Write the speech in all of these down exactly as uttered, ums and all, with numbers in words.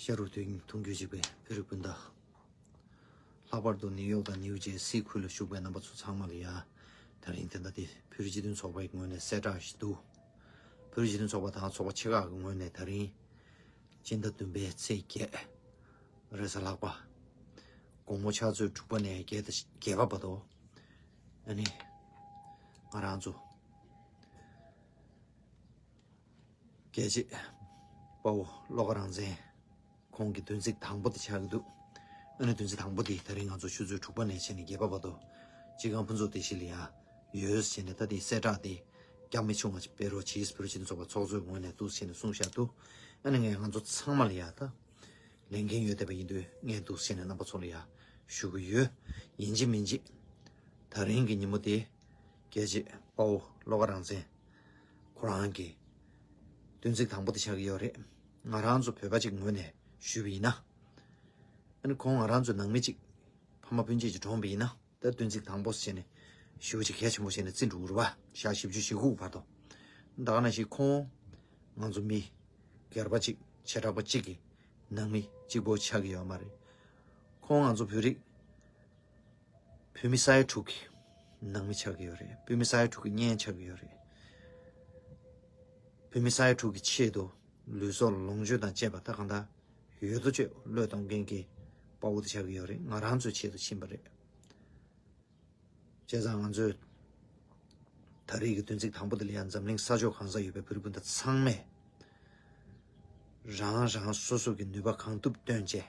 ཤ་རུ་དུས་འཐུང་རྒྱུ་གཅིག་པའི་བོད་རིགས་སྤུན་ཟླ། ལྷག་པར་དུ་ནིའུ་ཡོག་དང་ནིའུ་ཇེར་སི་ཁུལ་ལ་བཞུགས་པའི་རྣམ་པ་ཚོ་ཚང་མ་ལ་ཡ། དེ་རིང་དེ་འདྲ་དེ་བོད་རིགས་སྤྱི་མཐུན་ཚོགས་པའི་ངོས་ནས་གསལ་བསྒྲགས་ཞིག་འདུག་བོད་རིགས་སྤྱི་མཐུན་ཚོགས་པ་དང་ཚོགས་པ་ཆེ་ཁག་གི་ངོས་ནས་དེ་རིང་སྤྱི་ཟླ་བདུན་པའི་ཚེས་བརྒྱད། རེས་གཟའ་ལྷག་པ། དགོང་མོ་ཕྱག་ཚོད་དྲུག་པ་ནས་བརྒྱད་དང་བརྒྱད་པ་བར་དུ། ཨ་ནི། ང་རང་ཚོ། རྒྱལ་གཅེས་དཔའ་བོ་བློ་དགའ་རང་བཙན་ཁོང་གི་བདུན་ཚིགས་དང་པོ་དེ་ཆགས་ཀྱི་འདུག་ཨ་ནི་བདུན་ཚིགས་དང་པོ་དེ་ད་རིང་ང་ཚོ་ཆུ་ཚོད་དྲུག་པ་ནས་བྱས་ནས་བརྒྱད་པ་བར་དུ་སྤྱི་ཁང་ཕུན་ཚོགས་སྡེ་བཞི་ལ་ཡ་ཡོད་ཟེར་ནས། ད་དེའི་གསལ་བསྒྲགས་དེ་རྒྱ་མི་ཆུང་བ་སྤེལ་རོགས་གྱིས། བོད་རིགས་སྤྱི་མཐུན་ཚོགས་པ་ཚོགས་གཙོའི་ངོས་ནས་འདུག་ཟེར་ནས་གསུངས་བཞག་འདུག་ཨ་ནི་ངས་ང་ཚོ་ཚང་མ་ལ་ཡ་ད་ལས་འགན་ཡོད་བསྡད་པ་ཡིན་དུས་ངས་འདུག་ཟེར་ནས་རྣམ་པ་ཚོ་ལ་ཡ་ཞུ་གི་ཡོད། ཡིན་གཅིག་མིན་གཅིག་ད་རིང་གི་ཉིན་མོ་དེ་རྒྱལ་གཅེས་དཔའ་བོ་བློ་དགའ་རང་བཙན་ཁོ་རང་གི་བདུན་ཚིགས་དང་པོ་དེ་ཆགས་ཀྱི་ཡོད་རེད། ང་རང་ཚོ་བོད་པ་གཅིག་ངོས་ནས་ཞུས་པ་ཡིན་ན། ཨ་ནི་ཁོང་ང་རང་ཚོའི་ནང་མི་གཅིག་ཕ་མ་སྤུན་མཆེད་ཅིག་གྲོངས་པ་ཡིན་ན། ད་བདུན་ཚིགས་དང་པོ་བྱས་ནས་ཞེ་པོ་ཅིག་གལ་ཆེན་པོ་བྱས་ནས་བརྩི་འགྲོ་གི་རེད་པ། ཞག་བཞི་བཅུ་ཞེ་དགུ་བར་དུ། ད་ག་ནང་བཞིན་ཁོང་ང་ཚོ་མི་སྒེར་པ་གཅིག་བྱེ་བྲག་པ་གཅིག་གི་ནང་མི་གཅིག་པོ་ཆགས་ཀྱི་ཡོད་མ་རེད། ཁོང་ང་ཚོ་བོད་རིགས། བོད་མི་ས་ཡ་དྲུག་གི་ནང་མི་ཆགས་ཀྱི་ཡོད་རེད། བོད་མི་ས་ཡ་དྲུག་གི་གཉེན་ཆགས་ཀྱི་ཡོད་རེད། བོད་མི་ས་ཡ་དྲུག་གི་ཆེད་དུ་ལུས་སྲོག་ལོངས་སྤྱོད་དང་བཅས་པ་ད་གང་ལྟར་ཡོད་དོ་ཅོག་བློས་གཏོང་མཁན་གྱི་དཔའ་བོ་དེ་ཆགས་ཀྱི་ཡོད་རེད། ང་རང་ཚོའི་ཆེད་དུ་ཕྱིན་པ་རེད། བྱས་ཙང་ང་ཚོས་ད་རེས་ཀྱི་བདུན་ཚིགས་དང་པོ་དེ་ལ་ཡང་འཛམ་གླིང་ས་ཕྱོགས་གང་སར་ཡོད་པའི་བོད་རིགས་སྤུན་ཟླ་ཚང་མས་རང་རང་སོ་སོ་གི་ནུས་པ་གང་ཐུབ་བཏོན་བྱས།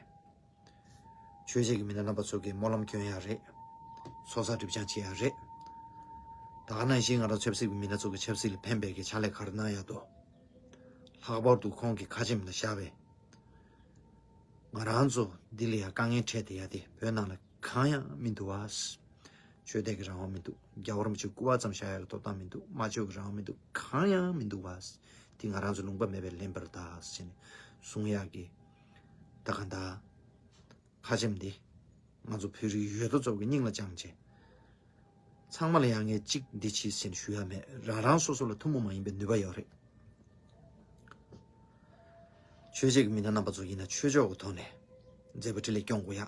ཆོས་བྱེད་ཀྱི་མི་སྣ་རྣམ་པ་ཚོ་གིས་སྨོན་ལམ་སྐྱོན་ཡག་རེད། ཚོགས་བསགས་སྒྲིབ་སྦྱང་བྱེད་ཡག་རེད། ད་ག་ནང་བཞིན་ང་རང་ཆབ་སྲིད་ཀྱི་མི་སྣ་ཚོ་གིས་ཆབ་སྲིད་ལ་ཕན་པའི་གི་ཕྱག་ལས་ག་རེ་གནང་ཡག་འདུག་ལྷག་པར་དུ་ཁོང་གི་ཁ་ཆེམས་ལ་བཞག་པའི། ང་རང་ཚོ་འདི་ལ་ཡང་དཀའ་ངལ་འཕྲད་བསྡད་ཡ་དེ་བོད་ནང་ལ་གང་ཡང་མི་འདུག་བ། ཆོས་དད་ཀྱི་རང་དབང་མི་འདུག་རྒྱལ་བ་རིན་པོ་ཆེའི་སྐུ་པར་ཙམ་བཞག་ཡ་གི་ཐོབ་ཐང་མི་འདུག་སྨྲ་བརྗོད་ཀྱི་རང་དབང་མི་འདུག་གང་ཡང་མི་འདུག་བ། དེ་ང་རང་ཚོ་ལུང་པ་མེད་པའི་ལན་པར་གདའ་ཟེར་ནས་གསུང་ཡག་གི་ད་ག་འདྲ་ཁ་ཆེམས་འདི་ང་ཚོ་བོད་རིགས་ཡོད་དོ་ཅོག་གི་སྙིང་ལ་བཅངས་བྱས། ཚང་མ་ལ་ཡང་ངས་གཅིག་འདི་བྱེད་ཟེར་ཞུ་ཡ་མེད། རང་རང་སོ་སོ་ལ་ཐུན་མོང་མ་ཡིན་པའི་ནུས་པ་ཡོད་རེད། ཆོས་བྱེད་ཀྱི་མི་སྣ་རྣམ་པ་ཚོ་ཡིན་ན་ཆོས་ཕྱོགས་ཀྱི་ཐོག་ནས་མཛད་པ་འཕྲིན་ལས་སྐྱོང་དགོས་ཡ།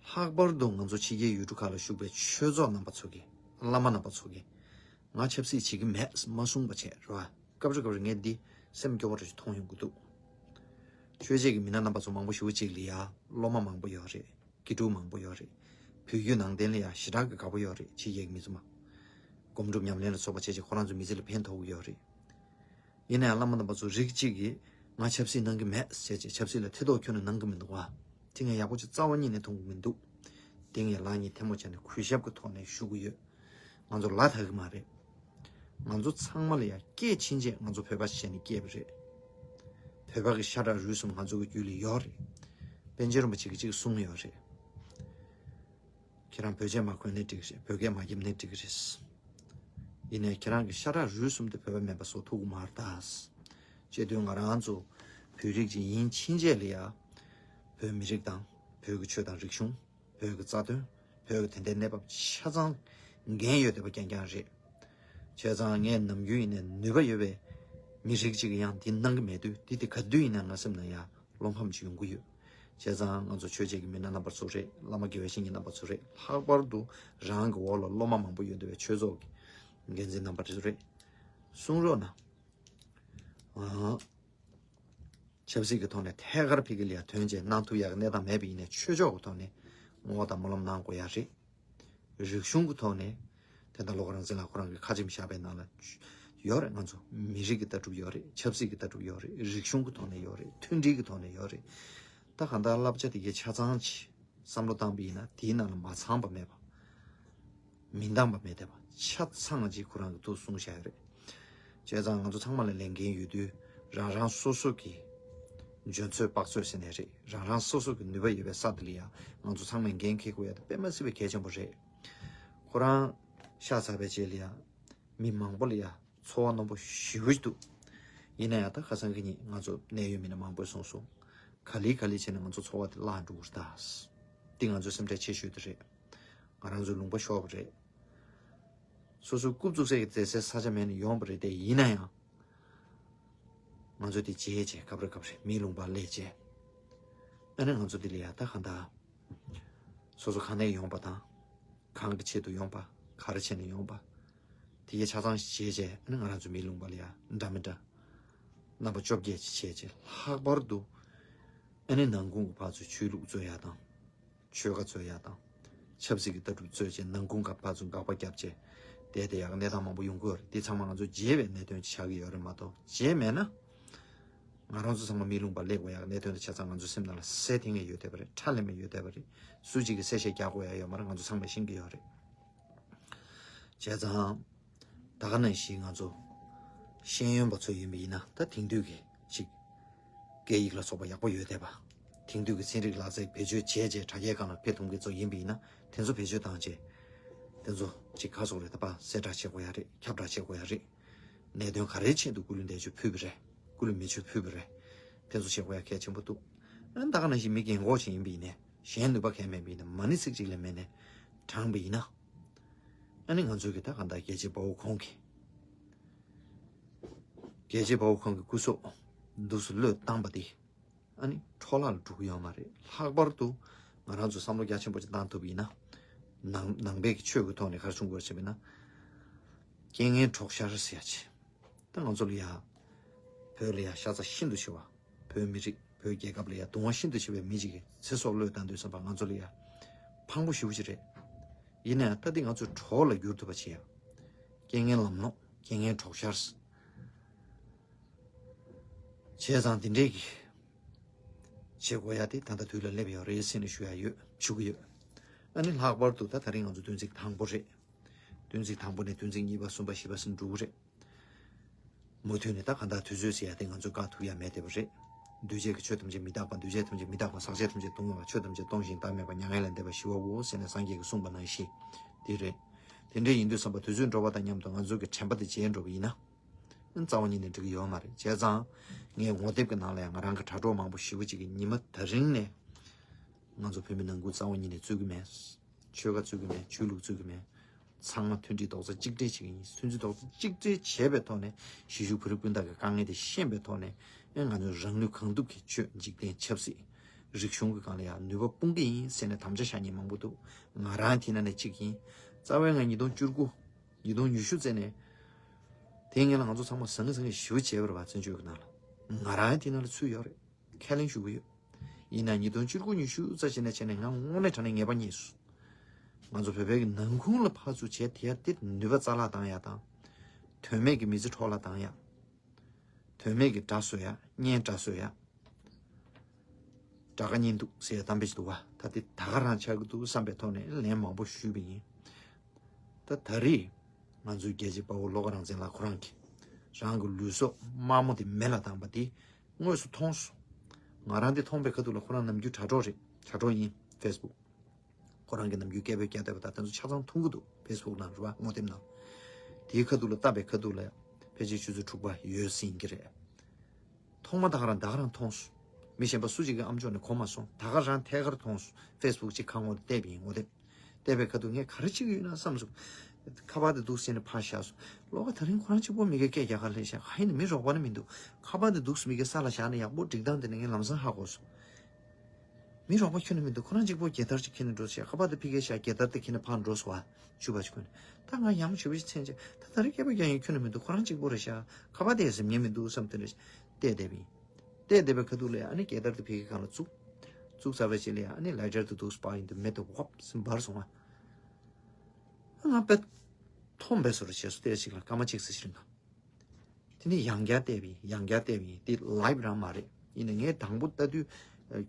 ལྷག་པར་དུ་ང་ཚོ་ཕྱི་རྒྱལ་ཡུལ་གྲུ་ཁག་ལ་བཞུགས་པའི་ཆོས་ཚོགས་རྣམ་པ་ཚོ་གིས་བླ་མ་རྣམ་པ་ཚོ་གིས་ང་ཆབ་སྲིད་བྱེད་ཀྱི་མེད་མ་གསུངས་པ་བྱས་རེད་བ། སྐབས་རེ་སྐབས་རེ་ངས་འདི་སེམས་སྐྱོ་བོ་རེ་ཞིག་མཐོང་ཡོང་གི་འདུག་ཆོས་བྱེད་ཀྱི་མི་སྣ་རྣམ་པ་ཚོ་མང་པོ་ཞེ་པོ་ཅིག་ལ་ཡ་སློབ་མ་མང་པོ་ཡོད་རེད། དགེ་ཕྲུག་མང་པོ་ཡོད་རེད། བོད་བརྒྱུད་ནང་བསྟན་ལ་ཡང་ཞེ་དྲག་གི་དགའ་པོ་ཡོད་རེད། ཕྱི་རྒྱལ་གྱི་མི་ཚོ་མ། སྒོམ་སྒྲུབ་ཉམས་ལེན་ལ་སོགས་པ་བྱས་རྗེས་ཁོ་རང་ཚོ་མི་ཚེ་ལ་ཕན་ཐོགས་ཀྱི་ཡོད་རེད། ཡིན་ན་ཡང་བླ་མ་རྣམ་པ་ཚོ་རིགས་གཅིག་གིས་ང་ཆབ་སྲིད་གནང་གི་མེད་ཟེར་བྱས་ཆབ་སྲིད་ལ་ཐེ་གཏོགས་ཁྱོན་ནས་གནང་གི་མི་འདུག་བ། དེ་ངས་ཡག་པོ་ཅིག་རྩ་བ་ཉིད་ནས་མཐོང་གི་མི་འདུག་དེ་ངས་ལག་གཉིས་ཐལ་མོ་སྦྱར་ནས་གུས་ཞབས་ཀྱི་ཐོག་ནས་ཞུ་གི་ཡོད། ང་ཚོ་ལ་དགའ་གི་མ་རེད། ང་ཚོ་ཚང་མ་ལ་ཡང་སྐྱེས་ཕྱིན་ཆད་ང་ཚོ་བོད་པ་ཞིག་བྱས་ནས་སྐྱེས་པ་རེད། བོད་པ་གི་ཤ་ཁྲག་རུས་གསུམ་ང་ཚོ་གི་རྒྱུད་ལ་ཡོད་རེད། པཎ་ཆེན་རིན་པོ་ཆེ་གིས་གཅིག་གསུངས་ཡོད་རེད། ཁྱེད་རང་བོད་ཆས་མ་གོན་ནའི་འགྲིག་གི་རེད། བོད་སྐད་མ་བརྒྱབ་ནའི་འགྲིག་གི་རེད། ཡིན་ནའི་ཁྱེད་རང་གི་ཤ་ཁྲག་རུས་གསུམ་དེ་བོད་པ་མིན་པ་བཟོ་ཐུབ་ཀྱི་མ་རེད་ད། བྱས་དུས་ང་རང་ཚོ་བོད་རིགས་ཅིག་ཡིན་ཕྱིན་ཆད་ལ་ཡ། བོད་མི་རིགས་དང་བོད་ཀྱི་ཆོས་དང་རིག་གཞུང་། བོད་ཀྱི་རྩ་དོན། བོད་ཀྱི་དེ་འདྲའི་གནས་བབ་ཆ་ཚང་འགན་ཡོད་བསྡད་པ་རྐྱང་རྐྱང་རེད། བྱས་ཙང་ངས་ནམ་རྒྱུན་ཡིན་ནའི་ནུས་པ་ཡོད་པའི་མི་རིགས་གཅིག་གིས་ཡང་འདི་གནང་གི་མེད་དུས་འདི་དེ་ག་དུས་ཡིན་ན་ང་སེམས་ནང་ཡ་བློ་ཕམ་ཅིག་ཡོང་གི་ཡོད། བྱས་ཙང་ང་ཚོ་ཆོས་བྱེད་ཀྱི་མི་སྣ་རྣམ་པ་ཚོ་རེད། བླ་མ་དགེ་བའི་བཤེས་གཉེན་རྣམ་པ་ཚོ་རེད། ལྷག་པར་དུ་རང་གི་འོག་ལ་སློབ་མ་མང་པོ་ཡོད་བསྡད་པའི་ཆོས་ཚོགས་ཀྱི་འགན་འཛིན་རྣམ་པ་ཚོ་རེད། གསུང་རོགས་གནང་། ཨང་། ཆབ་སྲིད་ཀྱི་ཐོག་ནས་ཐད་ཀར་ཕ་གི་ལ་ཡ་དོན་ཆེན་གནང་ཐུབ་ཡག་གི་གནས་སྟངས་མེད་པ་ཡིན་ནའི་ཆོས་ཕྱོགས་ཀྱི་ཐོག་ནས་བསྔོ་བ་དང་སྨོན་ལམ་གནང་དགོས་ཡག་རེད། རིག་གཞུང་གི་ཐོག་ནས་དེ་ལྟར་བློ་དགའ་རང་བཙན་ལགས་ཁོ་རང་གི་ཁ་ཆེམས་བཞག་པའི་ནང་ལ་ཡོད་རེད། ང་ཚོ་མི་རིགས་ཀྱི་ལྟ་གྲུབ་ཡོད་རེད། ཆབ་སྲིད་ཀྱི་ལྟ་གྲུབ་ཡོད་རེད། རིག་གཞུང་གི་ཐོག་ནས་ཡོད་རེད། མཐུན་སྒྲིལ་གྱི་ཐོག་ནས་ཡོད་རེད། ད་གང་ལྟར་བསླབ་བྱ་དེ་གའི་ཆ་ཚང་ཅིག་བསམ་བློ་བཏང་པ་ཡིན་ན་དེའི་ནང་ལ་མ་ཚང་པ་མེད་པ། མི་འདང་བ་མེད་བསྡད་པ་ཆ་ཚང་ཅིག་ཁོ་རང་གི་ཐུགས་གསུང་བཞག་ཡོད་རེད། བྱས་ཙང་ང་ཚོ་ཚང་མ་ལ་ལས་འགན་ཡོད་དུས་རང་རང་སོ་སོ་གི་འཇོན་ཚོད་དཔག་ཚོད་ཟེར་ནའི་རེད། རང་རང་སོ་སོ་གི་ནུས་པ་ཡོད་པའི་ས་དེ་ལ་ཡང་ང་ཚོ་ཚང་མས་འགན་འཁྱེར་དགོས་ཡ་དེ་དཔེ་མ་སྲིད་པའི་གལ་ཆེན་པོ་རེད། ཁོ་རང་ཤ་ཚ་བའི་རྗེས་ལ་ཡང་མི་མང་པོ་ལ་ཡང་ཚོར་བ་རྣོན་པོ་ཞེ་པོ་ཅིག་འདུག་ཡིན་ན་ཡང་ད་ཁ་སང་གི་ཉིན་ང་ཚོ་གནད་ཡོད་མི་སྣ་མང་པོས་གསུངས་སོང་། ག་ལེ་ག་ལེ་བྱས་ནས་ང་ཚོ་ཚོར་བ་དེ་བརླག་འགྲོ་གི་རེད་ད། འདི་ང་ཚོའི་སེམས་ཁྲལ་ཆེ་ཤོས་དེ་རེད། ང་རང་ཚོའི་ལུང་པ་ཤོར་བ་རེད། སོ་སོའི་རྐུབ་བཙུགས་སའི་མཛེས་སའི་ས་ཆ་མེད་ནས་ཡོང་བ་རེད་དེ། ཡིན་ན་ཡང་ང་ཚོ་དེ་བརྗེད་བྱས་སྐབས་རེ་སྐབས་རེ་མིའི་ལུང་པར་སླེབས་བྱས། ཨ་ནི་ང་ཚོ་འདི་ལ་ཡ་ད་གང་ལྟར་སོ་སོ་གང་ནས་ཡོང་པ་དང་། གང་གི་ཆེད་དུ་ཡོང་པ། ག་རེ་བྱས་ནས་ཡོང་པ། དེ་གའི་ཆ་ཚང་ཞིག་བྱས་རྗེས་ཨ་ནི་ང་རང་ཚོ་མི་ལུང་པ་ལ་ཡ་འདྲ་མི་འདྲ་རྣམ་པ་བཅོ་བརྒྱད་ཅིག་བྱས་རྗེས་ལྷག་པར་དུ་ཨ་ནི་ནང་ཁུལ་གྱི་ཕར་ཚུར་ཆོས་ལུགས་རྩོད་ཡ་དང་། ཆོལ་ཁ་རྩོད་ཡ་དང་། ཆབ་སྲིད་ཀྱི་ལྟ་གྲུབ་རྩོད་བྱེད་ནང་ཁུལ་ག་ཕར་ཚུར་དགག་པ་བརྒྱབ་བྱས་བསྡད་དེ་ཡག་གནས་སྟངས་མང་པོ་ཡོང་གི་ཡོད་རེད། དེ་ཚང་མ་ང་ཚོ་བརྗེད་པའི་གནད་དོན་ཆགས་ཀྱི་ཡོད་རེད་མ་གཏོགས་བརྗེད་མེད་ན། ང་རང་ཚོ་ཚང་མ་མི་ལུང་པ་སླེབས་དགོས་ཡག་གནད་དོན་དེ་ཆ་ཚང་ང་ཚོ་སེམས་ནང་ལ་སེ་ཐེངས་ཡོད་བསྡད་པ་རེད། ཁྲ་ལེ་མེ་ཡོད་བསྡད་པ་རེད། སུ་གཅིག་གིས་གསལ་བཤད་རྒྱག་དགོས་ཡག་ཡོད་མ་རེད། ང་ཚོ་ཚང་མས་ཤེས་ཀྱི་ཡོད་རེད། བྱས་ཙང་། ད་ག་ནང་བཞིན་ང་ཚོ་ཤེས་ཡོན་པ་ཚོ་ཡིན་པ་ཡིན་ན་ད་དེང་དུས་ཀྱི་ཅིག་སྐད་ཡིག་ལ་སོགས་པ་ཡག་པོ་ཡོད་བསྡད་པ། དེང་དུས་ཀྱི་ཚན་རིག་ལག་རྩལ་བེད་སྤྱོད་བྱས་རྗེས་དྲ་རྒྱའི་སྒང་ལ་ཕེབས་ཐུབ་མཁན་ཚོ་ཡིན་པ་ཡིན་ན་དེ་ཚོ་བེད་སྤྱོད་བཏང་རྗེས་དེ་ཚོ་ཅིག་ག་སོགས་རེད། ད་པ་གསལ་བསྒྲགས་བྱེད་དགོས་ཡག་རེད། ཁྱབ་བསྒྲགས་བྱེད་དགོས་ཡག་རེད། གནད་དོན་ག་རེའི་ཆེད་དུ་སྐུ་ལུས་འདས་མཆོད་ཕུལ་བ་རེད། སྐུ་ལུས་མེ་མཆོད་ཕུལ་བ་རེད། དེ་ཚོ་བྱེད་དགོས་ཡག་གལ་ཆེན་པོ་འདུག་ཨ་ནི་ད་ག་ནང་བཞིན་མི་རྒན་གོག་ཅིག་ཡིན་པ་ཡིན་ནའི་གཞན་ནུས་པ་གང་མེད་པ་ཡིན་ན་མ་ཎི་ཚིག་གཅིག་ལས་མེད་ནས་བགྲངས་པ་ཡིན་ན། ཨ་ནི་ང་ཚོའི་གི་ད་གང་ལྟར་རྒྱལ་གཅེས་དཔའ་བོ་ཁོང་གིས། རྒྱལ་གཅེས་དཔའ་བོ་ཁོང་གི་སྐུ་སྲོག་འདུག་སེ་བློས་བཏང་པ་དེ། ཨ་ནི་འཕྲོ་བརླག་ལ་འགྲོ་གི་ཡོད་མ་རེད། ལྷག་པར་དུ་ང་རང་ཚོས་བསམ་བློ་རྒྱ་ཆེན་པོ་ཅིག་བཏང་ཐུབ་པ་ཡིན་ན། ནང་ནང་པའི་གི་ཆོས་ཀྱི་ཐོག་ནས་ག་རེ་བྱུང་དགོས་ཞེས་པ་ཡིན་ན། རྐྱེན་ངན་གྲོགས་ཤར་ཟེར་ཡ་ཅིག་ད་ང་ཚོ་ལ་ཡ། བོད་ལ་ཡ་ཤ་ཚ་ཤིན་ཏུ་ཆེ་བ། བོད་མི་རིགས་བོད་རྒྱལ་ཁབ་ལ་ཡ་གདུང་བ་ཤིན་ཏུ་ཆེ་བའི་མི་གཅིག་གི་ཚེ་སྲོག་བློས་བཏང་དུས་ཙམ་པ་ང་ཚོ་ལ་ཡ། ཕངས་པོ་ཞེ་པོ་ཅིག་རེད། ཡིན་ནའང་ད་འདི་ང་ཚོའི་གྲོགས་ལ་འགྱུར་ཐུབ་པ་བྱེད་ཡ། རྐྱེན་ངན་ལམ་ལྷོང་རྐྱེན་ངན་གྲོགས་ཤར། བྱས་ཙང་འདི་འདྲས་ཀྱི། བྱེད་དགོས་ཡ་དེ་ད་ལྟ་དུས་ལ་སླེབས་ཡོད་རེད་ཟེར་ནས་ཞུ་ཡ་ཡོད་ཞུ་གི་ཡོད། ཨ་ནི་ལྷག་པར་དུ་ད་ད་རིང་ང་ཚོ་བདུན་ཚིགས་དང་པོ་རེད། བདུན་ཚིགས་དང་པོ་ནས་བདུན་ཚིགས་གཉིས་པ་གསུམ་པ་བཞི་པ་ཟིན་འགྲོ་གི་རེད། མུ་མཐུད་ནས་ད་གང་ལྟར་དུས་ཚོད་ཟེར་ཡ་དེ་ང་ཚོས་བཀག་ཐུབ་ཡ་མེད་བསྡད་པ་རེད། འདུས་བྱས་ཀྱི་ཆོས་ཐམས་ཅད་མི་རྟག་པ། འདུས་བྱས་ཐམས་ཅད་མི་རྟག་པ། ཟག་བཅས་ཐམས་ཅད་སྟོང་ཉིད་པ། ཆོས་ཐམས་ཅད་སྟོང་ཞིང་བདག་མེད་པ། མྱ་ངན་ལས་འདས་པ་ཞི་བའོ་ཟེར་ནས་སངས་རྒྱས་ཀྱིས་གསུངས་པ་ནང་བཞིན་དེ་རེད། དེ་འདྲ་ཡིན་དུས་ཙམ་པ་དུས་ཚོད་འགྲོ་བ་དང་མཉམ་དུ་ང་ཚོ་གི་དྲན་པ་དེ་བརྗེད་འགྲོ་བ་ཡིན་ན། རྩ་བ་ཉིད་ནས་འགྲིག་གི་ཡོད་མ་རེད། བྱས་ཙང་ངས་ངོ་དེབ་ཀྱི་ནང་ལ་ཡང་ང་རང་གི་དྲ་གྲོགས་མང་པོ་ཞེ་པོ་ཅིག་གིས་ཉི་མ་ད་རིང་ནས་ང་ཚོ་བོད་མི་ནང་ཁུལ་རྩ་བ་ཉིད་ནས་རྩོད་ཀྱི་མེད། ཆོལ་ཁ་རྩོད་ཀྱི་མེད། ཆོས་ལུགས་རྩོད་ཀྱི་མེད། ཚང་མ་མཐུན་སྒྲིལ་རྡོག་རྩ་གཅིག་སྒྲིལ་བྱེད་ཀྱི་ཡིན། མཐུན་སྒྲིལ་རྡོག་རྩ་གཅིག་སྒྲིལ་བྱས་པའི་ཐོག་ནས་གཞིས་བཞུགས་བོད་རིགས་སྤུན་ཟླ་གི་དཀའ་ངལ་དེ་ཤེས་པའི་ཐོག་ནས་ཨེ་ང་ཚོས་རང་ནུས་གང་ཐུབ་ཀྱིས་ཆོས་འཇིག་རྟེན་ཆབ་སྲིད་རིག་གཞུང་གི་སྒང་ལ་ཡང་ནུས་པ་སྤུངས་ཀྱི་ཡིན་ཟེར་ནས་དམ་བཅའ་བཞག་མཁན་མང་པོ་འདུག་ང་རང་དེ་ནང་ནས་གཅིག་ཡིན། རྩ་བའི་ང་ཉིས་སྟོང་བཅུ་དགུ་ཉིས་སྟོང་ཉི་ཤུ་ཙམ་ནས་དེའི་སྔོན་ལ་ང་ཚོ་ཚང་མ་ཟང་ངེ་ཟིང་ངེ་ཞེ་པོ་བྱས་པ་རེད་བ། བཙན་བྱོལ་གྱི་ནང་ལ་ང་རང་དེ་ནང་ལ་ཚུད་ཡོད་རེད། ཁས་ལེན་ཞུ་གི་ཡོད། ཡིན་ན་ཉིས་སྟོང་བཅུ་དགུ་ཉི་ཤུ་རྩ་བཞི་ནས་བྱས་ནས་ང་དངོས་གནས་དྲང་གནས་ངེས་པ་རྙེད་སོང་། ང་ཚོ་བོད་པའི་གི་ནང་ཁུལ་ལ་ཕར་ཚུར་བྱས་དེ་ཡ་དེ་ནུས་པ་རྩ་བརླག་བཏང་ཡ་དང་། དོན་མེད་ཀྱི་མི་ཚེ་འཕྲོ་བརླག་བཏང་ཡ། དོན་མེད་ཀྱི་དགྲ་གསོ་ཡ། གཉེན་དགྲ་གསོ་ཡ། དགྲ་དགའ་གཉེན་སྡུག་ཟེར་ཡ་གཏམ་དཔེ་ཞིག་འདུག་བ། ད་དེ་ད་ག་རང་ཆགས་ཀྱི་འདུག་བསམ་པའི་ཐོག་ནས་ལན་མང་པོ་ཞུས་པ་ཡིན། ད་ད་རེས་ང་ཚོའི་རྒྱལ་གཅེས་དཔའ་བོ་བློ་དགའ་རང་བཙན་ལགས་ཁོ་རང་གིས་རང་གི་ལུས་སྲོག་དམར་མོ་དེ་མེ་ལ་བཏང་པ་དེ་དངོས་སུ་མཐོང་སོང་། ང་རང་དེ་མཐོང་པའི་ཁ་ཐུག་ལ་ཁོ་རང་ནམ་རྒྱུན་དྲ་གྲོགས་རེད། དྲ་གྲོགས་ཡིན། ཕེ་སི་བུག་ཁོ་རང་གི་ནམ་རྒྱུན་སྐད་འབོད་རྒྱག་བསྡད་པ་དང་དེ་ཚོ་ཆ་ཚང་མཐོང་གི་འདུག་ཕེ་སི་བུག་ནང་རེད་བ། ངོ་དེབ་ནང་། དེའི་ཁ་ཐུག་ལ་བལྟས་པའི་ཁ་ཐུག་ལ་ཕལ་ཆེར་ཆུ་ཚོད་དྲུག་པ་ཡོལ་ཟིན་གྱི་རེད། ཐོག་མ་ད་ག་རང་ད་ག་རང་མཐོང་སོང་། མི་གཞན་པ་སུ་གཅིག་གི་ཨམ་ཅོག་ནས་གོ་མ་སོང་། ད་ག་རང་ཐད་ཀར་མཐོང་སོང་། ཕེ་སི་བུག་གཅིག་ཁ་ངོ་བལྟས་པ་ཡིན། ངོ་དེབ་བལྟས་པའི་ཁ་ཐུག་ངས་ག་རེ་བྱེད་ཀྱི་ཡོད་ན་བསམ་སོང་། ཁ་པར་དེ་འདུག་ཟེར་ནས་ཕར་བཞག་སོང་། ལོ་ག་ད་རིང་ཁོ་རང་གཅིག་པོ་མི་གིས་སྐད་རྒྱག་ག་སླེབས་ཤག་ག་ཡིན་ན་མི་རོགས་པ་ནི་མི་འདུག་ཁ་པར་དེ་འདུག་མི་གིས་ས་ལ་བཞག་ན་ཡག་པོ་འགྲིག་སྟངས་དེ་ནི་ངས་ལམ་སང་ཧ་གོ་སོང་། མི་རོགས་པ་ཁྱོན་ནས་མི་འདུག་ཁོ་རང་གཅིག་པོ་རྒྱལ་དར་ཅིག་འཁྱེར་ནས་འགྲོ་ཤག་ཁ་པར་དེ་ཕ་གིར་བཞག་རྒྱལ་དར་དེ་འཁྱེར་ནས་ཕར་འགྲོ་སོང་བ། བཅུ་པ་ཅིག་ཁོ་ནས། ད་ང་ཡང་ཞེ་པོ་ཅིག་ཚན་ཆད། ད་ད་རེས་སྐད་འབོད་རྒྱག་མཁན་ཁྱོན་ནས་མི་འདུག་ཁོ་རང་གཅིག་པོ་རེད་ཤག་ཁ་པར་དེ་གཟིམ་མཁན་མི་འདུག་བསམ་དེ་འདྲ་བལྟས་བསྡད་པ་ཡིན། བལྟས་བསྡད་པའི་ཁ་ཐུག་ལ་ཨ་ནི་རྒྱལ་དར་དེ་ཕ་གི་སྒང་ལ་བཙུགས། བཙུགས་ཚར་བའི་རྗེས་ལ་ཨ་ནི་ལའི་ཊར་དེ་འདུག་སྤར་ཡིན་དུས་མེ་དེ་ཝབ་ཟིན་འབར་སོང་བ། ང་དཔེ་མཐོང་བས་སོ་རེ་བྱས་སོ། དེ་ཞིག་ལ་སྐར་མ་གཅིག་ཙམ་ཞིག་རིང་ག་དེ་ནས་ཡང་བསྐྱར་བལྟས་པ་ཡིན། ཡང་བསྐྱར་བལྟས་པ་ཡིན། དེ་ལའིབ་རང་མ་རེད། ཡིན་ནའི་ངས་དང་པོ་ལྟ་དུས་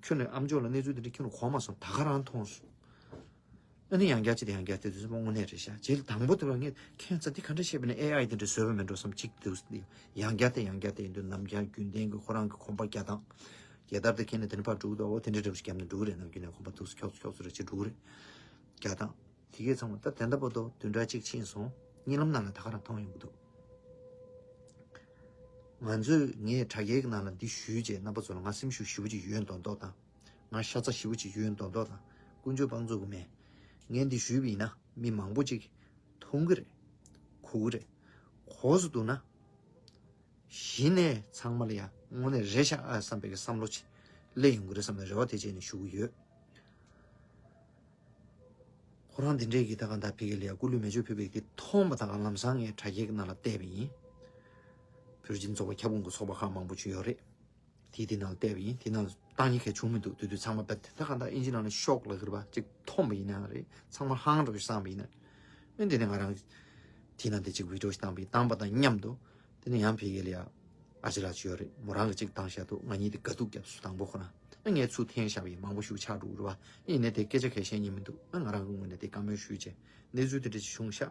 ཁྱོན་ནས་ཨམ་ཅོག་ལ་གནས་ཚུལ་དེ་འདྲ་ཁྱོན་ནས་གོ་མ་སོང་། ད་ག་རང་མཐོང་སོང་། ཨ་ནི་ཡང་བསྐྱར་བྱས་ཏེ་ཡང་བསྐྱར་བལྟས་དུས་ཙམ་པ་དངོས་གནས་རེད་ཤག་རྗེས་ལ་དང་པོ་དེ་བ་ངས་ཁྱད་མཚར་དེ་ག་འདྲ་བཤད་པ་ནི་ཨེ་ཨའི་དེ་འདྲ་བཟོས་པ་མིན་འགྲོ་བསམ་གཅིག་འདུག་ཡང་བསྐྱར་བལྟས་ཡང་བསྐྱར་བལྟས་ཡིན་དུས་ནམ་རྒྱུན་རྒྱུན་ལྡན་གྱི་ཁོ་རང་གི་གོམ་པ་རྒྱག་སྟངས། རྒྱལ་དར་དེ་ཁྱེར་ནས་དེ་ནས་ཕར་འགྲོ་གི་འདུག་འོ་དེ་འདྲ་འདྲ་པོ་ཞིག་བརྒྱབ་ནས་འགྲོ་གི་རེད། ནམ་རྒྱུན་ནས་གོམ་པ་འདུག་སེ་འཁྱོག་སེ་འཁྱོག་སེ་རེ་བྱས་འགྲོ་གི་རེད། རྒྱག་སྟངས། དེ་གས་ཚང་མ་ད་དེ་འདྲ་པོ་དོ་བདུན་ཕྲག་གཅིག་ཕྱིན་སོང་། གཉིད་ལམ་ནང་ལ་ད་ག་རང་མཐོང་ཡོང་གི་འདུག་ང་ཚོས་ངས་དྲ་རྒྱའི་ནང་ལ་འདི་ཞུས་རྗེས་རྣམ་པ་ཚོ་ལ་ང་སེམས་ཤུགས་ཞེ་པོ་ཅིག་ཡོད་མདོག་མདོག་དང་། ང་ཤ་ཚ་ཞེ་པོ་ཅིག་ཡོད་མདོག་མདོག་དང་། ཀུན་སྤྱོད་དཔང་བཙུགས་ཀྱི་མེད། ངས་འདི་ཞུས་པ་ཡིན་ན་མི་མང་པོ་ཅིག་མཐོང་གི་རེད། གོ་གི་རེད། གོ་སོང་འདུག་ན། གཞི་ནས་ཚང་མ་ལ་ཡ་དངོས་གནས་རེད་ཤག་ཨ་བསམ་པའི་གི་བསམ་བློ་ཅིག་ སླེབས་ཡོང་གི་རེད་བསམ་ནས་རེ་བ་དེ་བྱས་ནས་ཞུ་གི་ཡོད། ཁོ་རང་དེ་འདྲས་ཀྱི་ད་ག་ད་ཕི་གེ་ལ་ཡ་སྐུ་ལུས་མེ་མཆོད་ཕུལ་བའི་དེ་མཐོང་བ་དང་ལམ་སང་ངས་དྲ་རྒྱའི་ནང་ལ་བལྟས་པ་ཡིན། བོད་རིགས་སྤྱི་མཐུན་ཚོགས་པ་ཁྱབ་ཁོངས་ཀྱི་ཚོགས་པ་ཁག་མང་པོ་ཅིག་ཡོད་རེད། དེའི་དེ་ནང་ལ་བལྟས་པ་ཡིན། དེ་ནང་ལ་བཏང་ཉེན་གལ་བྱུང་མི་འདུག་དེ་དུས་ཚང་མ་བལྟས་ད་ག་ད་ཨིན་ཇི་ནང་ལ་ཤོག་ལབ་ཀྱི་རེད་པ། ཅིག་མཐོང་པ་ཡིན་ན་རེད། ཚང་མ་ཧང་འགྲོ་ཞིག་བསམ་པ་ཡིན་ན། ཨེ་འདི་ནས་ང་རང་དེ་ནང་དེ་ཅིག་བི་ཌི་ཡོ་ཞིག་བཏང་པ་ཡིན། བཏང་པ་དང་མཉམ་དུ་དེ་ནས་ཡང་ཕི་གེ་ལ་ཡ་ཨ་ཅེ་ལགས་ཅིག་ཡོད་རེད། མོ་རང་གིས་ཅིག་བཏང་བཞག་འདུག་ང་གཉིས་དེ་དགའ་སྡུག་བརྒྱབ་སོང་དང་པོ་ཁོ་རང་། ཨ་ངས་ཚུར་འཐེན་བཞག་པ་ཡིན། མང་པོ་ཞིག་ཆགས་འགྲོ་གི་རེད་པ། ཡིན་ནའི་དེ་སྐད་ཆ་གལ་བཤད་ཉན་མི་འདུག་ཨ་ང་རང་གི་ངོས་ནས་དེ་བཀའ་མོལ་ཞུས་བྱས་གནས་ཚུལ་དེ་འདྲ་ཅིག་བྱུང་ཤག་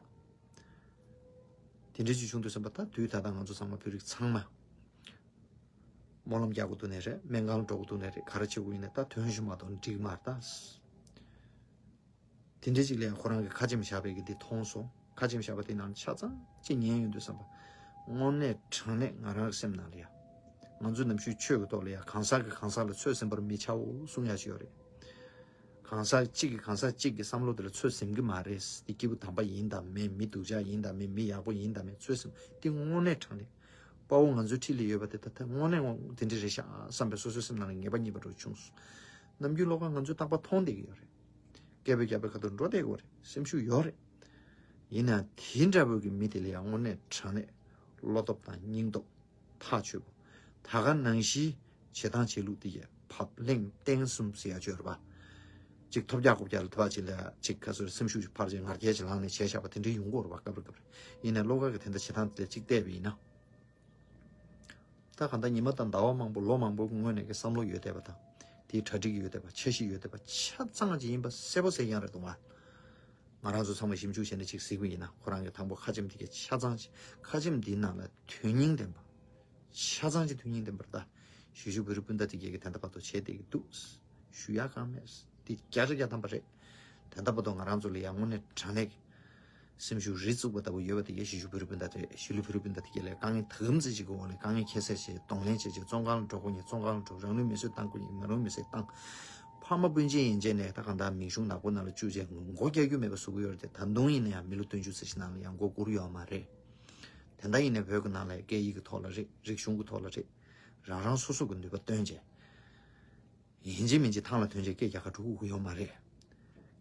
དེ་འདྲ་ཅིག་བྱུང་དུས་ཙམ་པ་ད་དུས་ད་ལྟ་ང་ཚོ་ཚང་མ་བོད་རིགས་ཚང་མ་སྨོན་ལམ་རྒྱག་དགོས་འདུག་ནའི་རེད། སྨན་ཁང་ལ་འགྲོ་དགོས་འདུག་ནའི་རེད། ག་རེ་བྱེད་དགོས་ཡིན་ནའི་ད་དོན་ཞུ་མ་གཏོགས་འགྲིག་མ་རེད་ད། དེ་འདྲ་ཅིག་ལ་ཡང་ཁོ་རང་གིས་ཁ་ཆེམས་བཞག་པའི་གི་འདི་མཐོང་སོང་། ཁ་ཆེམས་བཞག་པ་དེ་ནང་ཆ་ཚང་ཅིག་ཉན་ཡོང་དུས་ཙམ་པ། དངོས་གནས་དྲང་གནས་ང་རང་གི་སེམས་ནང་ལ་ཡ། ང་ཚོ་ནམ་རྒྱུན་ཆོས་ཀྱི་ཐོག་ལ་ཡ་གང་ཟག་གིས་གང་ཟག་ལ་ཚོད་ཟིན་པར་མི་བྱའོ་གསུང་ཡ་ཞིག་ཡོད་རེད། གང་ཟག་གཅིག་གིས་གང་ཟག་གཅིག་གི་བསམ་བློ་དེ་ལ་ཚོད་ཟིན་གི་མ་རེད། འདི་སྐྱིད་པོ་དམ་པ་ཡིན་དང་མིན། མི་སྡུག་ཅག་ཡིན་དང་མིན། མི་ཡག་པོ་ཡིན་དང་མིན། ཚོད་ཟིན་འདི་དངོས་གནས་དྲང་གནས། དཔའ་བོ་ང་ཚོའི་འཁྲིས་ལ་ཡོད་པ་དེ་ད་ལྟ་དངོས་གནས་དངོས་དེ་འདྲ་རེད་ཤག་བསམ་པའི་སོ་སོའི་སེམས་ནང་ལ་ངེས་པ་རྙེད་པ་འདྲ་བྱུང་སོང་། ནམ་རྒྱུན་བློ་ཁ་ང་ཚོས་རྟག་པར་མཐོང་བསྡད་ཀྱི་ཡོད་རེད། སྐད་འབོད་རྒྱག་པའི་ཁ་ཐུག་འགྲོ་བསྡད་ཀྱི་ཡོད་རེད། སེམས་ཤུགས་ཡོད་རེད། ཡིན་ནའང་དེ་འདྲ་བོ་གི་མི་དེ་ལ་ཡང་དངོས་གནས་དྲང་གནས་བློ་སྟོབས་དང་སྙིང་སྟོབས་ཐག་ཆོད་པོ། ད་ག་ནང་བཞིན་བྱེད་སྟངས་བྱེད་ལུགས་དེ་ཡ་ཕབ་ལེན་བརྟན་གསུམ་ཟེར་ཡ་ཅིག་ཡོད་རེད་པ། ཅིག་ཐོབ་རྒྱག་རྐུབ་རྒྱག་ལ་ཐོབ་པ་ཅིག་ལ་ཅིག་ག་ཚོད་སེམས་ཤུགས་ཅིག་འཕར་ཅིག་ངར་སྐད་ཅིག་ལངས་ནས་བྱས་བཞག་པ་དེ་འདྲ་ཡོང་གི་ཡོད་རེད་པ། སྐབས་རེ་སྐབས་རེ་ཡིན་ནའི་བློ་དཀར་གྱི་དེ་འདྲ་བྱེད་སྟངས་དེ་ལ་ཅིག་བལྟས་པ་ཡིན་ན། ད་གང་ལྟར་ཉི་མ་དང་ཟླ་བ་མང་པོ་ལོ་མང་པོ་གི་སྔོན་ནས་ཀྱི་བསམ་བློ་ཡོད་བསྡད་པ་དང་། དེའི་གྲ་སྒྲིག་ཡོད་བསྡད་པ། འཆར་གཞི་ཡོད་བསྡད་པ་ཆ་ཚང་ཅིག་ཡིན་པ་གསལ་པོ་གསལ་རྐྱང་རེད་འདུག་ང་། ང་རང་ཚོ་ཚང་མ་ཞིབ་འཇུག་བྱས་ནས་ཅིག་གཟིགས་པ་ཡིན་ན་ཁོ་རང་གི་དང་པོ་ཁ་ཆེམས་དེ་གའི་ཆ་ཚང་ཅིག་ཁ་ཆེམས་འདིའི་ནང་ལ་དོན་སྙིང་ལྡན་པ། ཆ་ཚང་ཅིག་དོན་སྙིང་ལྡན་པ་རེད་ད། གཞིས་བཞུགས་བོད་རིགས་སྤུན་ཟླ་དེ་གའི་གི་དན་རྟགས་བར་དོ་བྱས་བསྡད་ཀྱི་འདུག་ཞུ་ཡག་གང་མེད། འདི་བརྒྱ་ཆ་བརྒྱ་ཐམ་པ་རེད། དན་རྟགས་བར་དོ་ང་རང་ཚོ་ལ་ཡང་དངོས་གནས་དྲང་གནས་ཀྱི་སེམས་ཤུགས་རི་བཙུགས་པ་ལྟ་བུ་ཡོད་པ་དེ་གའི་གཞིས་བཞུགས་བོད་རིགས་སྤུན་ཟླ་དེ་གཞིས་ལུས་བོད་རིགས་སྤུན་ཟླ་དེ་གའི་ལ་དཀའ་ངལ་དག་མཚམས་ཅིག་གི་འོག་ལ་དཀའ་ངལ་ཁྱད་བསད་བྱས་གདོང་ལེན་བྱས་བྱས་བཙོན་ཁང་ལ་འགྲོ་དགོས་མཁན་བཙོན་ཁང་ལ་འགྲོ། རང་ལུས་མེ་གསོད་བཏང་དགོས་མཁན་མེ་ལུས་མེ་གསོད་བཏང་། ཕ་མ་སྤུན་མཆེད་ཡན་ཆད་ནས་ད་གང་ལྟར་མིང་གཞུང་ནག་པོ་ནང་ལ་བཅུག་བྱས་མགོ་བཀྱག་རྒྱུ་མེད་པ་བཟོ་གི་ཡོད་རེད་དེ། ད་དུང་ཡིན་ན་ཡང་མི་ལོ་བདུན་ཅུ་ཙམ་ཞིག་ནང་ལ་ཡང་མགོ་སྒུར་ཡོད་མ་རེད། དེ་འདྲ་ཡིན་ནའི་བོད་ཀྱི་ནང་ལ་སྐད་ཡིག་གི་ཐོག་ལ་རེད། རིག་གཞུང་གི་ཐོག་ལ་རེད། རང་རང་སོ་སོ་གི་ནུས་པ་བཏོན་བྱས། ཡིན་གཅིག་མིན་གཅིག་ཐང་ལ་ཐོན་བྱས་སྐད་རྒྱག་ག་འགྲོ་དགོས་ཀྱི་ཡོད་མ་རེད།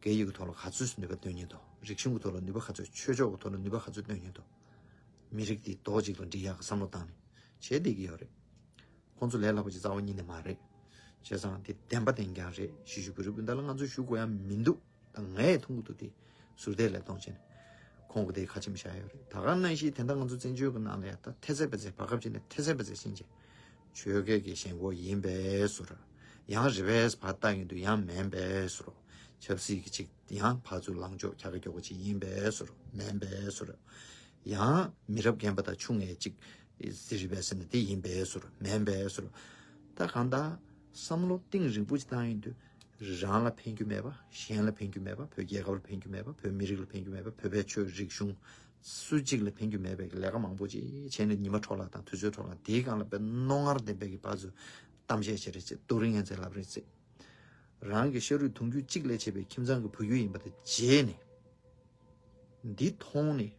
སྐད་ཡིག་གི་ཐོག་ལ་ག་ཚོད་ནུས་པ་བཏོན་མཁན་འདུག་རིག་གཞུང་གི་ཐོག་ལ་ནུས་པ་ག་ཚོད། ཆོས་ཕྱོགས་ཀྱི་ཐོག་ལ་ནུས་པ་ག་ཚོད་བཏོན་མཁན་འདུག་མི་རིགས་འདི་རྡོག་གཅིག་ལ་སྒྲིལ་ཡག་གི་བསམ་བློ་བཏང་ནས་བྱས་བསྡད་ཀྱི་ཡོད་རེད། ཁོང་ཚོ་ལས་སླ་པོ་ཅིག་རྩ་བ་ཉིད་ནས་མ་རེད། བྱས་ཙང་དེ་བདེན་པ་བདེན་རྐྱང་རེད། གཞིས་བཞུགས་བོད་རིགས་སྤུན་ཟླ་ལ་ང་ཚོས་ཞུ་དགོས་ཡ་མི་འདུག་ད་ངས་མཐོང་གི་འདུག་དེ་ཟུར་བལྟས་ལས་གཏོང་བྱས་ནས་ཁོང་གི་དེ་ཁ་ཆེམས་བཞག་ཡོད་རེད། ད་ག་ནང་བཞིན་དེ་འདྲ་ང་ཚོ་བཙན་བྱོལ་གྱི་ནང་ལ་ཡ་ད་ཐེ་ཚད་པ་ཚད་བར་སྐབས་ཅིག་ནས་ཐེ་ཚད་པ་ཚད་ཕྱིན་བྱས། ཆོས་སྐད་ཀྱི་ཞེན་ཁོག་ཡིན་པས་ཟེར། ཡང་རི་བེ་སི་བར་བལྟ་ཡོང་དུས་ཡང་མིན་པས་ཟེར། ཆབ་སྲིད་ཀྱི་ཅིག་ཡང་ཕར་ཚུར་ལངས་ཕྱོགས་ཁྱབ་ཁ་ཁྱོག་པོ་ཅིག་ཡིན་པས་ཟེར། མིན་པས་ཟེར། ཡང་མི་རབས་རྒན་པ་དང་ཆུང་ངེས་ཅིག་ཟེར་རི་བེ་སི་ཟེར་ནས་དེ་ཡིན་པས་ཟེར། མིན་པས་ཟེར། ད་གང་ལྟར་བསམ་བློ་གཏིང་རིང་པོ་ཅིག་བཏང་ཡོང་དུས། རང་ལ་ཕན་རྒྱུ་མེད་པ། གཞན་ལ་ཕན་རྒྱུ་མེད་པ། བོད་རྒྱལ་ཁབ་ལ་ཕན་རྒྱུ་མེད་པ། བོད་མི་རིགས་ལ་ཕན་རྒྱུ་མེད་པ། བོད་པའི་ཆོས་རིག་གཞུང་སུ་གཅིག་ལ་ཕན་རྒྱུ་མེད་པའི་ལས་ཀ་མང་པོ་ཅིག་བྱས་ནས་ཉི་མ་འཕྲོ་བརླག་དང་དུས་ཚོད་འཕྲོ་བརླག་དེའི་སྒང་ལ་དཔེ་རྣོ་ངར་ལྡན་པའི་གི་ཕར་ཚུར་གཏམ་བཤད་བྱེད་རེས་བྱེད། རྡོ་རིང་ངན་ཚད་ལབ་རེས་བྱེད། རང་གི་ཤ་རུས་གདུང་རྒྱུད་གཅིག་ལས་བྱེད་པའི་ཁྱིམ་ཚང་གི་བུ་རྒྱུད་ཡིན་པ་དེ་བརྗེད་ནས། འདི་མཐོང་ནས།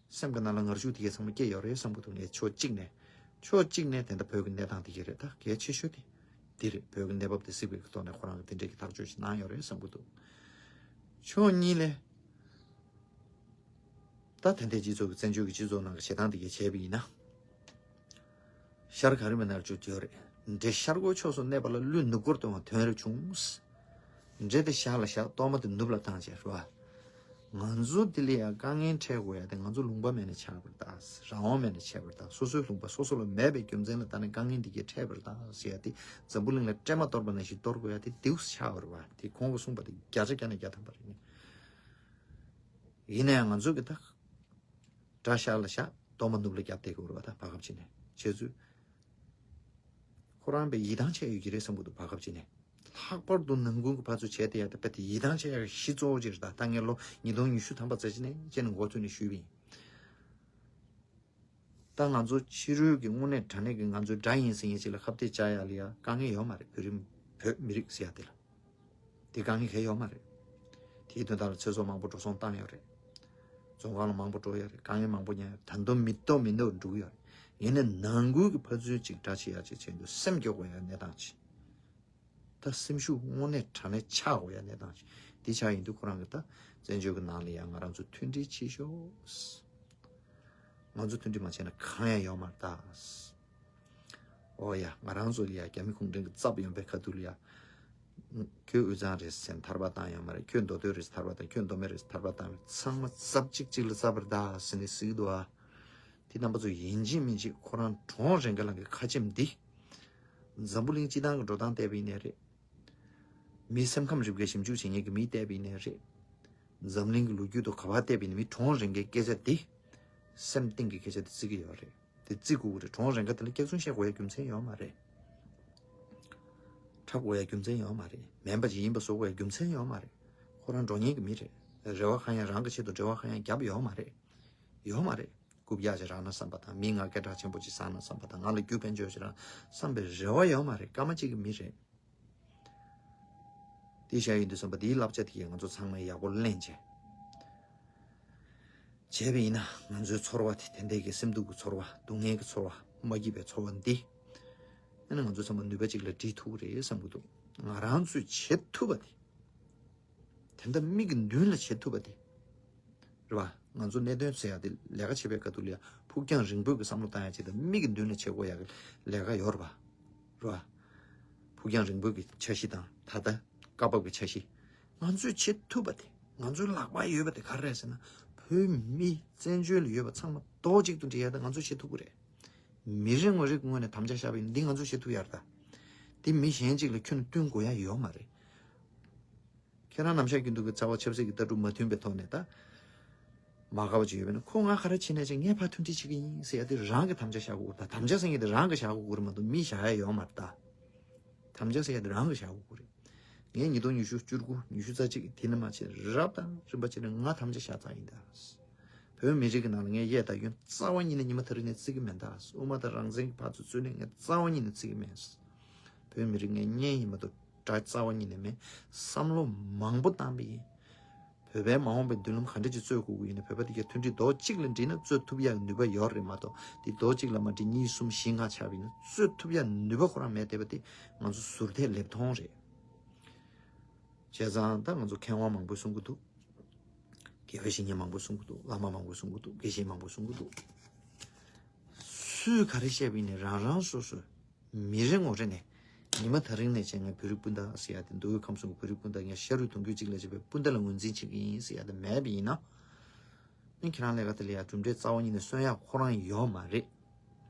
སེམས་ཀྱི་ནང་ལ་ངར་ཤུགས་དེ་གས་ཚང་མ་སྐྱེས་ཡོད་རེད་བསམ་གྱི་འདུག་ངས་ཕྱོགས་གཅིག་ནས། ཕྱོགས་གཅིག་ནས་དེ་འདྲ་བོད་ཀྱི་གནས་སྟངས་དེ་གས་རེད། ད་གལ་ཆེ་ཤོས་དེ་འདི་རེད། བོད་ཀྱི་གནས་བབ་དེ་གཟིགས་པའི་ཐོག་ནས་ཁོ་རང་གི་དེ་འདྲས་ཀྱི་ཐག་གཅོད་ཅིག་གནང་ཡོད་རེད་བསམ་གྱི་འདུག་ཕྱོགས་གཉིས་ལས། ད་ད་ལྟའི་སྤྱི་ཚོགས་ཀྱི་བཙན་བྱོལ་གྱི་སྤྱི་ཚོགས་ནང་གི་བྱེད་སྟངས་དེ་གས་བྱས་པ་ཡིན་ན། ཤར་ག་རེ་མེད་ན་ར་ཅོ་ཅོ་རེད། འདྲེ་ཤར་སྒོའི་ཕྱོགས་སུ་གནས་པ་ལ་ཀླུ་ནུབ་སྒོར་གཏོང་བ་དོན་རེ་བྱུང་། འདྲེ་དེ་ཤར་ལ་བཞག་གཏོར་མ་དེ་ནུབ་ལ་བཏང་བྱས་རེད་བ། ང་ཚོ་འདི་ལ་ཡང་དཀའ་ངལ་འཕྲད་དགོས་ཡ་དེ་ང་ཚོ་ལུང་པ་མེད་ནས་ཆགས་པ་རེད་ད། རང་དབང་མེད་ནས་ཆགས་པ་རེད་ད། སོ་སོའི་ལུང་པ་སོ་སོ་ལ་མེད་པའི་རྒྱུ་མཚན་ལ་ད་ནི་དཀའ་ངལ་འདི་གས་འཕྲད་པ་རེད་ད་ཟེར་ཡ་དེ་འཛམ་བུ་གླིང་ལ་སྲན་མ་གཏོར་པ་ནང་བཞིན་གཏོར་དགོས་ཡ་དེ་དེའུ་ཆགས་པ་རེད་བ། དེ་ཁོང་གིས་གསུངས་པ་དེ་བརྒྱ་ཆ་བརྒྱ་ནས་བརྒྱ་ཐམ་པ་རེད་ནི། ཡིན་ན་ཡང་ང་ཚོ་གི་ད། དགྲ་ཤར་ལ་བཞག་གཏོར་མ་ནུབ་ལ་བརྒྱབ་བསྡད་དགོས་རེད་བ། ད་བར་སྐབས་ཅིག་ནས་བྱས་ཚུལ། ཁོ་རང་པའི་ཡིད་ཐང་ཆད་ཡོད་ཀྱི་རེད་བསམ་གྱི་འདུག་བར་སྐབས་ཅིག་ནས། ལྷག་པར་དུ་ནང་ཁུལ་གྱི་ཕར་ཚུར་བྱས་ཏེ་ཡ་ད་དཔེ་དེ་ཡིད་ཐང་ཆད་ཡག་གཞི་གཙོ་བོ་ཅིག་རེད། ད་ད་ངས་ལོ་ཉིས་སྟོང་ཉི་ཤུ་ཐམ་པ་ཙམ་ཅིག་ནས་བྱས་ནས་འགོ་བཙུགས་ནས་ཞུས་པ་ཡིན། ད་ང་ཚོ་ཕྱི་རོལ་གྱི་དངོས་གནས་དྲང་གནས་ཀྱི་ང་ཚོའི་དགྲ་ཡིན་ཟེར་མཁན་ཅིག་ལ་ཁ་གཏད་བཅག་ཡག་ལ་ཡ་དཀའ་ངལ་ཡོད་མ་རེད། བོད་རིགས་བོད་མི་རིགས་ཟེར་ཡག་དེ་ལ། དེ་དཀའ་ངལ་གང་ཡང་ཡོད་མ་རེད། དེའི་དོན་དག་ལ་ཚེ་སྲོག་མང་པོ་འགྲོ་སོང་བཏང་ཡོད་རེད། བཙོན་ཁང་ལ་མང་པོ་འགྲོ་ཡོད་རེད། དཀའ་ངལ་མང་པོ་མྱངས་ཡོད་རེད། ད་དུང་མི་ཐོག་མི་འདུག་འགྲོ་གི་ཡོད་རེད། ཡིན་ནའི་ནང་ཁུལ་གྱི་ཕར་ཚུར་ཅིག་དགྲ་བྱེད་ཡག་ཅིག་བྱེད་དུས་སེམས་སྐྱོ་དགོས་ཡག་གནས་སྟངས་ཅིག་ ད་སེམས་ཤུགས་དངོས་གནས་དྲང་གནས་ཆག་དགོས་ཡ་གནས་སྟངས་ཤིག་འདི་ཆགས་ཡིན་དུས་ཁོ་རང་གི་ད་བཙན་བྱོལ་གྱི་ནང་ལ་ཡང་ང་རང་ཚོ་མཐུན་སྒྲིལ་བྱེད་ཤོག་ང་ཚོ་མཐུན་སྒྲིལ་མ་བྱས་ན་གང་ཡང་ཡོད་མ་རེད་ད། ཨོ་ཡ། ང་རང་ཚོ་ལ་ཡ་རྒྱ་མི་གུང་ཁྲན་གྱི་རྩབ་ཡོང་པའི་ཁ་ཐུག་ལ་ཡ། ཁྱོད་དབུས་གཙང་རེད་ཟེར་ཐར་པ་བཏང་ཡོད་མ་རེད། ཁྱོད་མདོ་སྟོད་རེད་ཐར་པ་བཏང་། ཁྱོད་མདོ་སྨད་རེད་ཐར་པ་བཏང་། ཚང་མ་རྩབ་གཅིག་གཅིག་ལ་རྩབ་པ་རེད་ད་ཟེར་ནས་ཟེར་གྱི་འདུག་ཨ། དེ་རྣམ་པ་ཚོ་ཡིན་གཅིག་མིན་གཅིག་ཁོ་རང་གྲོང་རེ་འགའ་ལ་གི་ཁ་ཆེམས་འདི། འཛམ་བུ་གླིང་སྤྱི་བཏང་གི་འགྲོ་སྟངས་བལྟས་པ་ཡིན་ནའི་རེད། མི་སེམས་ཁམས་རིག་པའི་ཞིབ་འཇུག་བྱེད་མཁན་གྱི་མིས་བལྟས་པ་ཡིན་ནའི་རེད། འཛམ་གླིང་གི་ལོ་རྒྱུས་ཐོག་ག་པར་བལྟས་པ་ཡིན་ནའི་མི་གྲོང་རེ་འགའི་སྐད་ཆ་འདི། སེམས་གཏིང་གི་སྐད་ཆ་འདི་བརྩི་གི་ཡོད་རེད། དེ་བརྩི་དགོས་ཀྱི་རེད། གྲོང་རེ་འགའ་དེ་ལ་སྐྱག་རྫུན་བཤད་དགོས་ཡ་རྒྱུ་མཚན་ཡོད་མ་རེད། འཁྲབ་དགོས་ཡ་རྒྱུ་མཚན་ཡོད་མ་རེད། མིན་པ་ཅིག་ཡིན་པ་བཟོ་དགོས་ཡ་རྒྱུ་མཚན་ཡོད་མ་རེད། ཁོ་རང་འགྲོ་མཁན་གྱི་མི་རེད། རེ་བ་གང་ཡང་རང་གི་ཆེད་དུ་འབྲེལ་བ་གང་ཡང་བརྒྱབ་ཡོད་མ་རེད། ཡོད་མ་རེད། རྐུབ་བཀྱག་ཅིག་རག་ན་བསམ་པ་དང་། མི་ང་སྐད་གྲགས་ཆེན་པོ་ཅིག་བཟང་ན་བསམ་པ་དང་། ང་ལ་རྒྱུ་ཕན་ཆོད་ཅིག་རག་བསམ་པའི་རེ་བ་ཡོད་མ་རེད། སྐར་མ་གཅིག་གི་མི་རེད། དེ་བཤད་ཡོང་དུས་ཙམ་པ་དེའི་བསླབ་བྱ་དེ་གས་ང་ཚོ་ཚང་མས་ཡག་པོ་ལེན་བྱས། བྱས་པ་ཡིན་ན་ང་ཚོའི་ཚོར་བ་དེ་དེ་འདྲའི་གི་སེམས་སྡུག་གི་ཚོར་བ། སྡུག་བསྔལ་གྱི་ཚོར་བ། མ་སྐྱིད་པའི་ཚོར་བ་འདི། ཨ་ནི་ང་ཚོ་ཚང་མ་ནུས་པ་གཅིག་ལ་སྒྲིལ་ཐུབ་ཀྱི་རེད་བསམ་གྱི་འདུག་ང་རང་ཚོས་བྱེད་ཐུབ་པ་དེ། དེ་འདྲ་མིག་གི་མདུན་ལ་བྱེད་ཐུབ་པ་དེ། རེད་བ། ང་ཚོ་གནད་དོན་ཟེར་ཡ་དེ་ལས་ཀ་བྱེད་པའི་སྐབས་དུ་ལ་ཡ་ཕུགས་རྒྱང་རིང་པོའི་གི་བསམ་བློ་བཏང་ཡ་ཆེད་དུ་མིག་གི་མདུན་ལ་བྱེད་དགོས་ཡ་གི་ལས་ཀ་ཡོད་རེད་བ། རེད་བ། ཕུགས་རྒྱང་རིང་པོའི་གི་འཆར་གཞི་དང་ད་ལྟ་སྐབས་བབ་ཀྱི་འཆར་གཞི། ང་ཚོས་བྱེད་ཐུབ་པ་དེ། ང་ཚོའི་ལག་པར་ཡོད་པ་དེ་ག་རེ་རེད་ཟེར་ན། བོད་མི་བཙན་བྱོལ་ལ་ཡོད་པ་ཚང་མ་རྡོག་གཅིག་ཏུ་སྒྲིལ་ཡ་དེ་ང་ཚོས་བྱེད་ཐུབ་ཀྱི་རེད། མི་རེ་ངོ་རེ་གི་ངོས་ནས་དམ་བཅའ་བཞག་པ་ཡིན་ན་འདི་ང་ཚོས་བྱེད་ཐུབ་ཡ་རེད་ད། འདི་མི་གཞན་གཅིག་ལ་ཁྱོན་ནས་བསྟུན་དགོས་ཡ་ཡོད་མ་རེད། ཁྱེད་རང་ནམ་ཞག་རྒྱུན་དུ་གི་རྩ་བ་ཆབ་སྲིད་ཀྱི་ལྟ་གྲུབ་མ་མཐུན་པའི་ཐོག་ནས་ད། མ་དགའ་བ་ཅིག་ཡོད་པ་ན་ཁོ་ང་ག་རེ་བྱེད་ནས་ཅིག་ངས་ཕར་མཐུན་སྒྲིལ་བྱེད་ཀྱི་ཡིན་ཟེར་ཡ་དེ་རང་གི་དམ་བཅའ་བཞག་དགོས་ད། དམ་བཅའ་ཟེར་མཁན་དེ་རང་གི་བཞག་དགོས་རེད་མ་གཏོགས་མིས་བཞག་ཡ་ཡོད་མ་རེད་ད། དམ་བཅའ་ཟེར་ཡ་དེ་རང་གི་བཞག་དགོས་རེད། ངས་ཉིས་སྟོང་ཉི་ཤུ་བཅུ་དགུ་ཉི་ཤུ་རྩ་གཅིག་དེ་ནས་མར་བྱས་རབ་དང་རིམ་པ་བྱས་ནས་ང་དམ་བཅའ་བཞག་ཚར་ཡིན་ད། བོད་མི་རིགས་ཀྱི་ནང་ལ་ངས་གཡས་དང་གཡོན་རྩ་བ་ཉིད་ནས་ཉི་མ་དེ་རིང་ནས་བརྩི་གི་མེད་ད། དབུ་མ་དང་རང་བཙན་གྱི་ཕར་ཚུར་རྩོད་ནས་ངས་རྩ་བ་ཉིད་ནས་བརྩི་གི་མེད། བོད་མི་རིགས་ངའི་གཉེན་ཡིན་མ་གཏོགས་དགྲ་རྩ་བ་ཉིད་ནས་མེད། བསམ་བློ་མང་པོ་བཏང་པ་ཡིན། བོད་པའི་མ་འོངས་པའི་མདུན་ལམ་ག་འདྲ་ཅིག་རྩོད་དགོས་ཀྱི་ཡིན་ན་བོད་པ་དེ་གའི་མཐུན་སྒྲིལ་རྡོག་གཅིག་ལ་སྒྲིལ་ན་རྩོད་ཐུབ་ཡག་ནུས་པ་ཡོད་རེད་མ་གཏོགས། དེ་རྡོག་གཅིག་ལ་མ་སྒྲིལ་གཉིས་གསུམ་བཞི་ལྔ་ཆགས་པ་ཡིན་ན་རྩོད་ཐུབ་ཡག་ནུས་པ་ཁོ་རང་མེད་བསྡད་པ་དེ་ང་ཚོ་ཟུར་ཐལ་ལེབ་མཐོང་རེད། བྱས་ཙང་ད་ང་ཚོ་མཁས་དབང་མང་པོས་གསུང་གི་འདུག་དགེ་བའི་བཤེས་གཉེན་མང་པོས་གསུང་གི་འདུག་བླ་མ་མང་པོས་གསུང་གི་འདུག་དགེ་བཤེས་མང་པོས་གསུང་གི་འདུག་སུས་ག་རེ་བཤད་པ་ཡིན་ནའི་རང་རང་སོ་སོའི་མི་རེ་ངོ་རེ་ནས་ཉི་མ་དེ་རིང་ནས་བྱས་ངས་བོད་རིགས་སྤུན་ཟླ་ཟེར་ཡ་དེ། མདོ་དབུས་ཁམས་གསུམ་གྱི་བོད་རིགས་སྤུན་ཟླ། ངས་ཤ་རུས་གདུང་རྒྱུད་གཅིག་ལ་བྱས་པའི་སྤུན་ཟླ་ལ་ངོས་འཛིན་བྱེད་ཀྱི་ཡིན་ཟེར་ཡ་དེ་མེད་པ་ཡིན་ན། ཨ་ནི་ཁྱེད་རང་ལས་ཀ་དེ་ལ་ཡ་གྲུབ་འབྲས་རྩ་བ་ཉིད་ནས་སོན་ཡག་ཁོ་རང་ཡོད་མ་རེད།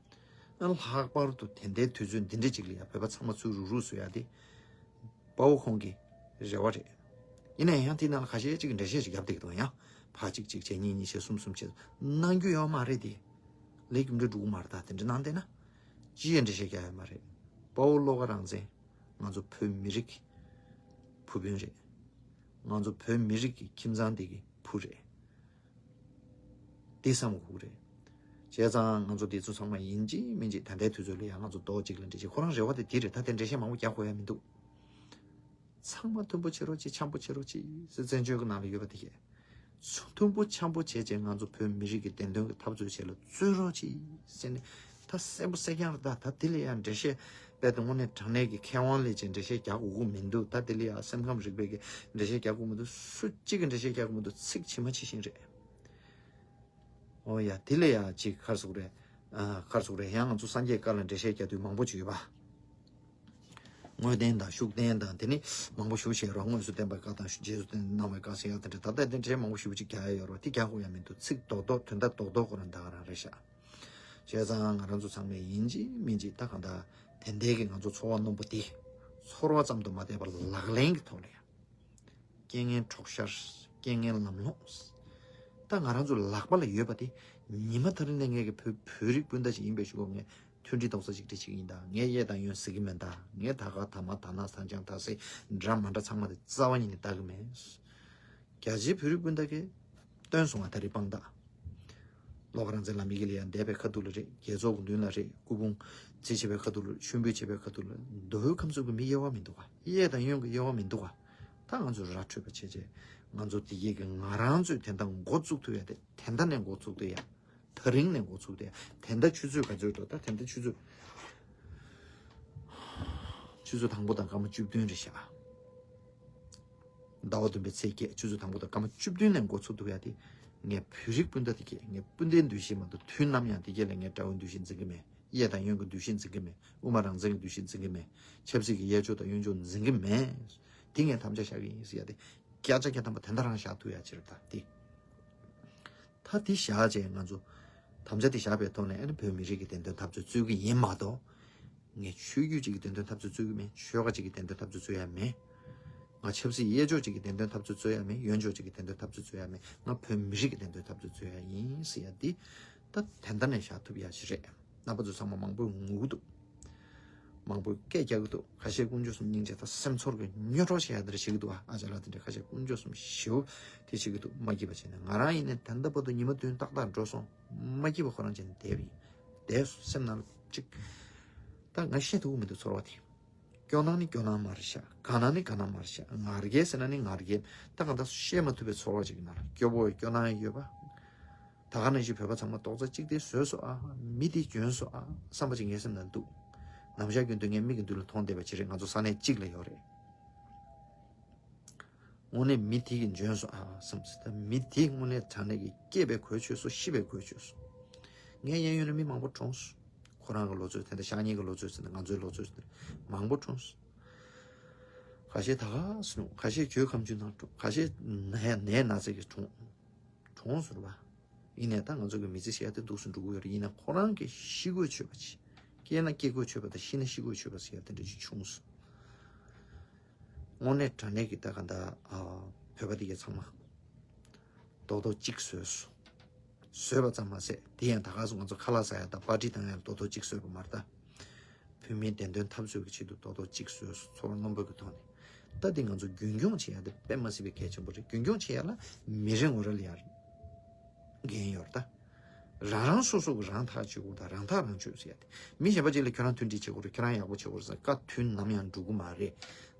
ཨ་ནི་ལྷག་པར་དུ་དེ་འདྲའི་དུས་ཚོད་འདི་འདྲ་ཅིག་ལ་ཡ་བོད་པ་ཚང་མ་ཚུར་རུག་རུག་བཟོ་ཡ་དེ་དཔའ་བོ་ཁོང་གི་རེ་བ་རེད། ཡིན་ན་ཡང་དེའི་ནང་ལ་ཁ་ཤས་ཅིག་གིས་འགྲེལ་བཤད་ཅིག་བརྒྱབ་བསྡད་ཀྱི་འདུག་ཡང་ཕར་གཅིག་གཅིག་བྱས། གཉིས་གཉིས་བྱས། གསུམ་གསུམ་བྱས། གནང་རྒྱུ་ཡོད་མ་རེད་དེ། ལས་རྒྱུ་འབྲས་འགྲོ་གི་མ་རེད་ད། དེ་འདྲ་གནང་བསྡད་ན་ཅི་ཡང་འགྲེལ་བཤད་རྒྱག་ཡ་མ་རེད། དཔའ་བོ་བློ་དགའ་རང་བཙན་ང་ཚོ་བོད་མི་རིགས་ཀྱི་བུ་སྤུན་རེད། ང་ཚོ་བོད་མི་རིགས་ཀྱི་ཁྱིམ་ཚང་འདི་གི་བུ་རེད། འདི་བསམ་དགོས་ཀྱི་རེད། བྱས་ཙང་ང་ཚོ་འདི་ཚོ་ཚང་མ་ཡིན་གཅིག་མིན་གཅིག་ད་ལྟའི་དུས་ཚོད་ལ་ཡང་ང་ཚོ་རྡོག་གཅིག་ལ་འགྲིལ་ཅིག་ཁོ་རང་རེ་བ་དེ་འདི་རེད། ད་དེ་འགྲེལ་བཤད་མང་པོ་རྒྱག་དགོས་ཡ་མི་འདུག་ཚང་མ་མཐུན་པོ་བྱེད་རོགས་གྱིས། འཆམ་པོ་བྱེད་རོགས་གྱིས་ཟེར། བཙན་བྱོལ་གྱི་ནང་ལ་ཡོད་པ་དེ་གས་མཐུན་པོ་འཆམ་པོ་བྱས་བྱས་ང་ཚོ་བོད་མི་རིགས་ཀྱི་བདེན་དོན་གྱི་འཐབ་རྩོད་བྱེད་ལ་བརྩོན་རོགས་གྱིས་ཟེར་ནས། ད་གསལ་པོ་གསལ་རྐྱང་རེད་ད། ད་དེ་ལ་ཡང་འགྲེལ་བཤད་རྦད་དེ་དངོས་གནས་དྲང་གནས་ཀྱི་མཁས་དབང་ལས་ཀྱི་འགྲེལ་བཤད་རྒྱག་དགོས་ཀྱི་མི་འདུག་ད་དེ་ལ་ཡང་སེམས་ཁམས་རིག་པའི་གི་འགྲེལ་བཤད་རྒྱག་དགོས་མི་འདུག་སུ་གཅིག་གིས་འགྲེལ་བཤད་རྒྱག་དགོས་མི་འདུག་ཚིག་ཇི་མ་ཇི་བཞིན་རེད། ཨོ་ཡ། དེ་ལ་ཡ་ཅིག་ག་རེ་ཟེར་དགོས་རེད། ཨ། ག་རེ་ཟེར་དགོས་རེད། ཡང་ང་ཚོ་སངས་རྒྱས་བཀའ་ལ་འགྲེལ་བཤད་རྒྱག་དུས་མང་པོ་ཅིག་ཡོད་པ། དངོས་བསྟན་དང་ཤུགས་བསྟན་དང་དེ་ནི་མང་པོ་ཞེ་པོ་ཅིག་ཡོད་རེད། དངོས་སུ་བསྟན་པའི་བཀའ་དང་རྗེས་སུ་བསྟན་གནང་བའི་བཀའ་ཟེར་ཡ་དེ་འདྲ། ད་ལྟ་དེ་འདྲའི་མང་པོ་ཞེ་པོ་ཅིག་རྒྱག་ཡ་ཡོད་རེད་པ། དེ་རྒྱག་དགོས་ཡ་མི་འདུག་ཚིག་རྡོག་རྡོག་དོན་དག་རྡོག་རྡོག་ཁོ་རང་ད་ག་རང་རེད་ཤག་བྱས་ཙང་ང་རང་ཚོ་ཚང་མས་ཡིན་གཅིག་མིན་གཅིག་ད་གང་ལྟར་དེ་འདྲའི་གི་ང་ཚོ་ཚོར་བ་རྣོན་པོ་འདི་ཚོར་བ་ཙམ་དུ་མ་བསྡད་པར་ལག་ལེན་གྱི་ཐོག་ནས་ཡ། རྐྱེན་ངན་གྲོགས་ཤར། རྐྱེན་ངན་ལམ་ལྷོངས། ད་ང་རང་ཚོ་ལག་པ་ལ་ཡོད་པ་དེ། ཉི་མ་དེ་རིང་ནས་ངས་ཀྱི་བོད་བོད་རིགས་སྤུན་ཟླ་ཞིག་ཡིན་པའི་གཞུག་གུ་ངས་མཐུན་སྒྲིལ་རྡོག་རྩ་གཅིག་སྒྲིལ་ཞིག་ཡིན་ད། ངས་གཡས་དང་གཡོན་ཟེར་གྱི་མེད་ད། ངས་ད་ག་ད་མ་ད་ན་ད་ཅང་ད་ཟེར་འདྲ་མ་འདྲ་ཚང་མ་དེ་རྩ་བ་ཉིད་ནས་ལྟ་གི་མེད། རྒྱ་ཆེའི་བོད་རིགས་སྤུན་ཟླ་གིས་སྟོན་སོང་བ་ད་རེས་དཔང་རྟགས། བློ་དགའ་རང་བཙན་ལམ་ཡིག་ལ་ཡང་འདས་པའི་ཁ་ཐུག་ལ་རེད། རྒྱལ་ཚོགས་ཀྱི་མདུན་ལ་རེད། སྐུ་ཕུང་རྩིས་བྱེད་པའི་ཁ་ཐུག་ལ། མཆོད་འབུལ་བྱེད་པའི་ཁ་ཐུག་ལ། མདོ་དབུས་ཁམས་གསུམ་གྱི་མི་དབྱེ་བ་མི་འདུག་ག་གཡས་དང་གཡོན་གྱི་དབྱེ་བ་མི་འདུག་ག་ད་ང་ཚོས་ར་འཕྲོད་པ་བྱས་བྱས་ང་ཚོ་དེ་གས་ཀྱི་ང་རང་ཚོས་དེ་འདྲ་འགོ་བཙུགས་ཐུབ་ཡ་དེ་དེ་འདྲ་ནས་འགོ་བཙུགས་ཐུབ་ཡ། ད་རིང་ནས་འགོ་བཙུགས་ཏེ་དེ་འདྲ་ཆུ་ཚོད་ག་ཚོད་འགྲོ། ད་དེ་འདྲ་ཆུ་ཚོད། ཆུ་ ཆུ་ཚོད་དང་པོ་དང་སྐར་མ་བཅུ་བདུན་རེད་ཤག་ཟླ་བ་བདུན་པའི་ཚེས་བརྒྱད་ཆུ་ཚོད་དང་པོ་དང་སྐར་མ་བཅུ་བདུན་ནས་འགོ་ཚུགས་ཐུབ་ཡ་དེ། ངས་བོད་རིགས་སྤུན་ཟླ་དེ་གས་ངས་སྤུན་ཟླའི་འདུ་ཤེས་མ་གཏོགས་དུས་ནམ་ཡང་དེ་གས་ལ་ངས་དགྲ་བོའི་འདུ་ཤེས་འཛིན་གི་མེད། གཡས་དང་གཡོན་གྱི་འདུ་ཤེས་འཛིན་གི་མེད། དབུ་མ་རང་བཙན་གྱི་འདུ་ཤེས་འཛིན་གི་མེད། ཆབ་སྲིད་ཀྱི་གཡས་ཕྱོགས་དང་གཡོན་ཕྱོགས་འཛིན་གི་མེད། དེ་ངས་དམ་བཅའ་བཞག་གི་ཡིན་ཟེར་ཡ་དེ། བརྒྱ་ཆ་བརྒྱ་ཐམ་པ་དེ་འདྲ་རང་བཞག་ཐུབ་ཡ་ཕྱིར་ད་དེ། ད་དེ་བཞག་བྱས་ང་ཚོ་དམ་བཅའ་དེ་བཞག་པའི་ཐོག་ནས་ཨ་ནི་བོད་མི་རིགས་ཀྱི་བདེན་དོན་འཐབ་རྩོད་རྩོད་ཀྱི་ཡིན་མ་གཏོགས། ངས་ཆོས་བརྒྱུད་ཅིག་གི་བདེན་དོན་འཐབ་རྩོད་རྩོད་ཀྱི་མེད། ཆོལ་ཁ་ཅིག་གི་བདེན་དོན་འཐབ་རྩོད་རྩོད་ཡ་མེད། ང་ཆབ་སྲིད་གཡས་ཕྱོགས་ཅིག་གི་བདེན་དོན་འཐབ་རྩོད་རྩོད་ཡ་མེད། གཡོན་ཕྱོགས་ཅིག་གི་བདེན་དོན་འཐབ་རྩོད་རྩོད་ཡ་མེད། ང་བོད་མི་རིགས་ཀྱི་བདེན་དོན་འཐབ་རྩོད་རྩོད་ཡ་ཡིན་ཟེར་ཡ་འདི་ད་དེ་འདྲ་ནས་བཞག་ཐུབ་ཡ་ཞིག་རེད། རྣམ་པ་ཚོ་ཚང་མ་མང་པོས་ངུ་གི་འདུག་མང་པོས་སྐད་རྒྱག་གི་འདུག་ཁ་ཤས་དཀོན་མཆོག་གསུམ་སྙིང་རྗེ་དང་སེམས་ཚོར་གྱི་སྨྱོ་གྲོགས་བྱེད་ཡ་འདི་འདྲ་བྱེད་ཀྱི་འདུག་ཨ་ཅག་ལགས་དེ་འདྲ་ཁ་ཤས་དཀོན་མཆོག་གསུམ་ཞེ་པོ་དེ་བྱེད་ཀྱི་འདུག་མ་སྐྱིད་པ་བྱས་ནས། ང་རང་ཡིན་ནའི་ད་ལྟ་བར་དུ་ཉི་མ་བདུན་ཏག་ཏག་འགྲོ་སོང་། མ་སྐྱིད་པ་ཁོ་རང་བྱས་ནས་བསྡད་པ་ཡིན། བསྡད་སོང་སེམས་ནང་ལ་ཅིག་ད་ང་བཤད་ཐུབ་ཀྱི་མི་འདུག་ཚོར་བ་དེ། སྐྱོ་སྣང་ནི་སྐྱོ་སྣང་མ་རེད་ཤག་དགའ་སྣང་ནི་དགའ་སྣང་མ་རེད་ཤག་ང་རྒྱལ་ཟེར་ན་ནི་ང་རྒྱལ། ད་གང་ལྟར་བཤད་མ་ཐུབ་པའི་ཚོར་བ་ཅིག་ཡིན་ན་ལ། སྐྱོ་པོ་སྐྱོ་སྣང་ཡོད་པ། ད་ག་ནང་བཞིན་བོད་པ་ཚང་མ་རྡོག་རྩ་གཅིག་སྟེ་བཟོས་སོང་ཨ། མི་དེ་འཇོན་སོང་ཨ་བསམ་པ་ཅིག་ངའི་སེམས་ནང་འདུག་ནམ་ཞག་རྒྱུན་དུ་ངས་མིག་གི་མདུན་ལ་མཐོང་བསྡད་པ་ཅིག་རེད། ང་ཚོ་ས་གནས་གཅིག་ལ་ཡོད་རེད། དངོས་གནས་མི་དེ་གིས་འཇོན་སོང་ཨ་བསམ་སོང་། ད་མི་དེ་དངོས་གནས་དྲང་གནས་ཀྱི་སྐྱེས་པའི་གོས་ཆོད་སོང་། ཤི་བའི་གོས་ཆོད་སོང་། ངའི་གཡས་གཡོན་ལ་མི་མང་པོ་གྲོངས་སོང་། ཁོ་རང་གི་ལོ་ཚོད་དེ་འདྲ། ཤག་གཉིས་ཀྱི་ལོ་ཚོད་ཟེར་ན། ང་ཚོའི་ལོ་ཚོད་ཟེར་ན་མང་པོ་གྲོངས་སོང་། ཁ་ཤས་ད་ག་སེ་གྲོངས། ཁ་ཤས་གྱོད་ཁམ་ཆུ་ནང་གྲོངས། ཁ་ཤས་ནད་ནད་ན་ཚ་གིས་གྲོངས། གྲོངས་སོང་རེད་པ། ཡིན་ནའི་ད་ང་ཚོ་གི་མི་ཚེ་ཟེར་ཡ་དེ་འདུག་སེ་འགྲོ་གི་ཡོད་རེད། ཡིན་ནའི་ཁོ་རང་གི་ཤི་གོས་ཆོད་པ་ཅིག་སྐྱེས་ན་སྐྱེ་གོས་ཆོད་པ་དང་། ཤི་ན་ཤི་གོས་ཆོད་པ་ཟེར་ཡ་དེ་འདྲ་ཅིག་བྱུང་སོང་། དངོས་གནས་དྲང་གནས་ཀྱི་ད་ག་ད་ཨ་བོད་པ་དེ་གས་ཚང་མ་རྡོག་རྡོག་གཅིག་བཟོས་སོང་། བཟོས་པ་ཙམ་མ་ཟད། དེ་ཡང་ད་ག་སེ་ང་ཚོ་ཁ་ལག་ཟ་ཡ་དང་པར་ཊི་བཏང་ཡ་ལ་རྡོག་རྡོག་གཅིག་བཟོས་པ་མ་རེད་ད། བོད་མིའི་བདེན་དོན་འཐབ་རྩོད་ཀྱི་ཆེད་དུ་རྡོག་རྡོག་གཅིག་བཟོས་སོང་། ཚོར་བ་རྣོན་པོ་གི་ཐོག་ནས། ད་དེ་ང་ཚོ་རྒྱུན་འཁྱོངས་བྱེད་ཡ་དེ་དཔེ་མ་སྲིད་པའི་གལ་ཆེན་པོ་རེད། རྒྱུན་འཁྱོངས་བྱེད་ཡ་ལ་མི་རེ་ངོ་རེ་ལ་ཡ་འགན་ཡོད་རེད་ད། རང་རང་སོ་སོ་གི་རང་ཐག་གཅོད་དགོས་དང་། རང་ཐག་རང་གཅོད་ཟེར་ཡ་དེ། མི་གཞན་པ་ཅིག་ལ་ཁྱོད་རང་མཐུན་སྒྲིལ་བྱེད་དགོས་རེད། ཁྱོད་རང་ཡག་པོ་བྱེད་དགོས་རེད་ཟེར་བཀའ་དུས་ནམ་ཡང་འགྲོ་གི་མ་རེད།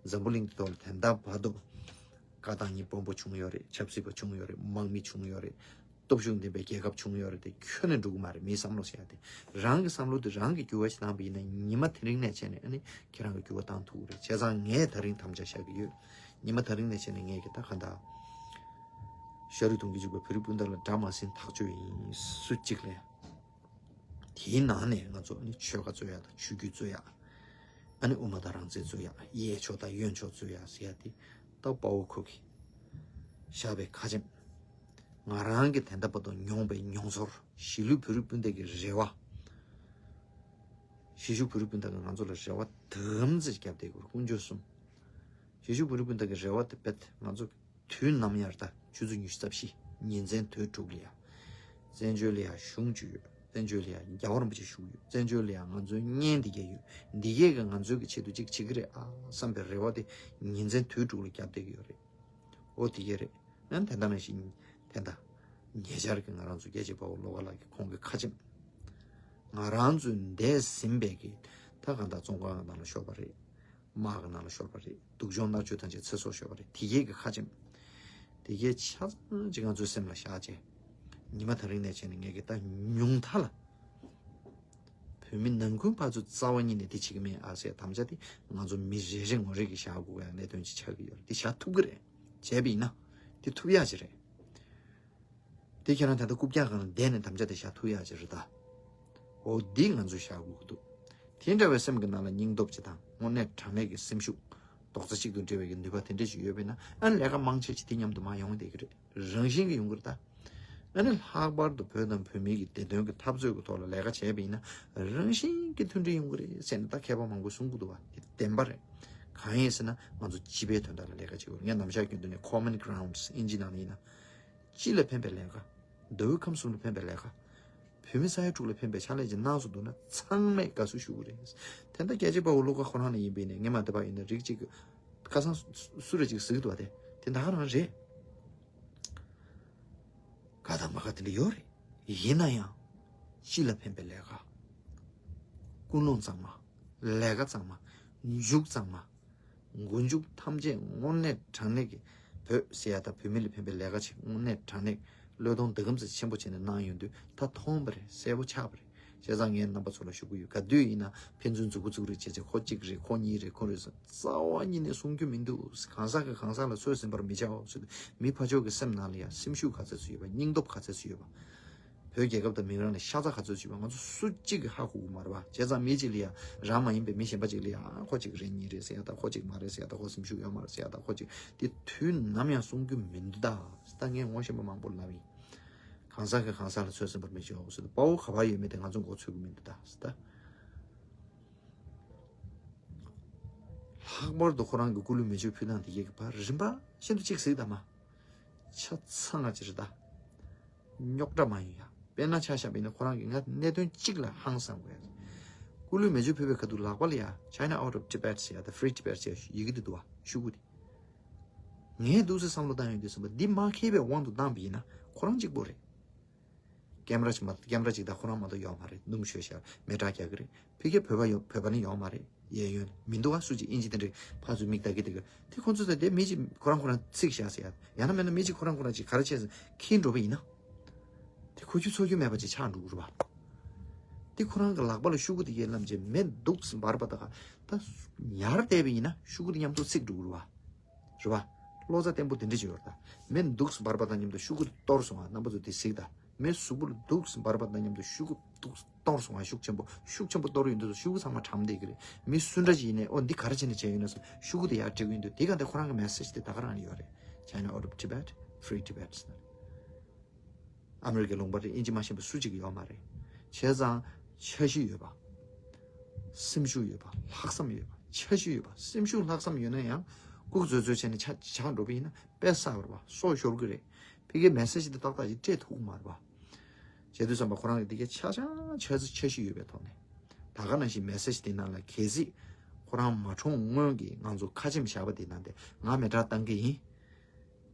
འཛམ་བུ་གླིང་འདི་ཐོག་ལ་དེ་འདྲ་བར་དུ་བཀའ་བཏང་མཁན་དཔོན་པོ་བྱུང་ཡོད་རེད། ཆབ་སྲིད་པ་བྱུང་ཡོད་རེད། དམག་མི་བྱུང་ཡོད་རེད། སྟོབས་ཤུགས་ལྡན་པའི་རྒྱལ་ཁབ་བྱུང་ཡོད་རེད་དེ། ཁྱོན་ནས་འགྲོ་གི་མ་རེད། མིའི་བསམ་བློ་ཟེར་ཡ་དེ། རང་གི་བསམ་བློ་དེ་རང་གིས་འགྱུར་བ་ཞིག་བཏང་བ་ཡིན་ན། ཉི་མ་དེ་རིང་ནས་བྱས་ནས་ཨ་ནི་ཁྱེད་རང་གིས་འགྱུར་བ་བཏང་ཐུབ་ཀྱི་རེད། བྱས་ཙང་ངས་ད་རིང་དམ་བཅའ་བཞག་གི་ཡོད། ཉི་མ་ད་རིང་ནས་བྱས་ནས་ངས་ཀྱི་ད་ག་འདྲ། ཤ་རུས་གདུང་གི་འཇུག་པའི་བོད་རིགས་སྤུན་ཟླ་ལ་དགྲ་མ་ཟིན་ཐག་གཅོད་ཡིན། སུ་གཅིག་ལ་ཡང་། དེའི་ནང་ནས་ང་ཚོ་ཨ་ནི་ཆོལ་ཁ་རྩོད་ཡ་དང་། ཆོས་བརྒྱུད་རྩོད་ཡ། ཨ་ནི་དབུ་མ་དང་རང་བཙན་རྩོད་ཡ། གཡས་ཕྱོགས་དང་གཡོན་ཕྱོགས་རྩོད་ཡ་ཟེར་ཡ་དེ། ད་དཔའ་བོ་ཁོ་གིས་བཞག་པའི་ཁ་ཆེམས། ང་རང་གིས་ད་ལྟ་བར་དུ་མྱོང་པའི་མྱོང་ཚོར། གཞིས་ལུས་བོད་རིགས་སྤུན་ཟླ་གི་རེ་བ། གཞིས་བཞུགས་བོད་རིགས་སྤུན་ཟླ་གིས་ང་ཚོ་ལ་རེ་བ་དམ་ཚིག་བརྒྱབ་བསྡད་ཡོད་རེད། དཀོན་མཆོག་གསུམ། གཞིས་བཞུགས་བོད་རིགས་སྤུན་ཟླ་གི་རེ་བ་དེ་རྦད་ང་ཚོ་དུས་ནམ་ཡང་ད་ཆུ་ཚོད་ཉི་ཤུ་རྩ་བཞི་ཉིན་མཚན་དུས་དྲུག་ལ་ཡ། བཙན་བྱོལ་ལ་ཡ་གཞུང་བཅུ་ཡོད། བཙན་བྱོལ་ལ་ཡ་རྒྱལ་བ་རིན་པོ་ཆེ་བཞུགས་ཡོད། བཙན་བྱོལ་ལ་ཡ་ང་ཚོའི་གཉེན་འདི་གས་ཡོད། འདི་གས་ཀྱིས་ང་ཚོའི་གི་ཆེད་དུ་ཅིག་བྱེད་ཀྱི་རེད་ཨ་བསམ་པའི་རེ་བ་དེ་ཉིན་མཚན་དུས་དྲུག་ལ་བརྒྱབ་བསྡད་ཀྱི་ཡོད་རེད། འོ་དེ་གས་རེད། ཡང་དེ་འདྲ་ནང་བཞིན་དེ་འདྲ་ཉེ་ཆར་གྱི་ང་རང་ཚོ་རྒྱལ་གཅེས་དཔའ་བོ་བློ་དགའ་ལགས་ཀྱིས་ཁོང་གི་ཁ་ཆེམས། ང་རང་ཚོའི་འདས་ཟིན་པའི་གི་ད་གང་ལྟར་བཙོན་ཁང་ནང་ལ་ཤོར་བ་རེད། དམག་གི་ནང་ལ་ཤོར་བ་རེད། སྡུག་སྦྱོང་མནར་གཅོད་ཐམས་ཅད་ཚེ་སྲོག་ཤོར་བ་རེད། དེ་གས་ཀྱི་ཁ་ཆེམས། དེ་གས་ཆ་ཚང་ཅིག་ང་ཚོའི་སེམས་ལ་བཞག་བྱས། ཉི་མ་དེ་རིང་ནས་བྱས་ནས་ངས་ཀྱི་ད་ཉུང་མཐའ་ལ། བོད་མི་ནང་ཁུལ་ཕར་ཚུར་རྩ་བ་ཉིད་ནས་དེ་བྱེད་ཀྱི་མེད་ཨ་ཟེར་དམ་བཅའ་དེ་ང་ཚོ་མི་རེ་རེ་ངོ་རེ་གིས་བཞག་དགོས་ཡ་གནད་དོན་ཅིག་ཆགས་ཀྱི་ཡོད་རེད། དེ་བཞག་ཐུབ་ཀྱི་རེད། བྱས་པ་ཡིན་ན་དེ་ཐུབ་ཡ་ཅིག་རེད། དེ་ཁྱེད་རང་ད་ལྟ་རྐུབ་བཀྱག་སྒང་ལ་བསྡད་ནས་དམ་བཅའ་དེ་བཞག་ཐུབ་ཡ་ཅིག་རེད་ད། འོ་འདི་ང་ཚོས་བཞག་དགོས་ཀྱི་འདུག་དེ་འདྲ་བའི་སེམས་ཀྱི་ནང་ལ་སྙིང་སྟོབས་ཅིག་དང་། དངོས་གནས་དྲང་གནས་ཀྱི་སེམས་ཤུགས། རྡོག་རྩ་གཅིག་ཏུ་སྒྲིལ་བའི་གི་ནུས་པ་དེ་འདྲ་ཞིག་ཡོད་པས་ན། ཨ་ནི་ལས་ཀ་མང་ཆེ་ཅིག་དེ་མཉམ་དུ་མར་ཡོང་བསྡད་ཀྱི་རེད། རང་བཞིན་གྱིས་ཡོང་གི་རེད་ད། ཨ་ནི་ལྷག་པར་དུ་བོད་དང་བོད་མིའི་གི་བདེན་དོན་གྱི་འཐབ་རྩོད་ཀྱི་ཐོག་ལ་ལས་ཀ་བྱས་པ་ཡིན་ན། རང་བཞིན་གྱིས་མཐུན་སྒྲིལ་ཡོང་གི་རེད་ཟེར་ནས་ད་མཁས་པ་མང་པོས་གསུང་གི་འདུག་བ། དེ་བདེན་པ་རེད། གང་ཡིན་ཟེར་ན་ང་ཚོ་སྤྱི་པའི་དོན་དག་ལ་ལས་ཀ་བྱེད་དགོས། ངས་ནམ་ཞག་རྒྱུན་དུ་ནས་common grounds ཨིན་ཇི་ནང་ལ་ཡིན་ན། སྤྱི་ལ་ཕན་པའི་ལས་ཀ། མདོ་དབུས་ཁམས་གསུམ་ལ་ཕན་པའི་ལས་ཀ། བོད་མི་ས་ཡ་དྲུག་ལ་ཕན་པའི་ཕྱག་ལས་ཅིག་གནང་སོང་འདུག་ན། ཚང་མས་དགའ་བསུ་ཞུ་གི་རེད། དེ་འདྲ་རྒྱལ་གཅེས་དཔའ་བོ་བློ་དགའ་ཁོ་རང་ལ་ཡིན་པས་ནས། ངས་མ་བསྡད་པ་ཡིན་ན་རིགས་གཅིག་གི་ཁ་སང་སུ་རེ་གཅིག་ཟེར་གི་འདུག་བ། དེ་དེ་ད་ག་རང་རེད། དགའ་དང་མ་དགའ་དེ་འདྲ་ཡོད་རེད། ཡིན་ན་ཡང་སྤྱི་ལ་ཕན་པའི་ལས་ཀ། ཀུན་སློང་གཙང་མ། ལས་ཀ་གཙང་མ། མཇུག་གཙང་མ། མགོ་མཇུག་ཐམས་ཅད་དངོས་གནས་དྲང་གནས་ཀྱི་བོད་ཟེར་ཡ་དང་བོད་མི་ལ་ཕན་པའི་ལས་ཀ་ཅིག་དངོས་གནས་དྲང་གནས་བློས་གཏོང་འདི་གམ་ཙམ་ཆེན་པོ་བྱས་ནས་གནང་ཡོང་དུས། ད་མཐོང་བ་རེད། གསལ་པོ་ཆགས་པ་རེད། བྱས་ཙང་ངས་རྣམ་པ་ཚོ་ལ་ཞུ་གི་ཡོད། ག་དུས་ཡིན་ན་ཕན་ཚུན་མཛུབ་གུ་བཙུགས་རེས་བྱས་བྱས་ཁོ་གཅིག་རེད་ཁོ་གཉིས་རེད་ཁོ་རེད་ཟེར་རྩ་བ་ཉིད་ནས་གསུང་རྒྱུ་མི་འདུག་གང་ཟག་གིས་གང་ཟག་ལ་ཚོད་ཟིན་པར་མི་བྱའོ་ཟེར། མི་ཕར་ཕྱོགས་ཀྱི་སེམས་ནང་ལ་ཡང་སེམས་ཤུགས་ག་ཚོད་ཚོད་ཡོད་པ། སྙིང་སྟོབས་ག་ཚོད་ཚོད་ཡོད་པ། བོད་རྒྱལ་ཁབ་དང་མི་རང་ལ་ཤ་ཚ་ག་ཚོད་ཚོད་ཡོད་པ་ང་ཚོ་སུ་གཅིག་གིས་ཧ་གོ་གི་མ་རེད་པ། བྱས་ཙང་མི་གཅིག་ལ་ཡང་རང་མ་ཡིན་པའི་མི་གཞན་པ་གཅིག་ལ་ཡང་ཁོ་གཅིག་རེད་གཉིས་རེད་ཟེར་ཡ་དང་ཁོ་གཅིག་མ་རེད་ཟེར་ཡ་དང་ཁོ་སེམས་ཤུགས་ཡོད་མ་རེད་ཟེར་ཡ་དང་ཁོ་གཅིག་དེ་དུས་ནམ་ཡང་གསུང་རྒྱུ་མི་འདུག་ད་ད་ངས་ངོ་ཤེས་པ་མང་པོ་ལབ་ཡིན། གང་ཟག་གིས་གང་ཟག་ལ་ཚོད་ཟིན་པར་མི་བྱའོ་ཟེར་དུས་དཔའ་བོ་ག་པར་ཡོད་མེད་དེ་ང་ཚོ་མགོ་ཚོད་ཀྱི་མི་འདུག་ད་ཟེར་ད། ལྷག་པར་དུ་ཁོ་རང་གི་སྐུ་ལུས་མེ་མཆོད་ཕུལ་སྟངས་དེ་གའི་བར་རིམ་པ་བཞིན་དུ་གཅིག་གཟིགས་དང་མ། ཆ་ཚང་ང་ཅི་རེད་ད། རྙོག་དྲ་མ་ཡིན་ཡ། དཔེར་ན་ཆ་བཞག་པ་ཡིན་ན་ཁོ་རང་གི་ང་གནད་དོན་གཅིག་ལ་ཧང་སང་དགོས་ཡ། སྐུ་ལུས་མེ་མཆོད་ཕུལ་བའི་ཁ་ཐུག་ལག་པ་ལ་ཡ་China out of Tibet ཟེར་ཡ་ད་Free Tibet ཟེར་ཡ་ཡི་གེ་དེ་འདུག་བ་ཤོག་གུ་དེ། ངས་འདུག་སེ་བསམ་བློ་བཏང་ཡོང་དུས་ཙམ་པ་འདི་མ་མཁས་པའི་དབང་དུ་བཏང་བ་ཡིན་ན་ཁོ་རང་གཅིག་པོ་རེད། ཀེམ་ར་ཅིག་མ་ཀེམ་ར་ཅིག་དང་ཁོ་རང་མ་གཏོགས་ཡོད་མ་རེད། སྣུམ་བཞོས་ཤར་མེ་དྲག་རྒྱག་གི་རེད། ཕ་གིའི་བོད་པ་ཡོད་བོད་པ་ནི་ཡོད་མ་རེད། གཡས་གཡོན་མི་འདུག་ཨ། སུ་ཅིག་ཨིན་ཇི་དེ་འདྲས་ཕར་ཚུར་མིག་ལྟ་གི་དེ་གི་དེ་ཁོ་ཚོ་ཚོ་དེ་མི་ཅིག་ཁོ་རང་ཁོ་རང་ཚིག་བཞག་ཟེར་ཡ་ཡང་ན་མེད་ན་མི་ཅིག་ཁོ་རང་ཁོ་རང་ཅིག་ག་རེ་བྱས་ཟེར་ཁྱིན་འགྲོ་བ་ཡིན་ན། དེ་ཁོ་ཁྱུ་ཚོ་ཁྱུ་མེད་པ་ཅིག་ཆགས་འགྲོ་གི་རེད་བ། དེ་ཁོ་རང་གི་ལག་པ་ལ་ཤོག་གུ་དེ་གའི་ལམ་ཅིག་མེ་འདུག་འབར་བ་དག་ད་ཉར་བསྡད་པ་ཡིན་ན་ཤོག་གུ་དེ་མཉམ་དུ་ཚིག་འགྲོ་གི་རེད་བ། རེད་བ། བློ་རྩ་བརྟན་པོ་དེ་འདྲ་ཅིག་ཡོད་རེད་ད། མེ་འདུག་འབར་བ་དང་མཉམ་དུ་ཤོག་གུ་གཏོར་སོང་བ་རྣམ་པ་ཚོ་དེ་གཟིགས་ད། མེ་གཟུགས་པོ་ལ་འདུག་འབར་བ་དང་མཉམ་དུ་ཤོག་གུ་འདུག་གཏོར་སོང་བ་ཤུགས་ཆེན་པོ་ཤུགས་ཆེན་པོ་གཏོར་ཡོང་དུས་ཤོག་གུ་ཚང་མ་གྲམ་བསྡད་ཀྱི་རེད། མི་སུ་འདྲ་ཅིག་ཡིན་ནའི་ཨོ་འདི་ག་རེ་བྱས་ནས་བྱས་ཡོད་ན་སོང་ཤོག་གུ་དེ་ཡར་སྤྲད་ཀྱི་ཡོང་དུས་དེ་ག་འདི་ཁོ་རང་གི་མེ་སེ་ཇི་དེ་ད་ག་རང་ཡོད་རེད། China out of Tibet, Free Tibet ཟེར། ཨ་མི་རི་ཀའི་ལུང་པ་རེད། ཨིན་ཇི་མ་ཤེས་པ་སུ་གཅིག་ཡོད་མ་རེད། བྱས་ཙང་འཆར་གཞི་ཡོད་པ། སེམས་ཤུགས་ཡོད་པ། ལྷག་བསམ་ཡོད་པ། འཆར་གཞི་ཡོད་པ། སེམས་ཤུགས་ལྷག་བསམ་ཡོད་ན་ཡང་ལྐུགས་འཛོལ་འཛོལ་བྱས་ནས་ཆ་ཆགས་འགྲོ་བ་ཡིན་ན་དཔེ་བསགས་པ་རེད་པ། སྲོག་ཤོར་གི་རེད། ཕ་གིའི་མེ་སེ་ཇི་དེ་ཏག་ཏག་ཅིག་སྤྲད་ཐུབ་ཀྱི་མ་རེད་པ། བྱས་དུས་ཙམ་པ་ཁོ་རང་གི་དེ་གའི་ཆ་ཚང་འཆར་འཆར་གཞི་ཡོད་པའི་ཐོག་ནས། ད་ག་ནང་བཞིན་མེ་སེ་ཇི་དེ་ནང་ལ་གལ་སྲིད་ཁོ་རང་མ་གྲོངས་སྔོན་གྱི་ང་ཚོ་ཁ་ཆེམས་བཞག་པ་དེ་ནང་དེ་ང་མེ་དྲག་བཏང་གི་ཡིན།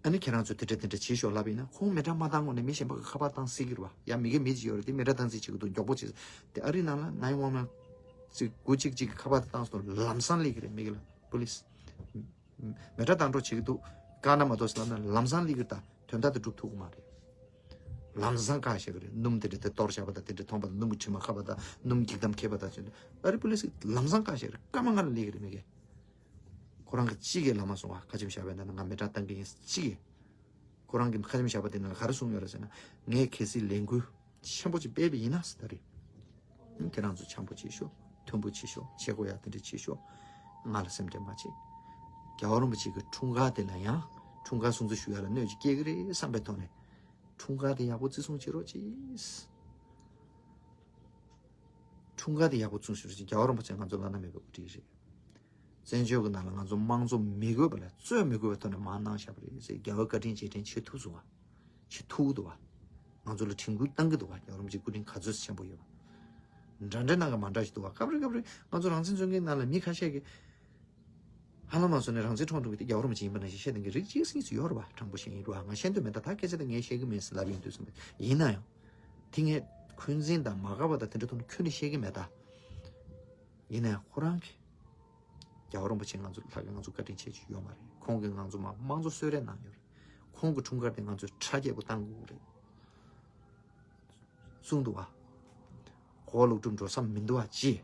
ཨ་ནི་ཁྱེད་རང་ཚོ་དེ་འདྲ་དེ་འདྲ་བྱེད་ཤོག་ལབ་པ་ཡིན་ན་ཁོང་མེ་དྲག་མ་བཏང་གོང་ནས་མི་གཞན་པ་གི་ཁ་པར་བཏང་སྲིད་ཀྱི་རེད་པ། ཡ་མི་གི་མི་ཅིག་ཡོད་རེད་དེ་མེ་དྲག་བཏང་སྲིད་བྱེད་ཀྱི་འདུག་མགྱོགས་པོ་བྱེད། དེ་ཨ་རི་ནང་ལ་nine one one ཅིག་དགུ་གཅིག་གཅིག་གི་ཁ་པར་བཏང་སོང་ལམ་སང་སླེབས་ཀྱི་རེད་མི་གི་ལ་police མེ་དྲག་བཏང་གྲབས་བྱེད་ཀྱི་འདུག་བཀག་ན་མ་གཏོགས་ཟེར་ལབ་ན་ལམ་སང་སླེབས་ཀྱི་རེད། ད་དོན་དག་དེ་འགྲུབ་ཐུབ་ཀྱི་མ་རེད། ལམ་སང་བཀག་བཞག་གི་རེད། སྣུམ་དེ་འདྲ་དེ་གཏོར་བཞག་པ་དང་དེ་འདྲ་མཐོང་པ་དང་སྣུམ་གྱི་དྲི་མ་ཁ་པར་དང་སྣུམ་འགྱིག་དམ་ཁྱེར་པ་དང་བྱས་ནས་ཨ་རི་police ལམ་སང་བཀག་བཞག་གི་རེད། སྐར་མ་ལྔ་ལ་སླེབས་ཀྱི་རེད་མི་གི་ཁོ་རང་གི་གཅིག་གིས་ལབ་མ་སོང་བ། ཁ་ཆེམས་བཞག་པའི་ནང་ན་ང་མེ་དྲག་བཏང་གི་ཡིན་གཅིག་གིས། ཁོ་རང་གིས་ཁ་ཆེམས་བཞག་པ་དེ་ནང་ལ་ག་རེ་གསུངས་ཡོད་རེད་ཟེར་ན། ངས་གལ་སྲིད་ལས་འགུལ་ཆེན་པོ་ཅིག་སྤེལ་བ་ཡིན་ན་ཟེར་ད་རེད། ཁྱེད་རང་ཚོ་འཆམ་པོ་བྱེད་ཤོག་མཐུན་པོ་བྱེད་ཤོག་བྱེད་དགོས་ཡ་དེ་འདྲ་བྱེད་ཤོག་ང་ལ་སེམས་ཁྲལ་མ་བྱེད། རྒྱལ་བ་རིན་པོ་ཆེ་གི་འཁྲུངས་སྐར་དེ་ལ་ཡང་འཁྲུངས་སྐར་སྲུང་བརྩི་ཞུ་ཡ་ལ་གནོད་ཅིག་སྐྱེལ་གི་རེད་བསམ་པའི་ཐོག་ནས། འཁྲུངས་སྐར་དེ་ཡག་པོ་བརྩི་སྲུང་བྱེད་རོགས་གྱིས། འཁྲུངས་སྐར་དེ་ཡག་པོ་བརྩི་སྲུང་བྱེད་རོགས་གྱིས། རྒྱལ་བ་རིན་པོ་ཆེ་ང་ཚོ་བླ་ན་མེད་པའི་དབུ་ཁྲིད་རེད། བཙན་བྱོལ་གྱི་ནང་ལ་ང་ཚོ་དམངས་གཙོ་མི་དགོས་པ་ལ་རྩོད་མི་དགོས་པའི་ཐོག་ནས་མར་གནང་བཞག་པ་རེད་ཟེར། རྒྱལ་བའི་བཀའ་དྲིན་རྗེས་དྲན་བྱེད་ཐུབ་སོང་བ། བྱེད་ཐུབ་འདུག་བ། ང་ཚོ་ལ་དྲན་སྐུལ་བཏང་གི་འདུག་བ། རྒྱལ་བ་རིན་པོ་ཆེའི་སྐུ་དྲིན་ག་ཚོད་ཆེན་པོ་ཡོད་བ། འདྲ་འདྲ་ནང་གི་མ་འདྲ་ཞིག་འདུག་བ། སྐབས་རེ་སྐབས་རེ་ང་ཚོ་རང་བཙན་རྩོད་མཁན་ནང་ལ་མི་ཁ་ཤས་ཀྱིས་ཧ་ལམ་མ་བཟོ་ནས་རང་བཙན་འཕྲོག་འགྲོ་གི་དེ་རྒྱལ་བ་རིན་པོ་ཆེ་ཡིན་པ་ནང་བཞིན་བཤད་མཁན་གྱི་རིགས་གཅིག་གཉིས་སུ་ཡོད་རེད་བ། དྲང་པོ་བཤད་ཡིན་རེད་བ། ང་བཤད་འདོད་མེད། ད་ད་སྐད་ཆ་དེ་ངས་བཤད་གི་མེད་ཟེར་ལབ་ཡོང་དུས་ཙམ་པ་ཡིན་ན་ཡང་། དེ་ངས་འཁོན་འཛིན་དང་མ་དགའ་བ་དང་དེ་འདྲ་ཐོག་ནས་ཁྱོན་ནས་བཤད་གི་མེད་ད། ཡིན་ནའི་ཁོ་རང་གིས་རྒྱལ་བ་རིན་པོ་ཆེ་ང་ཚོ་ལྷག་གི་ང་ཚོ་བཀའ་དྲིན་ཆེ་ཅིག་ཡོད་མ་རེད། ཁོང་གིས་ང་ཚོ་མ་དམངས་གཙོ་གསོལ་རས་གནང་ཡོད་རེད། ཁོང་གི་འཁྲུངས་སྐར་དེ་ང་ཚོས་གྲ་རྒྱས་པོ་བཏང་དགོས་རེད། གསུངས་འདུག་བ། གོ་བ་ལོག་སྒྲུབ་འགྲོ་ས་མི་འདུག་བ་ཅི།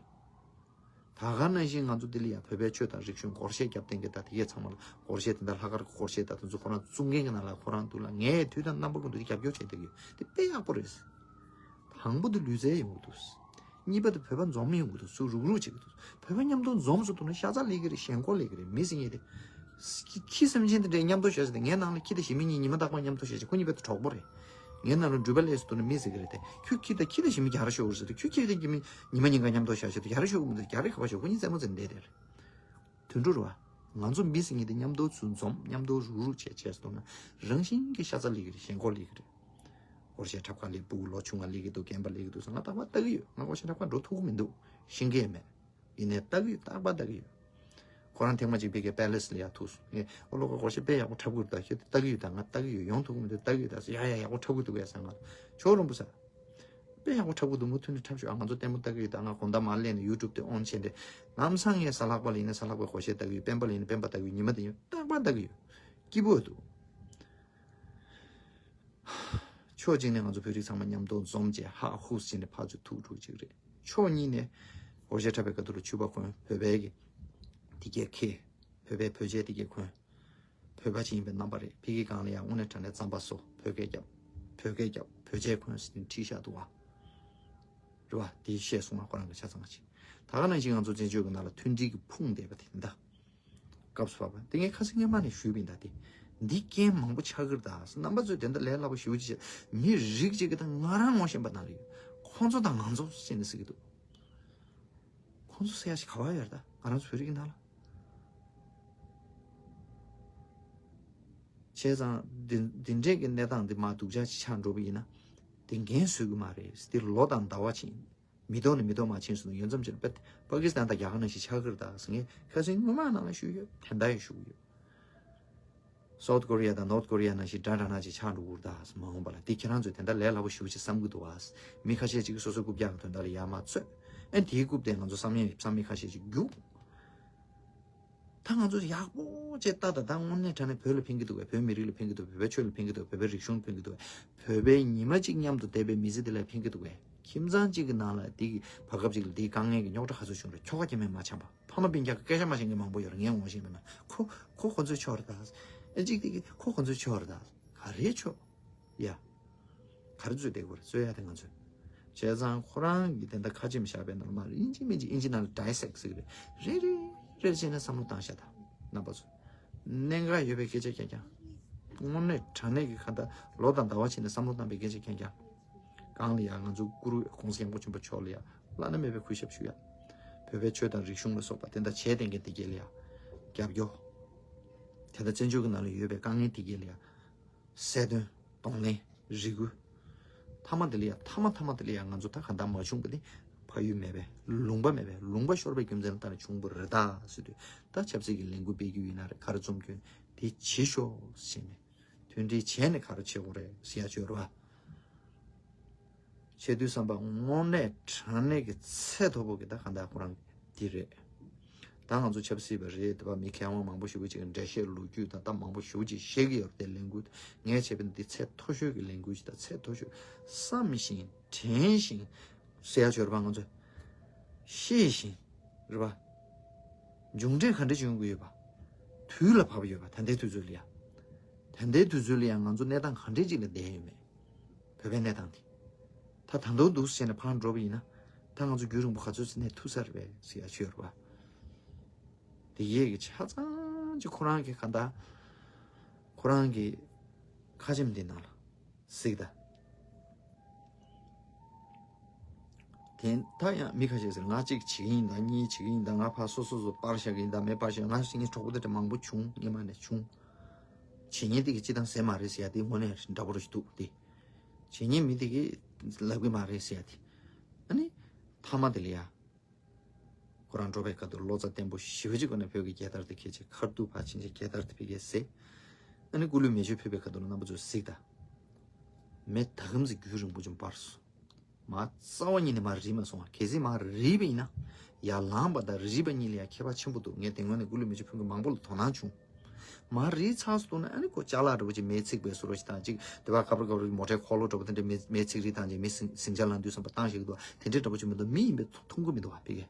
ད་ག་ནང་བཞིན་ང་ཚོ་ལྡི་ལི་ཡ་བོད་པའི་ཆོས་དང་རིག་གཞུང་སྒོར་གཞས་རྒྱབ་བསྟན་གི་ད་དེ་གས་ཚང་མ་ལ་སྒོར་གཞས་དེ་འདྲ་ལྷག་དཀར་གྱི་སྒོར་གཞས་ད་དེ་ཚོ་ཁོ་རང་བཙུགས་མཁན་གི་ནང་ལ་ཁོ་རང་འདུག་ལ། ངས་དུས་དང་རྣམ་པ་ཀུན་ཏུ་དེ་རྒྱབ་སྐྱོར་བྱས་བསྡད་ཀྱི་ཡོད། དེ་དཔེ་ཡག་པོ་རེད། དང་པོ་དེ་ལུས་རྩལ་ཡོང་གི་འདུག་གཉིས་པ་དེ་བོད་པ་འཛོམས་ཡོང་གི་འདུག་སུ་རུག་རུག་བྱེད་ཀྱི་འདུག་བོད་པ་མཉམ་དུ་འཛོམས་སུ་འདུག་ན་ཤ་ཚ་ལས་ཀྱི་རེད། ཞེན་ཁོག་ལས་ཀྱི་རེད། མི་ཟེར་མཁན་དེ། ཁྱི་སེམས་ཅན་དེ་འདྲའི་མཉམ་དུ་བཞག་བྱས་ཏེ་ངའི་ནང་ལ་ཁྱི་དང་ཞི་མི་གཉིས་ཉི་མ་རྟག་པར་མཉམ་དུ་བཞག་བྱས། ཁོ་གཉིས་དཔེ་གྲོགས་པོ་རེད། ངའི་ནང་ལ་འགྲུལ་པ་སླེབས་སུ་འདུག་ན་མི་ཟེར་གྱི་རེད་དེ། ཁྱོད་ཁྱི་དང་ཁྱི་དང་ཞི་མི་རྒྱག་ར་ཤོག་ཟེར་ཏེ། ཁྱོད་ཁྱི་དང་ཞི་མི་ཉི་མ་ཉིན་གང་མཉམ་དུ་བཞག་བྱས་ཏེ་རྒྱག་ར་ཤོག་གི་མི་འདུག་རྒྱག་རེས་ག་པར་ཤོག་ཁོ་གཉིས་རྩེད་མོ་རྩེ་བསྡད་དེ་རེད། དུད་འགྲོ་རེད་བ། ང་ཚོ་མི་ཟེར་མཁན་དེ་མཉམ་དུ་ཚུར་འཛོམས། མཉམ་དུ་རུག་རུག་བྱས་བྱས་སུ་འདུག་ན་རང་བཞིན་གྱིས་ཤ་ཚ་སླེབས་ཀྱི་རེད། ཞེན་ཁོག་སླེབས་ཀྱི་རེད། སྒོར་གཞས་འཁྲབ་ཁ་སླེབས། སྤུ་གུ་ལོ་ཆུང་བ་སླེབས་ཀྱི་འདུག་རྒན་པ་སླེབས་ཀྱི་འདུག་ཟེར། ང་རྟག་པར་ལྟ་གི་ཡོད། ང་སྒོར་གཞས་འཁྲབ་ཁ་འགྲོ་ཐུབ་ཀྱི་མི་འདུག་ཤེས་ཀྱི་མེད། ཡིན་ནའི་ལྟ་གི་ཡོད། རྟག་པར་ལྟ་གི་ཡོད། ཁོ་རང་ཐེངས་མ་གཅིག་ཕ་གིའི་པེ་ལེ་སི་ལ་ཡར་ཐུག་སོང་། ངས་ཨོ་ལོ་ཀ་སྒོར་གཞས་དཔེ་ཡག་པོ་འཁྲབ་ཀྱི་འདུག་ད་ཁྱོད་ལྟ་གི་ཡོད། ད་ང་ལྟ་གི་ཡོད། ཡོང་ཐུབ་ཀྱི་མི་འདུག་ལྟ་གི་ཡོད། ད་ཟེར། ཡ་ཡ་ཡག་པོ་འཁྲབ་ཀྱི་འདུག་ཡ་ཟེར། ང་ལ་ཆོག་རོང་པོ་ཟེར། དཔེ་ཡག་པོ་འཁྲབ་ཀྱི་འདུག་མུ་མཐུད་ནས་འཁྲབ་ཤོག་ཨ། ང་ཚོ་ལྟད་མོ་ལྟ་གི་ཡོད། ད་ང་དགོང་དག་མར་སླེབས་ནས་ཡུ་ཊུབ་དེ་ཨོན་བྱས་ཏེ། ལམ་སང་ངས་གཟའ་ལྷག་པ་ལ་ཡིན་ན་གཟའ་ལྷག་པའི་སྒོར་གཞས་ལྟ་གི་ཡོད། སྤེན་པ་ལ་ཡིན་ན་སྤེན་པ་ལྟ་གི་ཡོད། ཉི་མ་དེ་ཉིན་རྟག་པར་ལྟ་གི་ཡོད། སྐྱིད་པོ་འདུག་ཆོ། ཕྱོགས་གཅིག་ནས་ང་ཚོ་བོད་རིགས་ཚང་མ་མཉམ་དུ་འཛོམས་བྱས་ཧ་ཧུ་ཟེར་ནས་ཕར་ཚུར་ཐུག་འགྲོ་གཅིག་རེད། ཕྱོགས་གཉིས་ནས་ཧོར་ཤ་འཁྲབ་པའི་སྐབས་དུ་ལ་ཕྱུ་པ་གོན། བོད་པའི་གི་དེ་གས་ཁེ། བོད་པའི་བོད་ཆས་དེ་གས་གོན། བོད་པ་ཅིག་ཡིན་པའི་རྣམ་པ་རེད། ཕ་གི་སྒང་ལ་ཡང་དངོས་གནས་དྲང་གནས་རྩམ་པ་བཟོ། བོད་སྐད་རྒྱབ། བོད་སྐད་རྒྱབ། བོད་ཆས་གོན་ཟེར་ནས་ཁྲིད་བཞག་འདུག་བ། རེད་བ། དེ་བཤད་སོང་བ་ཁོ་རང་གི་ཆ་ཚང་ཅིག་ད་ག་ནང་བཞིན་ང་ཚོ་བཙན་བྱོལ་གྱི་ནང་ལ་མཐུན་སྒྲིལ་གྱི་ཕུང་བསྡད་པ་དེ་འདྲ། སྐབས་སུ་བབ་པ་དེ་ངས་ཁ་སང་སྔོན་མ་ནས་ཞུས་པ་ཡིན་ད། དེ་འདི་རྐྱེན་མང་པོ་ཆགས་ཀྱི་རེད་ད། རྣམ་པ་ཚོས་དེ་འདྲ་ལས་སླ་པོ་ཞུ་ཅི་བྱེད། མི་རིགས་གཅིག་གི་ད་ང་རང་ངོ་ཤེས་པ་ནང་ལ་ཡོད། ཁོང་ཚོ་དང་ང་ཚོ་ཟེར་ནས་ཟེར་གྱི་འདུག་ཁོང་ཚོ་ཟེར་ཡ་ཞིག་ག་བ་ཡོད་རེད་ད། ང་རང་ཚོ་བོད་རིགས་ཀྱི་ནང་ལ། བྱས་ཙང་འདི་འདི་འདྲས་ཀྱི་གནས་སྟངས་འདི་མ་སྡུག་ཅག་ཅིག་ཆགས་འགྲོ་བ་ཡིན་ན། དེ་འགན་བཟོད་ཀྱི་མ་རེད། འདི་ལོ་དང་ཟླ་བ་ཕྱིན། མི་ཐོག་ནས་མི་ཐོག་མ་ཕྱིན་སོང་། ཡོད་མཚམས་ཅིག་ལ་པད་པ་ཀི་སི་ཐན་དང་རྒྱ་གར་ནང་བཞིན་ཆགས་ཀྱི་རེད་ད་ཟེར། ངས་ཁ་སང་སྔོན་མ་ནང་ལ་ཞུས་ཡོད། དེ་འདྲ་ཡང་ཞུ་གི་ཡོད། སའུ་ཐི་ཀོ་རི་ཡ་དང་ནོར་ཐི་ཀོ་རི་ཡ་ནང་བཞིན་འདྲ་འདྲ་ནང་བཞིན་ཆགས་འགྲོ་གི་རེད་ད་ཟེར། མ་འོངས་པ་ལ་འདི་ཁྱེད་རང་ཚོས་དེ་འདྲ་ལས་སླ་པོ་ཞུ་ཅིག་བསམ་གྱི་འདུག་བ། མི་ཁ་ཤས་ཅིག་གིས་སོ་སོའི་རྐུབ་བཀྱག་གི་དོན་དག་ལ་ཡར་མར་རྩོད། ཨེ་དེའི་རྐུབ་དེ་ང་ཚོ་བསམ་ཡས་བསམ་མི་ཁ་ཤས་ཅིག་རྒྱུག་ད་ང་ཚོ་ཡག་པོ་བྱས་ལྟ་ད། ད་དངོས་གནས་དྲང་གནས་བོད་ལ་ཕན་གྱི་འདུག་གས། བོད་མི་རིགས་ལ་ཕན་གྱི་འདུག་བོད་པའི་ཆོས་ལ་ཕན་གྱི་འདུག་བོད་པའི་རིག་གཞུང་ལ་ཕན་གྱི་འདུག་གས། བོད་པའི་ཉི་མ་གཅིག་མཉམ་དུ་བསྡད་པའི་མི་ཚེ་འདི་ལ་ཕན་གྱི་འདུག་གས། ཁྱིམ་ཚང་གཅིག་གི་ནང་ལ་འདི་གི་བར་སྐབས་ཅིག་ལ་འདིའི་དཀའ་ངལ་གྱི་རྙོག་དྲ་ག་ཚོད་བྱུང་རེད། ཁྱོ་ག་སྐྱེ་དམན་མ་འཆམ་པ། ཕ་མ་སྤུན་ཀྱག་གི་སྐད་ཆ་མ་བཤད་མཁན་མང་པོ་ཡོད་རེད། ངས་ངོ་ཤེས་མེད་ན། ཁོ་ཁོ་ཁོ་ཚོའི་ཕྱོགས་རེད་ད། ཨེ་གཅིག་དེ་གི་ཁོ་ཁོ་ཚོའི་ཕྱོགས་རེད་ད། ག་རེའི་ཕྱོགས། ཡ། ག་རེ་རྩོད་བསྡད་དགོས་རེད། རྩོད་ཡ་དེ་ང་ཚོས། བྱས་ཙང་ཁོ་རང་གིས་དེ་འདྲ་ཁ་ཆེམས་བཞག་པའི་ནང་ལ་མར་ཨིན་ཇི་མིན་ཇི་ཨིན་ཇི་ནང་ལ་ཌའི་སེག་ཟེར་གི་རེད། རེ་རེ་རེ་བྱས་ནས་བསམ་བློ་བཏང་བཞག་ད། རྣམ་པ་ཚོ། གནད་འགག་ཡོད་པའི་སྐད་ཆ་རྐྱང་རྐྱང་། དངོས་གནས་དྲང་གནས་ཀྱི་ག་ད་ལོ་དང་ཟླ་བ་ཕྱིན་ནས་བསམ་བློ་བཏང་པའི་སྐད་ཆ་རྐྱང་རྐྱང་། གང་ལ་ཡང་ང་ཚོ་གུ་རུ་༸གོང་ས་༸སྐྱབས་མགོན་ཆེན་པོ་མཆོག་ལ་ཡང་བླ་ན་མེད་པའི་གུས་ཞབས་ཞུ་ཡ། བོད་པའི་ཆོས་དང་རིག་གཞུང་ལ་སོགས་པ་དེ་འདྲ་བྱས་བསྡད་མཁན་དེ་གས་ལ་ཡང་རྒྱབ་སྐྱོར། དེ་འདྲ་བཙན་བྱོལ་གྱི་ནང་ལ་ཡོད་པའི་དཀའ་ངལ་དེ་གས་ལ་ཡང་། གསལ་སྟོན། གདོང་ལེན། རེ་སྐུལ། མཐའ་མ་དེ་ལ་ཡ་མཐའ་མ་མཐའ་མ་དེ་ལ་ཡ་ང་ཚོ་ད་གང་ལྟར་མ་བྱུང་པ་དེ་ཕ་ཡུལ་མེད་པས། ལུང་པ་མེད་པས། ལུང་པ་ཤོར་བའི་རྒྱུ་མཚན་ལ་ལྟ་ནས་བྱུང་བ་རེད་ད་ཟེར་དུས། ད་ཆབ་སྲིད་ཀྱི་ལས་འགུལ་སྤེལ་རྒྱུ་ཡིན་ན་རེད། ག་རེ་རྩོམ་རྒྱུ་ཡིན་ན་དེ་བྱེད་ཤོག་ཟེར་ནས། མཐུན་སྒྲིལ་བྱས་ནས་ག་རེ་བྱེད་དགོས་རེད་ཟེར་ཡ་བྱོས་རེད་བ། བྱེད་དུས་བསམ་པ་དངོས་གནས་དྲང་གནས་ཀྱི་ཚད་མཐོ་པོ་གི་ད་གང་ལྟར་ཁོ་རང་འདི་རེད། ད་ང་ཚོ་ཆབ་སྲིད་པ་རེད་དེ་བ། མི་མཁས་དབང་མང་པོ་ཞེ་པོ་ཅིག་གི་འགྲེལ་བཤད་ལོ་རྒྱུས་དང་ད་མང་པོ་ཞེ་པོ་ཅིག་བཤད་ཀྱི་ཡོད་རེད། དེ་ལས་འགུལ་ངས་བྱས་པ་ནི་འདི་ཚད་མཐོ་ཤོས་ཀྱི་ལས་འགུལ་ཞིག་ད། ཚད་མཐོ་ཤོས་བསམ་ཞིང་དྲན་ཞིང་ཟེར་ཡ་བྱོས་རེད་བ། ང་ཚོ་ཤེས་ཤིང་རེད་བ། མཇུག་འབྲས་ག་འདྲ་བྱུང་གི་ཡོད་པ། དུས་ལ་བབ་ཡོད་པ། ད་ལྟའི་དུས་ཚོད་ལ་ཡ། ད་ལྟའི་དུས་ཚོད་ལ་ཡ་ང་ཚོ་གནས་སྟངས་ག་འདྲས་ཅིག་ལ་བསྡད་ཡོད་མེད། བོད་པའི་གནས་སྟངས་དེ། ད་ད་དུང་འདུག་ཟེར་ནས་ཕར་འགྲོ་བ་ཡིན་ན། ད་ང་ཚོ་རྒྱུན་རིང་པོ་ག་ཚོད་ཙམ་གནས་ཐུབ་ས་རེད་པས་ཟེར་ཡ་ཅིག་ཡོད་རེད་བ། དེ་ཡས་ཀྱི་ཆ་ཚང་ཅིག་ཁོ་རང་གི་ག་ད། ཁོ་རང་གི་ཁ་ཆེམས་འདི་ནང་ལ་གཟིགས་ད། དེ་ད་ཡང་མི་ཁ་ཤས་ཟེར། ང་གཅིག་བྱེད་ཀྱི་ཡིན་ད། གཉིས་བྱེད་ཀྱི་ཡིན་ད། ང་ཕར་སོ་སོ་སོ་པར་བཞག་གི་ཡིན་ད། མེ་པར་བཞག་ང་ངའི་གྲོགས་པོ་དེ་འདྲ་མང་པོ་བྱུང་། སྔོན་མ་ནས་བྱུང་། བྱེད་མཁན་དེ་གིས་སྤྱི་བཏང་ཟེར་མ་རེད་ཟེར་ཡ་དེ་དངོས་གནས་འདྲ་པོ་རེ་ཞིག་འདུག་སྟེ། བྱེད་མཁན་མི་དེ་གིས་ལབ་གི་མ་རེད་ཟེར་ཡ་དེ། ཨ་ནི། མཐའ་མ་དེ་ལ་ཡ། ཁོ་རང་འགྲོ་བའི་ཁ་ཐུག་བློ་རྩ་བརྟན་པོ་ཞེ་པོ་ཅིག་སྒོ་ནས་བོད་ཀྱི་རྒྱལ་དར་དེ་འཁྱེར་བྱས། ཁ་ཐུག་ཕར་ཕྱིན་བྱས་རྒྱལ་དར་དེ་ཕ་གིར་གཟིགས། ཨ་ནི་སྐུ་ལུས་མེ་མཆོད་ཕུལ་བའི་ཁ་ཐུག་ལ་རྣམ་པ་ཚོས་གཟིགས་དང་། མེ་ད་གམ་ཟིག་རྒྱུན་རིང་པོ་ཅིག་འབར་སོང་། མ་རྩ་བ་ཉིད་ནས་མར་རིལ་མ་སོང་བ། གལ་སྲིད་མར་རིལ་བ་ཡིན་ན། ཡར་ལངས་པ་དང་རིལ་བ་གཉིས་ལ་ཡང་ཁྱད་པར་ཆེན་པོ་འདུག་ངས་དེ་སྔོན་ནས་སྐུ་ལུས་མེ་མཆོད་ཕུལ་མཁན་མང་པོ་ལ་དོ་སྣང་བྱུང་། མར་རིལ་ཚར་སོང་འདུག་ན། ཨ་ནི་ཁོ་ཅ་ལག་འདྲ་པོ་ཅིག་མེ་འཚིག་པའི་བཟོ་འདྲ་ཞིག་དང་། ཅིག་དེ་བ་སྐབས་རེ་སྐབས་རེ་མོ་ཊའི་འཁོར་ལོ་འདྲ་པོ་དེ་འདྲ་མེ་མེ་འཚིག་རིལ་བཏང་བྱས་མི་ཟིང་ཟིང་ཆ་ལངས་དུས་ཙམ་པ་བཏང་བཞག་གི་འདུག་དེ་འདྲའི་འདྲ་པོ་ཅིག་མི་འདུག་མི་ཡིན་པས་མཐོང་གི་མི་འདུག་བ། ཕ་གིར་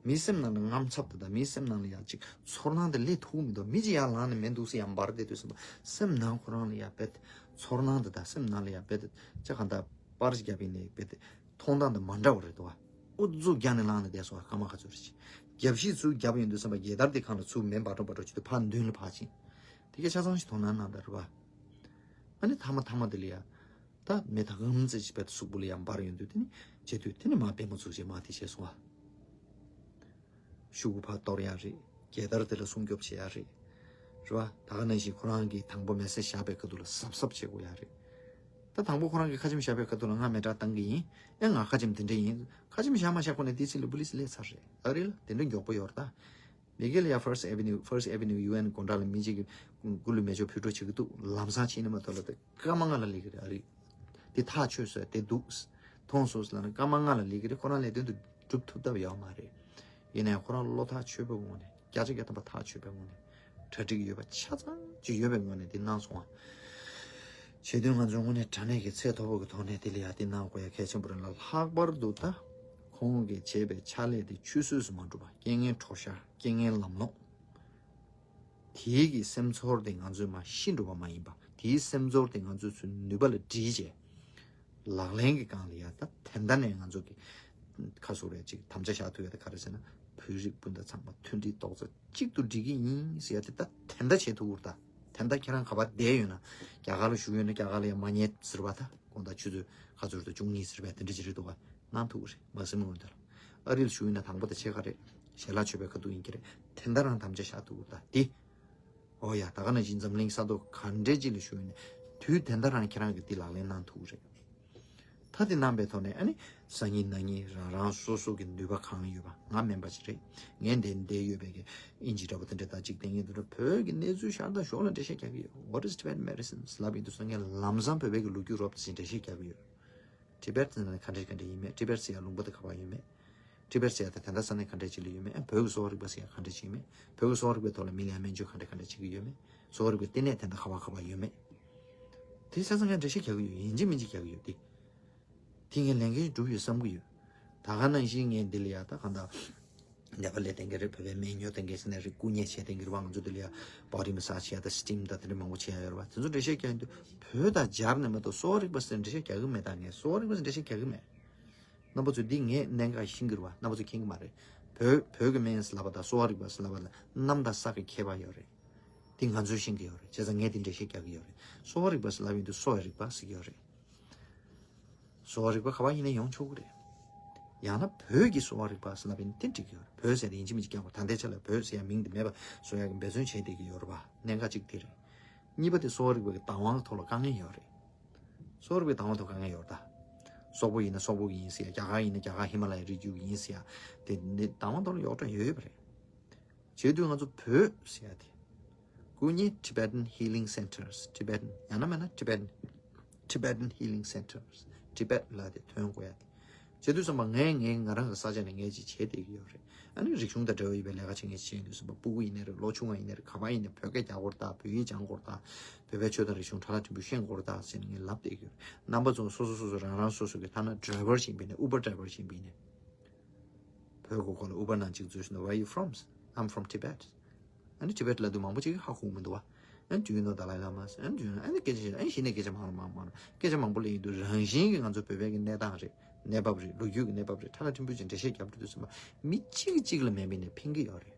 མིའི་སེམས་ནང་ལ་རྔམ་ཚབ་དེ་དང་། མིའི་སེམས་ནང་ལ་ཡང་ཅིག་ཚོར་སྣང་དེ་སླེབས་ཐུབ་ཀྱི་མི་འདུག་མི་ཅིག་ཡར་ལངས་ནས་མེ་འདུག་སེ་ཡར་འབར་བསྡད་དུས་ཙམ་པ། སེམས་ནང་ཁོ་རང་ལ་ཡང་རྦད་ཚོར་སྣང་དེ་དང་། སེམས་ནང་ལ་ཡང་རྦད་ཅིག་གང་ལྟར་པར་ཅིག་བརྒྱབ་ཡིན་ནའི་རྦད་མཐོང་སྟངས་དེ་མ་འདྲ་བ་རེད་འདུག་བ། ཨུ་ཚུགས་རྒྱག་ནས་ལངས་ནས་བསྡད་སོང་བ། སྐར་མ་ག་ཚོད་རེད་ཅིག་རྒྱབ་བཤིག་ཚུར་བརྒྱབ་ཡོང་དུས་ཙམ་པ་རྒྱལ་དར་དེ་སྒང་ལ་ཚུར་མེ་འབར་འགྲོ་འབར་འགྲོ་བྱེད་དུས་ཕར་མདུན་ལ་ཕར་ཕྱིན། དེ་གས་ཆ་ཚང་ཞིག་དོ་སྣང་གནང་དང་རེད་བ། ཨ་ནི་མཐའ་མ་མཐའ་མ་དེ་ལ་ཡ། ད་མེ་ད་གམ་ཙེ་ཅིག་རྦད་གཟུགས་པོ་ལ་ཡ་འབར་ཡོང་དུས། དེ་ནི་བྱེད་དུས་དེ་ནི་མ་པད་མོ་ཚུགས་བྱས་མ་དེ་བྱས་སོང་བ། ཤོག་གུ་ཕར་གཏོར་ཡ་རེད། རྒྱལ་དར་དེ་ལ་སྲུང་སྐྱོབ་བྱེད་ཡ་རེད། རེད་བ། ད་ག་ནང་བཞིན་ཁོ་རང་གིས་དང་པོ་མེ་སེ་བཞག་པའི་ཁ་ཐུག་ལ་གཟབ་གཟབ་བྱེད་དགོས་ཡ་རེད། ད་དང་པོ་ཁོ་རང་གིས་ཁ་ཆེམས་བཞག་པའི་ཁ་ཐུག་ལ་ང་མེ་སྲེག་བཏང་གི་ཡིན། ཨེ་ང་ཁ་ཆེམས་དེ་འདྲ་ཡིན། ཁ་ཆེམས་བཞག་མ་བཞག་ཁོ་ནས་དེ་ཚིག་ལ་པུ་ལི་སི་སླེབས་ཚར་རེད། ཨ་རེད་ལ་དེ་འདྲ་མགྱོགས་པོ་ཡོད་རེད་ད། མི་སྒེར་ལ་ཡ་First Avenue First Avenue ཡུ་ཨེན་སྒོ་འགྲམ་ལ་མི་གཅིག་གིས་སྐུ་ལུས་མེ་མཆོད་ཕུལ་འགྲོ་བྱེད་ཀྱི་འདུག་ལམ་སང་ཕྱིན་ནས་མ་གཏོགས་ལ་དེ་སྐར་མ་ལྔ་ལ་སླེབས་ཀྱི་རེད། ཨ་རེད། དེ་ཐག་ཆོད་སོང་། དེ་འདུག་མཐོང་སོང་ལབ་ན་སྐར་མ་ལྔ་ལ་སླེབས་ཀྱི་རེད། ཁོ་རང་ལས་དོན་དུ་སྒྲུབ་ཐུབ་ཐབས་ཡོད་མ་རེད། ཡིན་ནའི་ཁོ་རང་བློ་ཐག་ཆོད་པའི་ངང་ནས། བརྒྱ་ཆ་བརྒྱ་ཐམ་པ་ཐག་ཆོད་པའི་ངང་ནས། གྲ་སྒྲིག་ཡོད་པ་ཆ་ཚང་ཅིག་ཡོད་པའི་ངང་ནས་དེ་གནང་སོང་བ། བྱེད་དུས་ང་ཚོས་དངོས་གནས་དྲང་གནས་ཀྱི་ཚད་མཐོ་པོ་གི་ཐོག་ནས་དེ་ལ་ཡ་དེ་གནང་དགོས་ཡ་གལ་ཆེན་པོ་རེད་ལ། ལྷག་པར་དུ་ད་ཁོང་གིས་བྱས་པའི་ཕྱག་ལས་དེ་ཆུད་ཟོས་སུ་མ་འགྲོ་བ། རྐྱེན་ངན་གྲོགས་ཤར། རྐྱེན་ངན་ལམ་ལྷོང་། དེའི་གི་སེམས་ཚོར་དེ་ང་ཚོས་མར་ཤི་འགྲོ་བ་མ་ཡིན་པ། དེའི་སེམས་ཚོར་དེ་ང་ཚོས་ཚུར་ནུས་པ་ལ་བསྒྲིལ་བྱས། ལག་ལེན་གྱི་སྒང་ལ་ཡ་ད་དེ་འདྲ་ནས་ང་ཚོ་གི་ཁ་སོ་རེ་ཅིག་དམ་བཅའ་བཞག་ཐུབ་ཡ་དེ་ག་རེ་ཟེར་ན། བོད་རིགས་སྤུན་ཟླ་ཚང་མ་མཐུན་སྒྲིལ་རྡོག་རྩ་གཅིག་ཏུ་སྒྲིལ་གྱི་ཡིན་ཟེར་ཡ་དེ་ད་དེ་འདྲ་བྱེད་ཐུབ་ཀྱི་རེད་ད། དེ་འདྲ་ཁྱེད་རང་ག་པར་བསྡད་ཡོད་ན། རྒྱ་གར་ལ་བཞུགས་ཡོད་ན་རྒྱ་གར་ལ་ཡ་མ་ཉེས་ཟེར་བ་ད། དགོང་དག་ཆུ་ཚོད་ཁ་ཚོད་དུ་བཅུ་གཉིས་ཟེར་བ་དེ་འདྲ་ཅིག་རེད་འདུག་ག། གནང་ཐུབ་ཀྱི་རེད། མ་སེམས་སྔོན་དུ་ལ། ཨ་རི་ལ་བཞུགས་ཡོད་ན་དང་པོ་དེ་ཆེ་ག་རེད། ཞལ་ལག་མཆོད་པའི་ཁ་ཐུག་ཡིན་གྱི་རེད། དེ་འདྲ་རང་དམ་བཅའ་བཞག་ཐུབ་ཀྱི་རེད་ད་དེ། ཨོ་ཡ། ད་ག་ནང་བཞིན་འཛམ་གླིང་ས་ཐོག་ག་འདྲའི་ཅིག་ལ་བཞུགས་ཡོད་ནས་དུས་དེ་འདྲ་རང་ཁྱེད་རང་གིས་འདི་ལག་ལེན་གནང་ཐུབ་ཀྱི་རེད། ད་དེ་གནང་པའི་ཐོག་ནས་ཨ་ནི་སང་ཉིན་གནངས་ཉིན་རང་རང་སོ་སོ་གི་ནུས་པ་གང་ཡོད་པ། ང་སྨན་པ་ཞིག་རེད། ངས་འདི་འདི་ཡོད་པའི་གི་ཨིན་ཇི་འདྲ་པོ་དེ་འདྲ་ད་ཅིག་བསྟན་གྱི་འདུག་ར། བོད་ཀྱི་གནས་ཚུལ་ཤར་དང་ཞོར་ལ་འགྲེལ་བཤད་རྒྱག་གི་ཡོད། What is Tibetan medicine? ལབ་ཡིན་དུས་སང་ངས་ལམ་སང་བོད་པའི་གི་ལོ་རྒྱུས་རོབ་ཙམ་འགྲེལ་བཤད་རྒྱག་གི་ཡོད། ཊི་བེཊ་ཟེར་ན་ག་འདྲ་ག་འདྲ་ཡིན་མེད། ཊི་བེཊ་ཟེར་ཡ་ལུང་པ་དེ་ག་པར་ཡོད་མེད། ཊི་བེཊ་ཟེར་ཡ་དེ་ད་ལྟ་ས་གནས་ག་འདྲ་ཅིག་ལ་ཡོད་མེད། ཨ་བོད་ཀྱི་གསོ་བ་རིག་པ་ཟེར་ཡ་ག་འདྲ་ཅིག་ཡོད་མེད། བོད་ཀྱི་གསོ་བ་རིག་པའི་ཐོག་ལ་མི་ལ་ཡ་སྨན་བཅོས་ག་འདྲ་ག་འདྲ་བྱེད་ཀྱི་ཡོད་མེད། གསོ་བ་རིག་པའི་ལྟེ་གནས་དེ་འདྲ་ག་པར་ག་པར་ཡོད་མེད། དེ་ཆ་ཚང་ཡང་འགྲེལ་བཤད་རྒྱག་གི་ཡོད། ཡིན་གཅིག་མིན་གཅིག་རྒྱག་གི་ཡོད་དེ། དེ་ངས་ལས་འགན་སྒྲུབ་ཡོད་བསམ་གྱི་ཡོད། ད་ག་ནང་བཞིན་ངས་འདི་ལ་ཡ་ད་གང་ལྟར་ནད་པ་ལས་བསྟེན་གྱི་རེད། བོད་པའི་སྨན་ཉོ་བསྟེན་གྱི་ཟེར་ནས་རེད། བསྐུ་མཉེ་བྱས་བསྟེན་གྱི་རེད་བ། ང་ཚོ་འདི་ལ་ཡ་བོ་ཌི་མ་སཱཇ་བྱས་ད་སི་ཊིམ་ད་དེ་འདྲ་མང་པོ་བྱས་ཡ་ཡོད་རེད་བ། དེ་ཚོ་འགྲེལ་བཤད་རྒྱག་ཡོང་དུས་བོད་དང་སྦྱར་ནས་མ་གཏོགས་གསོ་བ་རིག་པ་ཟེར་འགྲེལ་བཤད་རྒྱག་གི་མེད། ད་ངས་གསོ་བ་རིག་པ་ཟེར་འགྲེལ་བཤད་རྒྱག་གི་མེད། རྣམ་པ་ཚོས་འདི་ངས་གནད་འགག་ཤེས་ཀྱི་རེད་བ། རྣམ་པ་ཚོས་མཁྱེན་གྱི་མ་རེད། བོད་བོད་ཀྱི་སྨན་ཟེར་ལབ་པ་དང་གསོ་བ་རིག་པ་ཟེར་ལབ་པ་ལ་གནམ་དང་ས་ཀྱི་ཁྱད་པར་ཡོད་རེད། འདི་ང་ཚོས་ཤེས་ཀྱི་ཡོད་རེད། བྱས་ཙང་ངས་འདི་འགྲེལ་བཤད་རྒྱག་གི་ཡོད་རེད། གསོ་བ་རིག་པ་ཟེར་ལབ་ཡོང་དུས་གསོ་བའི་རིག་པ་ཟེར་གྱི་ཡོད་རེད། གསོ་བ་རིག་པ་ག་པར་ཡིན་ན་ཡོང་ཆོག་གི་རེད། ཡང་ན་བོད་ཀྱི་གསོ་བ་རིག་པ་ཟེར་ལབ་ཡིན་དེ་འགྲིག་གི་ཡོད་རེད། བོད་ཟེར་དེ་ཡིན་གཅིག་མིན་གཅིག་རྐྱང་པ། ད་ལྟའི་ཆ་ལ་བོད་ཟེར་ཡ་མིང་དེ་མེད་པ་བཟོ་ཡ་གི་འབད་བརྩོན་བྱས་བསྡད་ཀྱི་ཡོད་རེད་བ། གནད་འགག་གཅིག་དེ་རེད། གཉིས་པ་དེ་གསོ་བ་རིག་པ་གི་བདག་དབང་ཐོག་ལ་དཀའ་ངལ་ཡོད་རེད། གསོ་བ་རིག་པའི་བདག་དབང་ཐོག་དཀའ་ངལ་ཡོད་རེད་ད། སོག་པོ་ཡིན་ན་སོག་པོ་གི་ཡིན་ཟེར་ཡ། རྒྱ་གར་ཡིན་ན་རྒྱ་གར་ཧི་མ་ལ་ཡའི་རི་རྒྱུད་ཀྱི་ཡིན་ཟེར་ཡ། དེ་ནི་བདག་དབང་ཐོག་ལ་ཡོག་གྲངས་ཡོད་ཡོད་པ་རེད། བྱེད་དུས་ང་ཚོ་བོད་ཟེར་ཡ་དེ། སྐུ་ཉིད་Tibetan Healing Centers། Tibetan ཡང་ན་མིན་ན་Tibetan Tibetan Healing Centers། ཊི་བེཊ་ལ་དེ་ཐོན་དགོས་ཡ་དེ། བྱེད་དུས་ཙམ་པ་ངས་ངས་ང་རང་གི་ས་ཆ་ནས་ངས་ཅིག་བྱེད་བསྡད་ཀྱི་ཡོད་རེད། ཨ་ནི་རིག་གཞུང་དང་འབྲེལ་བ་ཡོད་པའི་ལས་ཀ་བྱེད་མཁན་ཞིག་ཡིན་དུས་ཙམ་པ་སྤུ་གུ་ཡིན་ནའི་རེད། ལོ་ཆུང་བ་ཡིན་ནའི་རེད། ག་པར་ཡིན་ནའི་བོད་སྐད་རྒྱག་དགོས་རེད་ད། བོད་ཡིག་སྦྱང་དགོས་རེད་ད། བོད་པའི་ཆོས་དང་རིག་གཞུང་ཁྲ་ལ་ཕྲན་བུ་ཤེས་དགོས་རེད་ད་ཟེར་ནས་ངས་ལབ་བསྡད་ཀྱི་ཡོད་རེད། རྣམ་པ་ཚོ་སོ་སོ་སོ་སོ་རང་རང་སོ་སོ་གི་ཐ་ན་ཌ་རའི་ཝར་ཞིག་ཡིན་པ་ཡིན་ནའི། Uber driver ཞིག་ཡིན་པ་ཡིན་ནའི། བོད་གོ་གོ་ལ་Uber ནང་གཅིག་འཛུལ་སོང་ན། Where you from? I'm from Tibet. ཨ་ནི་ཊི་བེཊ་ལབ་དུས་མང་པོ་ཅིག་ཧ་གོ་མི་འདུག་བ། ཨ་ནི་Do you know Dalai Lama? ཨ་ནི Do you know? ཨ་ནི་སྐད་ཆ་བཤད། ཨ་ནི་གཞི་ནས་སྐད་ཆ་མང་རུ་མང་རུ་མང་རུ། སྐད་ཆ་མང་པོ་ལབ་ཡོང་དུས་རང་བཞིན་གྱིས་ང་ཚོ་བོད་པའི་གི་གནས་སྟངས་རེད། གནས་བབ་རེད། ལོ་རྒྱུས་ཀྱི་གནས་བབ་རེད། ཁྲ་ལ་ཕྲན་བུ་ཅིག་འགྲེལ་བཤད་རྒྱབ་འགྲོ་དུས་ཙམ་པ་མི་གཅིག་གཅིག་ལ་མེད་པ་ཡིན་ནའི་ཕན་གྱི་ཡོད་རེད།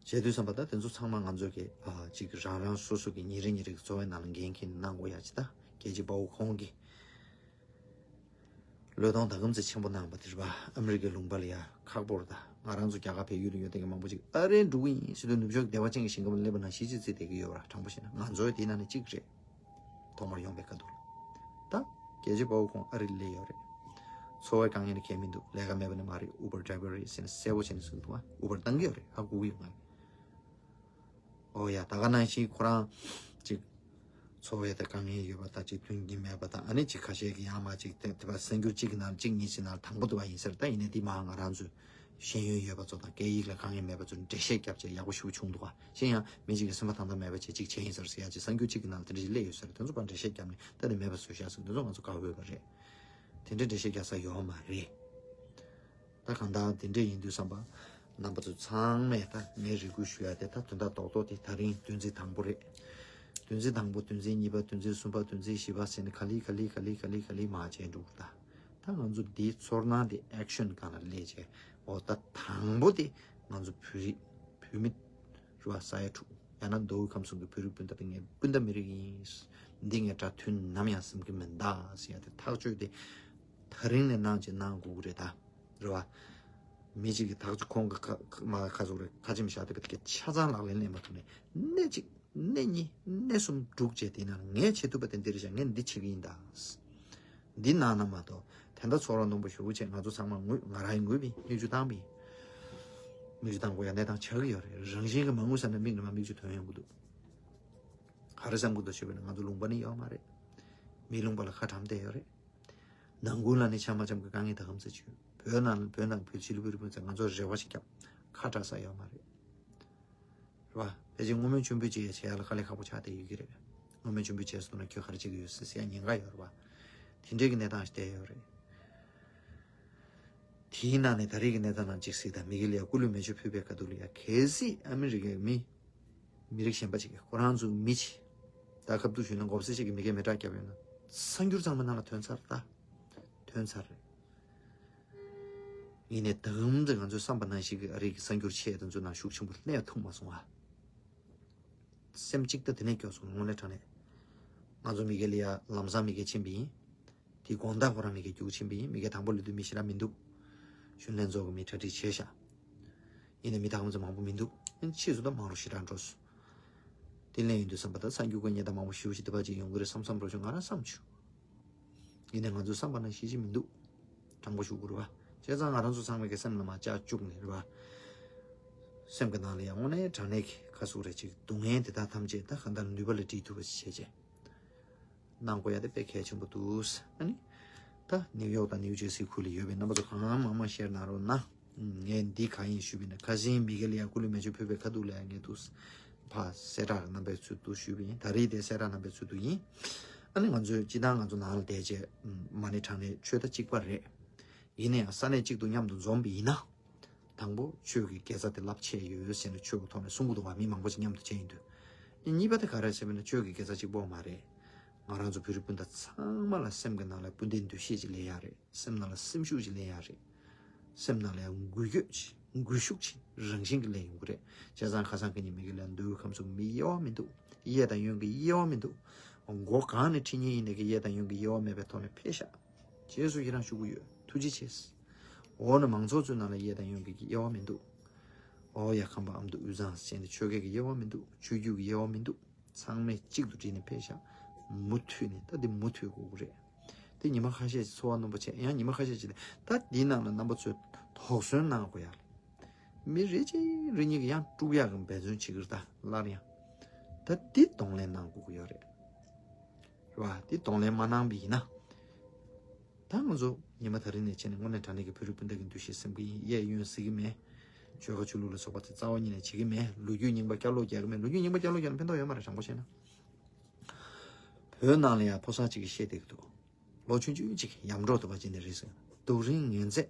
བྱས་དུས་ཙམ་པ་ད་དེ་ཚོ་ཚང་མ་ང་ཚོ་གི་ཨ་ཅིག་རང་རང་སོ་སོ་གི་ཉིན་རེ་ཉིན་རེ་གི་འཚོ་བའི་ནང་ལ་འགན་འཁྱེར་གནང་དགོས་ཡ་ཅིག་ད་རྒྱལ་གཅེས་དཔའ་བོ་ཁོང་གིས་བློས་གཏོང་ད་གམ་ཚེ་ཆེན་པོ་གནང་བ་དེ་རེད་པ། ཨ་མི་རི་ཀའི་ལུང་པ་ལ་ཡ་ཁག་པོ་རེད་ད། ང་རང་ཚོ་རྒྱ་གར་བལ་ཡུལ་ལ་ཡོད་དེ་གི་མང་པོ་ཅིག་ཨ་རིར་འགྲོ་གི་ཡིན་ཟེར་དུས་ནུབ་ཕྱོགས་བདེ་བ་ཅན་གྱི་ཞིང་ཁམས་ལ་སླེབས་པ་ན་གཞིས་བྱེས་བརྩིས་བསྡད་ཀྱི་ཡོད་པ་ར། དྲང་པོ་བཤད་ན་ང་ཚོའི་དེའི་ནང་ནས་གཅིག་རེད། ཐོག་མར་ཡོང་པའི་ཁ་ཐུག་ལ། ད་རྒྱལ་གཅེས་དཔའ་བོ་ཁོང་ཨ་རི་ལ་སླེབས་ཡོད་རེད། འཚོ་བའི་དཀའ་ངལ་ནི་གང་ཡང་མི་འདུག་ལས་ཀ་མེད་པ་ནི་མ་རེད། Uber driver རེད་ཟེར་ནས་གསལ་པོ་བྱས་ནས་གསུངས་འདུག་ཨ་Uber བཏང་གི་ཡོད་རེད། ཧ་གོ་གི་ཡོད་ང་། ཨོ་ཡ། ད་ག་ནང་བཞིན་ཁོ་རང་ཅིག་འཚོ་བའི་ད་དཀའ་ངལ་ཡོད་པ་དང་ཅིག་མཐུན་རྐྱེན་མེད་པ་དང་། ཨ་ནི་ཅིག་ཁ་ཤས་ཀྱིས་ཡང་མ་ཅིག་དེ་དེ་བ་གསར་འགྱུར་གཅིག་གི་ནང་གཅིག་གཉིས་ཀྱི་ནང་དང་པོ་དེ་བ་ཡིན་ཟེར། ད་ཡིན་ནའི་འདི་མ་ང་རང་ཚོས་ཤེས་ཡོན་ཡོད་པ་ཚོ་དང་སྐད་ཡིག་ལ་དཀའ་ངལ་མེད་པ་ཚོར་འགྲེལ་བཤད་རྒྱབ་བྱས་ཡག་པོ་ཞེ་པོ་བྱུང་འདུག་ག་གཞན་ཡང་མི་གཅིག་གིས་སེམས་པ་ཐང་ཐང་མེད་པ་བྱས་གཅིག་བྱས་ཡིན་ཟེར་ཟེར་ཡ་ཅིག་གསར་འགྱུར་གཅིག་གི་ནང་ལ་དེ་འདྲ་ཞིག་སླེབས་ཡོད་ཟེར། དེ་ཚོ་ཕར་འགྲེལ་བཤད་རྒྱབ་ནས་ད་དེ་མེད་པ་བཟོ་བཞག་ཟེར། དེ་ཚོ་ང་ཚོ་དགའ་འོས་པ་རེད། དེ་འདྲའི་འགྲེལ་བཤད་རྒྱག་ས་ཡོད་མ་རེད། ད་གང་ལྟར་དེ་འདྲ་ཡིན་དུས་ཙམ་པ་རྣམ་པ་ཚོ་ཚང་མས་ད་ངས་རེ་སྐུལ་ཞུ་ཡ་དེ་ད་དོན་དག་རྡོག་རྡོག་དེ་ད་རིང་བདུན་ཚིགས་དང་པོ་རེད། བདུན་ཚིགས་དང་པོ། བདུན་ཚིགས་གཉིས་པ། བདུན་ཚིགས་གསུམ་པ། བདུན་ཚིགས་བཞི་པ་ཟེར་ནས་ག་ལེ་ག་ལེ་ག་ལེ་ག་ལེ་ག་ལེ་མར་བྱས་འགྲོ་གི་རེད་ད། ད་ང་ཚོ་འདིའི་ཚོར་སྣང་དེ་ཨེག་ཤན་སྒང་ལ་སླེབས་བྱས། འོ་ད་དང་པོ་དེ་ང་ཚོ་བོད་རིགས་བོད་མི་རེད་བ། ས་ཡ་དྲུག་ཡང་ན་མདོ་དབུས་ཁམས་གསུམ་གྱི་བོད་རིགས་སྤུན་ཟླ་དེ་ངའི་སྤུན་ཟླ་མི་རིགས་ཡིན། འདི་ངས་དགྲ་མཐུན་ནམ་ཡང་བསམ་གྱི་མིན་ད་ཟེར་ཡ་དེ་ཐག་གཅོད་དེ་ད་རིང་ནས་གནང་བྱས་གནང་དགོས་ཀྱི་རེད་ད། རེད་བ། མི་གཅིག་གིས་ཐག་གཅོད་ཁོང་གི་ཁ་ཁ་མ་ཁ་ཟུག་རེད། ཁ་ཆེམས་བཞག་བསྡད་པ་དེ་ག་ཆ་ཚང་ལག་ལེན་ལེན་མ་ཐུབ་ནས་སྣེ་གཅིག་སྣེ་གཉིས་སྣེ་གསུམ་སྒྲུག་བྱས་དེ་ན་ངས་བྱེད་ཐུབ་པ་དེ་འདི་རེད་བཞག་ངས་འདི་བྱེད་ཀྱི་ཡིན་ད། འདི་གནང་ན་མ་གཏོགས་དེ་འདྲ་ཚོར་བ་སྣང་པོ་ཞེ་པོ་བྱས་ང་ཚོ་ཚང་མ་ངུས། ང་རང་ཡང་ངུས་པ་ཡིན། མིག་ཆུ་བཏང་པ་ཡིན། མིག་ཆུ་བཏང་དགོས་ཡ་གནས་སྟངས་ཆགས་ཀྱི་ཡོད་རེད། རང་བཞིན་གྱིས་མ་ངུས་ས་ན་མིག་ནས་མར་མིག་ཆུ་ཐོན་ཡོང་གི་འདུག་ག་རེ་བསམ་གྱི་འདུག་ཞུས་པ་ན་ང་ཚོ་ལུང་པ་ནི་ཡོད་མ་རེད། མི་ལུང་པ་ལ་ཁ་གྲམ་བསྡད་ཡོད་རེད། ནང་ཁུལ་ལ་ནི་འཆམ་མ་འཆམ་གྱི་དཀའ་ངལ་ད་གམ་ཚོད་བྱུང་། བོད་ནང་བོད་ནང་བོད་ཕྱི་ལུ་བོད་རིགས་སྤུན་ཟེར་ང་ཚོ་རེ་བ་ཞིག་བརྒྱབ། ཁ་གྲག་ས་ཡོད་མ་རེད། རེད་བ། ཕལ་ཆེར་བསྔོ་སྨོན་མཆོད་འབུལ་བྱེད་ཡ་བྱེད་ཡ་ལ་དཀའ་ལས་ཁག་པོ་ཆགས་བསྡད་ཡོད་ཀྱི་རེད། ངོ་མ་མཆོད་འབུལ་བྱས་སོང་ན་ཁྱོད་ག་རེ་བྱེད་ཀྱི་ཡོད་ཟེར་ཟེར་ཡ་ཉེན་ཁ་ཡོད་རེད་བ། དེ་འདྲའི་གི་གནས་སྟངས་ཤིག་བསྡད་ཡོད་རེད། དེའི་ནང་ནས་ད་རེས་ཀྱི་གནས་སྟངས་ནང་གཅིག་གཟིགས་དང་། མི་དགེ་ལ་ཡ་སྐུ་ལུས་མེ་མཆོད་ཕུལ་བའི་ཁ་ཐུག་ལ་ཡ་གལ་སྲིད་ཨ་མི་རི་ཀའི་མི། མི་རིགས་གཞན་པ་ཅིག་གིས་ཁོ་རང་ཚོའི་མི་ཅིག་ད་ཁ་ཐུག་ཞུས་ན་མགོ་སེར་ཅིག་གིས་མི་སྒེར་མེ་སྲེག་བརྒྱབ་ཡོད་ན། གསར་འགྱུར་ཚང་མ་ནང་ལ་ཐོན་ཚར། ད་ཐོན་ཚར་རེད། ཡིན་ནའི་ད་གམ་དུ་ང་ཚོས་བསམ་པ་ནང་བཞིན་གྱི་ཨ་རི་གི་གསར་འགྱུར་ཆེ་དེ་ཚོ་ནང་ཤུགས་ཆེན་པོ་སླེབས་ཐུབ་མ་སོང་ཨ། སེམས་གཅིག་ད་དེ་ནས་སྐྱོ་སོང་། དངོས་གནས་དྲང་གནས། ང་ཚོ་མི་སྒེར་ལ་ཡ་ལམ་སང་མི་སྒེར་ཕྱིན་པ་ཡིན། དེའི་དགོང་དག་ཁོ་རང་མི་སྒེར་རྒྱུགས་ཕྱིན་པ་ཡིན། མི་སྒེར་དང་པོ་སླེབས་དུས་མི་ཞེ་དྲག་མི་འདུག་གཞོན་ལྷན་ཚོགས་ཀྱི་མི་གྲ་སྒྲིག་བྱས་ཤག་ཡིན་ནའི་མི་དང་པོ་ཚོ་མང་པོ་མི་འདུག་ཕྱིས་སུ་ད་མང་རུ་ཞེ་དྲག་འགྲོ་སོང་། དེ་ལན་ཡིན་དུས་བསམ་པ་ད་གསར་འགྱུར་གྱི་ཉེན་བརྡ་མང་པོ་ཞེ་པོ་ཅིག་འདི་པ་ཅིག་ཡོང་གི་རེད་བསམ་བསམ་འགྲོ་བྱུང་། ང་རང་བསམ་བྱུང་། ཡིན་ནའི་ང་ཚོའི་བསམ་པ་ནང་བཞིན་ཅིག་མི་འདུག་དྲང་པོ་ཞུ་དགོས་རེད་བ། བྱས་ཙང་ང་རང་ཚོ་ཚང་མ་གི་སེམས་ལ་མར་ལྕགས་བཅུག་ནས་རེད་བ། སེམས་ཀྱི་ནང་ལ་ཡང་དངོས་གནས་དྲང་གནས་ཀྱི་ཁ་ཟུག་རེ་ཅིག་སྡུག་བསྔལ་དེ་དག་ཐམས་ཅད་ད་གང་ལྟར་ནུས་པ་ལ་སྒྲིལ་ཐུབ་པ་ཞིག་བྱས་བྱས། གནང་དགོས་ཡ་དེ་དཔེ་གལ་ཆེན་པོ་འདུག་ཨ་ནི། ད་ནིའུ་ཡོག་དང་ནིའུ་ཇེར་སི་ཁུལ་ལ་ཡོད་པའི་རྣམ་པ་ཚོ་གང་མང་མང་ཤེར་གནང་རོགས་གནང་། ངས་འདི་གང་ཡིན་ཞུས་པ་ཡིན་ན། ཁ་སང་མི་སྒེར་ལ་ཡ་སྐུ་ལུས་མེ་མཆོད་ཕུལ་བའི་ཁ་ཐུག་ལ་ཡ་ངས་འདུག་ཕར་གསལ་བསྒྲགས་རྣམ་པའི་ཚུལ་དུ་ཞུས་པ་ཡིན། ད་རེས་དེ་གསལ་བསྒྲགས་རྣམ་པའི་ཚུལ་དུ་ཡིན། ཨ་ནི་ང་ཚོས་སྤྱི་བཏང་ང་ཚོ་ནང་ལ་བསྡད་བྱས་མ་ཎི་བགྲང་ནས་ཆོས་ད་གཅིག་པ་རེད། ཡིན་ན་ཡང་ས་གནས་གཅིག་ཏུ་མཉམ་དུ་འཛོམས་པ་ཡིན་ན། དང་པོ་ཆོས་ཀྱི་དགེ་རྩ་དེ་རླབས་ཆེ་ཡོད་ཟེར་ནས་ཆོས་ཀྱི་ཐོག་ནས་གསུང་གི་འདུག་བ། མི་མང་པོ་ཞིག་མཉམ་དུ་བྱས་ཡིན་དུས། གཉིས་པ་དེ་ག་རེ་ཟེར་བ་ན་ཆོས་ཀྱི་དགེ་རྩ་གཅིག་པོ་མ་རེད། ང་རང་ཚོ་བོད་རིགས་སྤུན་ཟླ་ཚང་མ་ལ་སེམས་ཀྱི་ནང་ལ་སྤུན་ཟླའི་འདུ་ཤེས་ཅིག་སླེབས་ཡ་རེད། སེམས་ནང་ལ་སེམས་ཤུགས་ཅིག་སླེབས་ཡ་རེད། སེམས་ནང་ལ་ཡང་འགུལ་སྐྱོད་ཅིག་འགུལ་ཤུགས་ཅིག་རང་བཞིན་གྱིས་སླེབས་ཡོང་གི་རེད། བྱས་ཙང་ཁ་སང་ཁ་ཉིན་མི་སྒེར་ལ་མདོ་དབུས་ཁམས་གསུམ་མི་དབྱེ་བ་མི་འདུག་གཡས་དང་གཡོན་གྱི་དབྱེ་བ་མི་འདུག་མགོ་གང་ནས་ཁྲིད་མཁན་ཡིན་ནའི་གི་གཡས་དང་གཡོན་གྱི་དབྱེ་བ་མེད་པའི་ཐོག་ནས་ཕེབས་ཤག་རྗེས་སུ་ཡི་རང་ཞུ་གི་ཡོད། ཐུགས་རྗེ་ཆེ། འོ་ན་མང་ཚོགས་ཚོའི་ནང་ལ་གཡས་དང་གཡོན་གྱི་དབྱེ་བ་མི་འདུག་འོ་ཡ་ཁམས་པ་ཨ་མདོ་དབུས་གཙང་ཟེར་ནས་ཆོལ་ཁའི་གི་དབྱེ་བ་མི་འདུག་ཆོས་བརྒྱུད་ཀྱི་དབྱེ་བ་མི་འདུག་ཚང་མས་གཅིག་ཏུ་བསྒྲིལ་ནས་ཕེབས་ཤག་མུ་མཐུད་ནས་ད་འདི་མུ་མཐུད་དགོས་ཀྱི་རེད། དེ་ཉི་མ་ཁ་ཤས་ཤིག་ཚོར་བ་རྣོན་པོ་བྱས། ཡང་ཉི་མ་ཁ་ཤས་ཤིག་ད་འདིའི་ནང་ལ་རྣམ་པ་ཚོས་དོགས་ཟོན་གནང་དགོས་ཡ། མི་རེ་གཅིག་རེ་གཉིས་ཀྱིས་ཡང་དཀྲུག་ཡག་གི་འབད་བརྩོན་བྱེད་ཀྱི་རེད། ད་སླར་ཡང་། ད་འདི་གདོང་ལེན་གནང་དགོས་ཀྱི་ཡོད་རེད། རེད་བ། འདི་གདོང་ལེན་མ་གནང་པ་ཡིན་ན། ད་ང་ཚོ་ཉི་མ་ད་རིང་ནས་བྱས་ནས་དངོས་གནས་དྲང་གནས་ཀྱི་བོད་རིགས་སྤུན་ཟླ་གི་འདུ་ཤེས་ཟིན་གྱི་ཡིན། གཡས་གཡོན་གཟིགས་ཀྱི་མེད། ཆོལ་ཁ་ཆོས་ལུགས་ལ་སོགས་པ་དེ་རྩ་བ་ཉིད་ནས་བྱེད་ཀྱི་མེད། ལོ་རྒྱུས་རྙིང་པ་བསྐྱར་ལོག་རྒྱག་གི་མེད། ལོ་རྒྱུས་རྙིང་པ་བསྐྱར་ལོག་རྒྱག་ན་ཕན་ཐོགས་ཡོད་མ་རེད། དྲང་པོ་བཤད་ན། བོད་ནང་ལ་ཡང་ཕོ་གསར་གཅིག་གིས་བཤད་བསྡད་ཀྱི་འདུག་ལོ་ཆུང་ཆུང་གཅིག་ཡམ་འགྲོ་ཐུབ་པ་ཅིག་ནས་རེད་ཟེར། སྡུག་རིང་ངན་ཚད།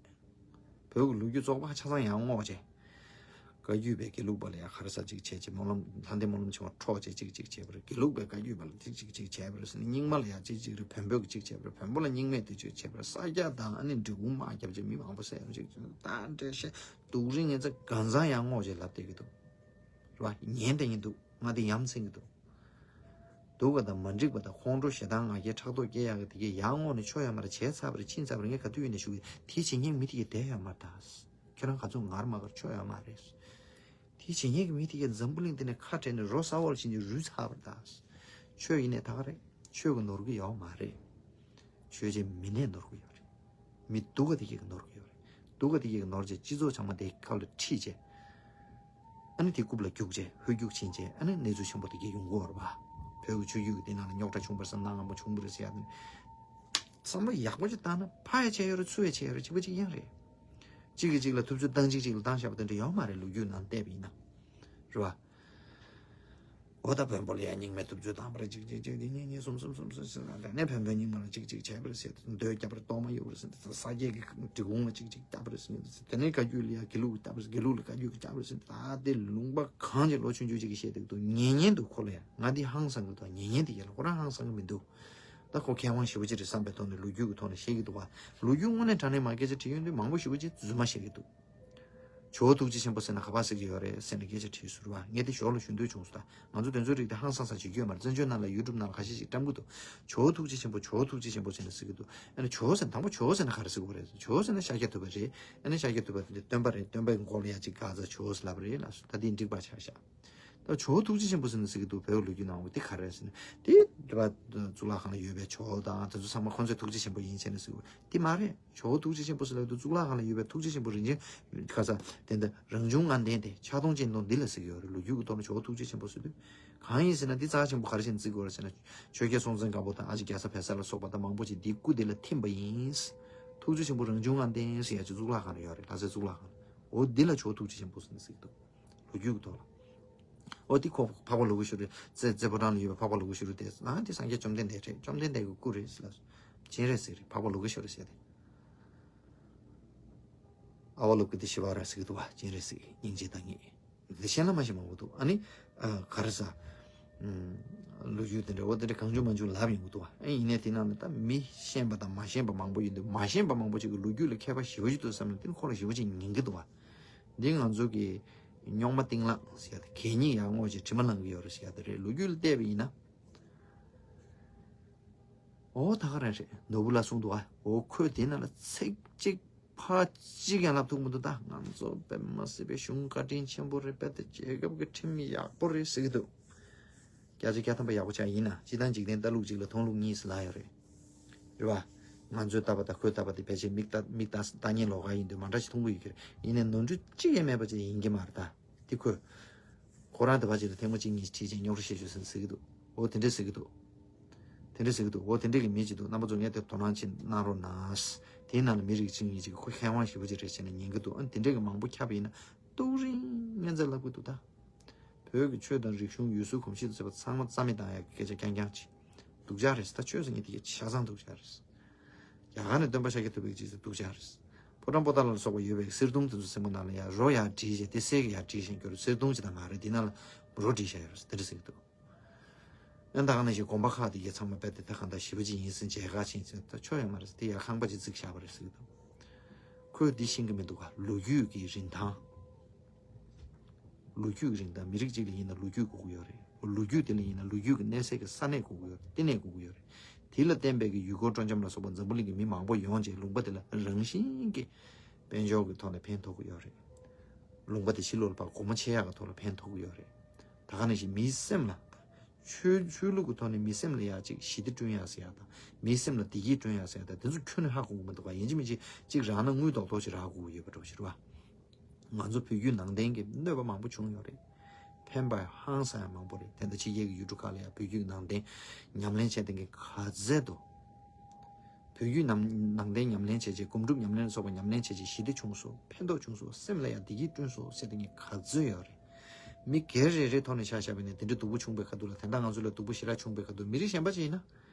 བོད་ཀྱི་ལོ་རྒྱུས་བཙོག་པ་ཆ་ཚང་ཡར་བསྔོགས་བྱས། བཀའ་བརྒྱུད་པའི་དགེ་ལུགས་པ་ལ་ཡང་ཁ་ར་ས་གཅིག་བྱས་བྱས། སྨོན་ལམ་ལྷ་ལྡན་སྨོན་ལམ་ཆེན་མོ་འཕྲོག་བྱས་གཅིག་གཅིག་བྱས་པ་རེད། དགེ་ལུགས་པའི་བཀའ་བརྒྱུད་པ་ལ་གཅིག་གཅིག་གཅིག་བྱས་པ་རེད་ཟེར་ནས། རྙིང་མ་ལ་ཡང་གཅིག་གཅིག་རེད། བོན་པོ་གི་གཅིག་བྱས་པ་རེད། བོན་པོ་ལ་རྙིང་མས་དེ་གཅིག་བྱས་པ་རེད། ས་སྐྱ་དང་ཨ་ནི་འབྲི་གུང་དམག་རྒྱབ་བྱས་མི་མང་པོ་བསད་ཡོང་གཅིག་གཅིག་ད་འདྲ་བཤད། སྡུག་རིང་ངན་ཚད་གང་ཚང་ཡར་བསྔོགས་བྱས་ལབ་བསྡད་ཀྱི་འདུག་རེད་བ། ཉན་བསྡད་ཀྱི་འདུག་ང་དེ་ཡ་མཚན་གྱི་འདུག་སྡུག་པ་དང་མ་འགྲིག་པ་དང་ཁོང་ཁྲོ་ཞེ་སྡང་ང་རྒྱལ་ཕྲག་དོག་སྐྱེ་ཡག་གི་དེ་གས་ཡར་བསྔོགས་ནས་ཆོ་ཡོད་མ་རེད། བྱས་ཚར་བ་རེད། ཕྱིན་ཚར་བ་རེད། ངས་ག་དུས་ཡིན་ནས་ཞུ་གི། དེ་བྱེད་མཁན་མི་དེ་གས་བསྡད་ཡོད་མ་རེད་ད། ཁྱོད་རང་ག་ཚོད་ངར་མ་གར་ཆོ་ཡོད་མ་རེད། དེ་བྱེད་མཁན་གྱི་མི་དེ་གས་འཛམ་བུ་གླིང་འདི་ནས་ཁ་བྲལ་ནས་རོ་ས་འོག་ལ་ཕྱིན་ནས་རུལ་ཚར་བ་རེད་ད། ཆོས་ཡིན་ནས་ད་ག་རེད། ཆོས་ཀྱིས་ནོར་གི་ཡོད་མ་རེད། ཆོས་བྱེད་མི་ནས་ནོར་གི་ཡོད་རེད། མི་སྡུག་ག་དེ་གས་ཀྱིས་ནོར་གི་ཡོད་རེད། སྡུག་ག་དེ་གས་ཀྱིས་ནོར་བྱས་སྤྱི་ཚོགས་ཚང་མ་དེ་ཁ་ལ་ཁྲིད་བྱས། ཨ་ནི་དེ་རྐུབ་ལ་རྒྱུག་བྱས། ཧོལ་རྒྱུག་ཕྱིན་བྱས། ཨ་ནི་གནས་ཚུལ་ཆེན་པོ་དེ་གས་ཡོང་གི་ཡོད་རེད་པ། བོད་ཀྱི་ཆོས་བརྒྱུད་ཀྱི་དེ་ནང་ལ་རྙོག་དྲ་བྱུང་བ་རེད་ཟེར། གནའ་སྔ་མོ་བྱུང་བ་རེད་ཟེར་ཡ་དེ། བསམ་བློ་ཡག་པོ་ཅིག་བཏང་ན་ཕར་ཡ་ཆད་ཡོད་རེད། ཚུར་ཡ་ཆད་ཡོད་རེད། གཅིག་གིས་གཅིག་ལ་ཐུབ་ཚོད་བཏང་། གཅིག་གཅིག་ལ་བཏང་བཞག་པ་དེ་འདྲ་ཡོད་མ་རེད། ལོ་རྒྱུས་ནང་བལྟས་པ་ཡིན་ན། རེད་པ། འོ་ད་བོན་པོ་ལ་ཡང་རྙིང་མས་ཐུབ་ཚོད་བཏང་བ་རེད། གཅིག་གཅིག་གཅིག་དེ་གཉིས་གཉིས་གསུམ་གསུམ་གསུམ་གསུམ་ཟེར་ན། དེ་ནས་བོན་པོས་རྙིང་མ་ལ་གཅིག་གཅིག་བྱས་པ་རེད་ཟེར། མདོས་བརྒྱབ་པ་རེད། གཏོར་མ་གཡུགས་པ་རེད་ཟེར། ས་སྐྱའི་གི་འབྲི་གུང་ལ་གཅིག་གཅིག་བརྒྱབ་པ་རེད་ཟེར། དེ་ནས་བཀའ་བརྒྱུད་ལ་ཡང་དགེ་ལུགས་ཀྱིས་བརྒྱབ་པ་རེད་ཟེར། དགེ་ལུགས་ལ་བཀའ་བརྒྱུད་ཀྱིས་བརྒྱབ་པ་རེད་ཟེར། ད་དེ་ལུང་པ་གང་ཅིག་ལོ་ཆུང་ཆུང་ཅིག་གིས་བཤད་འདུག་ཉན་ཉན་འདུག་ཁོ་ལ་ཡང་ང་འདི་ཧང་སང་གི་འདུག་ཉན་ཉན་དེ་གས་ལ་ཁོ་རང་ཧང་སང་གི་མི་འདུག་ད་ཁོ་མཁས་དབང་ཞེ་པོ་ཅིག་རེད་བསམ་པའི་ཐོག་ནས་ལོ་རྒྱུས་ཀྱི་ཐོག་ནས་བཤད་ཀྱི་འདུག་བ། ལོ་རྒྱུས་དངོས་གནས་དྲང་གནས་མ་སྐད་ཆ་དྲིས་ཡོང་དུས་མང་པོ་ཞེ་པོ་ཅིག་རྫུན་མ་བཤད་ཀྱི་འདུག་ཇོ་བོ་ཐུགས་རྗེ་ཆེན་པོ་ཟེར་ན་ག་པར་ཟེར་གྱི་ཡོད་རེད་ཟེར་ནས་སྐད་ཆ་དྲིས་ཟེར་བ། ངས་དེ་ཞོར་ལ་ཞུ་འདོད་བྱུང་སོང་། ད་ང་ཚོ་དེ་ཚོའི་རིགས་དེ་ཧང་སང་ས་བྱེད་རྒྱུ་ཡོད་མ་རེད། བཙན་བྱོལ་ནང་ལ་ཡུ་ཊུབ་ནང་ལ་ཁ་ཤས་ཤིག་བཀྲམ་གྱི་འདུག་ཇོ་བོ་ཐུགས་རྗེ་ཆེན་པོ། ཇོ་བོ་ཐུགས་རྗེ་ཆེན་པོ་ཟེར་ན་ཟེར་གྱི་འདུག་ཨ་ནི་ཇོ་བོ་ཟེར་ན། དང་པོ་ཇོ་བོ་ཟེར་ན་ག་རེ་ཟེར་གྱི་རེད། ཇོ་བོ་ཟེར་ན་ཤཱཀྱ་ཐུབ་པ་རེད། ཨ་ནི་ཤཱཀྱ་ཐུབ་པ་དེ་སྟོན་པ་རེད། སྟོན་པའི་མགོ་ལ་ཡ་གཅིག་བཀག་ཙང་ཇོ་བོ་ཟེར་ལབ་པ་རེད་ལགས་སོ། ད་དེ་འགྲིག་པ་ཆགས་ཤག་ད་ཇོ་བོ་ཐུགས་རྗེ་ཆེན་པོ་ཟེར་ན་ཟེར་གྱི་འདུག་བོད་ཀྱི་ལོ་རྒྱུས་ནང་འོ་དེ་ག་རེ་ཟེར་ན། དེ་རེད་པ། གཙུག་ལག་ཁང་ལ་ཡོད་པའི་ཇོ་བོ་དང་དེ་ཚོ་ཚང་མ་ཁོང་ཚོའི་ཐུགས་རྗེ་ཆེན་པོ་ཡིན་བྱས་ནས་ཟེར་གྱི་འདུག་དེ་མ་རེད། ཇོ་བོ་ཐུགས་རྗེ་ཆེན་པོ་ཟེར་ལབ་དུས་གཙུག་ལག་ཁང་ལ་ཡོད་པའི་ཐུགས་རྗེ་ཆེན་པོ་རིན་ཆེན་ཁ་ས་དེ་འདྲ་རང་བྱུང་ལྔ་ལྡན་དེ་ཕྱག་སྟོང་སྤྱན་སྟོང་འདི་ལ་ཟེར་གྱི་ཡོད་རེད། ལོ་རྒྱུས་ཀྱི་ཐོག་ནས་ཇོ་བོ་ཐུགས་རྗེ་ཆེན་པོ་ཟེར་དུས་གང་ཡིན་ཟེར་ན། འདི་རྩ་ཆེན་པོ་ག་རེ་བྱས་ནས་བརྩི་དགོས་རེད་ཟེར་ན། ཆོས་རྒྱལ་སྲོང་བཙན་སྒམ་པོ་དང་ཨ་ཅེ་རྒྱ་ཚ་བལ་བཟའ་ལ་སོགས་པ་དང་མང་པོ་ཅིག་འདིའི་སྐུ་འདི་ལ་ཐིམ་པ་ཡིན། ཐུགས་རྗེ་ཆེན་པོ་རང་བྱུང་ལྔ་ལྡན་ཟེར་ཡ་ཅིག་གཙུག་ལག་ཁང་ལ་ཡོད་རེད། ལྷ་སའི་གཙུག་ལག་ཁང་ལ། འོ་འདི་ལ་ཇོ་བོ་ཐུགས་རྗེ་ཆེན་པོ་ཟེར་ནས་ཟེར་གྱི་འདུག་ལོ་རྒྱུས་ཀྱི་ཐོག་ལ། ཨོ་དེ་ཁོ་འཕགས་པ་ལུ་གུ་ཤུ་རུ་རྩེ་རྩེ་ཕོ་བྲང་ལ་ཡོད་པའི་འཕགས་པ་ལུ་གུ་ཤུ་རུ་དེ་ཨ་དེ་སངས་རྒྱས་བཅོམ་ལྡན་འདས་རེད། བཅོམ་ལྡན་འདས་ཀྱི་སྐུ་རེད་ཟེར་ལ། སྦྱིན་རེད་ཟེར་རེད། འཕགས་པ་ལུ་གུ་ཤུ་རུ་ཟེར་ཏེ། ཨ་བ་ལུ་གུ་དེ་ཤི་བ་ར་ཟེར་གི་འདུག་བ། སྦྱིན་རེད་ཟེར་གི་སྙིང་རྗེ་དང་ངེས། འདི་ཤེས་ན་མ་ཤེས་མང་པོ་འདུག་ཨ་ནི། ཨ་ག་རེ་ཟ། ཨུམ། ལོ་རྒྱུས་དེ་འདྲ་འོ་དེ་འདྲ་གང་བྱུང་མང་བྱུང་ལབ་ཡོང་གི་འདུག་ཨ་ཡིན་ནའི་དེ་ནང་ལ་ད་མི་ཤེས་པ་དང་མ་ཤེས་པ་མང་པོ་ཡོད་འདུག་མ་ཤེས་པ་མང་པོ་ཅིག་གི་ལོ་རྒྱུས་ལ་མཁས་པ་ཞེ་པོ་ཅིག་འདུག་བསམ་ན་དེ་ཁོ་ལ་ཞེ་པོ་ཅིག་ཉན་གི་འདུག་བ། འདི་ང་ཚོ་གི་རྙོག་མ་གཏིང་ལངས་ཟེར་ཡ་དེ་གད་སྙིགས་ཡར་སྔོག་ཅིག་དྲི་མ་ལངས་གི་ཡོད་རེད་ཟེར་ཡ་དེ་རེད། ལོ་རྒྱུས་ལ་བལྟས་པ་ཡིན་ན། ཨོ་ད་ག་རང་རེད། ནོར་བུ་ལ་གསུངས་འདུག་ཨ། ཨོ་ཁོས་དེ་ནང་ལ་ཚིག་གཅིག་ཕར་གཅིག་ཡང་ལབ་ཐུབ་མི་འདུག་ད་ང་ཚོ་དཔེ་མ་སྲིད་པའི་གཞུང་བཀའ་དྲིན་ཆེན་པོ་རེད། དཔེ་དེ་རྒྱལ་ཁབ་ཀྱི་ཁྲིམས་ཡག་པོ་རེད་ཟེར་གྱི་འདུག་བརྒྱ་ཆ་བརྒྱ་ཐམ་པ་ཡག་པོ་ཆགས་ཡིན་ན་སྤྱི་བཏང་འཇིག་རྟེན་ལྟ་ལུགས་གཅིག་ལ་མཐོང་ལུགས་གཉིས་སུ་ལ་ཡོད་རེད། རེད་བ། ང་ཚོས་ལྟ་བ་དང་ཁོས་ལྟ་བ་དེ་ཕལ་ཆེར་མིག་ལྟ་མིག་ལྟ་ལྟ་ཉན་ལོགས་ཀ་ཡིན་དུས་མ་འདྲ་ཞིག་མཐོང་གི་ཡོད་ཀྱི་རེད། ཡིན་ནའི་ནོར་འཁྲུལ་གཅིག་ཡང་མེད་པ་ཅིག་ཡིན་གྱི་མ་རེད་ད། དེ་ཁོས། ཁོ་རང་དེ་བ་ཅིག་ལ་ཐལ་མོ་གཅིག་གཉིས་ཁྲིད་ཅིང་རྙོག་དྲ་བཤད་ཤོག་ཟེར་ཟེར་གི་འདུག་འོ་དེ་འདྲས་ཟེར་གི་འདུག་དེ་འདྲས་ཟེར་གི་འདུག་འོ་དེ་འདྲས་ཀྱི་མི་ཅིག་འདུག་རྣམ་པ་ཚོ་ངས་དེ་དོ་སྣང་ཆེན་གནང་རོགས་གནང་། དེའི་ནང་ལ་མི་རིགས་གཅིག་གཉིས་ཅིག་ཁོ་མཁས་དབང་ཞེ་པོ་ཅིག་རེད་བྱས་ནས་ཉན་གི་འདུག་ཨ་ནི་དེ་འདྲས་ཀྱི་མང་པོ་ཁྱབ་པ་ཡིན་ན་ཏོག་རིང་ངན་ཚད་ལབ་གི་འདུག་ད། བོད་ཀྱི་ཆོས་དང་རིག་གཞུང་ཡུལ་སྲོལ་གོམས་གཤིས་དང་བཅས་པ་ཚང་མ་རྩ་མེད་བཏང་ཡག་གི་སྐད་ཆ་རྐྱང་རྐྱང་ཅིག་སྡུག་ཅག་རེད། ད་ཆོས་ཟེར་མཁན་དེ་གི་ཆ་ཚང་སྡུག་ཅག་རེད། རྒྱ་གར་ནས་སྟོན་པ་ཤཱཀྱ་ཐུབ་པའི་རྗེས་སུ་སྡུག་ཅག་རེད། ཕོ་བྲང་པོ་ཏཱ་ལ་ལ་སོགས་པ་ཡོད་པའི་གསེར་གདུང་དེ་ཚོ་སེམས་པ་ནང་ལ་ཡར་རོ་ཡར་བསྒྲིལ་བྱས་དེ་གསེར་གྱི་ཡར་བསྒྲིལ་བཞིན་གྱི་རུ་གསེར་གདུང་ཅིག་དང་མ་རེད། དེ་ནང་ལ་རོ་བསྒྲིལ་བཞག་ཡོད་རེད་དེ་འདྲ་ཟེར་གྱི་འདུག་ཨ་ད་ག་ནང་བཞིན་དགོན་པ་ཁག་དེ་གའི་ཚང་མ་རྦད་དེ་ད་གང་ལྟར་ཞེ་པོ་ཅིག་ཡིན་ཟིན་མཇལ་ཁ་ཕྱིན་ཟིན་ད་ཆོ་ཡོད་མ་རེད་ཟེར། དེ་ཡར་ཁང་པ་ཅིག་བརྩིགས་བཞག་པ་རེད་ཟེར་གྱི་འདུག་ཁོས་འདི་ཤེས་ཀྱི་མི་འདུག་ག་ལོ་རྒྱུས་ཀྱི་རིན་ཐང་། ལོ་རྒྱུས་ཀྱི་རིན་ཐང་། མི་རིགས་གཅིག་ལ་ཡིན་ན་ལོ་རྒྱུས་དགོས་ཀྱི་ཡོད་རེད། ལོ་རྒྱུས་དེ་ལ་ཡིན་ན་ལོ་རྒྱུས་ཀྱི་གནས་ཚད་ཀྱི་ས་གནས་དགོས་ཀྱི་ཡོད་རེད། བསྟི་གནས་དགོས་ཀྱི་ཡོད་རེད། དེ་ལ་བརྟེན་པའི་གི་ཡུལ་སྐོར་སྤྲོ་འཆམ་ལ་སོགས་པ་འཛམ་བུ་གླིང་གི་མི་མང་པོ་ཡོང་རྗེས་ལུང་པ་དེ་ལ་རང་བཞིན་གྱིས་དཔལ་འབྱོར་གྱི་ཐོག་ནས་ཕན་ཐོགས་ཀྱི་ཡོད་རེད། ལུང་པ་དེ་ཕྱི་ལོགས་ལ་ཕར་སྒོ་མོ་ཕྱེ་ཡག་གི་ཐོག་ལ་ཕན་ཐོགས་ཀྱི་ཡོད་རེད། ད་ག་ནང་བཞིན་མིའི་སེམས་ལ། ཆོས་ཆོས་ལུགས་ཀྱི་ཐོག་ནས་མི་སེམས་ལ་ཡ་གཅིག་ཞི་བདེ་བསྐྲུན་ཡག་ཟེར་ཡག་དང་མིའི་སེམས་ལ་བདེ་སྐྱིད་བསྐྲུན་ཡག་ཟེར་ཡག་དང་དེ་ཚོ་ཁྱོན་ནས་ཧ་གོ་གི་མི་འདུག་ག་ཡིན་གཅིག་མིན་གཅིག་གཅིག་རང་ན་དངུལ་རྡོག་རྡོག་ཅིག་རག་དགོས་ཀྱི་ཡོད་པ་འདྲ་པོ་ཞིག་རེད་བ། ང་ཚོ་བོད་བརྒྱུད་ནང་བསྟན་གྱི་གནོད་པ་མང་པོ་བྱུང་ཡོད་རེད། ཕན་པ་ཧང་སང་ཡང་མང་པོ་རེད། དེ་འདྲ་ཕྱི་རྒྱལ་གྱི་ཡུལ་གྲུ་ཁག་ལ་ཡང་བོད་བརྒྱུད་ནང་བསྟན་ཉམས་ལེན་བྱས་བསྡད་མཁན་ག་ཚད་འདུག་བོད་བརྒྱུད་ནང་ནང་བསྟན་ཉམས་ལེན་བྱས་རྗེས་སྒོམ་སྒྲུབ་ཉམས་ལེན་ལ་སོགས་པ་ཉམས་ལེན་བྱས་རྗེས་ཞི་བདེ་བྱུང་སོང་། ཕན་ཐོགས་བྱུང་སོང་། སེམས་ལ་ཡང་བདེ་སྐྱིད་བསྐྲུན་སོང་ཟེར་བསྡད་མཁན་ག་ཚོད་ཡོད་རེད། མི་སྒེར་རེ་རེའི་ཐོག་ནས་ཆ་བཞག་པ་ཡིན་ན་དེ་འདྲ་སྡུག་པོ་བྱུང་བའི་ཁ་ཐུག་ལ་དེ་འདྲ་ང་ཚོ་ལ་སྡུག་པོ་ཞེ་དྲག་བྱུང་བའི་ཁ་ཐུག་མི་རིགས་གཞན་པ་ཅིག་ཡིན་ན་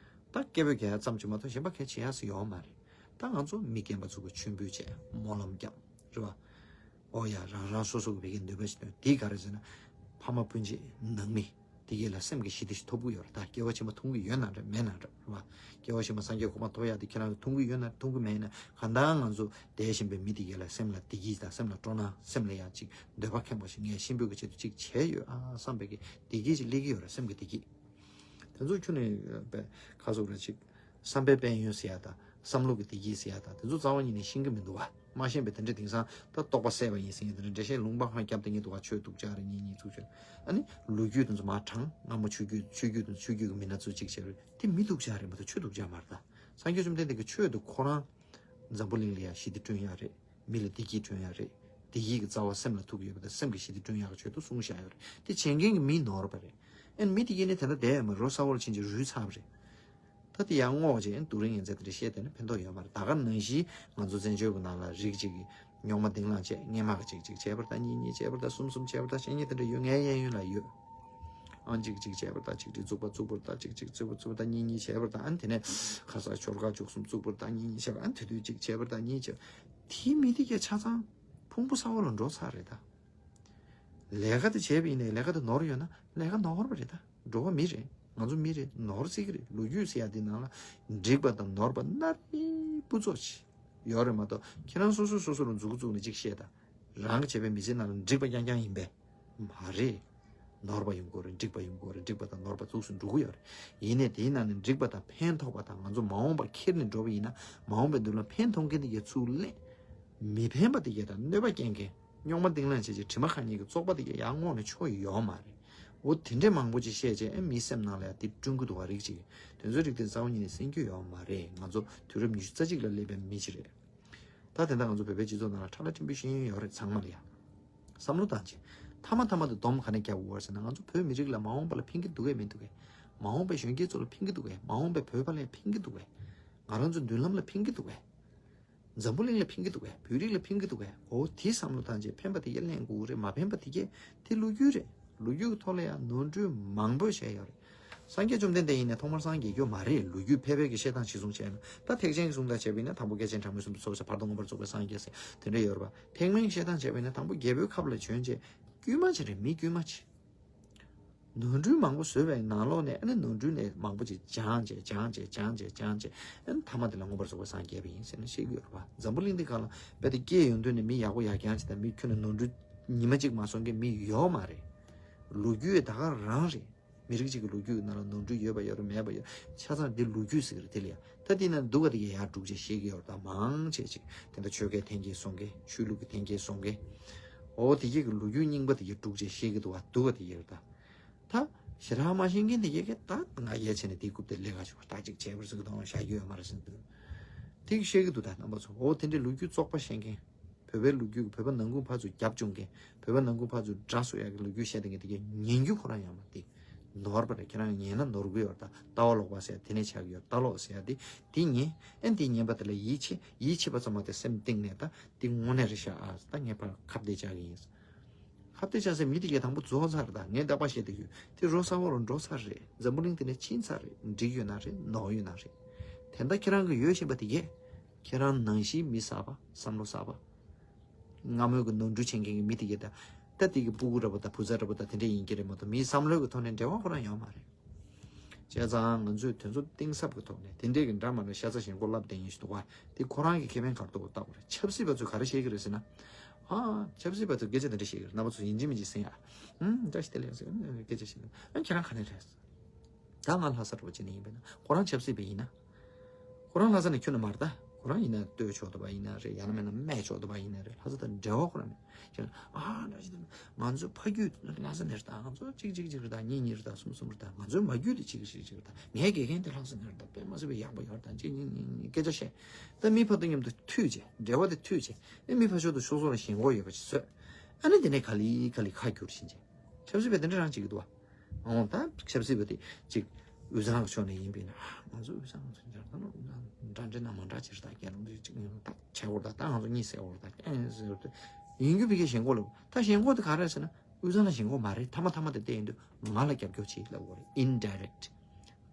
ད་སྐད་འབོད་རྒྱག་ཡ་ཙམ་ཅིག་མ་གཏོགས་གཞན་པ་གང་བྱེད་ཡ་ཟེར་ཡོད་མ་རེད། ད་ང་ཚོ་མི་རྒན་པ་ཚོ་གི་མཆོད་འབུལ་བྱས་སྨོན་ལམ་བརྒྱབ་རེད་བ། ཨོ་ཡ་རང་རང་སོ་སོ་གི་བོད་སྐད་འདོད་པ་ཞིག་འདོན་དེ་ག་རེ་ཟེར་ན། ཕ་མ་སྤུན་མཆེད་ནང་མི་དེ་གས་ལ་སེམས་ཀྱི་ཞི་བདེ་ཞིག་ཐོབ་གི་ཡོད་རེད། ད་སྐྱེ་བ་ཕྱི་མ་མཐོང་གི་ཡོད་ན་འདྲ་མེད་ན་འདྲ་རེད་བ། སྐྱེ་བ་ཕྱི་མ་སངས་རྒྱས་གོ་འཕང་ཐོབ་ཡག་དེ་ཁྱེད་རང་གིས་མཐོང་གི་ཡོད་ན་མཐོང་གི་མེད་ན་གང་ལྟར་ང་ཚོ་བསྡད་བཞིན་པའི་མི་དེ་གས་ལ་སེམས་ལ་བདེ་སྐྱིད་དང་སེམས་ལ་སྤྲོ་སྣང་སེམས་ལ་ཡང་ཅིག་འདོད་པ་ཁེངས་པ་ཞིག་ངས་གཤིན་པོའི་གི་ཆེད་དུ་ཅིག་བྱས་ཡོད་ཨ་བསམ་པའི་གི་བདེ་སྐྱིད་ཅིག་སླེབས་ཀྱི་ཡོད་རེད། སེམས་ཀྱི་བདེ་སྐྱིད། དེ་ཚོ་ཁྱོན་ནས་པའི་ཁ་སོགས་རེ་ཅིག་བསམ་པའི་དཔལ་ཡོན་ཟེར་ཡ་དང་བསམ་བློ་གི་བདེ་སྐྱིད་ཟེར་ཡ་དང་དེ་ཚོ་རྩ་བ་ཉིད་ནས་ཤེས་ཀྱི་མི་འདུག་བ། མ་ཤེས་པའི་དེ་འདྲ་དེང་སང་ད་རྟོག་པ་སད་པ་ཡིན་ཟེར་ཡ་དེ་འདྲ་འགྲེལ་བཤད་ལུང་པ་ཧང་རྒྱབ་དེ་ཉིད་འདུག་བ། ཆོས་སྡུག་ཅག་རེད་གཉིས་གཉིས་ཚུགས་ཆོས་ཨ་ནི་ལོ་རྒྱུས་དེ་ཚོ་མར་དྲངས་སྔ་མོ་ཆོས་བརྒྱུད་ཆོས་བརྒྱུད་དང་ཆོས་བརྒྱུད་ཀྱི་མི་སྣ་ཚོ་གཅིག་བྱས་རེད་དེ་མི་སྡུག་ཅག་རེད་མ་གཏོགས་ཆོས་སྡུག་ཅག་མ་རེད་ད། སངས་རྒྱས་བཅོམ་ལྡན་འདས་ཀྱི་ཆོས་དེ་ཁོ་རང་འཛམ་བུ་གླིང་ལ་ཡང་ཞི་བདེ་བསྐྲུན་ཡག་རེད། མི་ལ་བདེ་སྐྱིད་བསྐྲུན་ཡག་རེད། བདེ་སྐྱིད་ཀྱི་རྩ་བ་སེམས་ལ་ཐུག་ཡོད་པ་དང་སེམས་ཀྱི་ཞི་བདེ་བསྐྲུན་ཡག་གི་ཆེད་དུ་གསུངས་བཞག་ཡོད་རེད། དེ་བྱེད་མཁན་གྱི་མི་ནོར་བ་རེད། ཨན་མི་དེ་གས་ནི་དེ་འདྲ་བསྡད་ཡོད་མ་རེད། རོ་ས་འོག་ལ་ཕྱིན་ཅིག་རུལ་ཚར་བ་རེད། ད་དེ་ཡང་བསྔོག་བྱས་ཨན་སྡུག་རུས་ངན་ཚད་དེ་འདྲ་བཤད་དེ་ནི་ཕན་ཐོགས་ཡོད་མ་རེད། ད་ག་ནང་བཞིན་ང་ཚོ་བཙན་བྱོལ་གྱི་ནང་ལ་རིགས་གཅིག་གིས་རྙོག་མ་གཏིང་ལངས་བྱས་སྔས་མ་གི་གཅིག་གཅིག་བྱས་པ་རེད་ད། གཉིས་གཉིས་བྱས་པ་རེད་ད། གསུམ་གསུམ་བྱས་པ་རེད་ད། བཤད་མཁན་དེ་འདྲ་ཡོད། ངའི་གཡས་གཡོན་ལ་ཡོད། ཨང་གཅིག་གཅིག་བྱས་པ་དང་གཅིག་གཅིག་བཙུགས་པ་བཙུགས་པ་དང་གཅིག་གཅིག་བཙུགས་པ་བཙུགས་པ་དང་གཉིས་གཉིས་བྱས་པ་དང་ཨ་ནི་དེ་ནས་ཁ་ས་ཆོལ་ཁ་བཅུ་གསུམ་བཙུགས་པ་དང་གཉིས་གཉིས་བྱས་པ་ཨ་ནི་དེ་དུས་གཅིག་བྱས་པ་དང་གཉིས་བྱས་པ། དེའི་མི་དེ་གས་ཆ་ཚང་ཕུང་པོ་ས་འོག་ལ་འགྲོ་ཚར་རེད་ད། ལས་ཀ་དེ་བྱས་པ་ཡིན་ནའི་ལས་ཀ་དེ་ནོར་ཡོད་ན་ལས་ཀ་ནོར་བ་རེད་ད། འགྲོ་བ་མི་རེད། ང་ཚོ་མི་རེད། ནོར་སྲིད་ཀྱི་རེད། ལོ་རྒྱུས་ཟེར་ཡ་དེ་ནང་ལ་འགྲིག་པ་དང་ནོར་བ་སྣ་རེ་སྤུ་ཚོགས་ཤིག་ཡོད་རེད་མ་གཏོགས་ཁྱེད་རང་སོ་སོ་སོ་སོ་ལ་མཛུ་གུ་བཙུགས་ནས་གཅིག་བཤད་དང་། རང་གི་བྱས་པའི་མི་ཚེ་ནང་ལ་འགྲིག་པ་རྐྱང་རྐྱང་ཡིན་པས། མ་རེད། ནོར་བ་ཡོང་གི་ཡོད་རེད། འགྲིག་པ་ཡོང་གི་ཡོད་རེད། འགྲིག་པ་དང་ནོར་བ་ཚུགས་སུ་འགྲོ་གི་ཡོད་རེད། ཡིན་ནའི་དེའི་ནང་ནས་འགྲིག་པ་དང་ཕན་ཐོགས་པ་དང་ང་ཚོ་མ་འོངས་པ་ཁྱེར་ནས་འགྲོ་བ་ཡིན་ན་མ་འོངས་པའི་མདུན་ལ་ཕན་ཐོགས་མཁན་དེ་གས་ཚུར་ལེན། མི་ཕན་པ་དེ་གས་དང་གནོད་པ་སྐྱེལ་མཁན་རྙོག་མ་གཏིང་ལངས་བྱས་ཀྱི་དྲི་མ་ཁ་ཉིན་གྱི་བཙོག་པ་དེ་གས་ཡར་སྔོག་ནས་ཆོ་ཡོད་མ་རེད། འོ་དེ་འདྲས་མང་པོ་ཅིག་བཤད་བྱས་ཨེ་མིའི་སེམས་ནང་ལ་ཡང་དེ་བསྐྲུན་གི་འདུག་བ། རིགས་ཅིག་དེ་ཚོའི་རིགས་དེ་རྩ་བ་ཉིད་ནས་གསན་རྒྱུ་ཡོད་མ་རེད། ང་ཚོ་དུས་རབས་ཉི་ཤུ་རྩ་གཅིག་ལ་སླེབས་པའི་མི་ཅིག་རེད། ད་དེ་འདྲ་ང་ཚོ་བོད་པའི་སྤྱི་ཚོགས་ནང་ལ་ཁྲ་ལ་ཕྲན་བུ་ཤེས་ཡོན་ཡོད་རེད་ཚང་མ་ལ་ཡ། བསམ་བློ་བཏང་བྱས། མཐའ་མ་མཐའ་མ་དུ་སྡོམ་ག་ནས་རྒྱག་དགོས་རེད་ཟེར་ན་ང་ཚོ་བོད་མི་རིགས་ལ་མ་འོངས་པ་ལ་ཕན་གི་འདུག་གས་མི་འདུག་གས། མ་འོངས་པའི་གཞོན་སྐྱེས་ཚོ་ལ་ཕན་གི་འདུག་གས། མ་འོངས་པའི་བོད་པ་ལ་ཕན་གི་འདུག་གས། ང་རང་ཚོ་མདུན་ལམ་ལ་ཕན་གི་འདུག་གས། འཛམ་བུ་གླིང་ལ་ཕན་གི་འདུག་གས། བོད་རིགས་ལ་ཕན་གི་འདུག་གས། འོ་དེ་བསམ་བློ་བཏང་བྱས་ཕན་པ་དེ་གས་ལེན་དགོས་རེད། མ་ཕན་པ་དེ་གས་དེ་ལོ་རྒྱུས་རེད། ལོ་རྒྱུས་ཀྱི་ཐོག་ལ་ཡང་ནོར་འཁྲུལ་མང་པོ་བྱས་ཡོད་རེད། སངས་རྒྱས་བཅོམ་ལྡན་འདས་ཡིན་ནའི་ཐོག་མར་སངས་རྒྱས་རྒྱུ་མ་རེད། ལོ་རྒྱུས་ཕལ་པའི་གི་བཤད་སྟངས་གཞིར་བཟུང་བྱས་ན། ད་ཐེག་ཆེན་གྱི་གསུང་སྟངས་བྱས་པ་ཡིན་ན་དང་པོ་སྐྱེས་ཆེན་གྲངས་མེད་གསུམ་དུ་ཚོགས་བྱ་བར་དུ་མངོན་པར་རྫོགས་པའི་སངས་རྒྱས་ཟེར་དེ་འདྲ་ཡོད་རེད་པ། ཐེག་དམན་གྱི་བཤད་སྟངས་བྱས་པ་ཡིན་ན་དང་པོ་རྒྱལ་པོའི་ཁབ་ལ་བྱོན་བྱས་དཀྱུས་མ་ཅིག་རེད། མི་དཀྱུས་མ་ཅིག་ནོར་འཁྲུལ་མང་པོ་བཟོས་པའི་ནང་ལོགས་ནས། ཨ་ནི་ནོར་འཁྲུལ་ནས་མང་པོ་ཅིག་སྦྱངས་བྱས་སྦྱངས་བྱས་སྦྱངས་བྱས་སྦྱངས་བྱས། ཨ་ནི་མཐའ་མ་དེ་ལ་མངོན་པར་རྫོགས་པའི་སངས་རྒྱས་པ་ཡིན་ཟེར་ནས་བཤད་ཀྱི་ཡོད་རེད་པ། འཛམ་བུ་གླིང་འདི་སྒང་ལ་དཔེ་དེ་སྐྱེས་ཡོང་དུས་ནས་མི་ཡག་པོ་ཡག་རྐྱང་ཅིག་དང་། མི་ཁྱོན་ནས་ནོར་འཁྲུལ་ཉི་མ་གཅིག་མ་སོང་མཁན་མི་ཡོད་མ་རེད། ལོ་རྒྱུས་ད་ག་རང་རེད། མི་རིགས་གཅིག་གི་ལོ་རྒྱུས་ནང་ལ་ནོར་འཁྲུལ་ཡོད་པ་ཡོད་རེད། མེད་པ་ཡོད། ཆ་ཚང་འདི་ལོ་རྒྱུས་ཟེར་གི་རེད། དེ་ལ་ཡ་ད་དེ་ན་སྡུག་ག་དེ་གས་ཡར་སྒྲུག་བྱས་བཤད་ཀྱི་ཡོད་རེད། ད་མང་ཆེ་ཅིག་དེ་འདྲ་ཆོས་སྐད་འཐེན་མཁན་གསུང་མཁན། ཆོས་ལུགས་ཀྱི་འཐེན་མཁན་གསུང་མཁན། འོ་དེ་གས་ཀྱི་ལོ་རྒྱུས་རྙིང་པ་དེ་གས་སྒྲུག་བྱས་བཤད་ཀྱི་འདུག་བ། སྡུག་ག་དེ་གས་རེད་ད། ད་ཞེ་དྲག་མ་ཤེས་མཁན་དེ་གས་ཀྱི་ད་ང་ཡ་བྱས་ནས་དེའི་རྐུབ་དེ་ལས་ཀ་ཞུ་བ་ད་ཅིག་བྱས་པར་ཟིག་གདོང་བཞག་རྒྱུ་ཡོད་མ་རེད་ཟེར་འདུག་དེ་གས་བཤད་ཀྱི་འདུག་ད་རྣམ་པ་ཚོ། འོ་དེ་འདྲའི་ལོ་རྒྱུས་བཙོག་པ་བཤད་མཁན། བོད་པའི་ལོ་རྒྱུས་ཀྱི་བོད་པ་ནང་ཁུལ་ཕར་ཚུར་རྒྱབ་བཅུག་མཁན། བོད་པ་ནང་ཁུལ་ཕར་ཚུར་དགྲ་གསོ་ཡག་གི་ལོ་རྒྱུས་བཤད་བསྡད་མཁན་དེ་གས་ཉན་རྒྱུ་ཁོ་རང་ཡོད་མ་རེད། དེ་ནོར་བ་རེད། ཁྱེད་རང་ཉན་ན་ནོར་གི་ཡོད་རེད་ད། ལྟ་བ་ལོག་པ་ཟེར་ཡ་དེ་ནས་ཆགས་ཀྱི་ཡོད། ལྟ་ལོག་ཟེར་ཡ་དེ་དེ་ཉན། ཨ་ནི་དེ་ཉན་པ་དེ་ལ་ཡིད་ཆེས། ཡིད་ཆེས་པ་ཙམ་མ་ཟད་སེམས་གཏིང་ནས་ད་དེ་དངོས་གནས་རེད་ཤག་ཨ་ད་ངས་ཕར་ཁ་གཏད་བཅག་གི་ཡིན། ཁ་གཏད་བཅག་ས་མི་དེ་གས་དང་པོ་རྫོགས་ཚར། ད་ངས་རྟག་པར་བཤད་བསྡད་ཡོད། དེ་རོ་ས་བོ་རུ་འགྲོ་ཚར་རེད། འཛམ་བུ་གླིང་དེ་ནས་ཕྱིན་ཚར་རེད། འགྲིག་ཡོད་ན་རེད། ནོར་ཡོད་ན་རེད། དེ་འདྲ་ཁྱེད་རང་གི་ཡོད་བཞིན་པ་དེ་གས། ཁྱེད་རང་ནང་བཞིན་མི་གསར་པ། བསམ་བློ་གསར་པ། སྔ་མོའི་གི་ནོར་འཁྲུལ་བྱེད་མཁན་གྱི་མི་དེ་གས་ད། ད་དེ་གི་སྤུ་གུ་འདྲ་པོ་དང་བུ་ཚ་འདྲ་པོ་དང་དེ་འདྲས་ཡིན་གྱི་རེད་མ་གཏོགས། མིའི་བསམ་བློའི་གི་ཐོག་ནས་འབྲེལ་བ་ཁོ་རང་ཡོད་མ་རེད། བྱས་ཙང་ང་ཚོས་དོན་ཚོ་གཏིང་ཟབ་ཀྱི་ཐོག་ནས་དེ་འདྲས་ཀྱི་འདྲ་མ་འདྲ་ཤ་ཚ་ཞེན་ཁོག་ལབ་བསྡད་ཡིན་ཞིག་འདུག་བ། དེ་ཁོ་རང་གི་ཁེ་ཕན་ག་རེ་འདུག་བལྟ་དགོས་རེད། ཆབ་སྲིད་པ་ཚོས་ག་རེ་བཤད་ཀྱི་རེད་ཟེར་ན། ཨ། ཆབ་སྲིད་པ་ཚོས་སྐད་ཆ་དེ་འདྲ་བཤད་ཀྱི་རེད། རྣམ་པ་ཚོ་ཡིན་གཅིག་མིན་གཅིག་གསན་ཡ། ཨུམ། བཀྲ་ཤིས་བདེ་ལེགས་ཟེར། ཨུམ། སྐད་ཆ་བཤད་ན། ཨ། ཁྱེད་རང་ག་ནས་རེད། ད་ང་ལྷ་ས་རུ་ཅི་ནས་ཡིན་པས་ན། ཁོ་རང་ཆབ་སྲིད་པ་ཡིན་ན། ཁོ་རང་ལྷ་ས་ནས་ཁྱོན་ནས་མ་རེད་ད། ཁོ་རང་ཡིན་ན་སྟོད་ཕྱོགས་དུ་བ་ཡིན་ན་རེད། ཡང་ན་མིན་ན་སྨད་ཕྱོགས་དུ་བ་ཡིན་ན་རེད། ལྷ་ས་དང་འབྲེལ་བ་ཁོ་རང་མེད། ཁྱེད་རང་ཨ་འདྲ་ཞིག་ང་ཚོའི་ཕ་རྒྱུད་ལྷ་ས་ནས་རེད་ད། ང་ཚོ་གཅིག་གཅིག་གཅིག་རེད་ད། གཉིས་གཉིས་རེད་ད། གསུམ་གསུམ་རེད་ད། ང་ཚོའི་མ་རྒྱུད་དེ་གཅིག་གཅིག་གཅིག་རེད་ད། ངའི་དགེ་རྒན་དེ་ལྷ་ས་ནས་རེད་ད། དཔེ་མ་སྲིད་པའི་ཡག་པོ་ཡོད་རེད་ད། གཅིག་གཉིས་གཉིས་གཉིས་སྐད་ཆ་བཤད། ད་མི་ཕ་དང་མཉམ་དུ་མཐུད་བྱས། འབྲེལ་བ་དེ་མཐུད་བྱས། ཨེ་མི་ཕ་ཕྱོགས་དུ་ཕྱོགས་སོགས་ལ་ཞེན་ཁོག་ཡོད་པ་ཞིག་བཟོས། ཨ་ནི་དེ་ནས་ག་ལེ་ག་ལེ་ཁ་བསྒྱུར་ཕྱིན་བྱས། ཆབ་སྲིད་པས་དེ་འདྲ་རང་བྱེད་ཀྱི་འདུག་བ། འོ་ད་ཆབ་སྲིད་པ་དེ་ཅིག་དབུས་གཙང་གི་ཕྱོགས་ནས་ཡིན་པས་ན། ང་ཚོ་དབུས་གཙང་ཚོ་འདྲ་ད་ནོ་འདྲ་འདྲ་ན་མ་འདྲ་ཅིག་རེད་ད། རྒྱལ་ལུང་འདི་ཅིག་ཡིན་ད་བྱེད་དགོས་ད། ད་ང་ཚོ་གཉིད་སད་དགོས་ད། ཨེ་ཟེར་ཏེ་ཡིན་རྒྱུ་བི་ཀའི་ཞེན་ཁོག་ལ། ད་ཞེན་ཁོག་དེ་ག་རེ་ཟེར་ན་དབུས་གཙང་ལ་ཞེན་ཁོག་མ་རེད། མཐའ་མ་མཐའ་མ་དེ་བལྟས་ཡིན་དུས་ང་ལ་རྒྱབ་སྐྱོར་བྱེད་ལབ་དགོས་རེད། Indirect།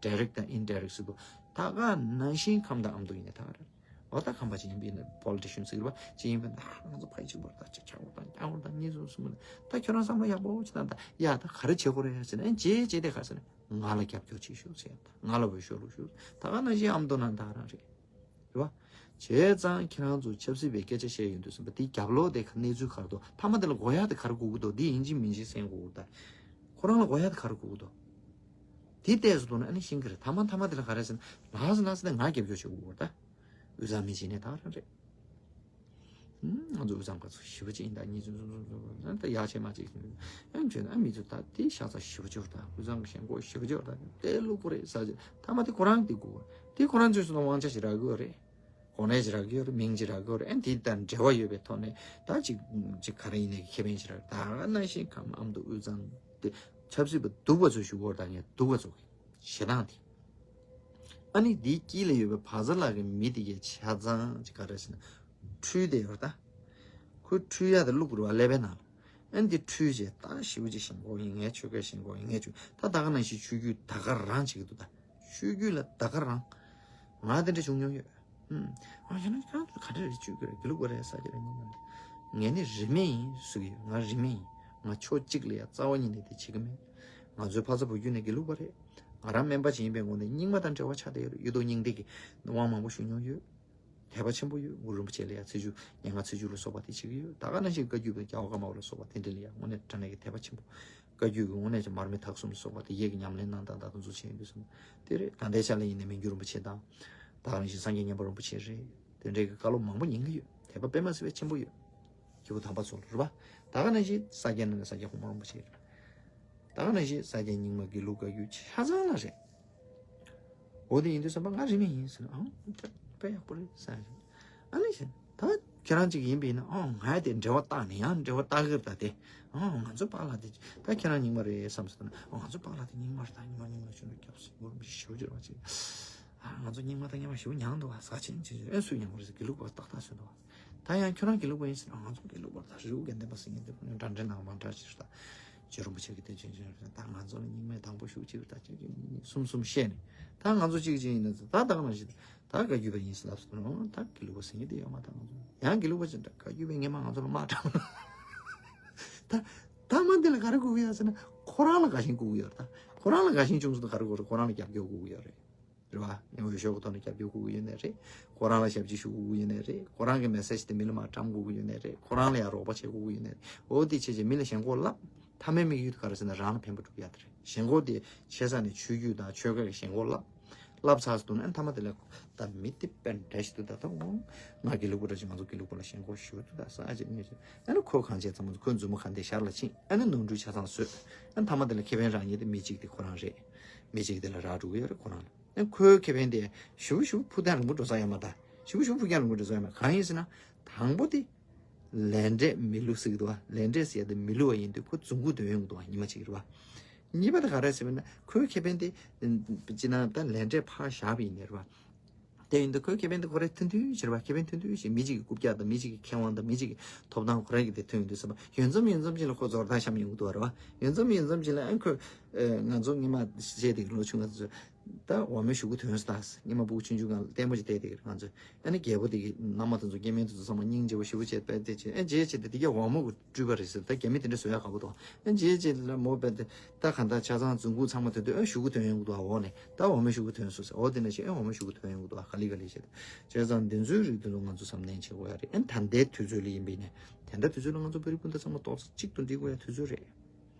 Direct་དང་indirect་ཟེར་དུས་ད་ག་ནང་བཞིན་ཁམས་དང་ཨ་མདོ་ཡིན་ནའི་ད་ག་རེད། འོ་ད་ཁམས་པ་ཅིག་ཡིན་པ་ཡིན་ན། Politician་ཟེར་བ་ཅིག་ཡིན་པ་ཡིན་ན། ང་ཚོ་ཕ་ཡི་གཅིག་པར་ད་ཅིག་ཆགས་པར་ད་ཉག་པར་ད་གཉིས་སུ་གསུམ་པ་ད། ཁྱོད་རང་བསམ་བློ་ཡག་པོ་ཅིག་བཏང་ད། ཡ་ད་ག་རེ་བྱེད་དགོས་རེད་ཟེར་ན། ཨེ་བྱེད་བྱེད་དེ་ག་རེ་ཟེར་ན། ང་ལ་རྒྱབ་སྐྱོར་བྱེད་ཤོག་ཟེར་ཡ། ད་ང་ལ་འོས་ཤོག་བླུགས་ཤོག་ད་ག་ནང་བཞིན་ཨ་མདོ་ནང་ད་ག་རང་རེད། རེད་བ། བྱས་ཙང་ཁྱེད་རང་ཚོ་ཆབ་སྲིད་པའི་སྐད་ཆ་བཤད་ཡོང་དུས་ཙམ་པ་དེའི་རྒྱབ་ལོགས་དེ་ག་གནས་ཚུལ་ག་རེ་འདུག་མཐའ་མ་དེ་ལ་གོ་ཡག་དེ་ག་རེ་དགོས་ཀྱི་འདུག་འདི་ཡིན་གཅིག་མིན་གཅིག་གསན་དགོས་ཀྱི་འདུག་ཁོ་རང་ལ་གོ་ཡག་དེ་ག་རེ་དགོས་ཀྱི་འདུག་དེ་ལྟས་སུ་འདུག་ན་ཨ་ནི་ཤེས་ཀྱི་རེད། མཐའ་མ་མཐའ་མ་དེ་ལ་ག་རེ་ཟེར་ན། ལྷ་ས་ལྷ་ས་དེ་ང་རྒྱབ་སྐྱོར་བྱེད་དགོས་ཀྱི་འདུག་དབུས་གཙང་མི་བྱེད་ནས་ད་ག་རང་རེད། ང་ཚོ་དབུས་གཙང་པ་ཚོ་ཞེ་པོ་ཅིག་ཡིན་ད། གཉིས་ཚོ་ཚོ་ཚོ་ཚོ་ད་ཡག་བྱས་མ་བྱས་ཨ་བྱས་ན་ཨ་མི་ཚོ་ད་དེ་ཤ་ཚ་ཞེ་པོ་ཅིག་ད། དབུས་གཙང་གི་ཞེན་ཁོག་ཞེ་པོ་ཅིག་ད། དེ་ལུག་པོ་རེད་ཟ་ཅིག་མཐའ་མ་དེ་ཁོ་རང་དེ་དགོས། དེ་ཁོ་རང་ཚོས་སོང་ན་དབང་ཆ་ཞིག་རག་གི་ཡོད་རེད། གོ་གནས་ཅིག་རག་གི་ཡོད་རེད། མིང་ཅིག་རག་གི་ཡོད་རེད། ཨ་དེ་དང་འབྲེལ་བ་ཡོད་པའི་ཐོག་ནས་ད་ཅིག་ཅིག་ག་རེ་ཡིན་ནའི་ཁེ་ཕན་ཞིག་རག་ད་ག་ནང་བཞིན་ཁམས་ཨ་མདོ་དབུས་གཙང་དེ་ཆབ་སྲིད་པ་སྡུག་པ་ཚོ་ཞུ་གི་ཡོད་རེད། ད་ངས་སྡུག་པ་ཚོ་གི་ཞེ་སྡང་དེ། ཨ་ནི་འདིའི་དཀྱིལ་ལ་ཡོད་པའི་བ་ཚ་ལགས་ཀྱི་མི་དེ་གའི་ཆ་ཚང་ཅིག་ག་རེ་ཟེར་ན། འཁྲུལ་བསྡད་ཡོད་རེད་ད། ཁོས་འཁྲུལ་ཡག་དེ་བླུགས་དགོས་རེད་བ། ཀླད་པའི་ནང་ལ། ཨ་ནི་འདི་འཁྲུལ་བྱས་ད་ཞེ་པོ་ཅིག་ཞེན་ཁོག་ཡིན། ངའི་ཆོས་སྐད་ཞེན་ཁོག་ཡིན། ངའི་ཆོས་ད་ད་ག་ནང་བཞིན་ཆོས་བརྒྱུད་ད་ག་རང་བྱེད་ཀྱི་འདུག་ད་ཆོས་བརྒྱུད་ལ་ད་ག་རང་། ང་དེ་འདྲ་བྱུང་མྱོང་ཡོད། ཨུམ། ཨ་ཡིན་ན་ཁྱེད་རང་ཚོ་ག་འདྲ་རེད། ཆོས་བརྒྱུད་རེད། དགེ་ལུགས་པ་རེད་ཟེར་གྱི་རེད། ངས་ནི་རིས་མེད་ཡིན་ཟེར་གྱི་ཡོད། ང་རིས་མེད་ཡིན། ང་ཕྱོགས་གཅིག་ལ་ཡ་རྩ་བ་ཉིད་ནས་དེ་བྱེད་ཀྱི་མེད། ང་ཚོའི་ཕ་ཚ་བུ་རྒྱུད་ནས་དགེ་ལུགས་པ་རེད། ང་རང་སྨན་པ་ཅིག་ཡིན་པའི་ངོས་ནས་རྙིང་མ་དང་འབྲེལ་བ་ཆགས་བསྡད་ཡོད་རེད། གཡུ་ཐོག་སྙིང་ཐིག་གི་དབང་མང་པོ་ཞུ་མྱོང་ཡོད། དད་པ་ཆེན་པོ་ཡོད། གུ་རུ་རིན་པོ་ཆེ་ལ་ཡ་ཚེས་བཅུ་ཉེར་ལྔ་ཚེས་བཅུ་ལ་སོགས་པ་དེ་བྱེད་ཀྱི་ཡོད། ད་ག་ནང་བཞིན་བཀའ་བརྒྱུད་པའི་རྒྱལ་བ་ཀརྨ་པ་ལ་སོགས་པ་དེ་འདྲ་ལ་ཡ་དངོས་གནས་དྲང་གནས་ཀྱི་དད་པ་ཆེན་པོ། བཀའ་བརྒྱུད་ཀྱི་དངོས་གནས་ཀྱི་མར་མེ་ཐག་གསུམ་ལ་སོགས་པ་དེ་གཡས་ཀྱི་ཉམས་ལེན་གནང་སྟངས་ད་དུང་ཚོ་བྱེད་ཡོད་པས་སོ། དེ་རེད། ད་ལྟའི་ཆ་ལ་ཡིན་ནའི་མི་འགྱུར་རིན་པོ་ཆེ་དང་། ད་ག་ནང་བཞིན་སངས་རྒྱས་མཉན་པ་རིན་པོ་ཆེ་རེད། དེ་འདྲའི་གི་བཀའ་སློབ་མང་པོ་ཉན་གྱི་ཡོད། དད་པ་དཔེ་མ་སྲིད་པའི་ཆེན་པོ་ཡོད། སྐྱེས་བུ་དམ་པ་ཚོ་ལ་རེད་པ། ད་ག་ནང་བཞིན་ས་སྐྱའི་ནང་ནས་ས་སྐྱ་གོང་མ་རིན་པོ་ཆེ་རེད། ད་ག་ནང་བཞིན་ས་སྐྱའི་རྙིང་མ་དགེ་ལུགས་བཀའ་བརྒྱུད་ཆ་ཚང་ལ་རེད། འོ་དེ་ཡིན་དུས་ཙམ་པ་ང་རིས་མེད་ཡིན་ཟེར་ན། ཨང་། དཔེ་ཡག་པོ་རེད་ཟེར་ཡ་རེད། ཨ་ནི་ཟེར། ད་ཁྱེད་རང་ཅིག་ཡིན་པ་ཡིན་ན། ཨང་། ང་དེ་འབྲེལ་བ་བཏགས་ནས་ཡང་འབྲེལ་བ་བཏགས་གི་རེད་ད་དེ། ཨང་། ང་ཚོ་པཱ་ལགས་དེ་ད་ཁྱེད་རང་རྙིང་མ་རེད་བསམ་ཟེར་ན། ཨང་། ང་ཚོ་པཱ་ལགས་དེ་རྙིང་མ་རེད་ད། རྙིང་མ་རྙིང་མ་ཆུང་དུ་སྐྱབས་སུ་མགོ་རིན་པོ་ཆེ་ཞེ་པོ་ཅིག་རེད་པ་ཅིག་ཨ། ང་ཚོ་རྙིང་མ་དང་རྙིང་མ་ཞེ་པོ་མཉམ་འདུག་བ། ཟ་ཆེན་ཆེ་ཆེ། ཨེ་སུས་མཉམ་པ་རེད་ཟེར། དགེ་ལུགས་པ་ཏག་ཏག་ཟེར་འདུག་བ། ད་ཡང་ཁྱོད་རང་དགེ་ལུགས་པ་ཡིན་ཟེར་ན། ང་ཚོ་དགེ་ལུགས་པ་ད་རི་བོ་དགེ་ལྡན་པ་ཟེར་མཁན་དེ་འདྲ་འདྲ་ནང་མ་འདྲ་ཅིག་རེད་ད། རྗེ་རིན་པོ་ཆེ་གི་དེ་ཅན་ཅན་ད་ང་ཚོ་ལ་རྙིང་མའི་དང་པོ་ཞུགས་གཅིག་ད་ཅན་ཅན་གསུམ་གསུམ་བཤད་ནས་ད་ང་ཚོ་གཅིག་ཅན་ཡིན་ན་ད་ད་ག་ནང་བཞིན་ད་བཀའ་བརྒྱུད་པ་ཡིན་ཟེར་ལབ་སོང་ད་དགེ་ལུགས་པ་ཟེར་མཁན་དེ་ཡོད་མ་ད་ང་ཚོ་ཡང་དགེ་ལུགས་པ་ཅན་ད་བཀའ་བརྒྱུད་པའི་སྔན་མ་ང་ཚོ་ལ་དམག་དྲངས་ད་ད་མ་འདི་ལ་ག་རེ་དགོས་ཀྱི་ཡོད་ཟེར་ན་ཁོ་རང་ལ་དགའ་ཞེན་དགོས་ཀྱི་ཡོད་རེད་ད་ཁོ་རང་ལ་དགའ་ཞེན་བྱུང་སོང་ད་ག་རེ་དགོས་རེད་ཁོ་རང་ལ་རྒྱབ་སྐྱོར་དགོས་ཀྱི་ཡོད་རེད། རེད་བ། ཡང་འོས་ཤོག་གི་ཐོག་ནས་རྒྱབ་སྐྱོར་དགོས་ཀྱི་ཡོད་ནའི་རེད། ཁོ་རང་ལ་ཞབས་ཕྱི་ཞུ་དགོས་ཀྱི་ཡོད་ནའི་རེད། ཁོ་རང་གི་མེ་སེ་ཇི་དེ་མི་ལ་མར་བཀྲམ་དགོས་ཀྱི་ཡོད་ནའི་རེད། ཁོ་རང་ལ་ཡང་རོགས་པ་བྱེད་དགོས་ཀྱི་ཡོད་ནའི་རེད། འོ་དེ་བྱས་བྱས་མི་ལ་ཞེན་ཁོག་བསླབ། མཐའ་མའི་དམིགས་ཡུལ་དེ་ག་རེ་ཟེར་ན་རང་ལ་ཕན་པ་སྒྲུབ་ཡ་དེ་རེད། ཞེན་ཁོག་དེ་ཆེ་ས་ནས་ཆོས་བརྒྱུད་དང་ཆོལ་ཁ་གི་ཞེན་ཁོག་བསླབ། བསླབ་ཚར་སོང་ན་མཐའ་མ་དེ་ལ་ད་མི་དེ་དཔེ་འདྲ་ཞིག་འདུག་ད་ད་འོང་། ང་དགེ་ལུགས་པ་འདྲ་ཞིག་ང་ཚོ་དགེ་ལུགས་པ་ལ་ཞེན་ཁོག་ཞུ་འདུག་ད་ས་ཨ་ཅེ་ནས་ཨ་ནི་ཁོ་གང་བྱས་ཚང་མ་ཁོའི་མཛུབ་མོ་གང་དེ་ཞར་ལ་ཕྱིན་ཨ་ནི་ནོར་འཁྲུལ་ཆ་ཚང་བཟོས། ཨ་ནི་མཐའ་མ་དེ་ལ་ཁེ་ཕན་རག་མཁན་དེ་མི་གཅིག་དེ་ཁོ་རང་རེད། མི་གཅིག་དེ་ལ་རག་འགྲོ་གི་ཡོད་རེད་ཁོ་རང་ལ། ཨ་ཁོའི་ཁེ་ཕན་དེ་ཞུ་ཞུ་ཕུགས་ཐང་རིང་པོ་འགྲོ་ས་ཡོད་མ་ད། ཞུ་ཞུ་ཕུགས་རྒྱང་རིང་པོ་འགྲོ་ས་ཡོད་མ་གང་ཡིན་ཟེར་ན། དང་པོ་དེ། ལས་འབྲས་མི་བསླུ་ཟེར་གི་འདུག་བ། ལས་འབྲས་ཟེར་ཡ་དེ་མི་བསླུ་བ་ཡིན་དུས་ཁོ་རྫུན་སྐུལ་འདོན་ཡོང་གི་འདུག་བ་ཉི་མ་གཅིག་རེད་བ། གཉིས་པ་དེ་ག་རེ་ཟེར་བ་ན་ཁོའི་ཁེ་ཕན་དེ། ཅི་ན་ད་ལས་འབྲས་ཕར་བཞག་པ་ཡིན་ནའི་རེད་བ། དེ་ཡིན་དུས་ཁོའི་ཁེ་ཕན་དེ་ཁོ་རེ་ཐུང་ཐུང་ཞིག་རེད་བ་ཁེ་ཕན་ཐུང་ཐུང་ཞིག་མི་གཅིག་གི་རྐུབ་བཀྱག་དང་མི་གཅིག་གི་ཁེ་དབང་དང་མི་གཅིག་གི་ཐོབ་ཐང་ཁོ་རང་གི་དེ་ཐོན་ཡོང་དུས་ཟེར་བ་ཡོད་མཚམས་ཡོད་མཚམས་ཅིག་ལ་ཁོ་ཛོར་ཐག་བཤམས་ཡོང་གི་འདུག་བ་རེད་བ་ཡོད་མཚམས་ཡོད་མཚམས་ཅིག་ལ་ཨ་ཁོས། ང་ཚོ་སྔོན་མ་བཤད་དེ་ལོ་ཆུང་ང་ཚོ། ད་འོག་མའི་གཞུག་གུ་ཐོན་སོང་ད། སྔོན་མ་ཕྲུ་གུ་ཆུང་ཆུང་སྒང་ལ་ལྟད་མོ་ཅིག་བལྟས་དེ་ང་ཚོས་ཨ་ནི་རྒྱལ་པོ་དེ་གི་མནའ་མ་དེ་ཚོ་སྐྱེ་དམན་དེ་ཚོ་ཚང་མ་སྙིང་རྗེ་པོ་ཞེ་པོ་བྱས་པས་དེ་བྱས་ཨ་རྗེས་བྱས་ཏེ་དེ་ག་འོག་མ་གི་སྤྲུལ་པ་རེད་ཟེར་ད་རྒྱ་མི་དེ་འདྲ་བཟོ་ཡག་ག་པོ་དང་ཨ་རྗེས་བྱས་ལ་མོ་བས་ཏེ་ད་ག་ད་ཆ་ཚང་རྫུན་སྐུག་ཚང་མ་ཐོན་དུས་ཨ་གཞུག་གུ་ཐོན་ཡོང་གི་འདུག་ཨ་འོག་ནས་ད་འོག་མའི་གཞུག་གུ་ཐོན་སོང་ཟེར་འོ་དེ་འདྲ་བྱས་ཨ་འོག་མའི་གཞུག་གུ་ཐོན་ཡོང་གི་འདུག་ཨ་ག་ལེ་ག་ལེ་བྱས་ཏེ་བྱས་ཙང་དེ་ཚོའི་རིགས་དེ་ཚོ་ང་ཚོ་བསམ་ལྷན་བྱེད་དགོས་ཡ་རེད་ཨ་ད་ལྟའི་དུས་ཚོད་ལ་ཡིན་པས་ནས་དེ་འདྲ་དུས་ཚོད་ལ་ང་ཚོ་བོད་རིགས་སྤུན་ཟླ་ཚང་མ་ཏོག་ཙམ་གཅིག་ཏུ་འགྲིག་དགོས་ཡ་དུས་ཚོད་རེད།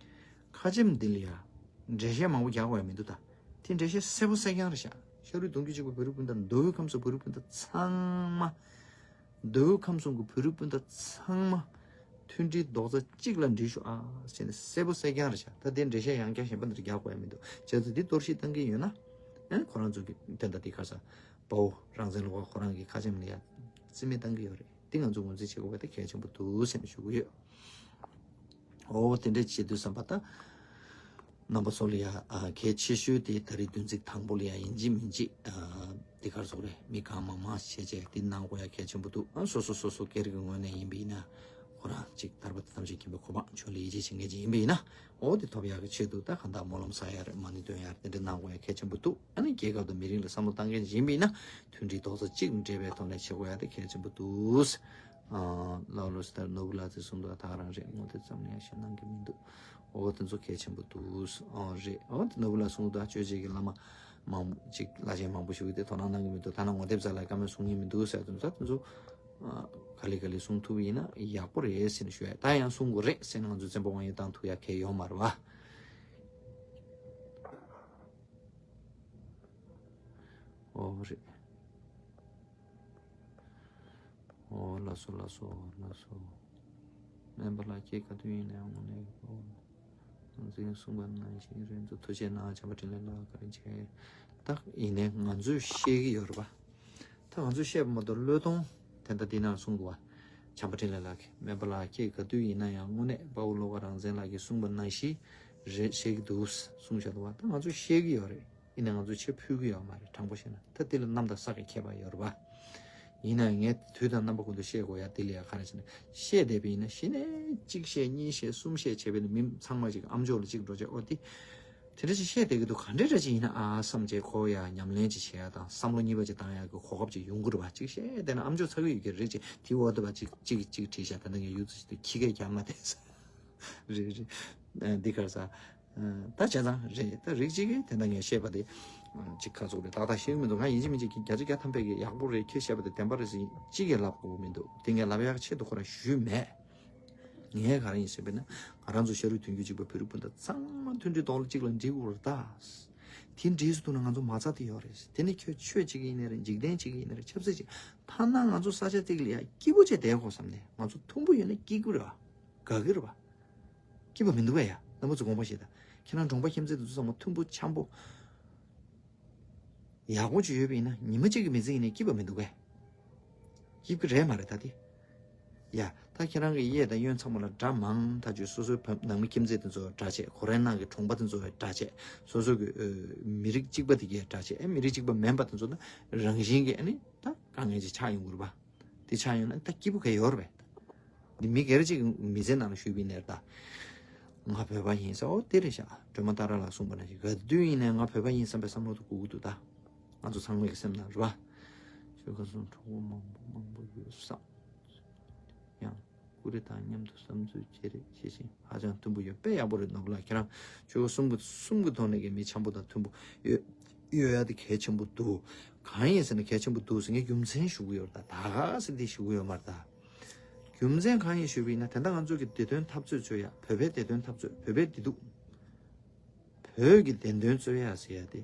ཁ་ཆེམས་འདི་ལ་ཡ། འགྲེལ་བཤད་མང་པོ་རྒྱག་དགོས་ཡ་མི་འདུག་ད། དེ་འགྲེལ་བཤད་གསལ་པོ་གསལ་རྐྱང་རེད་ཤག་ཤ་རུས་གདུང་རྒྱུད་གཅིག་པ་བོད་རིགས་སྤུན་ཟླ་མདོ་དབུས་ཁམས་གསུམ་བོད་རིགས་སྤུན་ཟླ་ཚང་མ། མདོ་དབུས་ཁམས་གསུམ་གྱི་བོད་རིགས་སྤུན་ཟླ་ཚང་མ། མཐུན་སྒྲིལ་རྡོག་རྩ་གཅིག་ལ་སྒྲིལ་ཤོག་ཨ་ཟེར་ནས་གསལ་པོ་གསལ་རྐྱང་རེད་ཤག་ད་དེ་འགྲེལ་བཤད་ཡང་བསྐྱར་གཞན་པ་འདིར་རྒྱག་དགོས་ཡ་མི་འདུག་བྱས་ཙང་འདི་གཏོར་བཤིག་བཏང་གི་ཡོད་ན། ཨ་ཁོ་རང་ཚོ་གི་དེ་འདྲ་དེ་ཁ་ས། དཔའ་བོ་རང་བཙན་བློ་དགའ་ཁོ་རང་གི་ཁ་ཆེམས་ལ་ཡ། རྩིས་མེད་བཏང་གི་ཡོད་རེད། དེ་ང་ཚོ་ངོས་འཛིན་བྱེད་དགོས་པ་དེ་གལ་ཆེན་པོ་འདུག་ཟེར་ནས་ཞུ་གི་ཡོད། ཨོ་དེ་འདྲ་བྱེད་དུས་བསམ་པ་ད། རྣམ་པ་ཚོ་ལ་ཡ་ཨ་གལ་ཆེ་ཤོས་དེ་ད་རེས་བདུན་ཚིགས་དང་པོ་ལ་ཡ་ཡིན་གཅིག་མིན་གཅིག་ཨ་དེ་གར་སོགས་རེད་མི་གང་མང་མང་བྱས་བྱས་དེ་གནང་དགོས་ཡ་གལ་ཆེན་པོ་འདུག་ཨ་སོ་སོ་སོ་སོ་སྒེར་གྱི་ངོས་ནས་ཡིན་པ་ཡིན་ན་ཁོ་རང་གཅིག་ཐར་པ་དང་ཐམས་ཅད་མཁྱེན་པའི་གོ་འཕང་མཆོག་ལ་ཡིད་ཆེས་བྱེད་མཁན་ཅིག་ཡིན་པ་ཡིན་ན་ཨོ་དེ་ཐོབ་ཡག་གི་ཆེད་དུ་ད་གང་ལྟར་སྨོན་ལམ་བསགས་ཡ་རེད་མ་ཎི་འདོན་ཡ་རེད་དེ་འདྲ་གནང་དགོས་ཡ་གལ་ཆེན་པོ་འདུག་ཨ་ནི་རྒྱལ་ཁབ་དང་མི་རིགས་ལ་བསམ་བློ་བཏང་མཁན་ཅིག་ཡིན་པ་ཡིན་ན་མཐུན་སྒྲིལ་རྡོག་རྩ་གཅིག་འབྲེལ་བའི་ཐོག་ནས་བྱེད་དགོས་ཡ་དེ་གལ་ཆེན་པོ་འདུག་ཨ་ལའོ་ལོ་སི་ལྟར་ནོར་བུ་ལགས་ཚོས་གསུངས་འདུག་ད་ག་རང་རེད་ངོ་དེབ་ཙམ་ནས་ཡང་བཤད་གནང་གི་མི་འདུག་འོ་དེ་ཚོ་གལ་ཆེན་པོ་འདུག་ཨོ་རེད་ཨོ་དེ་ནོར་བུ་ལགས་གསུངས་འདུག་ད་ཆོས་བྱེད་ཀྱི་བླ་མ་མང་ཅིག་བླ་ཆེན་མང་པོ་ཞིག་གིས་དེ་དོ་སྣང་གནང་གི་མི་འདུག་ཐ་ན་ངོ་དེབ་རྩ་ལ་བཀའ་མོལ་གསུང་གི་མི་འདུག་ཟེར་དུས་ད་དེ་ཚོ་ཨ་ག་ལེ་ག་ལེ་གསུང་ཐུབ་ཡིན་ན་ཡག་པོ་རེད་ཟེར་ནས་ཞུ་ཡ་ད་ཡང་གསུང་དགོས་རེད་ཟེར་ན་ང་ཚོ་བཙན་པོ་དབང་ཡོད་བཏང་ཐུབ་ཡ་གལ་ཡོད་མ་རེད་བ། ཨོ་རེད། ཨོ་ལགས་སོ་ལགས་སོ་ལགས་སོ། སྨན་པ་ལགས་ཁྱེད་ག་དུས་ཡིན་ནའང་དངོས་གནས་ཨོ། ང་ཚོས་གསུངས་པ་ནང་བཞིན་རེད་འདུག་ཐུགས་རྗེ་གནང་བྱམས་པ་འཕྲིན་ལས་ལགས་བཀའ་དྲིན་ཆེ། ད་ཡིན་ནའི་ང་ཚོས་ཤེས་ཀྱི་ཡོད་རེད་པ། ད་ང་ཚོས་བཤད་པ་མ་གཏོགས་བློས་གཏོང་དེ་འདྲ་འདི་ནང་གསུང་དགོས་པ། བྱམས་པ་འཕྲིན་ལས་ལགས་ཀྱིས་སྨན་པ་ལགས་ཁྱེད་ག་དུས་ཡིན་ན་ཡང་དངོས་གནས་དཔའ་བོ་བློ་དགའ་རང་བཙན་ལགས་ཀྱིས་གསུངས་པ་ནང་བཞིན་རེད་བཤད་ཀྱི་འདུག་གསུངས་བཞག་འདུག་པ། ད་ང་ཚོས་ཤེས་ཀྱི་ཡོད་རེད། ཡིན་ན་ང་ཚོས་ཆེ་ཕུལ་གྱི་ཡོད་མ་རེད་དྲང་པོ་བཤད་ན་ད་དེ་ལ་གནམ་དང་ས་གི་ཁྱད་པར་ཡོད་རེད་པ། ཡིན་ན་ངས་དུས་དང་རྣམ་པ་ཀུན་ཏུ་བཤད་དགོས་ཡ་དེ་ལ་ཡ་ག་རེ་བྱས་ན་བཤད་བསྡད་པ་ཡིན་ན་གཞི་ནས་གཅིག་བཤད་གཉིས་བཤད་གསུམ་བཤད་བྱས་པས་ན་མི་ཚང་མ་ཅིག་ཨམ་ཅོག་ལ་གཅིག་འགྲོ་བྱས་ཨོ་དེ། དེ་འདྲ་ཞིག་བཤད་བསྡད་ཀྱི་འདུག་ག་འདྲ་འདྲ་ཅིག་ཡིན་ན་ཨ་བསམ་བྱས་ཁོ་ཡ་ཉམས་ལེན་ཅིག་བྱེད་ཡ་དང་བསམ་བློ་གཉིས་པ་ཅིག་བཏང་ཡ་གི་གོ་སྐབས་ཅིག་ཡོང་གི་རེད་པ་གཅིག་བཤད་བསྡད་ན་ཨམ་ཅོག་ཚ་གི་ཡོད་ཀྱི་རེད་ཅིག་དེའི་འོག་ཏུ་པ་གཅིག་གཅིག་གཅིག་བྲིས་བཞག་ད་ལྟ་ངས་ཡུལ་དུ་ཞིག་ཏུ་ཁྱི་སྐད་རྒྱག་མ་བསྡད་ས་རེད་རེད། འདི་གར་ས། ད་བྱས་ཙང་རེད་ད་རིགས་གཅིག་གིས་དེ་འདྲ་ངས་བཤད་པ་དེ། གཅིག་ཁ་ཚུགས་རེད་ཏག་ཏག་ཤེས་ཀྱི་མི་འདུག་ང་ཡིན་གཅིག་མིན་གཅིག་གིས་བརྒྱ་ཆ་བརྒྱ་ཐམ་པའི་གི་ཡག་པོ་རེད་ཁྱེད་བཤད་པ་དེ་བདེན་པ་རེད་ཟེར་གཅིག་གིས་ལབ་དགོས་མི་འདུག་དེ་ངས་ལབ་ཡག་ཆེད་དུ་ཁོ་རང་ཞུས་མེད། ངས་ག་རེ་ཡིན་ཟེར་བས་ན་ང་རང་ཚོ་ཤ་རུས་གདུང་རྒྱུད་གཅིག་པ་བོད་རིགས་སྤུན་ཟླ་ཚང་མ་མཐུན་སྒྲིལ་རྡོག་རྩ་གཅིག་ལ་འགྲིག་དགོས་རེད་ད། དེ་འགྲིག་སུ་ཐུག་ན་ང་ཚོ་མ་རྩ་དེ་ཡོད་རེད་དེ་ནི་ཁྱོད་ཆོས་གཅིག་ཡིན་ནའི་རེད་འཇིག་རྟེན་གཅིག་ཡིན་ནའི་རེད་ཆབ་སྲིད་གཅིག་ཐ་ན་ང་ཚོ་ས་ཆ་གཅིག་ལ་ཡ་སྐྱིད་པོ་བྱས་བསྡད་དགོས་བསམ་ནས་ང་ཚོ་མཐུན་པོ་ཡོད་ན་སྐྱིད་པོ་རེད་བ། དགའ་གི་རེད་བ། སྐྱིད་པ་མི་འདུག་གས་ཡ་རྣམ་པ་ཚོ་དགོངས་པ་བཞེས་དང་ཁྱེད་རང་གྲོང་པ་ཁྱིམ་མཚེས་དེ་ཚོ་ཚང་མ་མཐུན་པོ་འཆམ་པོ། ཡག་པོ་ཅིག་ཡོད་པ་ཡིན་ན་ཉི་མ་གཅིག་གི་མི་ཚེ་ཡིན་ནའི་སྐྱིད་པ་མི་འདུག་གས། སྐྱིད་ཀྱི་རེད་མ་རེད་ད་དེ། ཡ་ད་ཁྱེད་རང་གི་གཡས་དང་གཡོན་ཚང་མ་ལ་དགྲ་མང་ཐག་ཆོད་སོ་སོའི་བབ་ནང་མི་ཁྱིམ་མཚེས་དེ་ཚོ་དགྲ་བྱས་ཁོ་རའི་ནང་གི་གྲོང་པ་དེ་ཚོ་དགྲ་བྱས་སོ་སོ་གི་མི་རིགས་གཅིག་པ་དེ་གས་དགྲ་བྱས་ཨེ་མི་རིགས་གཅིག་པ་མིན་པ་དེ་ཚོ་ད་རང་བཞིན་གྱི་ཨ་ནི་ད་དཀའ་ངལ་ཅིག་ཆགས་ཡོང་གི་རེད་པ། དེ་ཆགས་ཡོང་ན་ད་སྐྱིད་པོ་ག་ཡོད་རེད་པས། འདི་མི་སྒེར་གཅིག་གི་མི་ཚེ་ནང་ལ་ཞུས་པ་ཡིན་ནའི་ད། ང་བོད་པ་ཡིན་ཟེར། ཨོ་དེ་རེད་ཤག་སྒྲོལ་མ་ཏཱ་ར་ལགས་གསུངས་པ་ནང་བཞིན་ག་དུས་ཡིན་ནའི་ང་བོད་པ་ཡིན་བསམ་པའི་བསམ་བློ་དེ་འཁོར་གྱི་འདུག་ད་ང་ཚོ་ཚང་མའི་སེམས་ནང་རེད་པ། ཆོལ་ཁ་གསུམ་གྲོགས་པོ་མང་པོ་མང་པོ་ཡོད་བསམ། ཡང་ཀུ་རེ་དང་མཉམ་དུ་བསམ་ཚུལ་བརྗེ་རེས་བྱེད་བཞིན་ཧ་ཅང་མཐུན་པོ་ཡོད། དཔེ་ཡག་པོ་རེད། ནོར་བུ་ལགས་ཁྱེད་རང་ཆོལ་ཁ་གསུམ་གྱི་གསུམ་གྱི་ཐོག་ནས་ཀྱི་མི་འཆམ་པོ་དང་མཐུན་པོ་ཡོད་ཡོད་ཡ་དེ་གལ་ཆེན་པོ་འདུག་གང་ཡིན་ཟེར་ན་གལ་ཆེན་པོ་འདུག་ཟེར་ངས་རྒྱུ་མཚན་ཞུ་གི་ཡོད་རེད། ད་ད་ག་ཟེར་འདི་ཞུ་གི་ཡོད་མ་རེད་ད། རྒྱུ་མཚན་གང་ཡིན་ཞུས་པ་ཡིན་ན་དེ་འདྲ་ང་ཚོ་གི་བདེ་དོན་འཐབ་རྩོད་བྱེད་ཡ་བོད་པའི་བདེ་དོན་འཐབ་རྩོད་བོད་པའི་བདེ་སྡུག་བོད་ཀྱི་བདེན་དོན་རྩོད་ཡ་ཟེར་ཡ་དེ་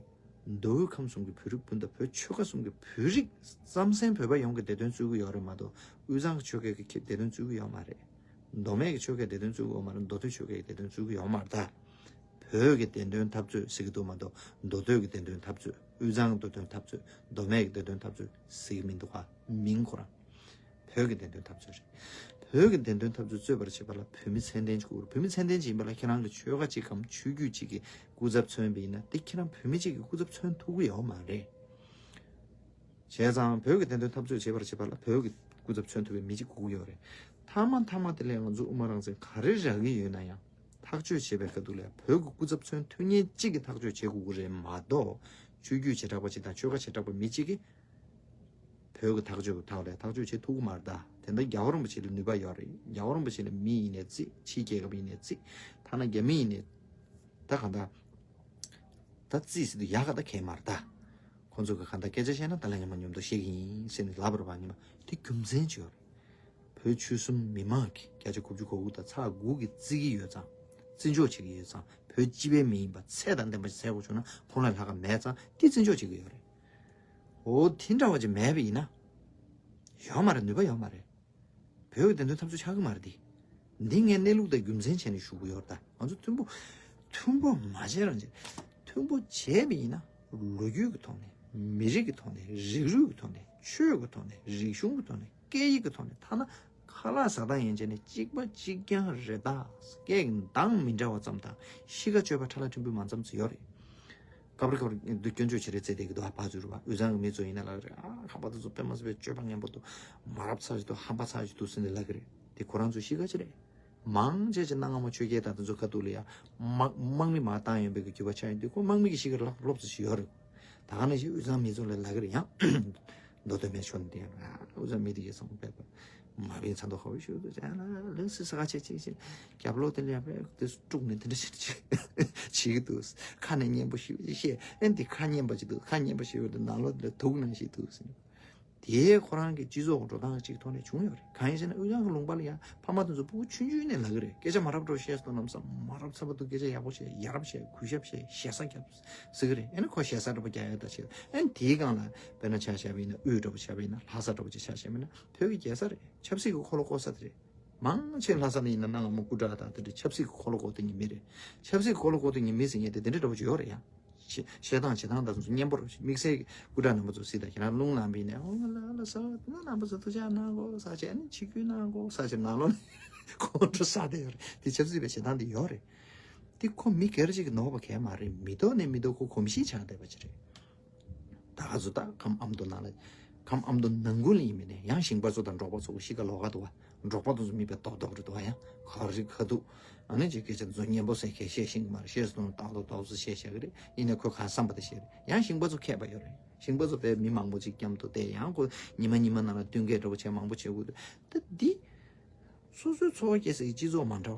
མདོ་དབུས་ཁམས་གསུམ་གྱི་བོད་རིགས་སྤུན་ཟླ་བོད་ཆོལ་ཁ་གསུམ་གྱི་བོད་རིགས་རྩམ་ཟན་བོད་པ་ཡོངས་ཀྱི་བདེ་དོན་རྩོད་ཀྱི་ཡོད་རེད་མ་གཏོགས་དབུས་གཙང་གི་ཆོལ་ཁའི་གི་བདེ་དོན་རྩོད་ཀྱི་ཡོད་མ་རེད། མདོ་སྨད་ཀྱི་ཆོལ་ཁའི་བདེ་དོན་རྩོད་ཀྱི་ཡོད་མ་རེད། མདོ་སྟོད་ཆོལ་ཁའི་བདེ་དོན་རྩོད་ཀྱི་ཡོད་མ་རེད་ད། བོད་ཀྱི་བདེན་དོན་འཐབ་རྩོད་ཟེར་གྱི་འདུག་མ་གཏོགས་མདོ་སྟོད་ཀྱི་བདེན་དོན་འཐབ་རྩོད། དབུས་གཙང་གི་བདེན་དོན་འཐབ་རྩོད། མདོ་སྨད་ཀྱི་བདེན་དོན་འཐབ་རྩོད་ཟེར་གྱི་མི་འདུག་ག་མིང་ཁོ་རང་། བོད་ཀྱི་བདེན་དོན་འཐབ་རྩོད་རེད། བོད་ཀྱི་བདེན་དོན་འཐབ་རྩོད་རྩོད་པར་བྱེད་པ་ལ་བོད་མི་ཚད་ལྡན་ཅིག་དགོས་རེད། བོད་མི་ཚད་ལྡན་ཅིག་ཡིན་པ་ལ་ཁྱེད་རང་གི་ཆོལ་ཁ་གཅིག་གམ་ཆོས་བརྒྱུད་གཅིག་གི་སྐུ་ཚབ་མཚོན་པ་ཡིན་ན་དེ་ཁྱེད་རང་བོད་མི་གཅིག་གི་སྐུ་ཚབ་མཚོན་ཐུབ་ཀྱི་ཡོད་མ་རེད། བྱས་ཙང་བོད་ཀྱི་བདེན་དོན་འཐབ་རྩོད་བྱེད་པར་བྱེད་པ་ལ་བོད་ཀྱི་སྐུ་ཚབ་མཚོན་ཐུབ་པའི་མི་གཅིག་དགོས་ཀྱི་ཡོད་རེད། མཐའ་མ་མཐའ་མ་དེ་ལས་ང་ཚོ་དབུ་མ་རང་བཙན་ག་རེ་རག་གི་ཡོད་ན་ཡང་ཐག་གཅོད་བྱེད་པའི་ཁ་ཐུག་ལ་བོད་ཀྱི་སྐུ་ཚབ་མཚོན་ཐུབ་མཁན་གཅིག་གིས་ཐག་གཅོད་བྱེད་དགོས་ཀྱི་རེད་མ་གཏོགས་ཆོས་བརྒྱུད་བྱེ་བྲག་པ་གཅིག་དང་ཆོལ་ཁ་བྱེ་བྲག་པ་མི་གཅིག་གིས་བོད་ཀྱི་ཐག་གཅོད་ཀྱི་ཐོག་ལ་ཐག་གཅོད་བྱེད་ཐུབ་ཀྱི་མ་རེད་ད། དེ་འདྲ་རྒྱལ་བ་རིན་པོ་ཆེ་ལ་ནུས་པ་ཡོད་རེད། རྒྱལ་བ་རིན་པོ་ཆེ་ལ་མི་ཡིན་ནའི་རྩིས། ཕྱིའི་རྒྱལ་ཁབ་ཡིན་ནའི་རྩིས། ཐ་ན་རྒྱ་མི་ཡིན་ནའི་ད་གང་ལྟར་ད་རྩིས་ཟེར་དུས་ཡག་ག་ད་གས་མ་རེད་ད། ཁོང་ཚོ་གི་གང་ལྟར་སྐད་ཆ་བཤད་ན་ད་ལན་ཉི་མ་མཉམ་དུ་བཤད་ཀྱི་ཡིན་ཟེར་ནས་ལབ་པ་རེད་པ། ཉི་མ་དེ་རྒྱུ་མཚན་ཅིག་ཡོད་རེད། བོད་ཆོལ་གསུམ་མི་མང་གི་བརྒྱ་ཆ་དགུ་བཅུ་གོ་དགུ་དང་ཚེག་དགུ་གིས་བརྩི་གི་ཡོད་ཙང་། བརྩི་འཇོག་བྱེད་ཀྱི་ཡོད་ཙང་། བོད་སྤྱི་པའི་མི་ཡིན་པ་ཚད་དང་ལྡན་པ་ཞིག་བྱེད་དགོས་བྱུང་ན་ཁོང་ལ་ལྷག་ག་མེད་ཙང་དེ་བརྩི་འཇོག་བྱེད་ཀྱི་ཡོད་རེད། འོ་དེ་འདྲ་བ་ཅིག་མེད་པ་ཡིན་ན། ཡོད་མ་རེད། ནུས་པ་ཡོད་མ་རེད། བོད་ཀྱི་བདེན་དོན་འཐབ་རྩོད་ཆགས་ཀྱི་མ་རེད་དེ། འདི་ངས་གནས་ལུགས་དང་རྒྱུ་མཚན་བྱས་ནས་ཞུ་གི་ཡོད་རེད་ད། ང་ཚོ་མཐུན་པོ། མཐུན་པོ་མ་བྱས་རང་བྱས། མཐུན་པོ་བྱས་པ་ཡིན་ན་ལོ་རྒྱུས་ཀྱི་ཐོག་ནས། མི་རིགས་ཀྱི་ཐོག་ནས། རིགས་རུས་ཀྱི་ཐོག་ནས། ཆོས་ཀྱི་ཐོག་ནས། རིག་གཞུང་གི་ཐོག་ནས། སྐད་ཡིག་གི་ཐོག་ནས། ཐ་ན་ཁ་ལག་ཟ་སྟངས་ཡན་ཆད་ནས་གཅིག་པ་གཅིག་རྐྱང་རེད་ད། སྐད་ཀྱི་གདངས་མི་འདྲ་བ་ཙམ་དང་གཤིས་ཀ་སྤྱོད་པ་ཁྲ་ལ་ཕྲན་བུ་མང་ཙམ་ཙམ་ཡོད་རེད། སྐབས་རེ་སྐབས་རེ་འདི་སྐྱོན་བརྗོད་བྱེད་རེས་རྩེ་བསྡད་ཀྱི་འདུག་ཨ་ཕ་ཚོས་རེད་པ། དབུས་གཙང་གི་མི་ཚོ་ཡིན་ན་ལབ་རེད། ཨ་ཁ་པ་དེ་ཚོ་དཔེ་མ་སྲིད་པའི་སྤྱོད་པ་ངན་པོ་འདུག་མ་རབས་ཚ་ཞིག་འདུག་ཧམ་པ་ཚ་ཞིག་འདུག་ཟེར་ནས་ལབ་ཀྱི་རེད། དེ་ཁོ་རང་ཚོ་གཤིས་ཀ་ཅི་རེད། མང་ཆེ་ཆེ་གནའ་སྔ་མོ་ཆོས་རྒྱལ་དང་དེ་ཚོ་ཁ་ཐུག་ལ་ཡ་དམག་དམག་མི་མར་བཏང་ཡོང་བའི་གི་རྒྱུ་བ་ཆགས་ཡོང་དུས་ཁོ་དམག་མི་གི་གཤིས་ཀ་ལབ་ལོབས་ཙམ་ཞིག་ཡོད་རེད། ད་ག་ནང་བཞིན་དབུས་གཙང་མི་ཚོ་ལ་ལབ་ཀྱི་རེད། ཡང་མདོ་སྟོད་སྨད་ཕྱོགས་ནས་བསྡད་ཡོད་རེད། ཨ་དབུས་གཙང་མི་དེ་གས་སོང་བས་པ། མ་བིན་ཚ་མདོག་ཁ་པོ་ཞིག་འདུག་ཅག་ལ་ལུག་སི་ས་ཁ་ཆེ་ཆེ་ཆེ། རྒྱབ་ལོག་དེ་ལ་ཡ་པས་དེ་དཀྲུགས་ནས་དེ་འདྲ་ཞིག་ཅིག་བྱེད་ཀྱི་འདུག་ཁ་ནས་སྙན་པོ་ཞིག་བཤད། ཨེ་འདི་ཁ་སྙན་པ་ཅིག་འདུག་ཁ་སྙན་པ་ཞིག་ཡོད་དེ་ནང་ལོགས་དེ་ལ་དུག་ནང་ཞིག་འདུག་ཟེར། དེ་ཁོ་རང་གི་སྤྱི་ཚོགས་འགྲོ་སྟངས་ཅིག་ཐོག་ནས་བྱུང་ཡོད་རེད། གང་ཡིན་ཟེར་ན་དབུས་གཙང་གི་ལུང་པ་ལ་ཡ་ཕ་མ་དེ་ཚོ་ཕྲུ་གུ་ཆུང་ཆུང་ནས་ལབ་ཀྱི་རེད། སྐད་ཆ་མ་རབས་འདྲ་བཤད་སོང་ན་བསམ། མ་རབས་ཚ་པོ་འདུག་སྐད་ཆ་ཡག་པོ་བཤད། ཡ་རབས་བཤད། གུས་ཞབས་བཤད། ཞེ་ས་རྒྱབ་ཟེར་གྱི་རེད། ཨེ་ན་ཁོ་ཞེ་ས་འདྲ་པོ་རྒྱག་ཡ་ད་བྱེད། ཨེ་ན་དེའི་སྒང་ལ་དཔེར་ན་ཆ་བཞག་པ་ཡིན་ན་དབུས་འདྲ་པོ་ཆ་བཞག་པ་ཡིན་ན། ལྷ་ས་འདྲ་པོ་ཅིག་ཆ་བཞག་པ་ཡིན་ན་བོད་ཀྱི་རྒྱལ་ས་རེད། ཆབ་སྲིད་ཀྱི་འཁོར་ལོ་བསྐོར་ས་དེ་རེད། མང་ཆེ་ལྷ་ས་ནས་ཡིན་ན་གནའ་སྔ་མོ་སྐུ་དྲག་དང་དེ་འདྲ་ཆབ་སྲིད་ཀྱི་འཁོར་ལོ་བསྐོར་དེ་ཉིད་མི་རེད། ཆབ་སྲིད་ཀྱི་འཁོར་ལོ་བསྐོར་དེ་ཉིད་མི་ཟེར་མཁན་དེ་དེ་འདྲ་འདྲ་པོ་ཅིག་ཡོད་རེད་ཡ། བཤད་བཤད་སྟངས་བྱེད་སྟངས་དང་ཚོ་སྙན་པོ་རེད། དམིགས་བསལ་གྱི་སྐུ་དྲག་རྣམ་པ་ཚོ་སྲིད་དང་ཁྱེད་རང་རླུང་ལངས་པ་ཡིན་ནའི་ཨོ་ལ་ལ་ས་ང་རྣམ་པ་ཚོ་ཐུགས་ཅག་གནང་གོ་ས་བྱས་ནས་ཆིག་སྒྱུར་གནང་གོ་ས་བྱས་ནང་ལོགས་ནས་ཁོང་ཁྲོ་ཟ་བསྡད་ཡོད་རེད། དེ་ཆབ་སྲིད་པའི་བྱེད་སྟངས་དེ་ཡོད་རེད། དེ་ཁོ་མི་སྒེར་གཅིག་གི་ནོར་བ་གས་མ་རེད། མི་ཐོག་ནས་མི་ཐོག་ཁོ་གོམས་གཤིས་ཆགས་བསྡད་པ་ཅིག་རེད། ད་ག་ཚོད་ད་ཁམས་ཨ་མདོ་ནང་ལ། ཁམས་ཨ་མདོ་ནང་ཁུལ་ལ་ཡིན་མིན་ནས་ཡང་ཞིང་པ་ཚོ་དང་འབྲོག་པ་ཚོ་གཤིས་ཀ་ལོགས་ཀ་འདུག་བ། འབྲོག་པ་དེ་ཚོ་མི་དཔེ་རྡོག་རྡོག་རེད་འདུག་བ། ཡང་ག་རེ་ག་འདུག་ཨ་ནི་ཅིག་སྐད་ཆ་དེ་ཚོ་སྙན་པོ་ཟེར་མཁན་བཤད་ཤེས་ཀྱི་མ་རེད། བཤད་སོང་ཏག་ཏག་ཏག་ཏག་བཤད་བཤད་ཀྱི་རེད། ཡིན་ནའི་ཁོས་གང་བསམ་པ་དེ་བཤད་རེད། ཡང་ཞིང་པ་ཚོ་མཁས་པ་ཡོད་རེད། ཞིང་པ་ཚོ་དཔེ་མི་མང་པོ་ཅིག་མཉམ་དུ་བསྡད། ཡང་ཁོ་ཉི་མ་ཉི་མ་ནང་ལ་བསྟུན་མཁས་འདྲ་པོ་བྱས་མང་པོ་བྱེད་དགོས་འདུག་ད་འདི། སོ་སོའི་འཚོ་བ་སྐྱེལ་སའི་སྤྱི་ཚོགས་མ་འདྲ་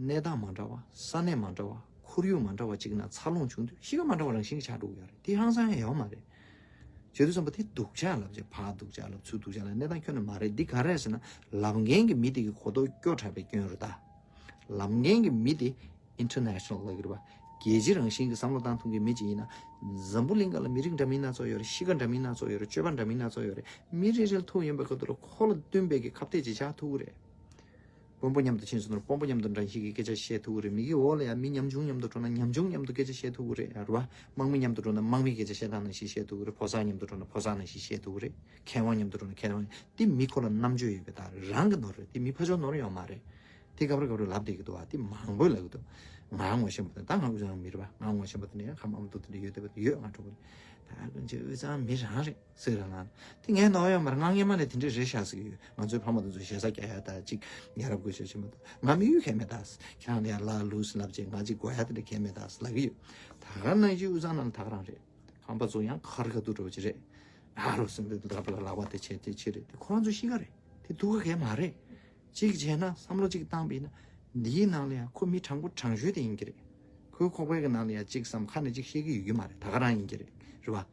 བ། གནས་སྟངས་མ་འདྲ་བ། ས་གནས་མ་འདྲ་བ། ཁོར་ཡུག་མ་འདྲ་བ་ཅིག་ན་འཚར་ལོངས་བྱུང་དུས་གཤིས་ཀ་མ་འདྲ་བ་རང་བཞིན་གྱིས་ཆགས་འགྲོ་གི་ཡོད་རེད། དེ་ཧང་སང་ཡང་ཡོད་མ་རེད། བྱེད་དུས་ཙམ་པ་དེ་སྡུག་ཅག་ལབ་བྱས་ཕར་སྡུག་ཅག་ལབ་ཚུར་སྡུག་ཅག་ལབ་གནས་སྟངས་ཁྱོན་ནས་མ་རེད། འདི་ག་རེ་རེད་ཟེར་ན་ལབ་མཁན་གྱི་མི་དེ་གི་གོ་རྟོགས་སྐྱོ་དྲགས་པའི་སྐྱོན་རེད་ད། ལབ་མཁན་གྱི་མི་དེ་ཨིན་ཊར་ནེ་ཤ་ནལ་ལབ་ཀྱི་རེད་པ། རྒྱལ་སྤྱི་རང་བཞིན་གྱི་བསམ་བློ་བཏང་ཐུབ་མཁན་མི་ཅིག་ཡིན་ན། འཛམ་བུ་གླིང་སྒང་ལ་མི་རིགས་འདྲ་མིན་སྣ་ཚོགས་ཡོད་རེད། གཤིས་ཀ་འདྲ་མིན་སྣ་ཚོགས་ཡོད་རེད། སྤྱོད་པ་འདྲ་མིན་སྣ་ཚོགས་ཡོད་རེད། མི་རེ་རེ་ལ་ཐུག་ཡོང་པའི་སྐབས་དུ་ལ་ཁོ་ལ་བསྟུན་པའི་གི་ཁ་གཏད་ཅིག་བྱ་ཐུབ་ཀྱི་རེད། དཔོན་པོ་མཉམ་དུ་ཕྱིན་སོང་ན་དཔོན་པོ་མཉམ་དུ་འདྲ་ཞིག་གི་སྐད་ཆ་བཤད་ཐུབ་ཀྱི་རེད། མི་གི་འོག་ལ་ཡང་མི་ཉམ་ཆུང་མཉམ་དུ་འགྲོ་ན་ཉམ་ཆུང་མཉམ་དུ་སྐད་ཆ་བཤད་ཐུབ་ཀྱི་རེད། རེད་པ། དམག་མི་མཉམ་དུ་འགྲོ་ན་དམག་མིའི་སྐད་ཆ་བཤད་སྟངས་ནང་བཞིན་བཤད་ཐུབ་ཀྱི་རེད། ཕོ་གསར་མཉམ་དུ་འགྲོ་ན་ཕོ་གསར་ནང་བཞིན་བཤད་ཐུབ་ཀྱི་རེད། མཁས་དབང་མཉམ་དུ་འགྲོ་ན་མཁས་དབང་། འདི་མི་ཁོ་ལ་རྣམ་དཔྱོད་ཡོད་པའི་ད་རང་གི་ནོར་རེད། འདི་མི་ཕར་ཕྱོགས་ནོར་ཡོད་མ་རེད། དེ་སྐབས་རེ་སྐབས་རེ་ལབ་བསྡད་ཀྱི་འདུག་བ། དེ་མང་པོས་ལབ་ཀྱི་འདུག་ང་ངོ་ཤེས་པ་དེ་ད་ང་དབུས་གཙང་མི་རེད་པ། ང་ངོ་ཤེས་པ་དེ་ནས་ཡང་ཁམས་ཨ་མདོ་དེ་འདྲ་ཡོད་བསྡད་པ་དེ་ཡོད། ང་གྲོགས་པོ་ནས་ ད་ཀུན་གྱི་དབུས་གཙང་མི་རང་རེད་ཟེར་ར་ལ། དེ་ངས་ནོར་ཡོད་མ་རེད། ང་སྔོན་མ་ནས་དེ་འདྲས་རེད་ཤག་ཟེར་གྱི་ཡོད། ང་ཚོའི་ཕ་མ་དེ་ཚོ་ཞེ་ས་རྒྱག་ཡ་ད་ཅིག་ཡ་རབས་དགོས་ཤེས་ཆེ་མ་གཏོགས་ང་མི་ཡུལ་ཁས་མེད་ད། ཁྱེད་རང་ལ་ཡ་ལ་ལུས་ལབ་བྱས་ང་ཅིག་དགོས་ཡ་དེ་འདྲས་ཁས་མེད་ད་ལབ་ཀྱི་ཡོད། ད་ག་ནང་བཞིན་དབུས་གཙང་ནང་ལ་ད་ག་རང་རེད། ཁམས་པ་ཚོ་ཡང་ཁར་ཁ་ཐུག་འགྲོ་ཅི་རེད། ཨ་རོ་སེམས་པའི་ལག་པ་ལ་ལག་པ་དེ་བྱས་དེ་ཅི་རེད། དེ་ཁོ་རང་ཚོ་གཤིས་ཀ་རེད། དེ་སྡུག་ཀ་གས་མ་རེད། གཅིག་བྱས་ན་བསམ་བློ་གཅིག་བཏང་པ་ཡིན་ན། འདིའི་ནང་ལ་ཡང་ཁོ་མི་དྲང་པོ་དྲང་ཤོས་དེ་ཡིན་གྱི་རེད། ཁོའི་ཁོག་པའི་གི་ནང་ལ་ཡང་གཅིག་བསམ་ཁ་ནས་གཅིག་བཤད་ཀྱི་ཡོད་ཀྱི་མ་རེད། ད་ག་རང་ཡིན་གྱི་རེད། རེད་བ།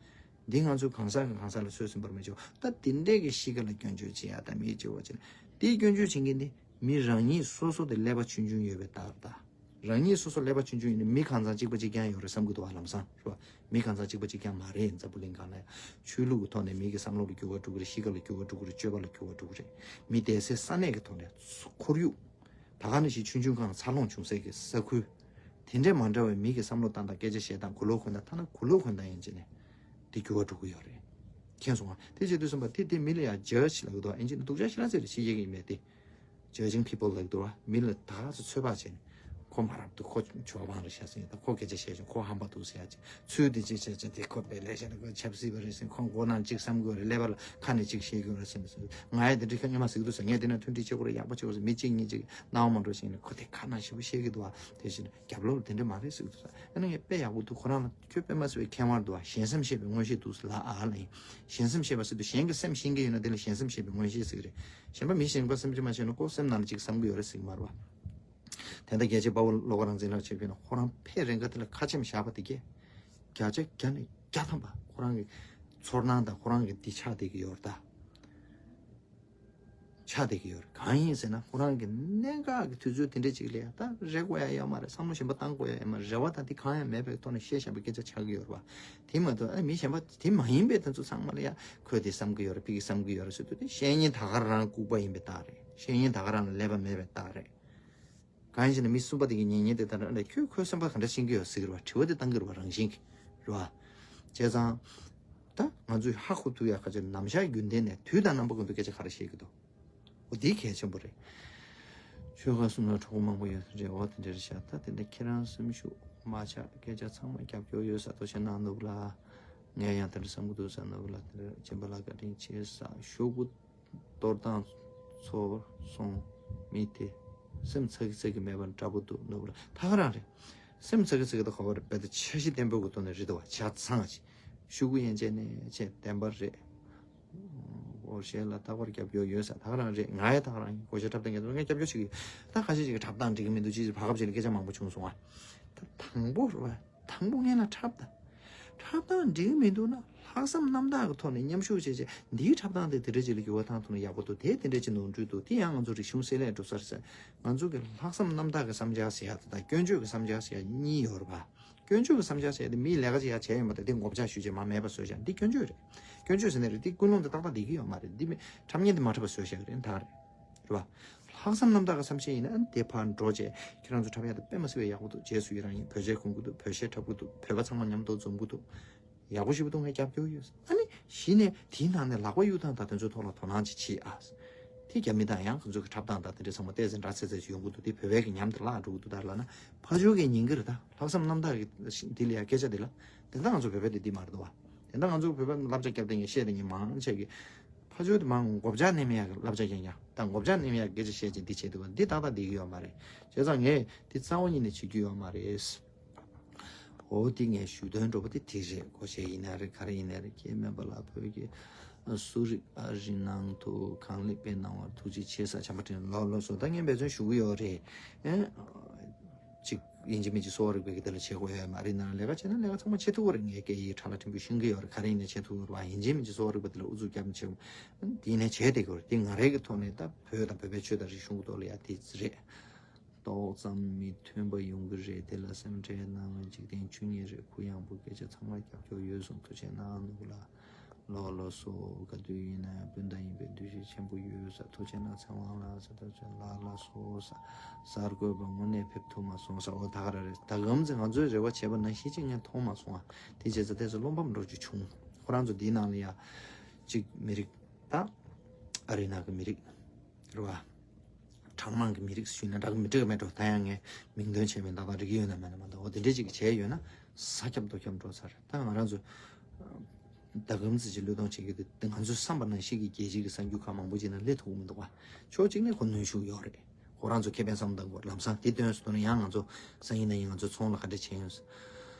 འདི་ང་ཚོའི་གང་ཟག་གི་གང་ཟག་ལ་ཚོད་ཟིན་པར་མི་བྱེད། ད་དེ་འདྲས་ཀྱི་གཤིས་ཀ་ལ་སྐྱོན་བརྗོད་བྱེད་ཡ་ད་མི་བྱེད་བ་བྱེད་ན། དེའི་སྐྱོན་བརྗོད་བྱེད་མཁན་དེ་མི་རང་ཉིད་སོ་སོ་དེ་ཀླད་པ་ཆུང་ཆུང་ཡོད་པའི་རྟགས་རེད་ད། རང་ཉིད་སོ་སོ་ཀླད་པ་ཆུང་ཆུང་ཡིན་ན་མི་གང་ཚང་གཅིག་པ་གཅིག་རྐྱང་ཡོད་རེད་བསམ་གྱི་འདུག་བ། ལམ་སང་རེད་བ། མི་གང་ཚང་གཅིག་པ་གཅིག་རྐྱང་མ་རེད། འཛམ་བུ་གླིང་སྒང་ལ་ཆོས་ལུགས་ཀྱི་ཐོག་ནས་མི་གི་བསམ་བློ་ལ་འགྱུར་བ་འགྲོ་གི་རེད། གཤིས་ཀ་ལ་འགྱུར་བ་འགྲོ་གི་རེད། སྤྱོད་པ་ལ་འགྱུར་བ་འགྲོ་གི་རེད། མི་བསྡད་སའི་ས་གནས་ཀྱི་ཐོག་ནས་ཁོར་ཡུག་ད་ག་ནང་བཞིན་ཆུང་ཆུང་སྒང་འཚར་ལོངས་བྱུང་སའི་གི་ས་ཁུལ། དེ་འདྲས་མ་འདྲ་བའི་མི་གི་བསམ་བློ་བཏང་སྟངས། སྐད་ཆ་བཤད་སྟངས། གོས་ལོག་གོན་སྟངས། ཐ་ན་གོས་ལོག་གོན་སྟངས་ཡིན་ཅི་ནས་དེ་འགྱུར་བ་འགྲོ་གི་ཡོད་རེད། མཁྱེན་སོང་ང་། དེ་བྱེད་དུས་ཙམ་པ་དེ་དེ་མི་ལ་ཡང་ཇཇ་ལབ་ཀྱི་འདུག་ཨིན་ཇི་ནས་སྡུག་ཅག་ཞེ་དྲག་ཟེར་རེད། ཕྱི་རྒྱལ་གྱི་ཡིན་མེད་དེ། Judging people ལབ་ཀྱི་འདུག་བ། མི་ལ་ད་ག་ཚོད་ཚོད་དཔག་བྱས་ནས། ཁོ་མ་རབས་འདུག་ཁོ་ཇོ་བང་རེད་ཤག་ཟེར་ཡ་ད། ཁོ་སྐད་ཆ་བཤད་བྱུང་། ཁོ་ཧམ་པ་འདུག་ཟེར་ཡ་ཅིག་ཚུལ་དེ་ཅིག་བྱས་བྱས་དེ་ཁོ་དཔེ་ལས་བཤད་ན་ཁོ་ཆབ་སྲིད་པ་རེད་ཟེར། ཁོ་མགོ་ནང་གཅིག་བསམ་དགོས་རེད། ཀླད་པ་ལ་ཁ་ནས་གཅིག་བཤད་དགོས་རེད་ཟེར་ནས་ཟེར། ང་ཡ་དེ་འདྲ་ཁྱོད་སྔོན་མ་ཟེར་གྱི་འདུག་ཟེར། ངས་དེ་ན་མཐུན་སྒྲིལ་བྱེད་དགོས་རེད། ཡག་པོ་བྱེད་དགོས་ཟེར། མི་གཅིག་གཉིས་གཅིག་སྣང་བ་མ་འགྲོ་ཞིག་ནས་ཁོ་དེ་ཁ་ནང་ཞེ་པོ་བཤད་ཀྱི་འདུག་བ། དེ་བཞིན་རྒྱབ་ལོགས་ལ་དེ་འདྲ་མ་རེད་ཟེར་གྱི་འདུག་ཟེར། ཨ་ནི་ངས་དཔེ་ཡག་པོ་འདུག་ཁོ་རང་ལ་ཁྱོད་དཔེ་མ་སྲིད་པའི་མཁས་དབང་འདུག་བ། ཞན་སེམས་ཤེས་པའི་མངོན་ཤེས་འདུག་ཟེར་ལ་ཨ་ལ་ཡིན། ཞན་སེམས་ཤེས་པ་ཟེར་དུས་གཞན་གྱི་སེམས་ཤེས་ཀྱི་ཡོད་ན་དེ་ལ་ཞན་སེམས་ཤེས་པའི་མངོན་ཤེས་ཟེར་གྱི་རེད། གཞན་པ་མི་གཞན་པ་སེམས་ཅན་མ་ཤེས་ན་ཁོ་སེམས་ནང་ལ་ཅིག་བསམ་གྱི་ཡོད་རེད་ཟེར་གྱི་མ་རེད་བ། དེ་ལྟར་རྒྱལ་གཅེས་དཔའ་བོ་བློ་དགའ་རང་བཙན་ལགས་བྱས་པས་ན་ཁོ་རང་ཕེབས་རན་ཁ་དེ་ལ་ཁ་ཆེམས་བཞག་པ་དེ་གས། བརྒྱ་ཆ་བརྒྱ་ནས་བརྒྱ་ཐམ་པ་ཁོ་རང་གི་ཚོར་སྣང་དང་ཁོ་རང་གི་འདི་ཆགས་བསྡད་ཀྱི་ཡོད་རེད་ད། ཆགས་བསྡད་ཀྱི་ཡོད་རེད། གང་ཡིན་ཟེར་ན་ཁོ་རང་གི་གནད་འགག་གི་དུས་ཚོད་དེ་འདྲ་ཅིག་ལ་ཡང་ད་རེ་དགོས་ཡ་ཡོད་མ་རེད། བསམ་བློ་གཞན་པ་བཏང་དགོས་ཡ་ཡོད་མ་རེད། རེ་བ་དང་དེ་གང་ཡང་མེད་པའི་ཐོག་ནས་བཤད་བཞག་པའི་སྐད་ཆ་ཆགས་ཀྱི་ཡོད་རེད་བ། དེ་མ་གཏོགས་ཨ་མི་གཞན་པ་དེ་མ་ཡིན་པའི་དེ་ཚོ་ཚང་མ་ལ་ཡང་ཁོས་དེ་བསམ་གྱི་ཡོད་རེད། ཕ་གི་བསམ་གྱི་ཡོད་རེད་ཟེར་དུས་དེ་བཤད་མཁན་ད་ག་རང་ལྐུགས་པ་ཡིན་པའི་རྟགས་རེད། བཤད་མཁན་ད་ག་རང་ལ་ཀླད་པ་མེད་པའི་རྟགས་རེད། གང་ཡིན་ཟེར་ན་མི་གསུམ་པ་དེ་གི་ཉན་མཁན་དེ་ལྟར་ཨ་ལས་ཁྱོད་ཁོའི་སེམས་པ་ག་འདྲ་ཤེས་ཀྱི་ཡོད་ཟེར་གྱི་རེད་བ། དྲི་བ་དེ་བཏང་གི་རེད་བ། རང་བཞིན་གྱི་རེད་བ། བྱས་ཙང་། ད་ང་ཚོས་ཧ་གོ་ཐུབ་ཡག་ཁ་ཆེ་ནམ་ཞག་རྒྱུན་ལྡན་ནས་དུས་དང་རྣམ་པ་ཀུན་ཏུ་སྐད་ཆ་ག་རེ་བཤད་ཀྱི་འདུག་འོ་འདི་གལ་ཆེན་པོ་རེད། ཆོལ་ཁ་གསུམ་ལ་གྲོགས་པོ་མང་པོ་ཡོད་རེད། འོ་དེ་འདྲ་རེད་ཤག་ད་དེ་འདྲ་ཁྱེད་རང་སེམས་ཤུགས་མ་ཆག་སྐད་ཆ་ཚང་མ་རྒྱབ་སྐྱོར་ཡོད་ས་ཐུགས་རྗེ་གནང་འདུག་ལ། ངས་ཡང་དེ་འདྲ་བསམ་གྱི་འདུག་ཟེར་འདུག་ལ། དེ་འདྲ་སྦྱིན་པ་ལ་བཀའ་དྲིན་ཆེ་ས་ཞུ་གི། གཏོར་སྟངས་ཚོར་སོང་མི་དེ་སེམས་ཚ་གི་ཚ་གི་མེད་པ་འདྲ་པོ་འདུག་ནོར་བུ་ལ་ད་ག་རང་རེད། སེམས་ཚ་གི་ཚ་གི་ད་ག་བ་རེད། དཔེ་ད་འཆར་གཞི་བརྟན་པོ་གི་ཐོག་ནས་རེད་དོ་བ། ཆ་ཚང་ཞིག་ཤུ་གུ་ཡན་ཆད་ནས་ཆེས་བདེན་པ་རེད། འོ་གཞས་ལ་རྟག་པར་རྒྱབ་སྐྱོར་ཡོད་ས་ད་ག་རང་རེད། ང་ཡ་ད་ག་རང་ཡིན། གོ་ཤ་འཁྲབ་སྟངས་ངས་ངས་རྒྱབ་སྐྱོར་བྱེད་ཀྱི་ཡོད། ད་ཁ་ཤས་ཅིག་གི་འཁྲབ་སྟངས་འགྲིག་གི་མི་འདུག་ཅེས་བར་སྐབས་ཅིག་ལ་སྐད་ཆ་མང་པོ་བྱུང་སོང་ཨ། ད་དང་པོ་རེད་བ། དང་པོ་ངས་ལ་འཁྲབ་ད། འཁྲབ་སྟངས་འགྲིག་གི་མི་འདུག་ན་ལྷག་བསམ་རྣམ་དག་གི་ཐོག་ནས་མཉམ་ཞུགས་བྱས་བྱས་འདིའི་འཁྲབ་སྟངས་དེ་དེ་འདྲ་ཅིག་ལ་འགྱུར་བ་བཏང་ཐུབ་ན་ཡག་པོ་འདུག་དེ་དེ་འདྲ་ཅིག་ནོར་འཁྲུལ་འདུག་དེ་ཡང་ང་ཚོ་རིག་གཞུང་བསྲེ་ལྷད་འགྲོ་ས་རེད་ཟེར། ང་ཚོ་གི་ལྷག་བསམ་རྣམ་དག་གི་བསམ་འཆར་ཟེར་ཡ་དེ་དང་སྐྱོན་བརྗོད་ཀྱི་བསམ་འཆར་ཟེར་ཡ་གཉིས་ཡོད་རེད་པ། སྐྱོན་བརྗོད་ཀྱི་བསམ་འཆར་ཟེར་ཡ་དེ་མིའི་ལས་ཀ་ཅིག་ཡ་བྱས་ཡོང་བ་དང་དེ་མགོ་བཅག་ཞུས་བྱས་མ་མེད་པ་བཟོས་བཞག་འདི་སྐྱོན་བརྗོད་རེད། སྐྱོན་བརྗོད་ཟེར་ནས་རེད། འདི་ཀུན་སློང་དེ་ཏག་ཏག་བསྡད་ཀྱི་ཡོད་མ་རེད། འདི་མི་འཁྲབ་མཁན་དེ་མ་འཁྲབ་པ་བཟོས་བཞག་གི་རེད། ད་རེད། རེད་བ། ལྷག་བསམ་རྣམ་དག་གི་བསམ་ཤེས་ཡིན་ན་ཨ་ནི་དེ་ཕར་འགྲོ་བྱས་ཁྱེད་རང་ཚོ་འཁྲབ་ཡག་དེ་དཔེ་མ་སྲིད་པའི་ཡག་པོ་འདུག་རྗེས་སུ་ཡི་རང་ཡིན། བོད་ཆས་གོན་གི་འདུག་བོད་གཞས་འཁྲབ་གི་འདུག་བོད་པ་ཚང་མ་མཉམ་དུ་འཛོམས་གི་འདུག་ཡག་པོ་ཞེ་པོ་འདུག་ངས་རྒྱབ་སྐྱོར་ཡོད། ཨ་ནི་གཞི་ནས་དེའི་ནང་ནས་ལག་པ་གཡུག་སྟངས་དང་དེ་ཚོའི་ཐོག་ལ་དོ་སྣང་ཅིག་བྱེད་ཨ། དེ་རྒྱ་མི་དང་ཡང་ཁོ་ཚོ་གི་འཁྲབ་སྟངས་དང་དེ་འདྲ་ཚང་མ་ཏོག་ཙམ་འདྲ་ཚད་ཚད་ཅིག་ཡོང་གི་འདུག་དེ་བོད་པའི་གི་ཉམས་དེ་བརླག་འགྲོ་གི་འདུག་ད་ལབ་ན་ཕར་ཕྱོགས་ཀྱིས་ཉན་གི་རེད། ད་ལྷག་བསམ་རྣམ་དག་གི་འདི་ལ་ཡ་སྐད་ཆ་འདི་ལ་དེ་ད་ང་ཚོ་བོད་པའི་དེ་འདི་མ་རེད་དོ་བ། དེ་ད་ང་ཚོ་བོད་པའི་བསླབ་བྱ་རྒྱབ་བསྡད་མཁན་བཤད་བསྡད་མཁན་མང་ཆེ་གི་ཕར་ཕྱོགས་དེ་མང་མགོ་བཅག་ནས་མེད་ཡ་གི་བསླབ་བྱ་རྒྱག་མཁན། ད་མགོ་བཅག་ནས་མེད་ཡ་སྐད་ཆ་བཤད་ཅིང་འདི་བྱེད་འདུག་བ། འདི་ཏག་ཏག་བསྡད་ཀྱི་ཡོད་མ་རེད། བྱས་ཙང་ངས་འདི་རྩ་བ་ཉིད་ནས་བྱེད་རྒྱུ་ཡོད་མ་རེད། འོ་དེ་ངས་ཞུ་དོན་འགྲོ་པོ་དེ་དེ་རེད། གོ་ཤེས་ཡིན་ན་རེད། ག་རེ་ཡིན་ན་རེད། ཁྱེད་སྨན་པ་ལགས་བོད་ཀྱི་གསོ་རིག་ཨ་རིའི་ནང་དུ་གང་ལེགས་སྤེལ་གནང་བར་ཐུགས་རྗེ་ཆེ་ས། བྱམས་པ་དྲིན་ལོ་ལོ་སོ་ད་ངས་འབད་བརྩོན་ཞུ་གི་ཡོད་རེད། ཨེ་ཅིག་ཡིན་གཅིག་མིན་གཅིག་གསོ་བ་རིག་པའི་གི་དེ་ལ་བྱེད་དགོས་ཡོད་མ་རེད། ན་ལས་ཀ་བྱས་ན་ལས་ཀ་ཚང་མ་བྱེད་ཐུབ་ཀྱི་རེད། ངས་སྐད་ཡིག་ཁྲ་ལ་ཕྲན་བུ་ཤེས་ཀྱི་ཡོད་རེད། ག་རེ་ཡིན་ན་བྱེད་ཐུབ་ཀྱི་རེད་བ། ཡིན་གཅིག་མིན་གཅིག་གསོ་བ་རིག་པ་དེ་ལ་ཨུ་ཚུགས་རྒྱབ་ནས་བྱེད་དགོས། དེ་ཡིན་ནའི་བྱས་བསྡད་ཀྱི་ཡོད་རེད། དེ་ང་རའི་གི་ཐོག་ནས་ད་བོད་དང་བོད་པའི་ཆོས་དང་རིག་གཞུང་གི་ཐོག་ལ་ཡ་དེ་རེད། ཏོག་ཙམ་མི་མཐུན་པ་ཡོང་གི་རེད། དེ་ལ་སེམས་ཁྲལ་གནང་། འཇིག་རྟེན་ཆོས་ཉིད་རེད། གུ་ཡངས་པོ། སྐད་ཆ་ཚང་མ་རྒྱབ་སྐྱོར་ཡོད་གསུངས། ཐུགས་རྗེ་གནང་། ནོར་བུ་ལགས་ལོ་ལོ་སོ། ག་དུས་ཡིན་ན་སྤུན་ཟླ་ཡིན་པའི་འདུ་ཤེས་ཆེན་པོ་ཡོད་ས། ཐུགས་རྗེ་གནང་། ཚེ་དབང་ལགས་ས་ཐུགས་རྗེ་ལགས་ལ་སོ་ས། གསར་འགོད་པ་དངོས་གནས་ཕེབས་ཐུབ་མ་སོང་ས། འོ་ད་ག་རང་རེད། ད་གམ་ཚེ་ང་ཚོའི་རེ་བ་བྱས་པ་ནང་བཞིན་ཅིག་ངས་མཐོང་མ་སོང་ཨ། དེ་བྱས་ཙང་དེ་ཚོ་བློ་ཕམ་འགྲོ་རྒྱུ་བྱུང་། ཁོ་རང་ཚོ་འདིའི་ནང་ལ་ཡ་གཅིག་མི་རིགས་ད་ཨ་རི་ནང་གི་མི་རིགས་རེད་བ། གྲངས་མང་གི་མི་རིགས་ཞུས་ན་འདྲ་གི་མི་འགྲིག་གི་མེད་འགྲོ། ད་ཡང་ངས་མིང་འདོན་བྱས་མིན་ད་ད་རིག་གི་ཡོད་ན་མེད་ན་མ་གཏོགས། འོ་དེ་འདྲས་ཅིག་བྱས་ཡོད་ན་ས་ཁྱབ་རྡོ་ཁྱབ་འགྲོ་ཚར། ད་ང་རང་ཚོ་ ཟླ་གམ་ཙི་ཅི་བློས་གཏོང་བྱེད་ཀྱི་འདུག་དེ་ང་ཚོས་བསམ་པ་ནང་བཞིན་གྱི་རྒྱལ་སྤྱི་གི་གསར་འགྱུར་ཁག་མང་པོ་ཅིག་ནང་སླེབས་ཐུབ་ཀྱི་མི་འདུག་བ། ཕྱོགས་གཅིག་ནས་ཁོ་གནོན་ཤུགས་ཡོད་རེད། ཁོ་རང་ཚོ་ཁེ་ཕན་བསམ་བཏང་དགོས། ལམ་སང་དེ་སྟོན་སོང་ན་ཡང་ང་ཚོ་སང་ཉིན་གནངས་ཉིན་ང་ཚོ་ཚོང་ལ་ག་འདྲ་བྱེད་ཡོང་།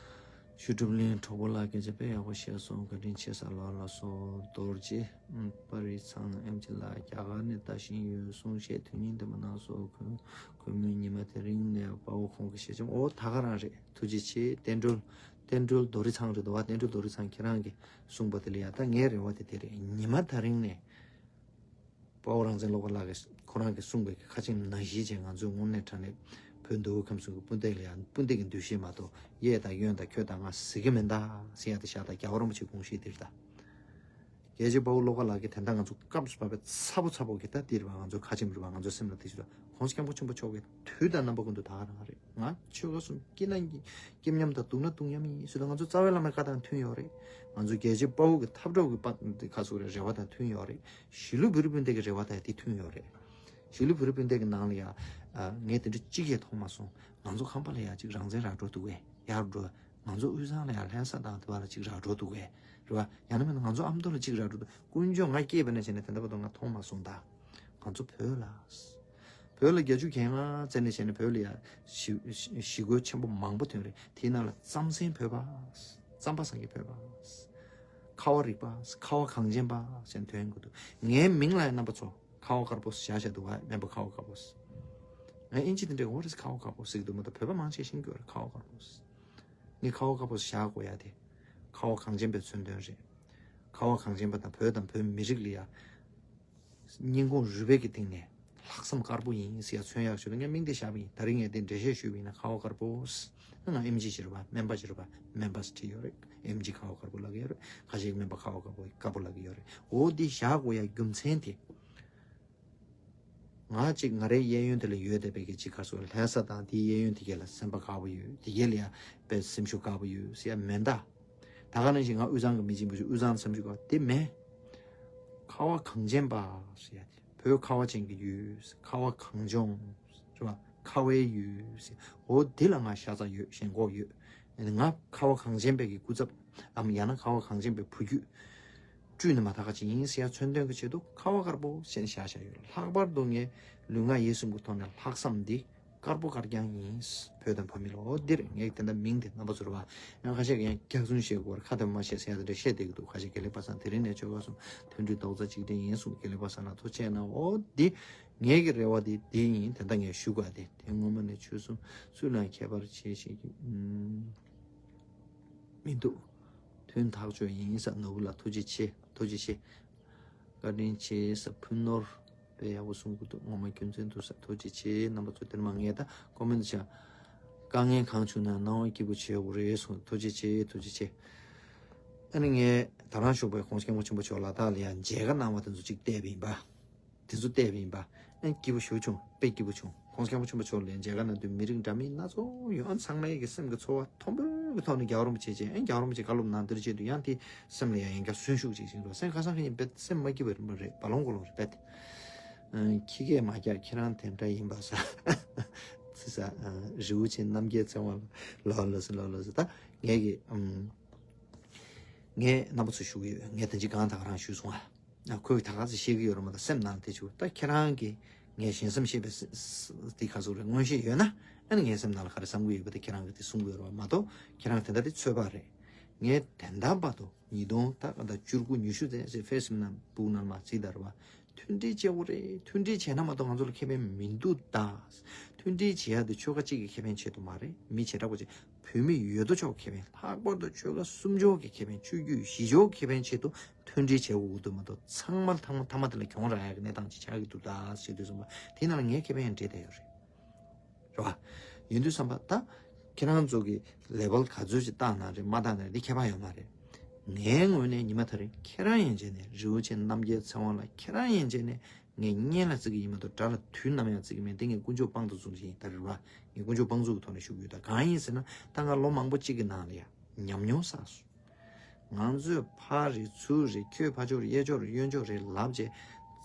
ཞུ་སྒྲུབ་གླིང་གྲོགས་པོ་ལགས་སྐད་ཆ་དཔེ་ཡག་པོ་བཤད་སོང་། བཀའ་དྲིན་ཆེ་ས་ལོ་ལ་སོ། རྡོ་རྗེ་པ་རི་ཚང་ཨེམ་ཆི་ལགས། རྒྱ་གར་ནས་ལྟ་བཞིན་ཡོད། གསུང་བཤད་དོན་སྙིང་ལྡན་པ་གནང་སོང་། གུས་མོས་ཉི་མ་དེ་རིང་ནས་དཔའ་བོ་ཁོང་གི་ཞལ་ཆེམས། ཨོ་ད་ག་རང་རེད། ཐུགས་རྗེ་ཆེ། བསྟན་སྒྲོལ། བསྟན་སྒྲོལ་རྡོ་རི་ཚང་རེད་འདུག་བ། བསྟན་སྒྲོལ་རྡོ་རི་ཚང་ཁྱེད་རང་གིས་གསུངས་པ་དེ་ལ་ཡ། ད་ངའི་རེ་བ་དེ་དེ་རེད། ཉི་མ་ད་རིང་ནས་དཔའ་བོ་རང་བཙན་སློབ་དཔོན་ལགས་ཀྱིས་ཁོ་རང་གིས་གསུངས་པའི་ཁ་ཆེམས་ནང་བཞིན་བྱས་ང་ཚོས་དངོས་གནས་དྲང་གནས་བོད་མདོ་དབུས་ཁམས་གསུམ་གྱི་སྤུན་ཟླ་ལ་ཡ། སྤུན་ཟླ་གི་འདུ་ཤེས་མ་གཏོགས་གཡས་དང་གཡོན་དང་ཁྱོད་དང་ང་ཟེར་གྱི་མིན་ད་ཟེར་ཡ་དེ་བཞག་ད། རྒྱལ་བ་རིན་པོ་ཆེའི་དགོངས་གཞི་དེ་རེད་ད། རྒྱལ་གཅེས་དཔའ་བོ་བློ་དགའ་ལགས་ཀྱིས་དེ་འདྲ་ང་ཚོ་སྐབས་སུ་བབས་པའི་ཚ་པོ་ཚ་པོ་གི་ད་འདི་རེད་པ། ང་ཚོ་ཁ་ཆེམས་རེད་པ། ང་ཚོ་སེམས་ལ་དེ་ཞིག་ལ། ༸གོང་ས་༸སྐྱབས་མགོན་ཆེན་པོ་མཆོག་གིས་དུས་དང་རྣམ་པ་ཀུན་ཏུ་ད་ག་རང་རེད། ང་ཆོལ་ཁ་གསུམ་སྐྱིད་ན་སྐྱིད་མཉམ་དང་སྡུག་ན་སྡུག་མཉམ་ཡིན་ཟེར་དུས། ང་ཚོ་རྩ་བའི་བླ་མའི་བཀའ་དང་མཐུན་ཡོད་རེད། ང་ཚོ་རྒྱལ་གཅེས་དཔའ་བོ་གི་འཐབ་གྲོགས་ཀྱི་དཔའ་ཁ་སུ་རེ་རེ་བ་དང་མཐུན་ཡོད་རེད། གཞིས་ལུས་བོད་རིགས་སྤུན་ཟླ་གི་རེ་བ་དང་དེ་མཐུན་ཡོད་རེད། གཞིས་ལུས་བོད་རིགས་སྤུན་ཟླ་གི་ནང་ལ་ཡ། ཨ། ངས་དེ་འདྲ་གཅིག་ཡང་མཐོང་མ་སོང་། ང་ཚོ་ཁམས་པ་ལ་ཡ་གཅིག་རང་བཙན་རག་འགྲོ་འདུག་གས། ཡར་འགྲོ། ང་ཚོ་དབུས་གཙང་ལ་ཡང་ལྷ་ས་དང་དེ་བ་ལ་གཅིག་རག་འགྲོ་འདུག་གས། རེད་བ། ཡང་ན་མིན་ན་ང་ཚོ་ཨ་མདོ་ལ་གཅིག་རག་འགྲོ་འདུག་དཀོན་མཆོག་ང་སྐྱེས་པ་ནས་བྱས་ནས་དེ་འདྲ་བ་དང་ང་མཐོང་མ་སོང་ད། ང་ཚོ་བོད་ལ། བོད་ལ་བརྒྱད་ཅུ་གྱ་ལྔ་བཙན་ནས་བྱས་ནས་བོད་ལ་ཡང་ཞི་ཞི་རྒོལ་ཆེན་པོ་མང་པོ་ཐོན་རེད། དེའི་ནང་ལ་རྩམ་ཟན་བོད་པ། རྩམ་པ་ཟ་མཁན་བོད་པ། ཁ་བ་རིག་པ། ཁ་བ་གངས་ཅན་པ་ཟེར་ཐོན་གྱི་འདུག་ངའི་མིང་ལ་ཡང་རྣམ་པ་ཚོ་ཁ་བ་དཀར་པོ་བཞག་བཞག་འདུག་བ། སྨན་པ་ཁ་བ་དཀར་པོ། ངས་ཨིན་ཇི་དེ་འདྲའི་What is ཁ་བ་དཀར་པོ་ཟེར་གྱི་འདུག་མ་གཏོགས་བོད་པ་མང་ཆེ་ཤེས་ཀྱི་ཡོད་རེད། ཁ་བ་དཀར་པོ། ངས་ཁ་བ་དཀར་པོ་བཞག་དགོས་ཡ་དེ། ཁ་བ་གངས་ཅན་པའི་མཚོན་དོན་རེད། ཁ་བ་གངས་ཅན་པ་དང་བོད་དང་བོད་མི་རིགས་ལ་ཡ། སྙིང་ཁོང་རུས་པའི་གི་སྟེང་ནས་ལྷག་བསམ་དཀར་པོ་ཡིན་ཟེར་ཡ་མཚོན་ཡག་ཞུ་ལ་ངས་མིང་དེ་བཞག་པ་ཡིན། ད་རིང་ངས་དེ་འགྲེལ་བཤད་ཞུས་པ་ཡིན་ན་ཁ་བ་དཀར་པོ། ང་ཨེམ་ཇི་ཞིག་རེད་པ། སྨན་པ་ཞིག་རེད་པ། སྨན་པ་ཟེར་བྲིས་ཡོད་རེད། ཨེམ་ཇི་ཁ་བ་དཀར་པོ་ལབ་ཀྱི་ཡོད་རེད། ཁ་ཤས་སྨན་པ་ཁ་བ་དཀར་པོ་དཀར་པོ་ལབ་ཀྱི་ཡོད་རེད། འོ་འདི་བཞག་དགོས་ཡ་རྒྱུ་མཚན་དེ། ང་གཅིག་ང་རའི་གཡས་གཡོན་དེ་ལ་ཡོད་བསྡད་པའི་གི་གཅིག་ག་སོ་ལྷ་ས་དང་དེའི་གཡས་གཡོན་དེ་ག་ལ་སེམས་པ་དཀར་པོ་ཡོད། དེ་ག་ལ་ཡ་དཔེ་སེམས་ཤུགས་དཀར་པོ་ཡོད་ཟེར་ཡ་མེད་ད། ད་ག་ནང་བཞིན་ང་དབུས་གཙང་གི་མི་གཅིག་པུ་ཞིག་དབུས་གཙང་སེམས་ཤུགས་དཀར་པོ་དེ་མེད། ཁ་བ་གངས་ཅན་པ་ཟེར་ཡ་དེ་བོད་ཁ་བ་ཅན་གྱི་ཡུལ། ཁ་བ་གངས་ལྗོངས་རེད་བ། ཁ་བའི་ཡུལ་ཟེར། འོ་དེ་ལ་ང་ཤ་ཚ་ཡོད། ཞེན་ཁོག་ཡོད། ང་ཁ་བ་གངས་ཅན་པའི་གི་སྐུ་ཚབ། ཨམ་ཡང་ན་ཁ་བ་གངས་ཅན་པའི་བུ་རྒྱུད་སྤྲུལ་ནས་མ་ཐག་ཅིག་ཡིན་ཟེར་ཡ་མཚོན་དོན་གྱི་ཆེད་དུ་ཁ་བ་དཀར་པོ་ཟེར་ནས་བཞག་བཞག་ཡོད། ལྷག་པར་དུ་ངས་ལུས་ངག་ཡིད་གསུམ་གྱི་ཐོག་ནས་ལྷག་བསམ་འདི་དཀར་པོ་དཀར་རྐྱང་ཡིན། བོད་དང་བོད་མི་ལ། འོ་འདིར་ངས་དེ་འདྲ་མིང་དེ་རྣམ་པ་ཚོར་བ། ཡང་ཁ་ཤས་ཀྱིས་ཡང་སྐྱག་རྫུན་བཤད་དགོས་རེད། ཁ་དེ་མ་བཤད་ཟེར་ཡ་དེ་འདྲ་བཤད་བསྡད་ཀྱི་འདུག་ཁ་ཤས་དགེ་ལེགས་པ་སངས་དེ་རིང་ནས་ཆོལ་ཁ་གསུམ་མཐུན་སྒྲིལ་རྡོག་རྩ་གཅིག་སྒྲིལ་ཡིན་གསུངས། དགེ་ལེགས་པ་སངས་ལ་ཐུགས་རྗེ་གནང་། འོ་འདི་ངའི་གི་རེ་བ་དེ་འདི་ཡིན། དེ་འདྲ་ངས་ཞུ་དགོས་དེ། དེ་སྔོན་མ་ནས་ཆོལ་གསུམ་སུ་ལ་ཁྱད་པར་བྱེད་ཤེས་ཀྱི་མི་འདུག་མཐུན་ཐག་ཆོད་ཡིན་ས། ནོར་བུ་ལ་ཐུགས་རྗེ་ཆེ། ཐུགས་རྗེ་ཆེ། བཀའ་དྲིན་ཆེ་ས། ཕུན་ནོར་དཔེ་ཡག་པོ་གསུང་གི་འདུག་ངོ་མ་རྒྱུ་མཚན་འདུག་ས། ཐུགས་རྗེ་ཆེ། རྣམ་པ་ཚོ་དེར་མ་ངས་ད་ཀོ་མེན་ཊི་བྱ། དཀའ་ངལ་གང་བྱུང་ན་སྣང་བ་སྐྱིད་པོ་བྱེད་དགོས་རེད་གསུངས། ཐུགས་རྗེ་ཆེ། ཐུགས་རྗེ་ཆེ། ཨ་ནི་ངས་ད་རང་ཞུགས་པའི་༸གོང་ས་༸སྐྱབས་མགོན་ཆེན་པོ་མཆོག་ལ་དྭགས་ལ་ཡང་མཇལ་ཁ་གནང་བ་དེ་ཚོ་གཅིག་བལྟས་པ་ཡིན་པ། དེ་ཚོ་བལྟས་པ་ཡིན་པ། ཨ་ནི་སྐྱིད་པོ་ཞེ་པོ་བྱུང་། དཔེ་སྐྱིད་པོ་བྱུང་། ༸གོང་ས་༸སྐྱབས་མགོན་ཆེན་པོ་མཆོག་ལ་མཇལ་ཁ་གནང་དུས་མི་རིགས་འདྲ་མིན་སྣ་ཚོགས་ཡོད། ཨ་ཚང་མའི་གི་སེམས་ཀྱི་ཚོར་བ་མཐོན་པོའི་གི་ཐོག་ནས་རྒྱལ་བ་རིན་པོ་ཆེ་མཇལ། ཨ་རྒྱལ་བ་རིན་པོ་ཆེ་བཀའ་སློབ་གནང་དེར་བྱེད་དུས་ཡང་དེ་སེམས་ལ་ཡང་ཡང་བསྐྱར་གསོན་ཤུགས་ཅིག་བྱིན་འགྲོ། སེམས་ཁ་སང་ཁ་ཉིན་དཔེ་སེམས་མ་སྐྱིད་པ་རིམ་པ་རེད། བ་ལོང་གོ་ལོང་རེད་དཔེ། ཨ་ཁྱི་སྐད་མ་རྒྱག་ཁྱེད་རང་དེ་འདྲ་ཡིན་པ་ས། ཚི་ས། ཨ་རི་བོ་ཆེ་རྣམ་རྒྱལ་ཚེ་དབང་ལ་ལོ་ལོ་སི་ལོ་ལོ་སི། ད་ངས་གི་ཨམ་ངས་རྣམ་པ་ཚོ་ཞུ་གི་ཡོད། ངས་དེ་ཅི་གང་དང་རང་ཞུས་སོང་ཨ། ཨ་ཁོས་ད་ག་ཚོད་ཤེས་ཀྱི་ཡོད་རེད་མ་གཏོགས་སེམས་ནང་དེ་བྱུང་། ད་ཁྱེད་རང་གིས་ངས་ཞེན་མཚམས་ཤེས་པའི་ས་ས་དེ་ག་ཚོད་རེད་མངོན་ཤེས་ཡོད་ན། ཨ་ནི་ངའི་སེམས་ནང་ལ་ག་རེ་བསམ་གྱི་ཡོད་པ་དེ་ཁྱེད་རང་གིས་དེ་གསུང་གི་ཡོད་རེད་མ་གཏོགས། ཁྱེད་རང་དེ་འདྲ་དེ་ཚོད་དཔག་རེད། ངས་དེ་འདྲ་བར་དུ་ཉིས་སྟོང་ད་ག་ད་བཅུ་དགུ་ཉི་ཤུ་ཙམ་ཞིག་ཕེ་སི་བུག་ནང་ལ་མ་བརྩིས་ད་རེད་བ། མཐུན་སྒྲིལ་བྱེད་དགོས་རེད། མཐུན་སྒྲིལ་བྱས་ན་མ་གཏོགས་ང་ཚོ་ལ་ཁེ་ཕན་མི་འདུག་ད། མཐུན་སྒྲིལ་བྱེད་ཡ་དེ་ཆོལ་ཁ་གཅིག་གི་ཁེ་ཕན་ཆེད་དུ་མ་རེད། མི་བྱེ་བྲག་པ་ཅིག་བོད་མི་ཡོད་དོ་ཅོག་ཁེ་ཕན། ལྷག་པར་དུ་ཆོལ་ཁ་སུམ་ཅུ་གི་ཁེ་ཕན། ཆོས་བརྒྱུད་བཞི་ཅུ་ཁེ་ཕན་ཆེད་དུ་མཐུན་སྒྲིལ་བྱེད་དགོས་འདུག་མ་གཏོགས་ཚང་མ་ཐང་མ་ཐ་མ་དེ་ལ་གྱོང་རག་ཡ་གི་གནས་སྟངས་ཅིག་ཆགས་ཀྱི་འདུག་ད་ཟེར་དུས་ཙམ་པ་དེ་ནང་ལ་ངའི་ཁེ་ཕན་ཡང་འདྲེས་བསྡད་ཡོད་རེད། རེད་བ། ཡིན་དུས་ཙམ་པ་ད་ཁྱེད་རང་ཚོ་གི་ལེ་བལ་ག་ཚོད་ཅིག་བཏང་ན་རེད་མ་བཏང་ན་རེད་འདི་ཁྱད་པར་ཡོད་མ་རེད། ངའི་ངོས་ནས་ཉི་མ་ད་རེས་ཁྱེད་རང་ཡན་ཆད་ནས་རི་བོ་ཆེ་རྣམ་རྒྱལ་ཚེ་དབང་ལ་ཁྱེད་རང་ཡན་ཆད་ནས་ངས་བརྙན་ལ་བརྩི་གི་ཡིན་མ་གཏོགས་དགྲ་ལ་དུས་ནམ་ཡང་བརྩི་གི་མེད། འདི་ངས་དཀོན་མཆོག་དཔང་དུ་བཟུང་བཞིན་ཡིན་ད་རེད་བ། ངས་དཀོན་མཆོག་དཔང་བཟུང་གི་ཐོག་ནས་ཞུ་གི་ཡོད། ད་གང་ཡིན་ཟེར་ན་ད་ང་ལོ་མང་པོ་གཅིག་གི་ནང་ལ་ཡ་ཉམས་མྱོང་བསགས་སོང་། ང་ཚོས་ཕར་རེད་ཚུར་རེད་ཁྱོད་ཕར་ཕྱོགས་རེད་གཡས་ཕྱོགས་རེད་གཡོན་ཕྱོགས་རེད་ལབ་བྱས།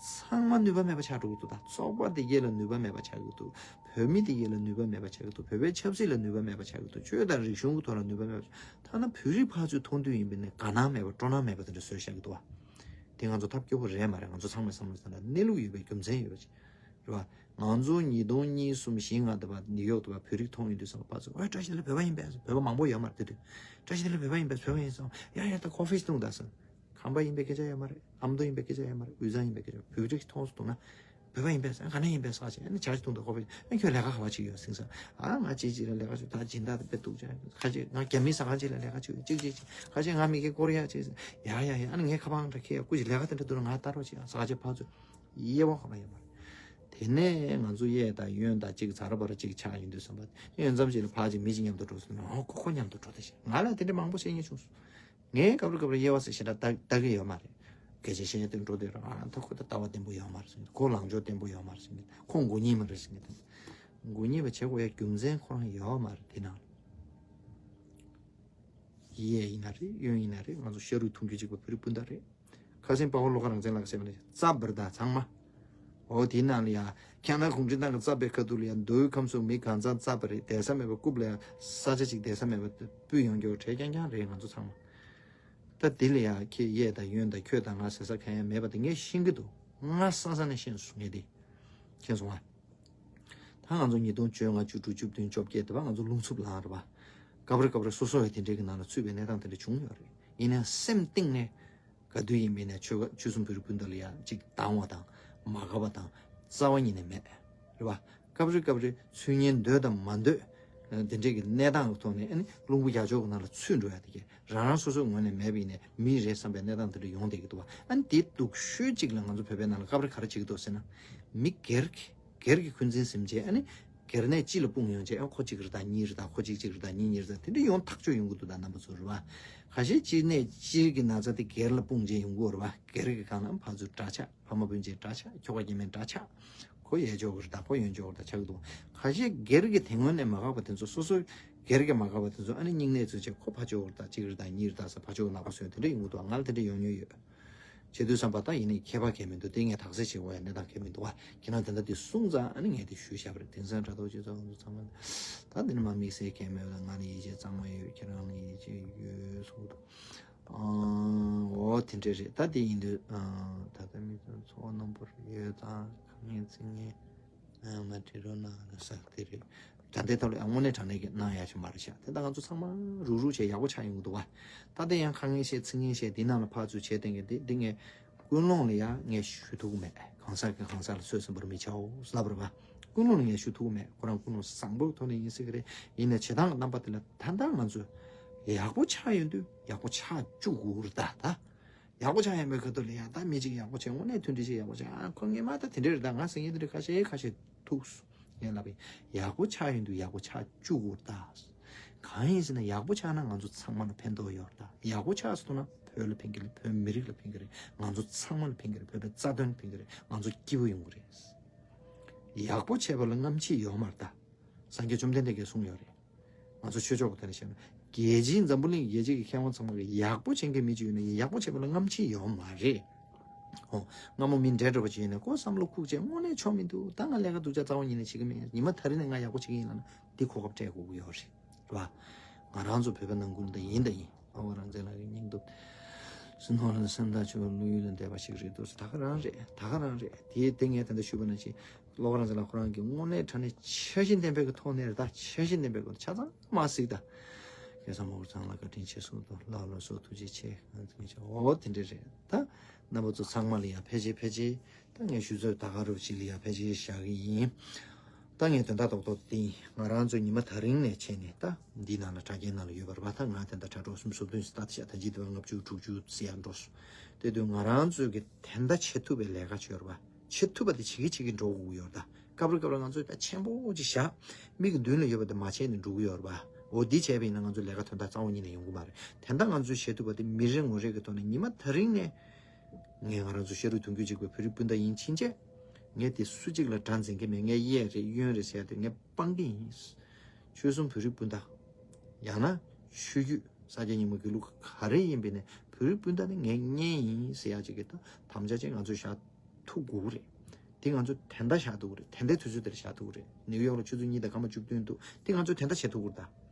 ཚང་མ་ནུས་པ་མེད་པ་ཆགས་འགྲོ་གི་འདུག་ད་ཚོགས་པ་དེ་གས་ལ་ནུས་པ་མེད་པ་ཆགས་ཀྱི་འདུག་བོད་མི་དེ་གས་ལ་ནུས་པ་མེད་པ་ཆགས་ཀྱི་འདུག་བོད་པའི་ཆབ་སྲིད་ལ་ནུས་པ་མེད་པ་ཆགས་ཀྱི་འདུག་ཆོས་དང་རིག་གཞུང་གི་ཐོག་ལ་ནུས་པ་མེད་པ་ཆགས། ཐ་ན་བོད་རིགས་ཕར་ཚུར་མཐོང་དུས་ཡིན་པས་ནས་དགའ་སྣང་མེད་པ་སྤྲོ་སྣང་མེད་པ་དེ་འདྲ་བཟོས་བཞག་གི་འདུག་བ། དེ་ང་ཚོ་ཐབས་སྐྱོ་པོ་རེད་མ་རེད། ང་ཚོ་ཚང་མས་བསམ་བློ་བཏང་ན་གནས་ལུགས་ཡོད་པའི་རྒྱུ་མཚན་ཡོད་པ་ཅིག་རེད་བ། ང་ཚོ་ཉིས་སྟོང་གཉིས་གསུམ་བཞི་ལྔ་དེ་བ་ནིའུ་ཡོག་དེ་བ་བོད་རིགས་མཐོང་ཡོང་དུས་ཙམ་པ་ཕར་ཚུར་ཨོ་བཀྲ་ཤིས་བདེ་ལེགས་བོད་པ་ཡིན་པས། བོད་པ་མང་པོ་ཡོད་མ་རེད་དེ་དུས། བཀྲ་ཤིས་བདེ་ལེགས་བོད་པ་ཡིན་པས། བོད་པ་ཡིན་སོང་། ཡ་ཡ་ད་ཁོ་ཧྥི་ཤི་བཏུང་ད་སོང་། ཁམས་པ་ཡིན་པའི་སྐད་ཆ་ཡོད་མ་རེད། ཨ་མདོ་ཡིན་པའི་སྐད་ཆ་ཡོད་མ་རེད། དབུས་གཙང་ཡིན་པའི་སྐད་ཆ་ཡོད་མ་རེད། བོད་རིགས་ཀྱི་མཐོང་སོང་ན། བོད་པ་ཡིན་པས་ཟེར། ག་ནས་ཡིན་པས་ཟེར་བྱས་ཨ་ནི་བྱ་ཅིག་བཏུང་དང་ཁོ་པས་ཨ་ཁྱོད་ལས་ཀ་ག་བ་ཅིག་ཡོད་ཟེར་ཟེར། ཨ་ང་ཅིག་ཅིག་ལ་ལས་ཀ་ཅིག་ད་སྦྱིན་བདག་དེ་དཔེ་སྡུག་ཅག་ཁ་ཅིག་ང་རྒྱ་མི་ཟ་ཁང་ཅིག་ལ་ལས་ཀ་ཅིག་ཡོད་ཅིག་ཅིག་ཁ་ཅིག་ང་མི་སྐད་ཀོ་རི་ཡ་ཅིག་ཟེར། ཡ་ཡ་ཡ་ཨ་ནི་ངའི་ཁ་པང་འདྲ་ཁྱེད་ཡ་སྐུ་ཅིག་ལས་ཀ་དེ་འདྲ་འདུག་ན་ང་ལྟ་རོགས་ཅིག་ཟ་ཁ་ཅིག་ཕར་ཚུར་དབྱེ་བ་ཁོ་ན་ཡོད་མ་རེད། དེ་ནས་ང་ཚོ་གཡས་དང་གཡོན་དང་ཅིག་ཛ་ར་བ་ར་ཅིག་ཆགས་ཡོང་དུས་ཙམ་པ་ཡོན་ཙམ་ཅིག་ལ་ཕར་ཅིག་མི་ཅིག་མཉམ་དུ་འགྲོ་སོང་ན་ཨོ་ཁོ་ཁོ་མཉམ་དུ་འགྲོ་དེ་ཞེས་ང་ལ་དེ་འདྲ་མང་པོ་བཤད་མཁན་བྱུང་སོང་། ངས་སྐབས་རེ་སྐབས་རེ་དབྱེ་བ་ཟེར་ཞེ་དྲག་ལྟ་ལྟ་གི་ཡོད་མ་རེད། སྐད་ཆ་བཤད་དུས་འགྲོ་དུས་རང་ཨ་ད་ཁོ་ད་ལྟ་བ་བརྟན་པོ་ཡོད་མ་རེད་ཟེར་གྱི། ཁོ་ལངས་ཕྱོགས་བརྟན་པོ་ཡོད་མ་རེད་ཟེར་གྱི། ཁོ་མགོ་རྙིང་མ་རེད་ཟེར་གྱི། མགོ་རྙིང་པ་བྱེད་དགོས་ཡ་རྒྱུ་མཚན་ཁོ་རང་ཡོད་མ་རེད། དེ་ནང་གཡས་ཡིན་ན་རེད། གཡོན་ཡིན་ན་རེད། ང་ཚོ་ཤ་རུས་གདུང་རྒྱུད་གཅིག་པ་བོད་རིགས་སྤུན་ཟླ་རེད། ཁ་སང་དཔའ་བོ་བློ་དགའ་རང་བཙན་ལགས་ཀྱིས་བཤད་པ་ནི་རྩ་བར་དང་ཚང་མ། འོ་དེའི་ནང་ལ་ཡང་ཁྱེད་རང་གུང་ཁྲན་ཏང་གི་རྩ་བའི་ཁ་ཐུག་ལ་ཡང་མདོ་དབུས་ཁམས་གསུམ་མི་གང་ཚང་རྩ་བ་རེད། བསྡད་ས་མེད་པ་རྐུབ་ལ་ཡང་ས་ཆ་ཅིག་བསྡད་ས་མེད་པ་སྤུས་ཡོང་རྒྱུ་བྲེལ་རྐྱང་རྐྱང་རེད། ང་ཚོ་ཚང་མ། ད་དེ་ལ་ཡང་ཁྱེད་གཡས་དང་གཡོན་དང་ཁྱོད་དང་ང་ཟེར་ས་གང་ཡང་མེད་པ་དེ་ངས་ཤེས་ཀྱི་འདུག་ང་ས་ས་ནས་ཤེས་སོང་ངས་དེ། མཁྱེན་སོང་ང་། ད་ང་ཚོ་ཉིས་སྟོང་བཅོ་ལྔ་བཅུ་དྲུག་བཅུ་བདུན་བཅོ་བརྒྱད་དེ་བ་ང་ཚོ་རླུང་འཚུབ་ལངས་རེད་བ། སྐབས་རེ་སྐབས་རེ་སོ་སོ་བས་དེ་འདྲའི་གི་ནང་ལ་ཚུད་པའི་གནས་སྟངས་དེ་འདྲ་བྱུང་ཡོད་རེད། ཡིན་ནའང་སེམས་གཏིང་ནས་ག་དུས་ཡིན་མིན་ནས་ཆོལ་ཁ་ཆོལ་གསུམ་བོད་རིགས་སྤུན་ཟླ་ལ་ཡ་གཅིག་སྡང་བ་དང་མ་དགའ་བ་དང་རྩ་བ་ཉིད་ནས་མེད། རེད་བ། སྐབས་རེ་སྐབས་རེ་ཚུར་ཉན་འདོད་དང་མ་འདོད། དེ་འདྲའི་གི་གནས་སྟངས་ཀྱི་ཐོག་ནས་ཨ་ནི་རླུང་བུ་རྒྱ་མཚོ་གི་ནང་ལ་ཚུད་འགྲོ་ཡ་དེ་གས་རང་རང་སོ་སོའི་ངོས་ནས་མེད་པ་ཡིན་ནའི་མི་རེད་བསམ་པའི་གནས་སྟངས་དེ་འདྲ་ཡོང་བསྡད་ཀྱི་འདུག་བ། ཨ་ནི་དེ་སྡུག་ཤོས་གཅིག་ལ་ང་ཚོ་བོད་པའི་ནང་ལ་སྐབས་རེ་ག་རེ་བྱེད་ཀྱི་འདུག་ཟེར་ན། མི་སྒེར་གྱི་སྒེར་གྱི་འཁོན་འཛིན་ཟིན་བྱས་ཨ་ནི་སྒེར་ནས་སྤྱི་ལ་དཔུང་ཡོང་བྱས་ཨ་ཁོ་གཅིག་རེད་ད་གཉིས་རེད་ད་ཁོ་གཅིག་གཅིག་རེད་ད་གཉིས་གཉིས་རེད་ད་དེ་འདྲ་ཡོང་ཐག་ཆོད་ཡོང་གི་འདུག་ད་རྣམ་པ་ཚོ་རེད་བ། ཁ་ཤས་སྤྱིར་ནས་སྤྱིར་གྱི་ན་ཚ་དེ་སྒེར་ལ་དཔུང་བྱས་ཡོང་གི་ཡོད་རེད་བ། སྒེར་གྱི་སྒང་ལ་ཕར་ཚུར་འདྲ་ཆགས། ཕ་མ་སྤུན་མཆེད་འདྲ་ཆགས། ཁྱོ་ག་སྐྱེ་དམན་འདྲ་ཆགས། ཁོ་ཡས་འཇོག་གི་རེད་ད་ཁོ་ཡོན་འཇོག་གི་རེད་ད་ཆགས་འདུག་ཁ་ཤས་སྒེར་གྱི་དེ་སྔོན་ནས་མ་དགའ་བ་དེ་ཚོ་སོ་སོའི་སྒེར་གྱི་མ་དགའ་བ་དེ་ཚོ་ཨ་ནི་སྙིང་ནད་བཙུགས་བྱས་ཁོ་ཕར་འཇོག་གི་རེད་ད་གཅིག་རེད་ད་གཉིས་རེད་ད་ཟེར་ཕར་འཇོག་ནག་པོ་བཟོས་དེ་འདྲ་ཡོང་གི་འདུག་ང་ལ་དེ་འདྲ་ཡོང་མྱོང་ཡོད། བྱེད་དུས་བསམ་པ་ད་ཡིན་ནའི་ཁྱད་པར་གང་མི་འདུག་དེ་ངས་དག་སེལ་བྱེད་དགོས་ཡ་གནས་སྟངས་གང་མི་འདུག་བ། ཁྱེད་རང་དེ་འདྲ་དེ་གསུངས་ཙང་ཨ་ནི་ངས་དེ་ཞུས་བཞག་པ་རེད། དེང་སང་དྲ་ཐོག་སྤྱི་ཚོགས་ཚང་མ་ད་འདི་ནི་མ་དམིགས་བསལ་གང་མེད་པ་ད་ང་ལ་ཡིད་ཆེས་གཙང་མ་ཡོད་ཁྱེད་རང་ལ་ཡིད་ཆེས་ཡོད་གསུངས་འདུག་འོ་དེ་འདྲ་རེད། ད་དེ་ཡིན་དུས་ད་ལྟ་མི་ཚོ་འཚོ་བ་རྣམ་པར་ཡོད་དང་ཁ་ངན་ཚིག་ངན་མ་དྲི་རོགས་གནང་ཟེར་དེ་རེད། ད་ལྟའི་ཐབས་ལ་ཡང་དངོས་གནས་དྲང་གནས་ཀྱི་གནང་ཡ་ཞིག་མ་རེད་ཤག་དེ་ད་ང་ཚོ་ཚང་མ་རུག་རུག་བྱས་ཡག་པོ་ཆགས་ཡོང་གི་འདུག་བ། ད་ལྟ་ཡང་ཁ་ངན་བཤད་ཚིག་ངན་བཤད་འདི་ནང་ལ་ཕར་ཚུར་བྱས་བསྟན་གི་འདི་འདི་ངས་ཀུན་སློང་ལ་ཡང་ངས་ཞུ་ཐུབ་ཀྱི་མེད། གང་ཟག་གིས་གང་ཟག་ལ་སོད་སེམས་པར་མི་བྱའོ་ལབ་རེད་བ། ཀུན་སློང་ལ་ངས་ཞུ་ཐུབ་ཀྱི་མེད། ཁོ་རང་ཀུན་སློང་བཟང་པོའི་ཐོག་ནས་ཡིན་སྲིད་ཀྱི་རེད། ཡིན་ནའི་བྱེད་སྟངས་ཀྱི་རྣམ་པ་དེ་ལ་ད་ལྟ་ང་ཚོས་ཡག་པོ་ཆགས་ཡོང་དུས་ཡག་པོ་ཆགས་བཅུག་དགོས་རེད་ད་ད། ཡག་པོ་ཆགས་ཡ་མེད་ཁ་ཐུག་ལ་ཡ་ད་མི་གཅིག་ཡག་པོ་བྱས་དངོས་གནས་མཐུན་སྒྲིལ་ཞིག་ཡག་པོ་བྱས་ཨ་ཁོ་ངས་མ་ད་དེ་འདྲ་རེད་ད་ང་ཟེར་མཁན་དེ་འདྲ་ཁ་ཤས་ཁ་ཤས་ཐུག་སོང་། ངས་ལབ་པས་ཡག་པོ་ཆགས་ཡོང་དུས་ཡག་པོ་ཆགས་བཅུག་དགོས་ད། གང་ཡིན་ཟེར་ན་ཡག་པོ་ཆགས་ན་ང་ཚོ་ཚང་མ་ལ་ཕན་ཐོགས་ཡོད་ད། ཡག་པོ་ཆགས་སོང་ན་བོད་ལ་ཕན་གི་རེད། བོད་མི་རིགས་ལ་ཕན་གི་རེད། ང་ཚོ་ཚང་མ་ལ་ཕན་གི་རེད། བོད་པའི་རྩ་དོན་ལ་ཕན་གི་རེད། ང་ཚོ་སྐྱིད་པོ་ཡོང་གི་རེད། ཡག་པོ་བྱས་པ་ལ་རྔམ་བརྗིད་ཡོད་མ་རེད་ད། སངས་རྒྱས་བཅོམ་ལྡན་འདས་ཀྱིས་གསུངས་ཡོད་རེད། ང་ཚོ་ཆོས་ཕྱོགས་ཀྱི་ཐད་ནས་བཤད་ན་རྒྱལ་སྤྱིའི་འཛམ་བུ་གླིང་རྒྱལ་སྤྱི་གི་མཁས་དབང་ཚང་མ་གི་ཡག་པོ་བྱེད་མཁན་མི་གཅིག་ཡོད་ན་ཡག་པོ་བྱེད་པ་ལ་རྔམ་བརྗིད་ཡོད་མ་རེད། ཨོ། སྔ་མོ་མི་འདྲེ་འདྲ་པོ་ཅིག་ཡིན་ན་ཁོ་བསམ་བློ་ཁུག་བྱས་དངོས་གནས་ཆོ་མི་འདུག་ད་ང་ལས་ཀ་སྡུག་ཅག་རྩ་བ་ཉིད་ནས་བྱེད་ཀྱི་མེད། ཉི་མ་ད་རིང་ནས་ང་ཡག་པོ་བྱེད་ཀྱི་ཡིན་ལབ་ན་འདི་གོ་སྐབས་སྤྲད་དགོས་ཀྱི་ཡོད་རེད། རེད་བ། ང་རང་ཚོ་བོད་པ་ནང་ཁུལ་འདི་ཡིན་དང་ཡིན། ཨ་བོ་རང་བཙན་ལགས་ཀྱི་སྙིང་སྟོབས། སུ་ནོར་ལ་སེམས་ཐག་ཆོད་བློ་ཡུལ་ལ་འདས་པ་ཞིག་རེད་འདུག་ད་ག་རང་རེད། ད་ག་རང་རེད། དེའི་སྟེང་ངས་ད་ལྟ་ཞུས་པ་ནང་བཞིན། བློ་དགའ་རང་བཙན་ལགས་ཁོ་རང་གིས་དངོས་གནས་དྲང་གནས་འཆར་གཞི་ལྡན་པའི་གི་ཐོག་ནས་རེད་ད། འཆར་གཞི་ལྡན་པའི་གི་ཆ་ཚང་མ་གཟིགས་ད། སྐལ་བཟང་མོ་གུར་ཚང་ལ་བཀའ་དྲིན་ཆེ་གསུངས་འདུག་ལགས་ལགས་སོ་ཐུགས་རྗེ་ཆེ། ང་ཚོ་ངེད་ཅག་འོ་དེ་འདྲ་རེད་ད། རྣམ་པ་ཚོ་ཚང་མ་ལ་ཡང་ཕལ་ཆེར་ཕལ་ཆེར་ད་ངས་ཞུ་ཚོད་ད་ག་རུ་ཅིག་ལ་ཡང་ཕལ་ཆེར་བཞག་གི་ཡིན། ད་ངས་དོན་དག་རྡོག་རྡོག་དེ་ཡིན། ང་རང་ཚོ་ཉི་མ་ད་རིང་ནས་བྱས་ནས་ད་འདི་ནང་ལ་དྲ་རྒྱའི་ནང་ལ་ཡོད་པ་རེད་པ། ད་ང་དེ་འདྲ་དྲ་གྲོགས་གསུམ་སོ་བདུན་ཙམ་ད་ཤག་ད་ཅི་དེ་བ་ལྔ་བཅུ་དྲུག་ཅུ་ཙམ་ཡར་འགྲོ་སོང་། དེ་དུས་ང་རང་ཚོས་ཀྱི་དེ་འདྲ་བྱེད་ཐུབ་པའི་ལས་ཀ་བྱེད་རོགས་པ། བྱེད་ཐུབ་པ་དེ་བྱེད་ཀྱི་བྱེད་ཀྱི་འགྲོ་དགོས་ཀྱི་ཡོད་རེད་ད། སྐབས་རེ་སྐབས་རེ་ང་ཚོས་ད་ཆེན་པོ་ཅིག་བཞག་མིག་གི་མདུན་ལ་ཡོད་པ་དེ་མ་བྱས་ནས་འགྲོ་གི་ཡོད་རེད་པ། འོ་འདི་བྱས་པ་ཡིན་ན་ང་ཚོའི་ལས་ཀ་དོན་དག་རྩ་བ་ཉིད་ནས་ཡོང་གི་མ་རེད། དེ་འདྲ་ང་ཚོས་བྱེད་ཐུབ་པ་དེ་མི་རེ་ངོ་རེ་གི་ཐོག་ནས་ཉི་མ་ད་རིང་ནས། ངས་ང་རང་ཚོ་ཤ་རུས་གདུང་རྒྱུད་གཅིག་པའི་བོད་རིགས་སྤུན་ཟླ་ཡིན་ཕྱིན་ཆད། ངས་དེ་སུ་གཅིག་ལ་དགྲ་འཛིན་གྱི་མེད། ངས་གཡས་རེད་གཡོན་རེད་ཟེར་ཡ་དེ་ངས་སྤང་གི་ཡིན། ཆོལ་གསུམ་བོད་རིགས་སྤུན་ཟླ། ཡང་ན་ཆོས་བརྒྱུད་ས་སྐྱ་རྙིང་མ་དགེ་ལུགས་ག་རེ་ཡིན་པའི་ནས་བོད་རིགས་སྤུན་ཟླ་ནི་ངའི་གཉེན་ཡིན་ཟེར་ཡ་གཅིག་གི་ད་དམ་བཅའ་ཅིག་ང་ཚོས་བཞག་ཐུག་དགོས་ཀྱི་རེད། དེ་ང་ཚོ་དེ་འདྲ་བཞག་ཐུབ་ཀྱི་རེད། དེ་འདྲའི་དུས་ཚོད་དེར་བཞག་ཐུབ་ཀྱི་རེད། ནིའུ་ཡོག་ལ་ཆུ་ཚོད་གཉིས་དང་སྐར་མ་བཅུ་བདུན་འདུག་དེ་ང་ཚོ་དེ་འདྲ་བྱེད་ཐུབ་ཀྱི་རེད་ད།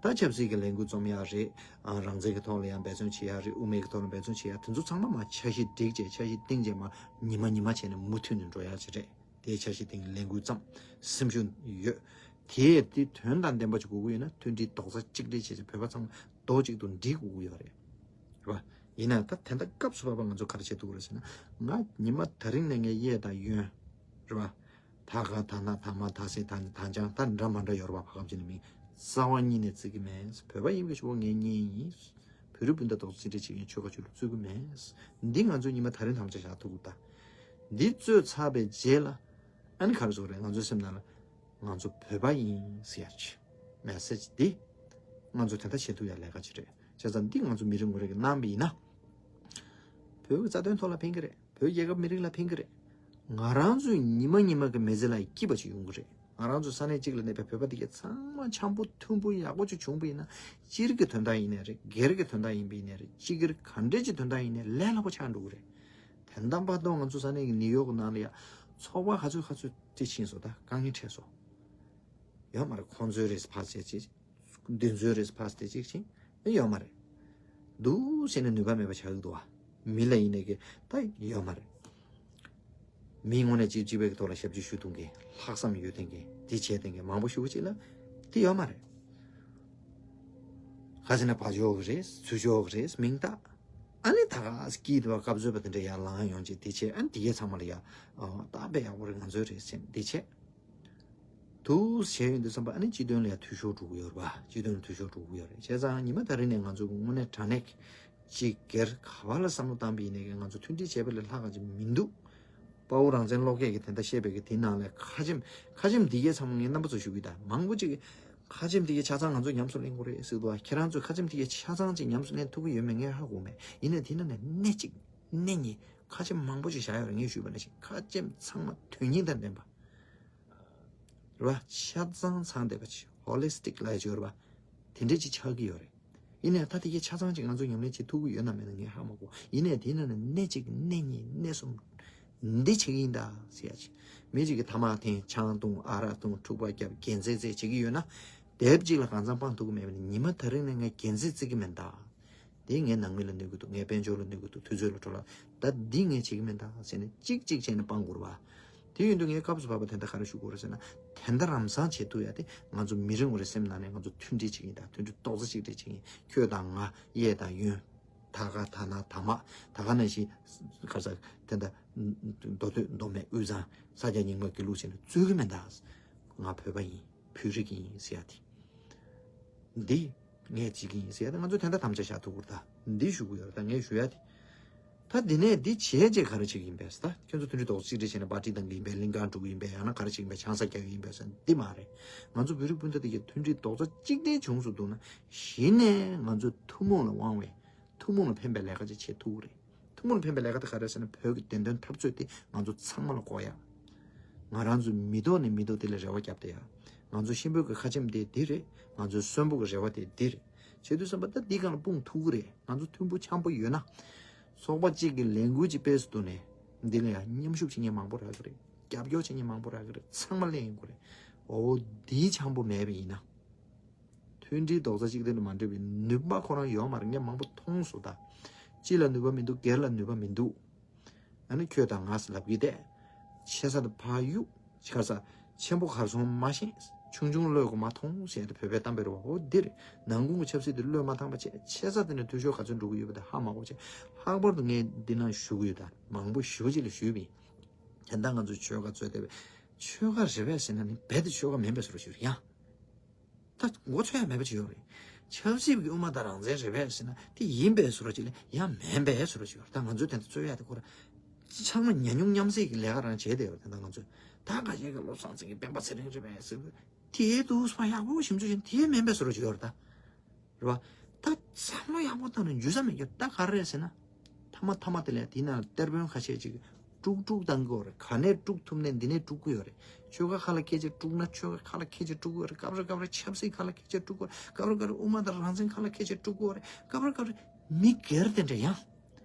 ད་ཆབ་སྲིད་ཀྱི་ལས་འགུལ་རྩོམ་ཡག་རེད། ཨ། རང་བཙན་གྱི་ཐོག་ལ་ཡང་འབད་བརྩོན་བྱེད་ཡག་རེད། དབུ་མའི་གི་ཐོག་ལ་འབད་བརྩོན་བྱེད་ཡག་དེ་ཚོ་ཚང་མ་མར་འཆར་གཞི་བསྒྲིགས་བྱས། འཆར་གཞི་བཏིང་བྱས་མར་ཉི་མ་ཉི་མ་བྱས་ནས་མུ་མཐུད་ནས་འགྲོ་ཡག་ཅིག་རེད། དེའི་འཆར་གཞི་སྟེང་ལས་འགུལ་བརྩམས། སེམས་ཤུགས་ཡོད། དེས་དེ་དོན་དང་ལྡན་པ་ཅིག་དགོས་ཀྱི་ཡོད་ན། མཐུན་སྒྲིལ་རྡོག་རྩ་གཅིག་སྒྲིལ་བྱས་བྱས་བོད་པ་ཚང་མ་རྡོག་གཅིག་ཏུ་སྒྲིལ་དགོས་ཀྱི་ཡོད་རེད། རེད་བ། ཡིན་ན་ད་དེ་འདྲ་སྐབས་སུ་བབས་པ་ང་ཚོ་ག་རེ་བྱེད་ཐུབ་ཀྱི་རེད་ཟེར་ན། ང་ཉི་མ་དེ་རིང་ནས་ངའི་གཡས་དང་གཡོན། རེད་བ། ད་ག་ད་ན་ད་མ་ད་སེ་ད་ནི་ད་འཇང་ད་འདྲ་མ་འདྲ་ཡོད་རེད་བ། བར་སྐབས་ཅིག་ནས་མིང་རྩ་བ་ཉིད་ནས་བརྩི་གི་མེད། བོད་པ་ཡིན་པའི་ཆུ་བོ་ངའི་གཉེན་ཡིན། བོད་རིགས་སྤུན་ཟླ་རྡོག་རྩ་གཅིག་སྒྲིལ་བྱེད་མཁན་ཆོལ་ཁ་ཆོས་ལུགས་རྩོད་གི་མེད། འདི་ང་ཚོས་ཉི་མ་དེ་རིང་དམ་བཅའ་བཞག་ཐུབ་ཀྱི་ད། འདི་རྩོད་ཚར་བའི་རྗེས་ལ་ཨ་ནི་ག་རེ་བཟོ་རེད། ང་ཚོའི་སེམས་ནང་ལ་ང་ཚོ་བོད་པ་ཡིན་ཟེར་ཡག་ཅིག་མེ་སེ་ཇི་འདི་ང་ཚོ་དེ་འདྲ་བྱེད་ཐུབ་ཡག་ལས་ཀ་ཅིག་རེད། བྱས་ཙང་འདི་ང་ཚོ་མི་རེ་ངོ་རེ་གིས་གནང་བ་ཡིན་ན། བོད་ཀྱི་རྩ་དོན་ཐོག་ལ་ཕན་གི་རེད། བོད་རྒྱལ་ཁབ་མི་རིགས་ལ་ཕན་གི་རེད། ང་རང་ཚོའི་ཉི་མ་ཉི་མ་གི་མི་ཚེ་ལ་སྐྱིད་པ་ཅིག་ཡོང་གི་རེད། ང་རང་ཚོ་ས་གནས་གཅིག་ལ་གནས་པའི་བོད་པ་དེ་གས་ཚང་མ་འཆམ་པོ་མཐུན་པོ་ཡག་པོ་ཅིག་བྱུང་བ་ཡིན་ན། སྤྱིར་གྱི་དོན་དག་ཡིན་ནའི་རེད། སྒེར་གྱི་དོན་དག་ཡིན་པ་ཡིན་ནའི་རེད། སྤྱི་སྒེར་ག་འདྲས་ཀྱི་དོན་དག་ཡིན་ནའི་ལས་སླ་པོ་ཆགས་འགྲོ་གི་རེད། དེ་འདྲ་མ་གཏོགས་ང་ཚོ་ས་གནས་ཀྱི་ནིའུ་ཡོག་གི་ནང་ལ་ཡ་ཚོགས་པ་ག་ཚོད་ག་ཚོད་དེ་ཕྱིན་སོང་། ད་དཀའ་ངལ་འཕྲད་སོང་། ཡོད་མ་རེད། ཁོང་ཚོའི་རེས་ཕར་བྱས་ཅིག་འདི་ཚོའི་རེས་ཕར་བྱས་ཅིག་ཕྱིན་ཡོད་མ་རེད། འདུག་བྱས་ནས་ནུས་པ་མེད་པ་ཆགས་ཀྱི་འདུག་བ། མི་ལ་ཡིན་ནའི་གི་ད་ཡོད་མ་རེད། མིའི་ངོས་ནས་གཅིག་གཅིག་པའི་ཐོག་ལ་ཞབས་ཕྱི་ཞུ་ཐུབ་མཁན། ལྷག་བསམ་ཡོད་མཁན། འདི་བྱེད་མཁན་མང་པོ་ཞེ་པོ་ཅིག་ལ་དེ་ཡོད་མ་རེད། ཁ་ཅིག་ན་བ་ཅོག་གི་རེད། ཚུར་ཅོག་གི་རེད། མིང་བཏགས། ཨ་ནི་ད་ག་སྐྱིད་འདུག་བ། སྐབས་འཚོལ་བ་དེ་འདྲ་ཡར་ལངས་ཡོང་ཅིག་དེ་བྱས། ཨ་ནི་དེ་གས་ཚང་མ་ལ་ཡ་ཨ་ད་དཔེ་ཡག་པོ་རེད། ང་ཚོའི་རེད་ཟེར་འདི་བྱས། དུ་ཟེར་ཡོང་དུས་ཙམ་པ་ཨ་ནི་སྤྱི་དོན་ལ་ཡང་འཐུས་ཤོར་འགྲོ་གི་ཡོད་རེད་པ། སྤྱི་དོན་ལ་འཐུས་ཤོར་འགྲོ་གི་ཡོད་རེད། བྱས་ཙང་ཉི་མ་ད་རིང་ནས་ང་ཚོ་གི་དངོས་གནས་དྲང་གནས་ཅིག་སྒེར་ག་བ་ལ་བསམ་བློ་བཏང་པ་ཡིན་ནའི་ང་ཚོ་མཐུན་སྒྲིལ་བྱས་པ་ལས་ལྷག་ག་ཅིག་མི་འདུག་དཔའ་བོ་རང་བཙན་བློ་སྐྱེད་ཀྱིས་དེ་འདྲ་བཤད་པའི་གི་དེའི་ནང་ལ་ཁ་ཆེམས། ཁ་ཆེམས་འདི་གའི་ཚང་མ་ངས་རྣམ་པ་ཚོ་ཞུ་གི་ད། མང་པོ་ཅིག་གིས་ཁ་ཆེམས་འདི་གའི་ཆ་ཚང་ང་ཚོ་ཉམས་སུ་ལེན་དགོས་རེད་ཟེར་འདུག་ཁྱེད་རང་ཚོས་ཁ་ཆེམས་འདི་གའི་ཆ་ཚང་ཅིག་ཉམས་སུ་ལེན་ཐུབ་ཀྱི་ཡོད་མེད་ངས་ཧ་གོ་མེད། ཡིན་ནའི་དེའི་ནང་ནས་སྣེ་གཅིག་སྣེ་གཉིས་ཁ་ཆེམས་མང་པོ་ཅིག་བཞག་ཡོད་རེད། ངས་ཞུས་པ་ནང་བཞིན་ཁ་ཆེམས་ཚང་མ་དོན་སྙིང་དང་ལྡན་པ། རེད་བ། ཆ་ཚང་ཚང་བསྡད་པ་ཅིག་ཧོ་ལི་སི་ཊིག་ལབ་ཡ་ཅིག་ཡོད་རེད་བ། དེ་འདྲས་ཅིག་ཆགས་ཀྱི་ཡོད་རེད། ཡིན་ནའི་ད་དེ་གའི་ཆ་ཚང་ཅིག་ང་ཚོ་ཉམས་ལེན་བྱེད་ཐུབ་ཀྱི་ཡོད་ན་མེད་ན་ངས་ཧ་མ་གོ། ཡིན་ནའི་དེའི་ནང་ནས་སྣེ་གཅིག་སྣེ་གཉིས་སྣེ་གསུམ་འདི་བྱེད་ཀྱི་ཡིན་ད་ཟེར་ཡ་ཅིག་མི་གཅིག་གིས་ཐ་མག་འཐེན། ཆང་འཐུང་། ཨ་རག་འཐུང་། འཁྲུག་པ་རྒྱབ། རྒྱན་རྩེད་རྩེད་བྱེད་ཀྱི་ཡོད་ན། དེབ་གཅིག་ལ་གང་འཚམ་སྤང་ཐུབ་ཀྱི་མེད་པ་ནི་ཉི་མ་དེ་རིང་ནས་ངས་རྒྱན་རྩེད་རྩེད་ཀྱི་མིན་ད། དེ་ངའི་ནང་མི་ལ་གནོད་ཀྱི་འདུག་ངའི་དཔལ་འབྱོར་ལ་གནོད་ཀྱི་འདུག་དུས་ཚོད་ལ་འཕྲོ་བརླག་ད་འདི་ངས་བྱེད་ཀྱི་མིན་ད་ཟེར་ནས་གཅིག་གཅིག་བྱས་ནས་སྤང་དགོས་རེད་བ། དེ་ཡིན་དུས་ངས་སྐབས་སུ་བབས་པ་དེ་འདྲ་ག་རེ་ཞུ་དགོས་རེད་ཟེར་ན། དེ་འདྲ་རང་སང་བྱེད་ཐུབ་ཡ་དེ་ང་ཚོ་མི་རེ་ངོ་རེ་སེམས་ནང་ནས་ང་ཚོ་མཐུན་སྒྲིལ་བྱེད་ཀྱི་ཡིན་ད། མཐུན་སྒྲིལ་རྡོག་རྩ་གཅིག་སྒྲིལ་བྱེད་ཀྱི་ཡིན། ཁྱོད་དང་ང་། གཡས་དང་གཡོན། ད་ག་ད་ན་ད་མ། ད་ག་ནང་བཞིན་ག་རེ་ཟེར་དེ་འདྲ་མདོ་སྟོད་མདོ་སྨད་དབུས་གཙང་ས་སྐྱ་རྙིང་མ་དགེ་ལུགས་བྱས་ནས་རྩོད་ཀྱི་མིན་ད། ང་བོད་པ་ཡིན། བོད་རིགས་ཡིན་ཟེར་ཡ་དེ། འདི་ངས་བྱེད་ཀྱི་ཡིན་ཟེར་ཡ་དེ་ང་ཚོས་དེ་འདྲ་དམ་བཅའ་བཞག་ཐུབ་དགོས་རེད་ད། འདི་ཞུ་དགོས་ཡོད་རེད་ད། ངས་ཞུ་ཡ་དེ། ད་འདི་ནས་འདི་བྱས་རྗེས་ག་རེ་བྱེད་ཀྱི་ཡིན་པས་ད། ཁྱོད་ཚོ་མཐུན་སྒྲིལ་རྡོག་རྩ་གཅིག་སྒྲིལ་བྱས་ནས་པར་ཊི་བཏང་གི་ཡིན་པས། ལིང་ག་འགྲོ་གི་ཡིན་པས། ཡང་ན་ག་རེ་བྱེད་ཀྱི་ཡིན་པས། ཆང་ས་རྒྱག་གི་ཡིན་པས་ཟེར་འདི་མ་རེད། ང་ཚོ་བོད་རིགས་སྤུན་ཟླ་དེ་གའི་མཐུན་སྒྲིལ་རྡོག་རྩ་གཅིག་སྒྲིལ་བྱུང་སོང་འདུག་ན། གཞི་ནས་ང་ཚོ་ཐུན་མོང་ལ་དབང་བའི། ཐུན་མོང་ལ་ཕན་པའི་ལས་ཀ་ཅིག་བྱེད་ཐུབ་ཀྱི་རེད། ཐུན་མོང་ལ་ཕན་པའི་ལས་ཀ་དེ་ག་རེ་ཟེར་ན། བོད་ཀྱི་བདེན་དོན་འཐབ་རྩོད་དེ་ང་ཚོ་ཚང་མ་ལ་དགོས་ཡ། ང་རང་ཚོ་མི་ཐོག་ནས་མི་ཐོག་དེ་ལ་རེ་བ་བརྒྱབ་བསྡད་ཡ། ང་ཚོ་གཤིན་པོའི་གི་ཁ་ཆེམས་དེ་འདི་རེད། ང་ཚོའི་གསོན་པོ་གི་རེ་བ་དེ་འདི་རེད། བྱེད་དུས་ཙམ་པ་ད་འདི་སྒང་ལ་སྤུངས་ཐུབ་ཀྱི་རེད། ང་ཚོ་མཐུན་པོ་འཆམ་པོ་ཡོད་ན། ཚོགས་པ་གཅིག་གི་ལས་འགུལ་གཅིག་སྤེལ་སུ་འདུག་ནས། འདི་ལ་ཡང་མཉམ་ཞུགས་བྱེད་མཁན་མང་པོ་རག་གི་རེད། རྒྱབ་སྐྱོར་བྱེད་མཁན་མང་པོ་རག་གི་རེད། ཚང་མ་ལེན་ཡོང་གི་རེད། འོ། འདི་འཆམ་པོ་མེད་པ་ཡིན་ན། མཐུན་སྒྲིལ་རྡོག་རྩ་གཅིག་སྒྲིལ་ལ་མ་འགྲོ་བའི་ནུས་པ་ཁོ་རང་ཡོད་མ་རེད། ངས་མང་པོ་མཐོང་སོང་ད། སྤྱི་ལ་ནུས་པ་མི་འདུག་སྒེར་ལ་ནུས་པ་མི་འདུག་ཨ་ནི་ཁྱོད་དང་ང་ཟེར་ལབ་ཀྱི་བསྡད། ཆེ་ས་དེ་ཕར་གཡུག་ག་རེ་ཟ། ཆེན་པོ་གར་སོང་མ་ཤེས། ཆུང་ཆུང་བློས་གོ་མ་ཐོངས་ཟེར་ཡ་དེ་བོད་པའི་གཏམ་དཔེ་རེད་བ། འོ་འདིར་ནང་ཁུལ་གྱི་ཆབ་སྲིད་དེ་བློས་མ་བཏང་བ་བྱས། ཆེ་ས་དེ་ནས་འཐུས་ཤོར་ག་ཚོད་འགྲོ་གི་ཡོད་པ་དེ་ཧ་མ་གོ་བྱས། ལྷག་པར་དུ་ངས་འདི་ན་ཞུ་གི་ཡོད་ད། མང་པོ་ཞེ་པོ་ཅིག་ལ་ཞུས་པ་ཡིན། དེ་འདྲ་ང་ཚོས་ཆོལ་ཁ་རྩོད་བསྡད་པའི། ཆོལ་ཁ་རེད་པས་ཟེར་ན་ནི་རྦད་དེ་ཆོལ་ཁ་མིན་པའི་བཟོ་འདྲ་ཞིག་རེད་ཡ། ད་མགོ་ཚོས་ཡ་མེད་པ་ཅིག་ཡོད་རེད། ཆབ་སྲིད་ཀྱི་དབུ་མ་དང་རང་བཙན་རེད་པས་ཟེར་ན་དེ་ཡིན་པའི་བཟོ་འདྲ་ཅིག་ལས་ཡང་མིན་པའི་བཟོ་འདྲ་ཅིག་ཡོད་རེད། ད་ང་ཚོས་དེ་འདྲ་རྩོད་ཡ་དེ་ཁོ་རང་ཚང་མ་ཉམས་མྱོང་མཉམ་བསྲེས་ཀྱི་ལས་ཀ་རང་བྱས་བསྡད་ཡོད་རེད། ད་ང་ཚོས་ད་ཁ་ཤས་ཀྱིས་བློ་བཟང་སེང་གེ་སྤེན་པ་ཚེ་རིང་རེད་པས་ཟེར། དེའི་དུས་སུ་ཡག་པོ་ཞིབ་འཇུག་བྱས་ན་དེ་མིན་པའི་བཟོ་འདྲ་ཅིག་ཡོད་རེད་ད། རེད་བ། ད་བསམ་བློ་ཡག་པོ་བཏང་ནས་འཇུ་ས་མེད་ཀྱི། ད་ག་རེ་རེད་ཟེར་ན། མཐའ་མ་མཐའ་མ་དེ་ལས་དེའི་ནང་ལ་གཏེར་དཔོན་ཁ་ཤས་ཅིག་དཀྲུག་དཀྲུག་བཏང་གི་ཡོད་རེད། ག་ནས་དཀྲུག་ཐུབ་ནས་འདི་ནས་དཀྲུག་གི་ཡོད་རེད། ཆོལ་ཁ་ཁ་ལ་སྐད་ཆ་དཀྲུག་ན་ཆོལ་ཁ་ཁ་ལ་སྐད་ཆ་དཀྲུག་གི་ཡོད་རེད། སྐབས་རེ་སྐབས་རེ་ཆབ་སྲིད་ཁ་ལ་སྐད་ཆ་དཀྲུག་གི་ཡོད་རེད། སྐབས་རེ་སྐབས་རེ་དབུ་མ་དང་རང་བཙན་ཁ་ལ་སྐད་ཆ་དཀྲུག་གི་ཡོད་རེད། སྐབས་རེ་སྐབས་རེ་མི་སྒེར་དེ་འདྲ་ཡང་།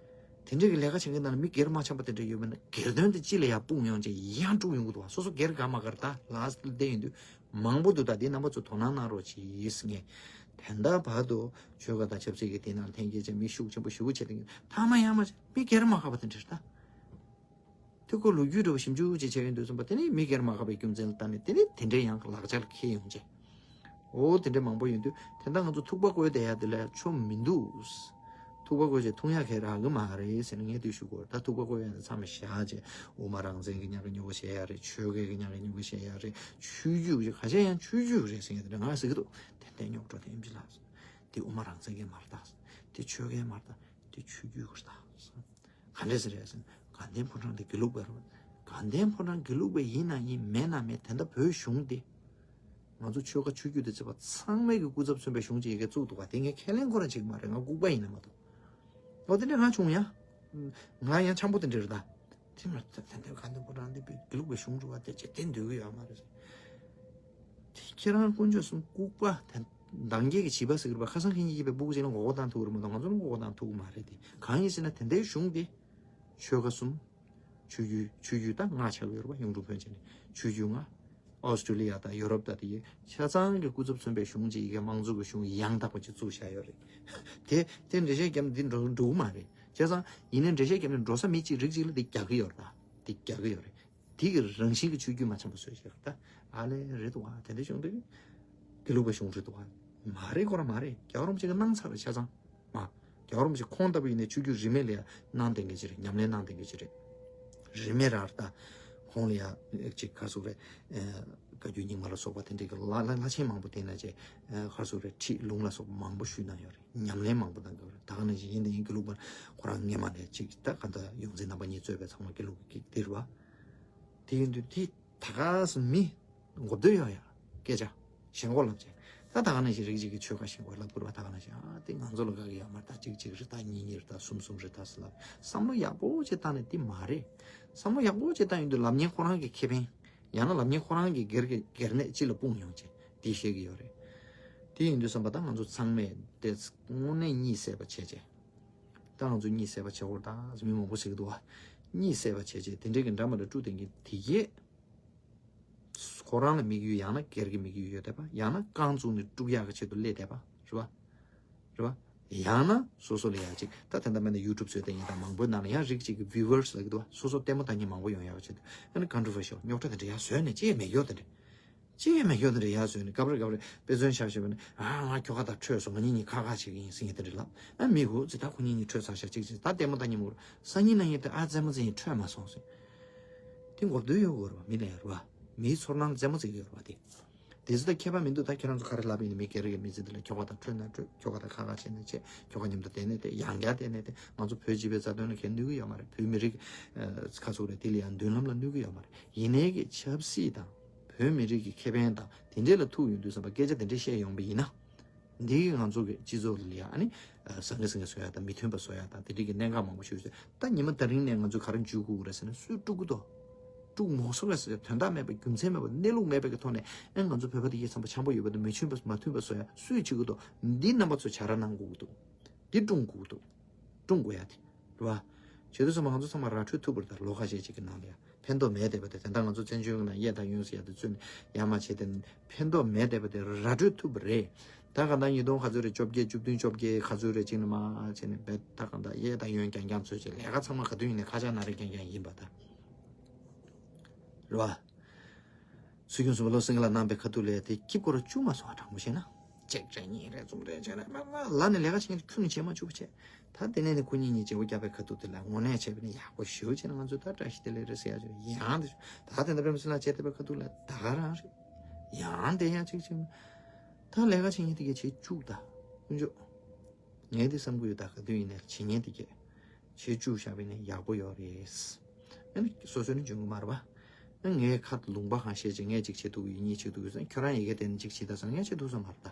དེ་འདྲའི་གི་ལས་ཀ་བྱེད་མཁན་ནང་ལ་མི་སྒེར་མ་འཆམ་པ་དེ་འདྲ་ཡོད་མིན་ན། སྒེར་དོན་དེ་སྤྱི་ལ་ཡར་སྤུངས་ཡོང་བྱས་ཡང་དཀྲུག་ཡོང་གི་འདུག་བ། སོ་སོ་སྒེར་དགའ་མ་དགའ་ད་ལགས་བསྡད་ཡིན་དུས་མང་པོ་འདུག་ད་འདི་རྣམ་པ་ཚོ་དོ་སྣང་གནང་རོགས་གྱིས་ངས། དེ་འདྲ་བར་དུ་ཆོལ་ཁ་དང་ཆབ་སྲིད་ཀྱི་དེ་ནང་ལ་འཐེན་འཁྱེར་བྱས་མི་ཤུགས་ཆེན་པོ་ཞེ་པོ་བྱས་དེ་ཐ་མ་ཡང་མ་བྱས་མི་སྒེར་མ་དགའ་བ་དེ་འདྲ་རེད་ད། དེ་ཁོ་ལོ་རྒྱུས་འདྲ་བོ་ཞིབ་འཇུག་ཅིག་བྱས་ཡོང་དུས་ཙམ་པ་དེ་ནི་མི་སྒེར་མ་དགའ་བའི་རྒྱུ་མཚན་ལ་བལྟས་ནས་དེ་ནི་དེ་འདྲའི་ཡང་ལག་ཆ་ལ་འཁེལ་ཡོང་བྱས། འོ་དེ་འདྲ་མང་པོ་ཡོང་དུས་དེ་འདྲ་ང་ཚོ་ཐུག་པ་བཀོལ་བསྡད་ཡ་དེ་ལས་ཆོ་མི་འདུག་ཐུག་པ་བཀོལ་བྱས་འཐུང་ཡ་ག་རག་གི་མ་རེད་ཟེར་ནས་ངས་དེ་ཞུ་གོ། ད་ཐུག་པ་བཀོལ་ཡ་དེ་ཚང་མ་བཞག་བྱས་དབུ་མ་རང་བཙན་གྱི་ཉག་ག་ཉོག་ག་བཤད་ཡ་རེད། ཆོལ་ཁའི་གི་ཉག་ག་ཉོག་ག་བཤད་ཡ་རེད། ཆོས་བརྒྱུད་ཀྱི་ཁ་ཤས་ཡང་ཆོས་བརྒྱུད་རེད་ཟེར་ཡ་དེ་འདྲ་ང་ཟེར་གི་འདུག་དེ་འདྲ་རྙོག་དྲ་དེ་ཡིན་གྱི་ལགས། དེ་དབུ་མ་རང་བཙན་གྱི་མ་རེད་ད། དེ་ཆོལ་ཁའི་མ་རེད་ད། དེ་ཆོས་བརྒྱུད་ཀྱི་རེད་ད། ག་འདྲས་ཟེར་རེད་ཟེར་ན། དགའ་ལྡན་ཕོ་བྲང་དེ་དགེ་ལུགས་པའི་རེད། དགའ་ལྡན་ཕོ་བྲང་དགེ་ལུགས་པའི་ཡིན་ན་ཡིན་མེད་ན་མེད། དེ་འདྲ་བོད་གཞུང་དེ། ང་ཚོ་ཆོལ་ཁ་ཆོས་བརྒྱུད་དེ་བརྩིས་པ་ཚང་མའི་གི་སྐུ་ཚབ་མཚོན་པའི་གཞུང་ཅིག་ཡི་གེ་བཙུགས་འདུག་བ། དེ་ངས་ཁས་ལེན་ཁོ་རང་བྱེད་ཀྱི་མ་རེད། ང་ལྐུགས་པ་ཡིན་ན་མ་གཏོགས། འོ་དེ་འདྲ་ང་བྱུང་ཡ། ང་ཡང་འཆམ་པོ་དེ་འདྲ་རེད་ད། དེ་མ་ཐ་ཐ་དགའ་ལྡན་ཕོ་བྲང་འདི་དགེ་ལུགས་པའི་གཞུང་རུ་བ་དེ་བྱས་དེ་འདོད་གི་ཡོད་མ་རེད། དེ་ཁྱེད་རང་དཀོན་མཆོག་གསུམ་ལྐུགས་པ་དེ་འདང་སྐྱེས་ཀྱི་བྱིས་པ་ཟེར་གི་རེད་པ། ཁ་སང་ཁ་ཉིན་གྱི་པའི་སྤུ་གུ་ཅིག་ལ་མགོ་སྐོར་བཏང་ཐུབ་ཀྱི་རེད་མ་གཏོགས་ང་ཚོ་ལ་མགོ་སྐོར་བཏང་ཐུབ་ཀྱི་མ་རེད་དེ། གང་ཡིན་ཟེར་ན་དེ་འདྲའི་གཞུང་དེ་ཆོལ་ཁ་གསུམ། ཆོས་བརྒྱུད་ཆོས་བརྒྱུད་ད་ལྔ་ཆགས་ཀྱི་ཡོད་རེད་པ། གཡུང་དྲུང་བོན་བྱས་ནས་ཆོས་བརྒྱུད་ལྔ། ཨོ་སི་ཀྲི་ལི་ཡ་དང་ཡོ་རོབ་དང་དེ་ཡི་ཆ་ཚང་གི་སྐུ་ཚབ་མཚོན་པའི་གཞུང་ཅིག་ཡི་གེ་དམངས་གཙོ་གི་གཞུང་ཡང་དག་པ་ཅིག་བཙུགས་བཞག་ཡོད་རེད། དེ་དེ་འགྲེལ་བཤད་བརྒྱབ་ན་འདི་འགྲོ་འགྲོ་གི་མ་རེད། བྱས་ཙང་ཡིན་ནའི་འགྲེལ་བཤད་བརྒྱབ་ནས་འགྲོ་ས་མི་གཅིག་རིགས་གཅིག་ལ་དེ་རྒྱག་གི་ཡོད་རེད་ད། དེ་རྒྱག་གི་ཡོད་རེད། དེ་གི་རང་བཞིན་གྱི་ཆོས་བརྒྱུད་མ་འཆམ་པ་བཟོས་བཞག་ད། ཨ་ལས་རེད་འདུག་ཨ། དེ་འདྲ་བྱུང་དུས་དགེ་ལུགས་པའི་གཞུང་རེད་འདུག་ཨ། མ་རེད་ཁོ་རང་མ་རེད། རྒྱལ་བ་རིན་པོ་ཆེ་གི་གནང་ཚར་རེད་ཆ་ཚང་མ། རྒྱལ་བ་རིན་པོ་ཆེ་ཁོང་ལྟ་བུ་ཡིན་ནའི་ཆོས་བརྒྱུད་རིས་མེད་ལ་ཡ་གནང་བསྡད་མཁན་ཅིག་རེད། ཉམས་ལེན་གནང་བསྡད་མཁན་ཅིག་རེད། རིས་མེད་ར་ད། ཁོང་ལ་ཡ་ཅིག་ག་ཟེར་རེད། བཀའ་བརྒྱུད་རྙིང་མ་ལ་སོགས་པ་དེ་འདྲའི་གི་བླ་བླ་བླ་ཆེན་མང་པོ་དེ་ན་ཅིག་ག་ཟེར་རེད། ཁྲིད་ལུང་ལ་སོགས་པ་མང་པོ་ཞུས་གནང་ཡོད་རེད། ཉམས་ལེན་མང་པོ་གནང་གི་ཡོད་རེད། ད་ག་ནང་བཞིན་ཡིན་དང་ཡིན་དགེ་ལུགས་པ་ཁོ་རང་སྔས་མ་ནས་ཅིག་ད་ག་ད་ཡོངས་འཛིན་རྣམ་པ་གཉིས་གཙོས་པའི་ཚང་མ་དགེ་ལུགས་ཀྱི་དེ་རེད་པ། དེ་ཡིན་དུས་དེ་ད་ག་སེ་མི་མགོ་བསྡོས་ཡོད་ཡ། སྐད་ཆ་ཞེན་ཁོག་ལབ་བྱས། ད་ད་ག་ནང་བཞིན་རིགས་གཅིག་གི་ཆོལ་ཁ་ཞེན་ཁོག་ལབ་དགོས་རེད་པ། ད་ག་ནང་བཞིན་ཨ་དེ་ང་ཚོ་ལ་དགའ་གི་ཡོད་མ་རེད། ད་གཅིག་གཅིག་རེད། ད་གཉིས་གཉིས་རེད། ད་གསུམ་གསུམ་རེད། ད་ཟེར་ལབ། བསམ་བློ་ཡག་པོ་བྱས་བཏང་ནས་དེ་མ་རེད། བསམ་བློ་ཡག་པོ་བྱས་བཏང་ཡོང་དུས་ལབ་མཁན་ཁོ་རང་གི་ཁེ་ཕན། ཡང་ན་ལབ་མཁན་ཁོ་རང་གི་སྒེར་གྱི་སྒེར་ནད་སྤྱི་ལ་སྤུངས་ཡོང་བྱས་དེ་བཤད་ཀྱི་ཡོད་རེད། དེ་ཡིན་དུས་བསམ་པ་ད་ང་ཚོ་ཚང་མས་དེ་དངོས་གནས་གཉིད་སད་པ་བྱས་བྱས། ད་ང་ཚོ་གཉིད་སད་པ་བྱེད་དགོས་རེད། ད་མི་མང་པོ་ཟེར་གི་འདུག་བ། གཉིད་སད་པ་བྱས་བྱས་དེ་འདྲའི་གི་འདྲ་མི་འདྲ་དཀྲུག་བསྡད་མཁན་དེ་གས། ཁོ་རང་ལ་དམིགས་ཡུལ་ཡང་ན་སྒེར་གྱི་དམིགས་ཡུལ་ཡོད་བསྡད་པ། ཡང་ན་རྐང་བཙུགས་ནས་དཀྲུག་ཡག་གི་ཆེད་དུ་སླེབས་བསྡད་པ་རེད་པ། རེད་པ། ཡང་ན་སོ་སོ་ལ་ཡག་ཅིག་ད་དེ་འདྲ་མེད་ན་ཡུ་ཊུབ་བཟོས་བསྡད་མཁན་དང་མང་པོའི་ནང་ལ་ཡང་རིགས་གཅིག་གི་བིའུ་ཝར་སི་ལབ་ཀྱི་འདུག་བ། སོ་སོ་ལྟད་མོ་ལྟ་མཁན་མང་པོ་ཡོང་ཡག་གི་ཆེད་དུ། ཨ་ནི་ཀོན་ཊོ་ཝར་ཤལ་རྙོག་དྲ་དེ་འདྲ་ཡར་བཟོས་ནས་ཅི་ཡང་མེད་ཡོད་དེ་འདྲ། ཅི་ཡང་མེད་ཡོད་དེ་འདྲ་ཡར་བཟོས་ནས་སྐབས་རེ་སྐབས་རེ་དཔེ་མཚོན་ཆ་བཞག་པ་ནི་ཨ་ང་ཁྱོ་ག་དང་འཕྲད་སོང་། ང་གཉིས་གཉིས་ཁ་ཁ་བྱེད་ཀྱི་ཡིན་ཟེར་མཁན་དེ་འདྲ་ལབ། ཨ་མི་གུ་ཙི་ད་ཁོ་གཉིས་གཉིས་འཕྲད་ཚར་ཤག་ཅིག་ཅིག་ད་ལྟད་མོ་ལྟ་མཁན་མང་པོ། སང་ཉིན་གནངས་ཉིན་དེ་ཨ་རྩེད་མོ་རྩེ་ཡིན་འཕྲད་མ་སོང་ཟེར། དེ་མགོ་བསྡུ་ཡོད་དགོས་རེད་པ། མི་ལ་ཡོད་རེད་པ། མིའི་ཚོར་སྣང་རྩེད་མོ་རྩེ་གི་ཡོད་རེད་པ་དེ། དེ་ཚོ་ད་ཁྱད་པར་མི་འདུག་ད་ཁྱེད་རང་ཚོ་ག་རེ་ལབ་ཡིན་ན་མི་སྒེར་གྱི་མི་ཚེ་འདི་ལ་ཁྱོ་ག་དང་འཕྲད་ན་འཕྲད། ཁྱོ་ག་དང་ཁ་ཁ་བྱས་ན་བྱས། ཁྱོ་ག་མཉམ་དུ་བསྡད་ན་བསྡད། ཡང་བསྐྱར་བསྡད་ན་བསྡད། ང་ཚོ་བོད་སྤྱི་པའི་རྩ་དོན་ལ་གས་གནོད་གི་ཡོད་མ་རེད། བོད་མི་རིགས་ཁ་ཚུགས་རེད་དེ་ལ་ཡང་མདུན་ལམ་ལ་གནོད་གི་ཡོད་མ་རེད། ཡིན་ནའི་གི་ཆབ་སྲིད་དང་བོད་མི་རིགས་ཀྱི་ཁེ་ཕན་དང་དེ་འདྲས་ལ་ཐུག་ཡོང་དུས་ཙམ་པ་སྐད་ཆ་དེ་འདྲས་བཤད་ཡོང་པ་ཡིན་ན། འདི་གིས་ང་ཚོ་གི་སྤྱི་ཚོགས་ལ་ཡང་ཨ་ནི་ཟང་ངེ་ཟིང་ངེ་བཟོ་ཡ་དང་མི་མཐུན་པ་བཟོ་ཡ་དང་དེ་འདྲས་ཀྱི་གནད་འགག་མང་པོ་ཞིག་བཟོས། ད་ཉི་མ་དེ་རིང་ནས་ང་ཚོ་ག་རེ་འཇུག་དགོས་རེད་ཟེར་ན་སུས་དཀྲུག་གི་འདུག་དཀྲུག་མ་སོང་བས་ཟེར་དོན་དག་མེད་པའི་རྒྱུ་མཚན་མེད་པ་གནས་ལུགས་མེད་པའི་གི་ཐོག་ནས་ཨེ་ང་ཚོ་བོད་པ་དེ་གས་ཚང་མ་འཆམ་པོ་ཡོད་པ་དང་མི་མཐུན་པ་མ་མཐུན་པ་བཟོ་ཡ་སུས་བྱེད་ཀྱི་འདུག་འདི་རྣམ་པ་ཚོས་བྱ་ར་གནང་དགོས་ཀྱི་འདུག་འདི་དཀྲུག་དགོས་ཀྱི་འདུག་དཀྲུག་དགོས་ཡ་དེ་རེད་བ། བྱེད་དུས་ཙམ་པ་ང་ཚོ་ཚང་མ་ར་འཕྲོད་ཐུབ་པ་རེད། ད་ལོ་ཁ་ཤས་ཅིག་གི་ནང་ལ་ཡ་ཕན་ཐོགས་མེད་བསྡད་པ་དེ་དེ་འདྲ་ང་ཚོ་བཙན་བྱོལ་ནང་གཡས་དང་གཡོན་ཟེར་ཡ་དེ་བཙུགས་ནས་ཡར་མར་བྱས་ཏེ་ཕན་ཐོགས་མེད་བསྡད་པ་དེ་ར་སྤྲོད་ཐུབ་པ་རེད། ད་གང་ལྟར་ཉིས་སྟོང་ག་ཚོད་རེད། བཅོ་བརྒྱད་བཅུ་བདུན་བཅོ་བརྒྱད་ག་ཚོད་རེད་ཅིག་ནས་མར་བྱས་ནས་བེད་ད་གང་ལྟར་གཡས་དང་གཡོན་རྐྱང་རྐྱང་བཟོས་བྱས་ལས་ཀ་ཚང་མ་ག་དུས་ཡིན་ནའི་ཁ་ཆག་ན་རེ་རྐྱང་རྐྱང་ཡིན་པ་ད། རེད་བ། སྲོལ་རྒྱུན་སུམ་པ་བློ་སེང་གེ་ལགས་གནང་པའི་ཁ་ཐུག་ལ་དེ་སྐྱིད་པོ་ར་བཅུག་མ་སོང་བ། དྲང་པོ་བཤད་ན། གཅིག་རེ་གཉིས་རེ་གསུམ་རེ་བྱས་ན་མ་མ་ལ་ནས་ལས་ཀ་བྱེད་མཁན་དེ་ཁྱོན་ནས་བྱེད་མ་བཅུག་པ་བྱས། ད་དེ་ནས་ནི་ཁོ་གཉིས་གཉིས་བརྗེ་པོ་བརྒྱབ་པའི་ཁ་ཐུག་དེ་ལ་དངོས་གནས་བྱས་པ་ནི་ཡག་པོ་ཞེ་པོ་བྱས་ན་ང་ཚོས་ད་བཀྲ་ཤིས་བདེ་ལེགས་རེད་ཟེར་ཡ་ཅིག་ཡང་དེ་ད་དེ་འདྲ་པད་མ་སྲིད་ལགས་བྱས་བསྡད་པའི་ཁ་ཐུག་ལ་ད་ག་རང་རེད། ཡང་དེ་ཡང་གཅིག་བྱས་ན། ད་ལས་ཀ་བྱེད་མཁན་དེ་གས་བྱེད་བཅུག་ད་དཀོན་མཆོག་ངས་འདི་བསམ་གྱི་ཡོད། ད་ག་དུས་ཡིན་ནའི་བྱེད་མཁན་དེ་གས་བྱེད་བཅུག་བཞག་པ་ཡིན་ན་ཡག་པོ་ཡོད་རེད། ཨ་ནི་སོ་སོ་ནི་འཇོན་གི་མ་རེད་པ། ཨ་ངའི་ཁ་ལུང་པ་གང་བཤད་ཅིག་ངས་ཅིག་བྱེད་ཐུབ་ཀྱི་ཡོད། གཉིས་བྱེད་ཐུབ་ཀྱི་ཡོད་ཟེར་ན་ཁྱོད་རང་ཡི་གེ་དེ་ནི་ཅིག་བྱེད་ད་ཟེར་ན་ངས་བྱེད་ཐུབ་ས་མ་རེད་ད།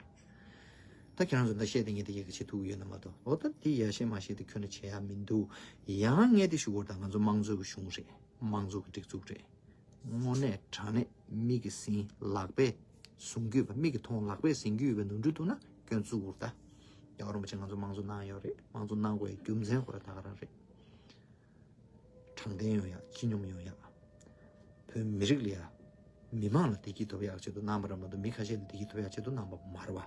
ད་ཁྱེད་རང་ཚོ་ད་བཤད་དེ་ངས་དེ་ཡི་གེ་བྱེད་ཐུབ་ཀྱི་ཡོད་ན་མ་གཏོགས། འོ་ད་དེ་ཡ་བཤད་མ་བཤད་དེ་ཁྱོན་ནས་བྱེད་ཡ་མི་འདུག་ཡང་ངས་དེ་ཞུ་དགོས་རེད། ད་ང་ཚོ་དམངས་གཙོ་གི་གཞུང་རེད། དམངས་གཙོ་གི་སྒྲིག་འཛུགས་རེད། དངོས་གནས་དྲང་གནས་མིག་གིས་ཟིན་ལག་པས་བཟུང་གི་ཡོད་པ། མིག་གིས་མཐོང་ལག་པས་ཟིན་གྱི་ཡོད་པའི་ནོར་འཁྲུལ་འདུག་ན་སྐྱོན་བཙུགས་དགོས་རེད་ད། རྒྱལ་བ་རིན་པོ་ཆེ་ང་ཚོ་དམངས་གཙོ་གནང་ཡོད་རེད། དམངས་གཙོ་གནང་དགོས་ཡའི་རྒྱུ་མཚན་ཁོ་རང་ད་ག་རང་རེད། དྲང་བདེན་ཡོང་ཡག་སྤྱི་སྙོམས་ཡོང་ཡག་བོད་མི་རིགས་ལ་ཡ། མི་མང་ལ་བདེ་སྐྱིད་ཐོབ་ཡག་ཆེད་དུ་གནང་བ་ར་མ་གཏོགས་མི་ཁ་ཤས་ལ་བདེ་སྐྱིད་ཐོབ་ཡག་ཆེད་དུ་གནང་བ་མ་རེད་བ།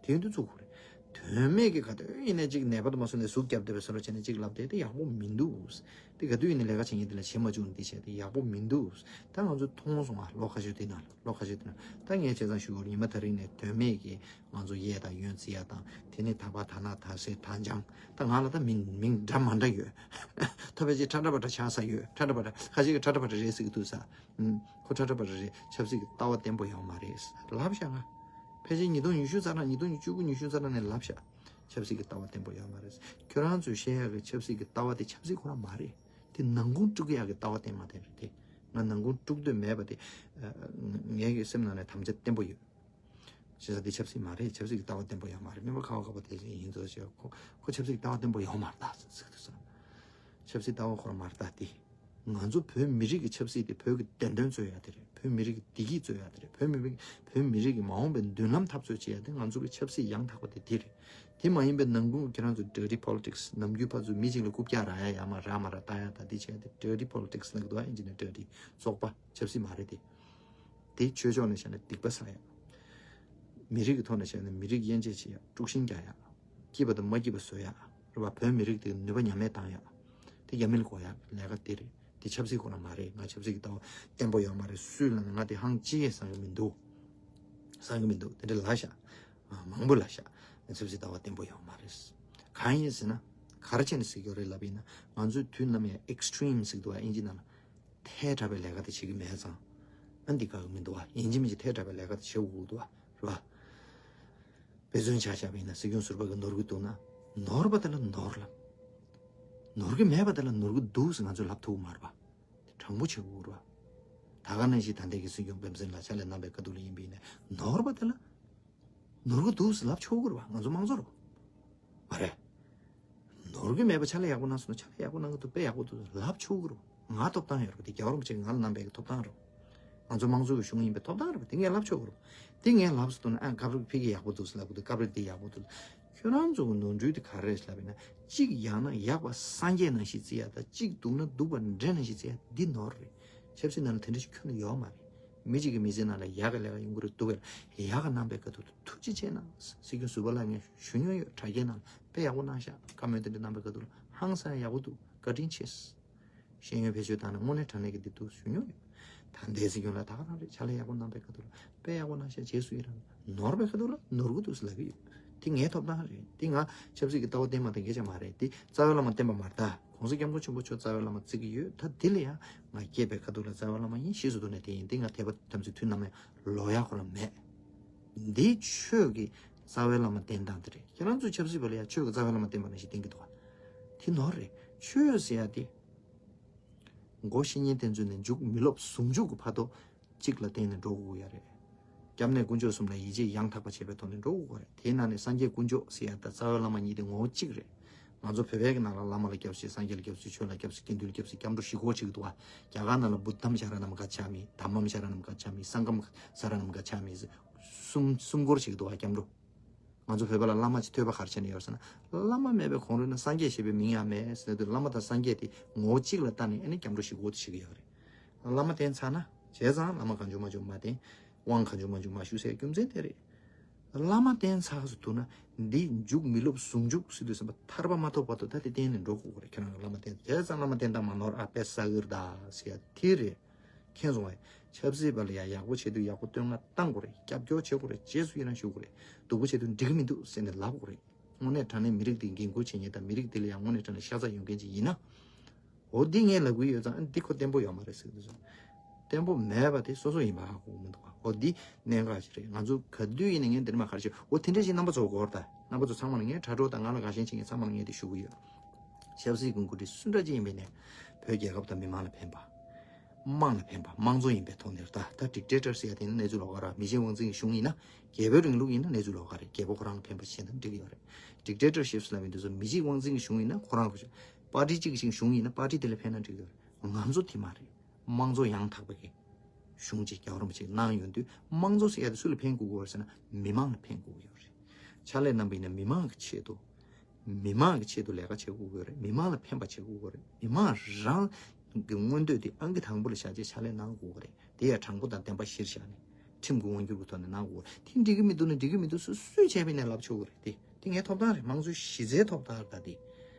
དེ་ཡིན་དུས་ཚུགས་དགོས་རེད། དོན་མེད་ཀྱི་ག་དུས་ཡིན་ནའི་གཅིག་ནད་པ་དུ་མ་སོང་ནས་ཟུག་བརྒྱབ་བསྡད་པའི་བཟོ་འདྲ་བྱས་ནས་གཅིག་ལབ་བསྡད་དེ་ཡག་པོ་མི་འདུག་དེ་ག་དུས་ཡིན་ནའི་ལས་ཀ་བྱེད་མཁན་དེ་ལ་བྱེད་མ་བཅུག་ནས་དེ་བྱས་དེ་ཡག་པོ་མི་འདུག་ད་ང་ཚོས་མཐོང་སོང་ང་ལོ་ཁ་ཤས་དེ་ནང་ལོ་ཁ་ཤས་དེ་ནང་ད་ངས་བྱས་ཙང་ཞུ་བར་ཉི་མ་ད་རིང་ནས་དོན་མེད་ཀྱི་ང་ཚོ་གཡས་དང་གཡོན་བརྩི་ཡ་དང་དེ་ནས་ད་པ་ད་ན་ད་སེ་ད་འཇང་ད་ང་ལ་ད་མིང་མིང་འདྲ་མ་འདྲ་ཡོད། ཐོབ་པའི་ཅིག་ཁྲ་ཁྲ་པ་ཏྲ་ཆགས་ས་ཡོད། ཁྲ་ཁྲ་པ་ཏྲ་ཁ་ཅིག་གི་ཁྲ་ཁྲ་པ་ཏྲ་རེད་ཟེར་གི་འདུག་ས། ཨུམ། ཁོ་ཁྲ་ཁྲ་པ་ཏྲ་རེད། ཆབ་སྲིད་ཀྱི་ལྟ་བ་བརྟན་པོ་ཡོད་མ་རེད་ལབ་ཤག་ང་། ཕལ་ཆེར་ཉིས་སྟོང་ཉི་ཤུ་ཙམ་ན་ཉིས་སྟོང་བཅུ་དགུ་ཉི་ཤུ་ཙམ་ན་ནས་ལབ་ཤག་ཆབ་སྲིད་ཀྱི་ལྟ་བ་བརྟན་པོ་ཡོད་མ་རེད། ཁྱོད་རང་ཚོས་བཤད་ཡག་གི་ཆབ་སྲིད་ཀྱི་ལྟ་བ་དེ་ཆབ་སྲིད་ཁོ་རང་མ་རེད། དེ་ནང་ཁུངས་དཀྲུག་ཡག་གི་ལྟ་བ་བརྟན་མ་བརྟན་རེད་དེ། ང་ནང་ཁུངས་དཀྲུག་འདོད་མེད་པ་དེ། ཨ། ངའི་གི་སེམས་ནང་ནས་དམ་བཅའ་བརྟན་པོ་ཡོད། བྱས་ཙང་འདི་ཆབ་སྲིད་མ་རེད། ཆབ་སྲིད་ཀྱི་ལྟ་བ་བརྟན་པོ་ཡོད་མ་རེད། སྨན་པ་ཁ་བ་ཁ་བ་དེ་བཞིན་ཡིན་ཙང་ཞེས་ཁོ་ཁོ་ཆབ་སྲིད་ཀྱི་ལྟ་བ་བརྟན་པོ་ཡོད་མ་རེད་ད་ཟེར་ཟེར་དུས་ཙང་། ཆབ་སྲིད་ལྟ་བ་ཁོ་རང་མ་རེད་ད་དེ། ང་ཚོ་བོད་མི་རིགས་ཀྱི་ཆབ་སྲིད་དེ་བོད་ཀྱི་བདེན་དོན་རྩོད་ཡ་དེ་རེད། བོད་མི་རིགས་ཀྱི་བདེ་སྐྱིད་རྩོད་ཡ་དེ་རེད། བོད་མི་རིགས་བོད་མི་རིགས་ཀྱི་མ་འོངས་པའི་མདུན་ལམ་འཐབ་རྩོད་བྱེད་ཡ་དེ་ང་ཚོ་གི་ཆབ་སྲིད་ཡང་དག་པ་དེ་དེ་རེད། དེ་མ་ཡིན་པའི་ནང་ཁུལ་ཁྱེད་རང་ཚོ་dirty politics ནམ་རྒྱུན་ཕར་ཚུར་མི་གཅིག་ལ་རྐུབ་བཀྱག་རག་ཡ་ཡ་མ་རག་མ་རག་ལྟ་ཡ་ད་དེ་བྱས་ཏེ་dirty politics ལབ་ཀྱི་འདུག་ཨ། ཨིན་ཇི་ནས་dirty བཙོག་པ་ཆབ་སྲིད་མ་རེད་དེ། དེ་ཆོས་ཕྱོགས་ནས་བཤད་ན་སྡིག་པ་བསགས་ཡ། མི་རིགས་ཀྱི་ཐོག་ནས་བཤད་ན་མི་རིགས་དབྱེ་འབྱེད་བྱེད་ཡ། དཀྲུག་ཤིང་རྒྱག་ཡ། སྐྱིད་པ་དང་མ་སྐྱིད་པ་བཟོ་ཡ། རེད་བ། བོད་མི་རིགས་དེ་ནུས་པ་ཉམས་དམས་བཏང་ཡ། དེ་རྒྱ་མི་ལ་གོ་ཡ་ལས་ཀ་དེ་རེད། དེ་ཆབ་སྲིད་ཁོ་ན་མ་རེད། ང་ཆབ་སྲིད་ཀྱི་ལྟ་བ་བརྟན་པོ་ཡོད་མ་རེད། སུས་ལབ་ན་ང་དེ་ཧང་ཅི་ཡས་བསམ་གི་མི་འདུག་བསམ་གི་མི་འདུག་དེ་འདྲ་ལབ་ཤག་ཨ། མང་པོ་ལབ་ཤག་ང་ཆབ་སྲིད་ལྟ་བ་བརྟན་པོ་ཡོད་མ་རེད། གང་ཡིན་ཟེར་ན། ག་རེ་བྱས་ནས་ཟེར་གྱི་ཡོད་རེད་ལབ་ཡིན་ན། ང་ཚོས་དུས་ནམ་ཡང་extreme ཟེར་གི་འདུག་ཨ། ཨིན་ཇི་ནང་ལ། ཐལ་དྲགས་པའི་ལས་ཀ་དེ་བྱེད་ཀྱི་མེད་ཙང་། ཨ། འདི་དགའ་གི་མི་འདུག་བ། ཡིན་གཅིག་མིན་གཅིག་ཐལ་དྲགས་པའི་ལས་ཀ་དེ་བྱེད་དགོས་ཀྱི་འདུག་བ། རེད་བ། དཔེ་མཚོན་ཆ་བཞག་པ་ཡིན་ན་སྲིད་སྐྱོང་ཟུར་པ་གིས་ནོར་གྱི་འདུག་ན། ནོར་བ་དེ་ལ་ནོར་ལབ། ནོར་གྱི་མེད་པ་དེ་ལ་ནོར་གྱི་འདུག་ཟེར་ང་ཚོས་ལབ་ཐུབ་ཀྱི་མ་རེད་བ། དྲང་པོ་བྱེད་དགོས་རེད་བ། ད་ག་ནང་བཞིན་ད་ལྟའི་གི་སྲིད་སྐྱོང་བན་བསམ་ལགས་ཕྱག་ལས་གནང་པའི་ཁ་ཐུག་ལ་ཡིན་པ་ཡིན་ན་ནོར་བ་དེ་ལ། ནོར་གྱི་འདུག་ཟེར་ལབ་ཆོག་གི་རེད་བ། ང་ཚོ་མང་ཚོགས་རེད་བ། མ་རེད། ནོར་གྱི་མེད་པ་ཕྱག་ལས་ཡག་པོ་གནང་སོང་ན་ཕྱག་ལས་ཡག་པོ་གནང་གི་འདུག་དཔེ་ཡག་པོ་འདུག་ལབ་ཆོག་གི་རེད་བ། ང་ཐོབ་ཐང་ཡོད་རེད་བ། དེ་རྒྱལ་བ་རིན་པོ་ཆེ་ང་ལ་གནང་པའི་ཐོབ་ཐང་རེད་བ། ང་ཚོ་མང་ཚོགས་ཀྱི་གཞུང་ཡིན་པའི་ཐོབ་ཐང་རེད་བ། དེ་ངས་ལབ་ཆོག་གི་རེད་བ། དེ་ངས་ལབ་སོང་ན་ཨ་སྐབས་རེ་ཕ་གི་ཡག་པོ་འདུག་ཟེར་ལབ་གི་འདུག་སྐབས་རེ་དེ་ཡག་པོ་འདུག་ཁྱོད་རང་ཚོ་གི་ནོར་འཁྲུལ་དེ་ག་རེ་རེད་ལབ་ཡིན་ན། གཅིག་ཡག་ན་ཡག་པ་སངས་རྒྱས་ནང་བཞིན་བརྩི་ཡ་དང་གཅིག་སྡུག་ན་སྡུག་པ་འདྲེ་ནང་བཞིན་བརྩི་ཡ་འདི་ནོར་རེད། ཆབ་སྲིད་ནང་ལ་དེ་འདྲ་ཞིག་ཁྱོན་ནས་ཡོད་མ་རེད། མི་གཅིག་གི་མི་ཚེ་ནང་ལ་ཡག་གི་ལས་ཀ་ཡོང་གི་རེད་འདུག་གས། ཡག་ག་གནང་པའི་ཁ་ཐུག་ཏུ་ཐུགས་རྗེ་ཆེ་གནང་། སྲིད་སྐྱོང་ཟུར་པ་ལགས་ངས་ཞུ་མྱོང་ཡོད། དྲ་རྒྱའི་ནང་ལ་དཔེ་ཡག་པོ་གནང་ཤག་བཀའ་མོལ་དེ་འདྲ་གནང་པའི་ཁ་ཐུག་ལ་ཧང་སང་ཡག་པོ་འདུག་བཀའ་དྲིན་ཆེ། ཤེས་ཡོན་བེད་སྤྱོད་བཏང་ནས་དངོས་གནས་དྲང་གནས་ཀྱི་འདི་འདུག་ཞུ་མྱོང་ཡོད། ད་ལྟའི་སྲིད་སྐྱོང་ལགས་ད་ག་རང་རེད། ཕྱག་ལས་ཡག་པོ་གནང་པའི་ཁ་ཐུག་ལ་དཔེ་ཡག་པོ་གནང་ཤག་རྗེས་སུ་ཡི་རང་། ནོར་བའི་ཁ་ཐུག་ལ་ནོར་གི་འདུག་ཟེར་ལབ་ཀྱི་ཡོད། དེ་ངའི་ཐོབ་ཐང་རེད། དེ་ང་ཆབ་སྲིད་ཀྱི་ལྟ་བ་བརྟན་པ་དང་སྐད་ཆ་མ་རེད། དེ་རྩ་བའི་བླ་མ་བསྟེན་པ་མ་རེད་ད། ༸གོང་ས་༸སྐྱབས་མགོན་ཆེན་པོ་མཆོག་རྩ་བའི་བླ་མ་བརྩི་གི་ཡོད། ད་དེ་ལ་ཡང་ང་སྐྱེས་པའི་ཁ་ཐུག་ལ་རྩ་བའི་བླ་མ་ཡིན། ཤེས་སུ་འདུག་ནས་དེ་ཡིན། དེ་ང་དད་པ་དམ་ཚིག་དུས་ནམ་ཡང་ལོག་ཡག་ཁོ་རང་མེད། འདི་ཆོས་ཀྱི་རྩ་བའི་བླ་མ་བསྟེན་སྟངས་དེ་རེད། ཁྱེད་རང་ཚོས་ཆབ་སྲིད་པ་ལ་ཡང་ཆོས་ཀྱི་རྩ་བའི་བླ་མ་བསྟེན་པ་ནང་བཞིན་བསྟེན་གྱི་འདུག་ག་དེ་ནོར་རེད། ཆོས་ཟེར་ཡ་དེ། མགོ་བཤེས་གཉེན་བསྟེན་ཚུལ་ནས་མཇུག་མི་སློབ་ཟུང་འཇུག་གི་བར་དུ་གཅིག་ལ་བརྟེན་ནས་འགྲོ་དགོས་ཀྱི་ཡ་རེད། སྐྱབས་གནས་དཀོན་མཆོག་གསུམ་ལ་ཡིད་ཆེས་ཡང་དག་པ་བྱས་པའི་ཐོག་ནས་འགྲོ་དགོས་ཀྱི་རེད། དེའི་ནང་ནས་སངས་རྒྱས་དཀོན་མཆོག་ཟེར་ཡ་དང་རྩ་བའི་བླ་མ་གཉིས་དེ་ངོ་བོ་གཅིག་རེད། ང་ཚོ་བོད་པའི་གི་ནང་ལ་བླ་མ་ལ་སྐྱབས་སུ་མཆི། སངས་རྒྱས་ལ་སྐྱབས་སུ་མཆི། ཆོས་ལ་སྐྱབས་སུ་མཆི། དགེ་འདུན་ལ་སྐྱབས་སུ། སྐྱབས་འགྲོ་བཞི་སྐོར་བྱེད་ཀྱི་འདུག་ག་རྒྱ་གར་ནང་ལ་བུདྡྷ་དྷམ་ཤ་ར་ནམ་ག་ཆ་མི། དྷརྨ་ཤ་ར་ནམ་ག་ཆ་མི། སངྒྷ་ཤ་ར་ནམ་ག་ཆ་མི། གསུམ་གསུམ་སྐོར་བྱེད་ཀྱི་འདུག་ག་སྐྱབས་འགྲོ། ང་ཚོ་བོད་པ་ལ་བླ་མ་ཅིག་ཐོས་པ་ག་རེ་བྱས་ནས་ཡོད་ཟེར་ན། བླ་མ་མེད་པའི་གོང་རོལ་ན་སངས་རྒྱས་ཞེས་པའི་མིང་ཡང་མེད་ཟེར་དུས། བླ་མ་དང་སངས་རྒྱས་དེ་ངོ་བོ་གཅིག་ལ་བལྟས་ནས་ཨ་ནི་སྐྱབས་འགྲོ་བཞི་སྐོར་དེ་བྱེད་ཀྱི་ཡོད་རེད། བླ་མ་བསྟེན་ཚར་ན་བྱས་ཙང་བླ་མ་གང་བྱུང་མང་བྱུང་མ་བསྟེན། དབང་གང་བྱུང་མང་བྱུང་མ་ཞུ་སའི་རྒྱུ་མཚན་དེ་རེད། བླ་མ་བསྟེན་ཚར་སོང་འདུག་ན་འདི་མཇུག་མི་སློབ་ཟུང་འཇུག་ཟེར་དུས་ཙམ་པ་ཐར་པ་མ་ཐོབ་བར་དུ་ད་དེ་བསྟེན་ནས་འགྲོ་དགོས་རེད། ཁྱེད་རང་གི་བླ་མ་བསྟེན། བྱས་ཙང་བླ་མ་བསྟེན་སྟངས་མ་ནོར་ཨ་པེ་ས་གིར་ད་ཟེར་ཡ་དེ་རེད། མཁྱེན་སོང་ངས། ཆབ་སྲིད་པ་ལ་ཡང་ཡག་པོ་བྱེད་དུས་ཡག་པོ་བསྟོད་བསྔགས་བཏང་དགོས་རེད། སྐྱབས་སྐྱོར་བྱེད་དགོས་རེད། རྗེས་སུ་ཡི་རང་ཞུ་དགོས་རེད། སྡུག་པོ་བྱེད་དུས་འགྲིག་གི་མི་འདུག་ཟེར་ནས་ལབ་དགོས་རེད། དངོས་གནས་དྲང་གནས་མི་རིགས་འདི་འགན་འཁུར་བྱེད་མཁན་དང་མི་རིགས་འདི་ལ་ཡང་དངོས་གནས་དྲང་གནས་ཤ་ཚ་ཡོད་མཁན་ཅིག་ཡིན་ན། འོ་འདི་ངས་ལབ་གི་ཡོད་ཙང་འདི་ཁོ་བརྟན་པོ་ཡོད་མ་རེད་ཟེར་གི་འདུག་ཟེར། བརྟན་པོ་མེད་པ་དེ་སོ་སོ་ཡིན་པ་ཧ་གོ་གི་མི་འདུག་ག་འོ་འདི་གནད་འགག་ཅིག་རེད། ང་ཚོ་ག་དུས་ཡིན་ནའི་ངས་འདིར་མ་ག་རེ་བྱེད། འོ་དེ་འདྲ་ཞིག་རྣམ་པ་ཚོ་གོ་བར་ད། རྣམ་པ་ཚོ་ཚང་མ་ལ་ངས། དྲ་གྲོགས་དང་ང་ལ་དགའ་ཞེན་བྱེད་མཁན་ཚང་མ་ལ་ངས་འདི་ཞུ་གི་ཡོད། ཆབ་སྲིད་ཀྱི་འགོ་ཁྲིད་སུ་འདྲ་ཅིག་ཡིན་པ་ཡིན་ནའི། བོད་རྒྱལ་ཁབ་དང་མི་མང་ལ་ཕན་པ། དམངས་ལ་ཕན་པ། དམངས་གཙོ་ཡིན་པའི་ཐོག་ནས་རེད་ད། ད་ཌིག་ཊེ་ཊར་ཟེར་ཡ་དེ་ནི་གནས་ཚུལ་ལོགས་ཀ་རེད། མི་བྱེད་དབང་འཛིན་གྱི་གཞུང་ཡིན་ན། རྒྱལ་པོའི་རིང་ལུགས་ཡིན་ན་གནས་ཚུལ་ལོགས་ཀ་རེད། རྒྱལ་པོ་ཁོ་རང་ལ་ཕན་པ་བྱས་ན་འགྲིག་གི་ཡོད་རེད། ཌིག་ཊེ་ཊར་ཤིབ་ལབ་མཁན་དེ་ཚོ་མི་བྱེད་དབང་འཛིན་གྱི་གཞུང་ཡིན་ན་ཁོ་རང་གི་པར་ཊི་གཅིག་གི་གཞུང་ཡིན་ན་པར་ཊི་དེ་ལ་ཕན་ན་འགྲིག་གི་ཡོད་རེད། ང་ཚོ་དེ་མ་རེད། དམངས་གཙོ་ཡང་དག་པའི་གི་གཞུང་ཅིག་རྒྱལ་བ་རིན་པོ་ཆེས་གནང་ཡོང་དུས། དམངས་གཙོ་ཟེར་ཡ་དེ་སུ་ལ་ཕན་དགོས་ཀྱི་ཡོད་རེད་ཟེར་ན་མི་མང་ལ་ཕན་དགོས་ཀྱི་ཡོད་རེད། ཕྱག་ལས་གནང་པ་ཡིན་ན་མི་མང་གི་ཆེད་དུ། མི་མང་གི་ཆེད་དུ་ལས་ཀ་བྱེད་དགོས་ཀྱི་རེད། མི་མང་ལ་ཕན་པ་བྱེད་དགོས་ཀྱི་རེད། མི་མང་རང་གི་མངོན་འདོད་དེ་ཨང་ཀི་དང་པོ་ལ་བཞག་བྱས་ཕྱག་ལས་གནང་དགོས་ཀྱི་རེད། དེ་ཡང་དྲང་པོ་དང་བདེན་པ་གཞིར་བཞག་ནས་ཁྲིམས་ཀྱི་དབང་སྒྱུར་གྱི་ཐོག་ནས་གནང་དགོས་ཀྱི་རེད། དེ་འགྲིག་གི་མི་འདུག་ན་འགྲིག་གི་མི་འདུག་སུས་སུས་བྱས་པ་ཡིན་ནའི་ལབ་ཆོག་གི་རེད། དེ་དེ་ངའི་ཐོབ་ཐང་རེད། དམངས་གཙོའི་གཞི་རྩའི་ཐོབ་ཐང་རེད། ད་དེ་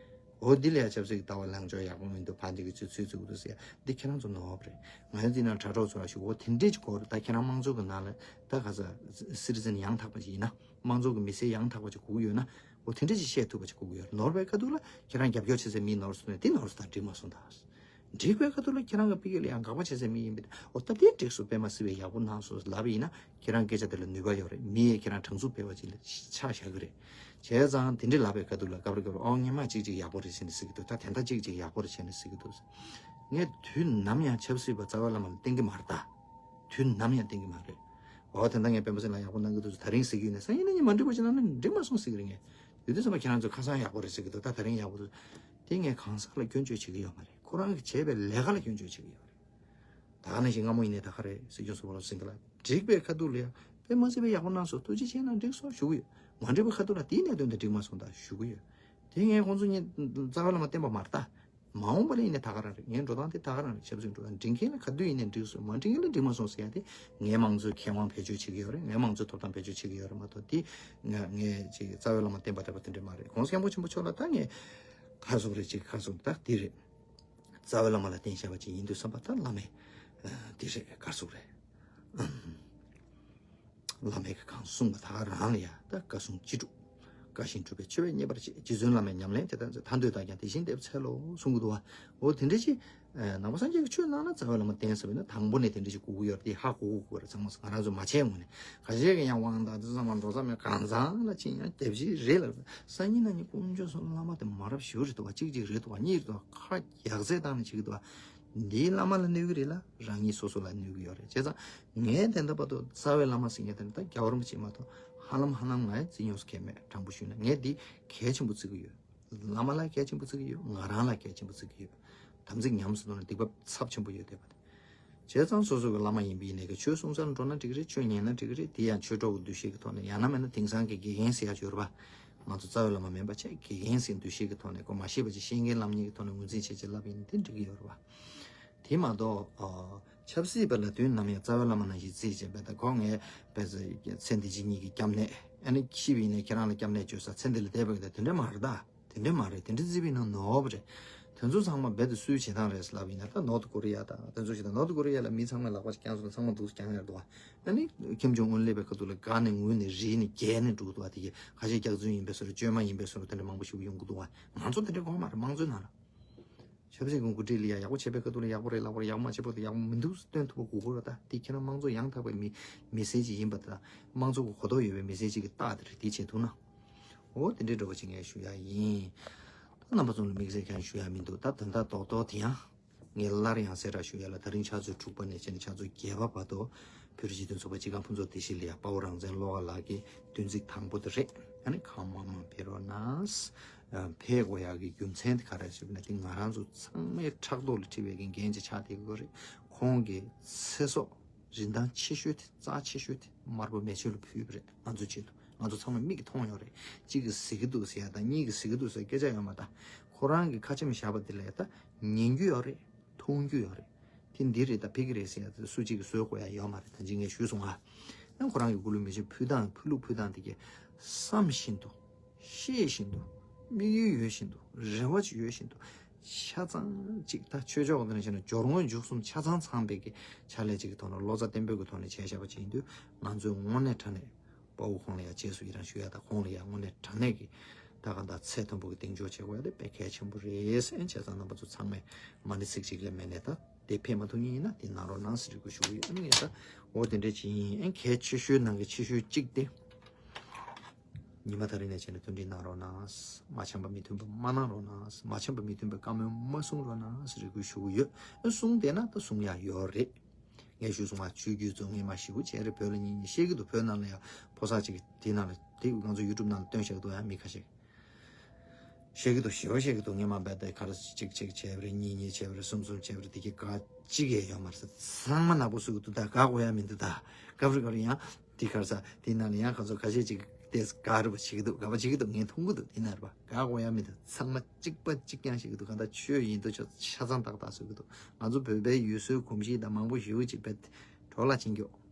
འོ་འདི་ལ་ཡང་ཆབ་སྲིད་ཀྱི་ལྟ་བ་ལངས་ཕྱོགས་ཡག་པོ་མི་འདུག་ཕར་འདི་གི་ཚུལ་ཚུལ་ཚུགས་འདུག་ཟེར་ཡ་འདི་ཁྱེད་རང་ཚོ་ནོར་བ་རེད། ང་ཡང་འདི་ནང་དྲ་གྲོགས་ཚོ་ལ་ཞུ། འོ་དེ་འདྲས་ཀྱི་སྐོར་ད་ཁྱེད་རང་དམངས་གཙོ་གི་ནང་ལ་ད་ག་ས་སི་ཊི་ཛན་ཡང་དག་པ་ཅིག་ཡིན་ན། དམངས་གཙོ་གི་མི་སེར་ཡང་དག་པ་ཅིག་དགོས་ཀྱི་ཡོད་ན། འོ་དེ་འདྲ་ཅིག་བཤད་ཐུབ་པ་ཅིག་དགོས་ཀྱི་ཡོད། ནོར་བའི་ཁ་ཐུག་ལ་ཁྱེད་རང་རྒྱབ་སྐྱོར་བྱེད་སའི་མི་ནོར་སོང་ནས་དེ་ནོར་སོང་དང་འགྲིག་མ་སོང་དང་། འགྲིག་པའི་ཁ་ཐུག་ལ་ཁྱེད་རང་གི་ཕ་གི་ལ་ཡང་དགག་པ་བྱེད་སའི་མི་ཡིན་པས། འོ་ད་དེ་འགྲིག་སོང་། དཔེ་མ་སྲིད་པའི་ཡག་པོ་གནང་སོང་ལབ་པ་ཡིན་ན་ཁྱེད་རང་སྐད་ཆ་དེ་ལ་ནུས་པ་ཡོད་རེད། མི་ཡས་ཁྱེད་རང་དྲང་ཚུགས་སྤེལ་བ་ཅིག་ལ་ཆ་བཞག་གི་རེད། བྱས་ཙང་དེ་འདྲ་ལབ་པའི་ཁ་ཐུག་ལ་སྐབས་རེ་སྐབས་རེ་ཨོ་སྔོན་མ་གཅིག་གཅིག་ཡག་པོ་རེད་བྱས་ནས་ཟེར་གྱི་འདུག་ད་དེ་འདྲ་གཅིག་གཅིག་ཡག་པོ་རེད་བྱས་ནས་ཟེར་གྱི་འདུག་ངས་དུས་ནམ་ཡང་ཆབ་སྲིད་པ་རྩ་བའི་བླ་མ་ལ་བསྟེན་གྱི་མ་རེད་ད། དུས་ནམ་ཡང་བསྟེན་གྱི་མ་རེད། འོ་དེ་འདྲ་ངས་སྤེན་པ་ཚེ་རིང་ལ་ཡག་པོ་གནང་གི་འདུག་ད་རིང་ཟེར་གྱི་ཡོད་ནས་སང་ཉིན་གནངས་ཉིན་མ་འགྲིག་པ་ཅིག་གནང་ན་འགྲིག་མ་སོང་ཟེར་གྱི་རེད། ངས་དེ་དུས་ཙམ་པ་ཁྱེད་རང་ཚོས་ཁ་སང་ཡག་པོ་རེད་ཟེར་གྱི་འདུག་ད་ད་རིང་ཡག་པོ་འདུག་དེ་ངས་གང་ཟག་ལ་སྐྱོན་བརྗོད་བྱེད་ཀྱི་ཡོད་མ་རེད། ཁོ་རང་གིས་བྱས་པའི་ལས་ཀ་ལ་སྐྱོན་བརྗོད་བྱེད་ཀྱི་ཡོད་རེད། ད་ག་ནང་བཞིན་སྔ་མོ་ཡིན་ནའི་ད་ག་རེད་སྲིད་སྐྱོང་ཟུར་པ་ལ་ཟིན་ག་ལ་འགྲིག་པའི་ཁ་ཐུག་ལ་ཡང་དཔེ་མ་སྲིད་པའི་ཡག་པོ་གནང་སོང་། ཐུགས་རྗེ་ཆེ་གནང་། འགྲིག་སོང་ཞུ་གི་ཡོད། མ་འགྲིག་པའི་ཁ་ཐུག་ལ་དེའི་གནད་དོན་དེ་འགྲིག་མ་སོང་ད་ཞུ་གི་ཡོད། དེ་ངས་ཁོང་ཚོ་གཉིས་རྩ་བའི་བླ་མ་བསྟེན་པ་མ་རེད་ད། མ་འོངས་པ་ལ་ཡིན་ནའི་ད་ག་རང་རེད། ངའི་འགྲོ་སྟངས་དེ་ད་ག་རང་རེད། ཆབ་སྲིད་འགྲོ་སྟངས་འགྲིག་མཁན་ལ་ག་དུས་ཡིན་ནའི་འགྲིག་སོང་། མ་འགྲིག་མཁན་ལ་འགྲིག་མ་སོང་ཟེར་ཡ་དེ་ངའི་དམངས་གཙོའི་ཁེ་དབང་བེད་སྤྱོད་བྱེད་ཀྱི་ཡོད་རེད། ངའི་དམངས་གཙོའི་ཐོབ་ཐང་བེད་སྤྱོད་བྱེད་ཀྱི་ཡོད་རེད་མ་གཏོགས་དེ་ང་ངས་ཅིག་རྩ་བའི་བླ་མ་བསྟེན་པ་དེ་འདྲ་མ་རེད། གོང་ས་སྐྱབས་མགོན་ཆེན་པོ་མཆོག་ལ་ད་ངས་ག་རེ་ཟེར་དགོས་རེད། ཅིག་ག་རེ་ཟེར་དགོས་རེད། ད་འདི་རེད། རྩ་བའི་བླ་མ་ལ་བསྟེན་བཞག་པ་ཅིག་ཡིན་དུས་ཙམ་པ་ད་བླ་མའི་འདི་རེད། ག་རེ་ཟེར་དགོས་རེད། བླ་མས་གང་གསུངས་པ་ད་ག་རང་ལ་ཡ་ད་བཀའ་གསུང་ཅི་སྒྲུབ། བཀའ་བཞིན་སྒྲུབ་པའི་ཆོས་པས་མཉེས་པར་བྱེད། རྗེ་བཙུན་བླ་མས་ཉམས་ལེན་དེ་ལྟར་མཛད། ཐར་འདོད་བདག་ཀྱང་དེ་བཞིན་བསྟེན་པར་འཚལ་ལོ་གསུང་གི་འདུག་བ། འོ་དེ་འདྲ་ཅིག་ནང་པ་སངས་རྒྱས་ཀྱི་ཆོས་ནང་ལ་རྩ་བའི་བླ་མ་བསྟེན་ཟེར་བ་ཡིན་ན་དང་པོ་ནས་དེ་འདྲ་ཅིག་དགོས་ཀྱི་ཡོད་རེད། དེ་ཧ་གོ་དགོས་ཀྱི་རེད། ཚང་མ་ང་རང་ཚོ་མ་བྱས་སྔོན་ནས་ཁ་ཤས་ཀྱིས་ཡང་དབང་དང་དེ་ཚང་མ་འགྲོ་ས་མེད་གང་ཚང་ལ་ཕྱིན་ཡང་དེ་བཞིན་རེད་ལ། སང་ཉིན་གནངས་ཉིན་དཀོན་མཆོག་གསུམ་བླ་མ་དེ་མ་རབས་ཞེ་པོ་རེད་འདུག་བ། གཅིག་གཅིག་རེད་འདུག་བ། གཉིས་རེད་འདུག་བ། ཁ་ཡག་ཚད་བཏང་ནས་བྱེད་ཀྱི་འདུག་བ། འདིའི་བླ་མ་ལ་གནོད་ཀྱི་རེད་ལ་རང་ཉིད་སོ་སོ་ལ་གནོད་ཀྱི་ཡོད་རེད། བྱས་ཙང་ངས་དེ་འདྲ་བར་དུ་རྩ་བའི་བླ་མ་ཟེར་མཁན་དེ་ད་རྒྱལ་བ་རིན་པོ་ཆེ་མ་གཏོགས་ཧ་ལམ་ཧ་ལམ་ང་ཡང་བརྩི་མྱོང་ས་གང་ཡང་མེད། དྲང་པོ་ཞུས་ན་ངས་འདི་གལ་ཆེན་པོ་བརྩི་གི་ཡོད། བླ་མ་ལ་གལ་ཆེན་པོ་བརྩི་གི་ཡོད། ང་རང་ལ་གལ་ཆེན་པོ་བརྩི་གི་ཡོད། དམ་ཚིག་ཉམས་སུ་བླངས་ནས་སྡིག་པ་ཚབས་ཆེན་པོ་ཡོད་བསྡད་པ་དེ། བྱས་ཙང་སོ་སོ་གི་བླ་མ་ཡིན་པ་ཡིན་ནའི་གི་ཆོས་གསུང་སར་འགྲོ་ན་འགྲིག་གི་རེད། ཆོས་ཉན་ན་འགྲིག་གི་རེད། དེ་ཡང་ཆོས་གྲོགས་ཀྱི་འདུ་ཤེས་ཀྱི་ཐོག་ནས། ཡང་ན་མིན་ན་དེང་སང་གི་དགེ་རྒན་ཟེར་ཡག་ཅིག་ཡོད་རེད་པ། ང་ཚོ་རྩ་བའི་བླ་མ་མིན་པ་བྱས་དགེ་རྒན་ཟེར་འདུ་ཤེས་ཀྱི་ཐོག་ནས་ཁོ་མ་ཤེས་པ་ཅིག་ཤེས་མཁན་ལབ་མཁན་གྱི་ཐོག་ནས་ངོས་འཛིན་བྱས་བྱས་ལབ་པ་ཡིན་ན་དེ་འགྲིག་གི་ཡོད་རེད་པ། དེ་མ་གཏོགས་ཨ། ཆབ་སྲིད་པ་ལ་དུས་ནམ་ཡང་རྩ་བའི་བླ་མ་ནང་བཞིན་བརྩིས་བྱས་པ་དང་། ཁོ་ངས་བས་ཚེ་འདི་ཕྱི་གཉིས་ཀྱི་སྐྱབས་གནས། ཨ་ནི་ཤི་བ་ཡིན་ནའི་ཁྱེད་རང་ལ་སྐྱབས་གནས་བཅོལ་ས་ཚེ་འདི་ལ་བསྡད་པ་ཡིན་ད། དེ་འདྲ་མ་རེད་ད། དེ་འདྲ་མ་རེད། དེ་འདྲ་བརྩིས་པ་ཡིན་ན་ནོར་བ་རེད། དེ་ཚོ་ཚང་མ་རྦད་དེ་སུའི་བྱེད་སྟངས་རེད་ལབ་ཡིན་ན། ད་ནོར་ཐ་ཀོ་རི་ཡ་དང་དེ་ཚོ་ཞིག་དང་། ནོར་ཐ་ཀོ་རི་ཡ་ལ་མི་ཚང་མས་ལག་པ་ཅིག་བརྐྱངས་སོང་ན་ཚང་མ་འདུག་སེ་བརྐྱངས་ཡོད་འདུག་བ། ཨ་ནི་ཁིམ་ཇོང་ཨུན་སླེབས་པའི་ཁ་ཐུག་ལ་དགའ་ནས་ངུས་ནས་རིལ་ནས་རྒྱལ་ནས་འགྲོ་གི་འདུག་བ། དེ་གི་ཁ་ཤས་སྐྱག་རྫུན་ཡིན་པའི་བཟོ་འདྲ། བཅོས་མ་ཡིན་པའི་བཟོ་འདྲ། དེ་འདྲ་མང་པོ་ཞིག་ཡོང་གི་འདུག་བ། ང་ཚོ་དེ་འདྲ་དགོས་མ་རེད། དམངས་གཙོའི་ནང་ལ། ཆབ་སྲིད་ཀྱི་འགོ་ཁྲིད་ལ་ཡ་ཡག་པོ་བྱས་པའི་ཁ་ཐུག་ལ་ཡག་པོ་རེད་ལབ་པ་རེད། ཡག་པོ་མ་བྱས་པ་དེ་ཡག་པོ་མི་འདུག་སྟོན་ཐུབ་པ་དགོས་ཀྱི་རེད། ད་དེ་ཁྱེད་རང་དམངས་གཙོ་ཡང་དག་པའི་མི་མི་སེར་ཅིག་ཡིན་པ་དང་། དམངས་གཙོ་གི་གོ་རྟོགས་ཡོད་པའི་མི་སེར་ཅིག་གི་རྟགས་དེ་རེད། དེ་བྱེད་ཐུབ་ན། འོ་དེ་འདྲའི་འདྲ་པོ་ཅིག་ངས་ཞུ་ཡ་ཡིན། ད་རྣམ་པ་ཚོ་ལ་དམིགས་བསལ་གང་ཞུ་ཡ་མི་འདུག་ད་དོན་དག་རྡོག་རྡོག་དེ་ཡང་ངས་སླར་ཡང་གསལ་བསྒྲགས་ཞུ་ཡ་ལ། ད་རིང་ཕྱག་ཚོད་དྲུག་པ་ནས་བྱས་ནས་ཕྱག་ཚོད་བརྒྱད་པ་བར་དུ་བོད་རིགས་སྤྱི་མཐུན་ཚོགས་པ་སྤྱི་ཁང་ཕུན་ཚོགས་སྡེ་བཞི་ལ་ཡ་དཔའ་བོ་རང་བཙན་བློ་དགའ་ལགས་ཀྱི་བདུན་ཚིགས་དང་པོ་དེ་རེད། ཨ་ནི་གང་མང་མང་ཕེབས་རོགས་གནང་། ཕེབས་དགོས་ཡག་གི་རྒྱུ་མཚན་དེ་ག་རེ་ཞུས་ན། དེ་ང་རང་ཚོ་ཚང་མའི་ཕྲག་དོག་ལ་འཁྲི་བའི་གི་འགན་ཅིག་ཆགས་བསྡད་ཀྱི་ཡོད་རེད། ཁོང་གི་ཚེ་སྲོག་རིན་ཐང་ཆེ་ཤོས་དེ། རྩ་ཆེ་ཤོས་དེ་དམར་པོ་མེ་མཆོད་ལ་ཕུལ་བ་རེད། ང་ཚོའི་ཆེད་དུ། ང་ཚོ་ཚང་མས་མིག་གིས་མཐོང་ཡོད་རེད། གཅིག་གིས་གཟིགས་ཀྱི་འདུག་ཟེར་ཡ་དང་། གཉིས་ཀྱིས་གཟིགས་ཀྱི་འདུག་ཟེར་སྐད་ཆ་ཡོད་མ་རེད། ད་ཁོ་རང་གིས་ཁ་ཆེམས་བཞག་པ་དེ་ལ་ཡ་ད་ཉན་རྒྱུ་ཡོད་རེད། མཐོང་རྒྱུ་ཡོད་རེད། དེ་འདི་རེད། ད་ཕ་གི་རེད་ཟེར་ཡ་དེ་སུ་གཅིག་གིས་བཟོ་དགོས་ཡ་ཡོད་མ་རེད། ད་ཅི་ངས་ཞུས་སོང་ང་། ཡང་ཁོ་རང་གི་སྐུ་ལུས་མེ་མཆོད་ཕུལ་སྟངས། ཕུལ་ལུགས་ཕུལ་སྟངས་དེ་གི་བསམ་བཞིན་དུ། ཤེས་བཞིན་དུ། དམིགས་ཡུལ་ཡོད་བཞིན་དུ། རེ་བ་ཅིག་ཡོད་བཞིན་དུ། ཆ་ཚང་ཅིག་ད་ཆོས་ཕྱོགས་འདི་ནས་བྱས་ན་སྦྱོར་དངོས་འཇུག་གསུམ་ཆ་ཚང་ཚང་བའི་གི་ཕྱག་ལས་ཅིག་གི་ཐོག་ནས། བློ་རྩ་བརྟན་པོའི་གི་ཐོག་ནས་བྱས་བཞག་པ་ཅིག་ཡིན་དུས། ང་ཚོས་དངོས་གནས་དྲང་གནས་དཔའ་བོ་ཁོང་ལ་ཡང་རྗེས་སུ་ཡི་རང་ཞུ་ཡ་དང་། ཁོང་ལ་ཡང་དངོས་གནས་དྲང་གནས་ཀྱི་ད་གང་ལྟར་ཚད་མཐོན་པོ་གི་གདེང་འཇོག་བྱེད་དགོས་ཡ་དེ་དཔེ་གལ་ཆེན་པོ་རེད་ཟེར། བྱས་ཙང་རྣམ་པ་ཚོ་ཚང་མས་མ་ཎི་ཚིག་གཅིག་ལས་མེད་ནས་ད་དེ་ཕེབས་མ་ཐུབ་མཁན་ཡིན་ན་དེ་གནང་རོགས་གནང་ཟེར་དགོས་ཞུ་གི་ཡོད། ཨ་ནི་ངས་ད་འོ་དེ་འདྲས་ཅིག་ཡིན། ཨ་ནི་གལ་ཆེ་ཤོས་ནང་གི་ཆེ་ཤོས་གཅིག་དེ། ཉི་མ་ད་རིང་ནས་བྱས་ནས་བསྟུན་གྲོས་གནང་རོགས་གནང་། མ་འཆམ་པ་མི་མཐུན་པ་མ་གནང་རོགས་གནང་། མ་འཆམ་པ་མི་མཐུན་པའི་བཀའ་མོལ་མ་གསུང་རོགས་གནང་ཟེར་རེ་སྐུལ་ཞུ་གི་ཡོད། ཨ་གསུང་བསྡད་ན་ད་གསུང་ཡག་ཡོད་རེད། ངས་ཞུས་སོང་ང་། ཆོས་བརྒྱུད་ཚོ་སྔོན་མ་ཞེ་པོ་བྱས་རེད། བོད་ལ་གཉིས་གཉིས་བཤད་ཀྱི་འདུག་བོད་ནང་ལ་ཡང་ཕོ་གསར་ཅིག་དེ་ནང་ལ་དེ་ང་ཚོ་ཡུ་ཊུབ་ནང་ལ་སྟོན་བཞག་གི་འདུག་ཡང་མི་ཁ་ཤས་བཤད་ཀྱི་འདུག་ཞེ་པོ་བཤད་ཀྱི་འདུག་སྔོན་མ་བས་ད་ག་རེ་གཅིག་གཅིག་བྱས་པ་རེད། གཉིས་གཉིས་བྱས་པ་རེད། གསུམ་གསུམ་བྱས་པ་རེད། དེ་གི་ག་གཅིག་ཡང་ཡོད་མ་རེད། ཚང་མ་ནག་པོ་བཟོ་གི་འདུག་ད་དགག་དགོས་ཡ་མི་འདུག་ད་སྐབས་རེ་སྐབས་རེ་ཡང་དེ་ག་རེ་ཟ། དེ་ནང་ལ་ཡང་ཁ་ཚོ་ཁ་ཤས་ཅིག་ དེས་དགའ་རུ་བ་བྱེད་ཀྱི་འདུག་དགའ་བ་བྱེད་ཀྱི་འདུག་ངས་མཐོང་གི་འདུག་དེ་ན་རུ་བ་དགའ་དགོས་ཡ་མི་འདུག་ཚང་མ་གཅིག་པ་གཅིག་རྐྱང་བྱེད་ཀྱི་འདུག་གང་ལྟར་ཆོས་ཡིན་དུ་ཆོས་ཆ་ཚང་ཏག་ཏག་བཟོ་གི་འདུག་ང་ཚོ་བོད་པའི་ཡུལ་སྲོལ་གོམས་གཤིས་དང་མང་པོ་ཞེ་པོ་ཅིག་བེད་གྲོགས་ལ་ཕྱིན་མགྱོགས།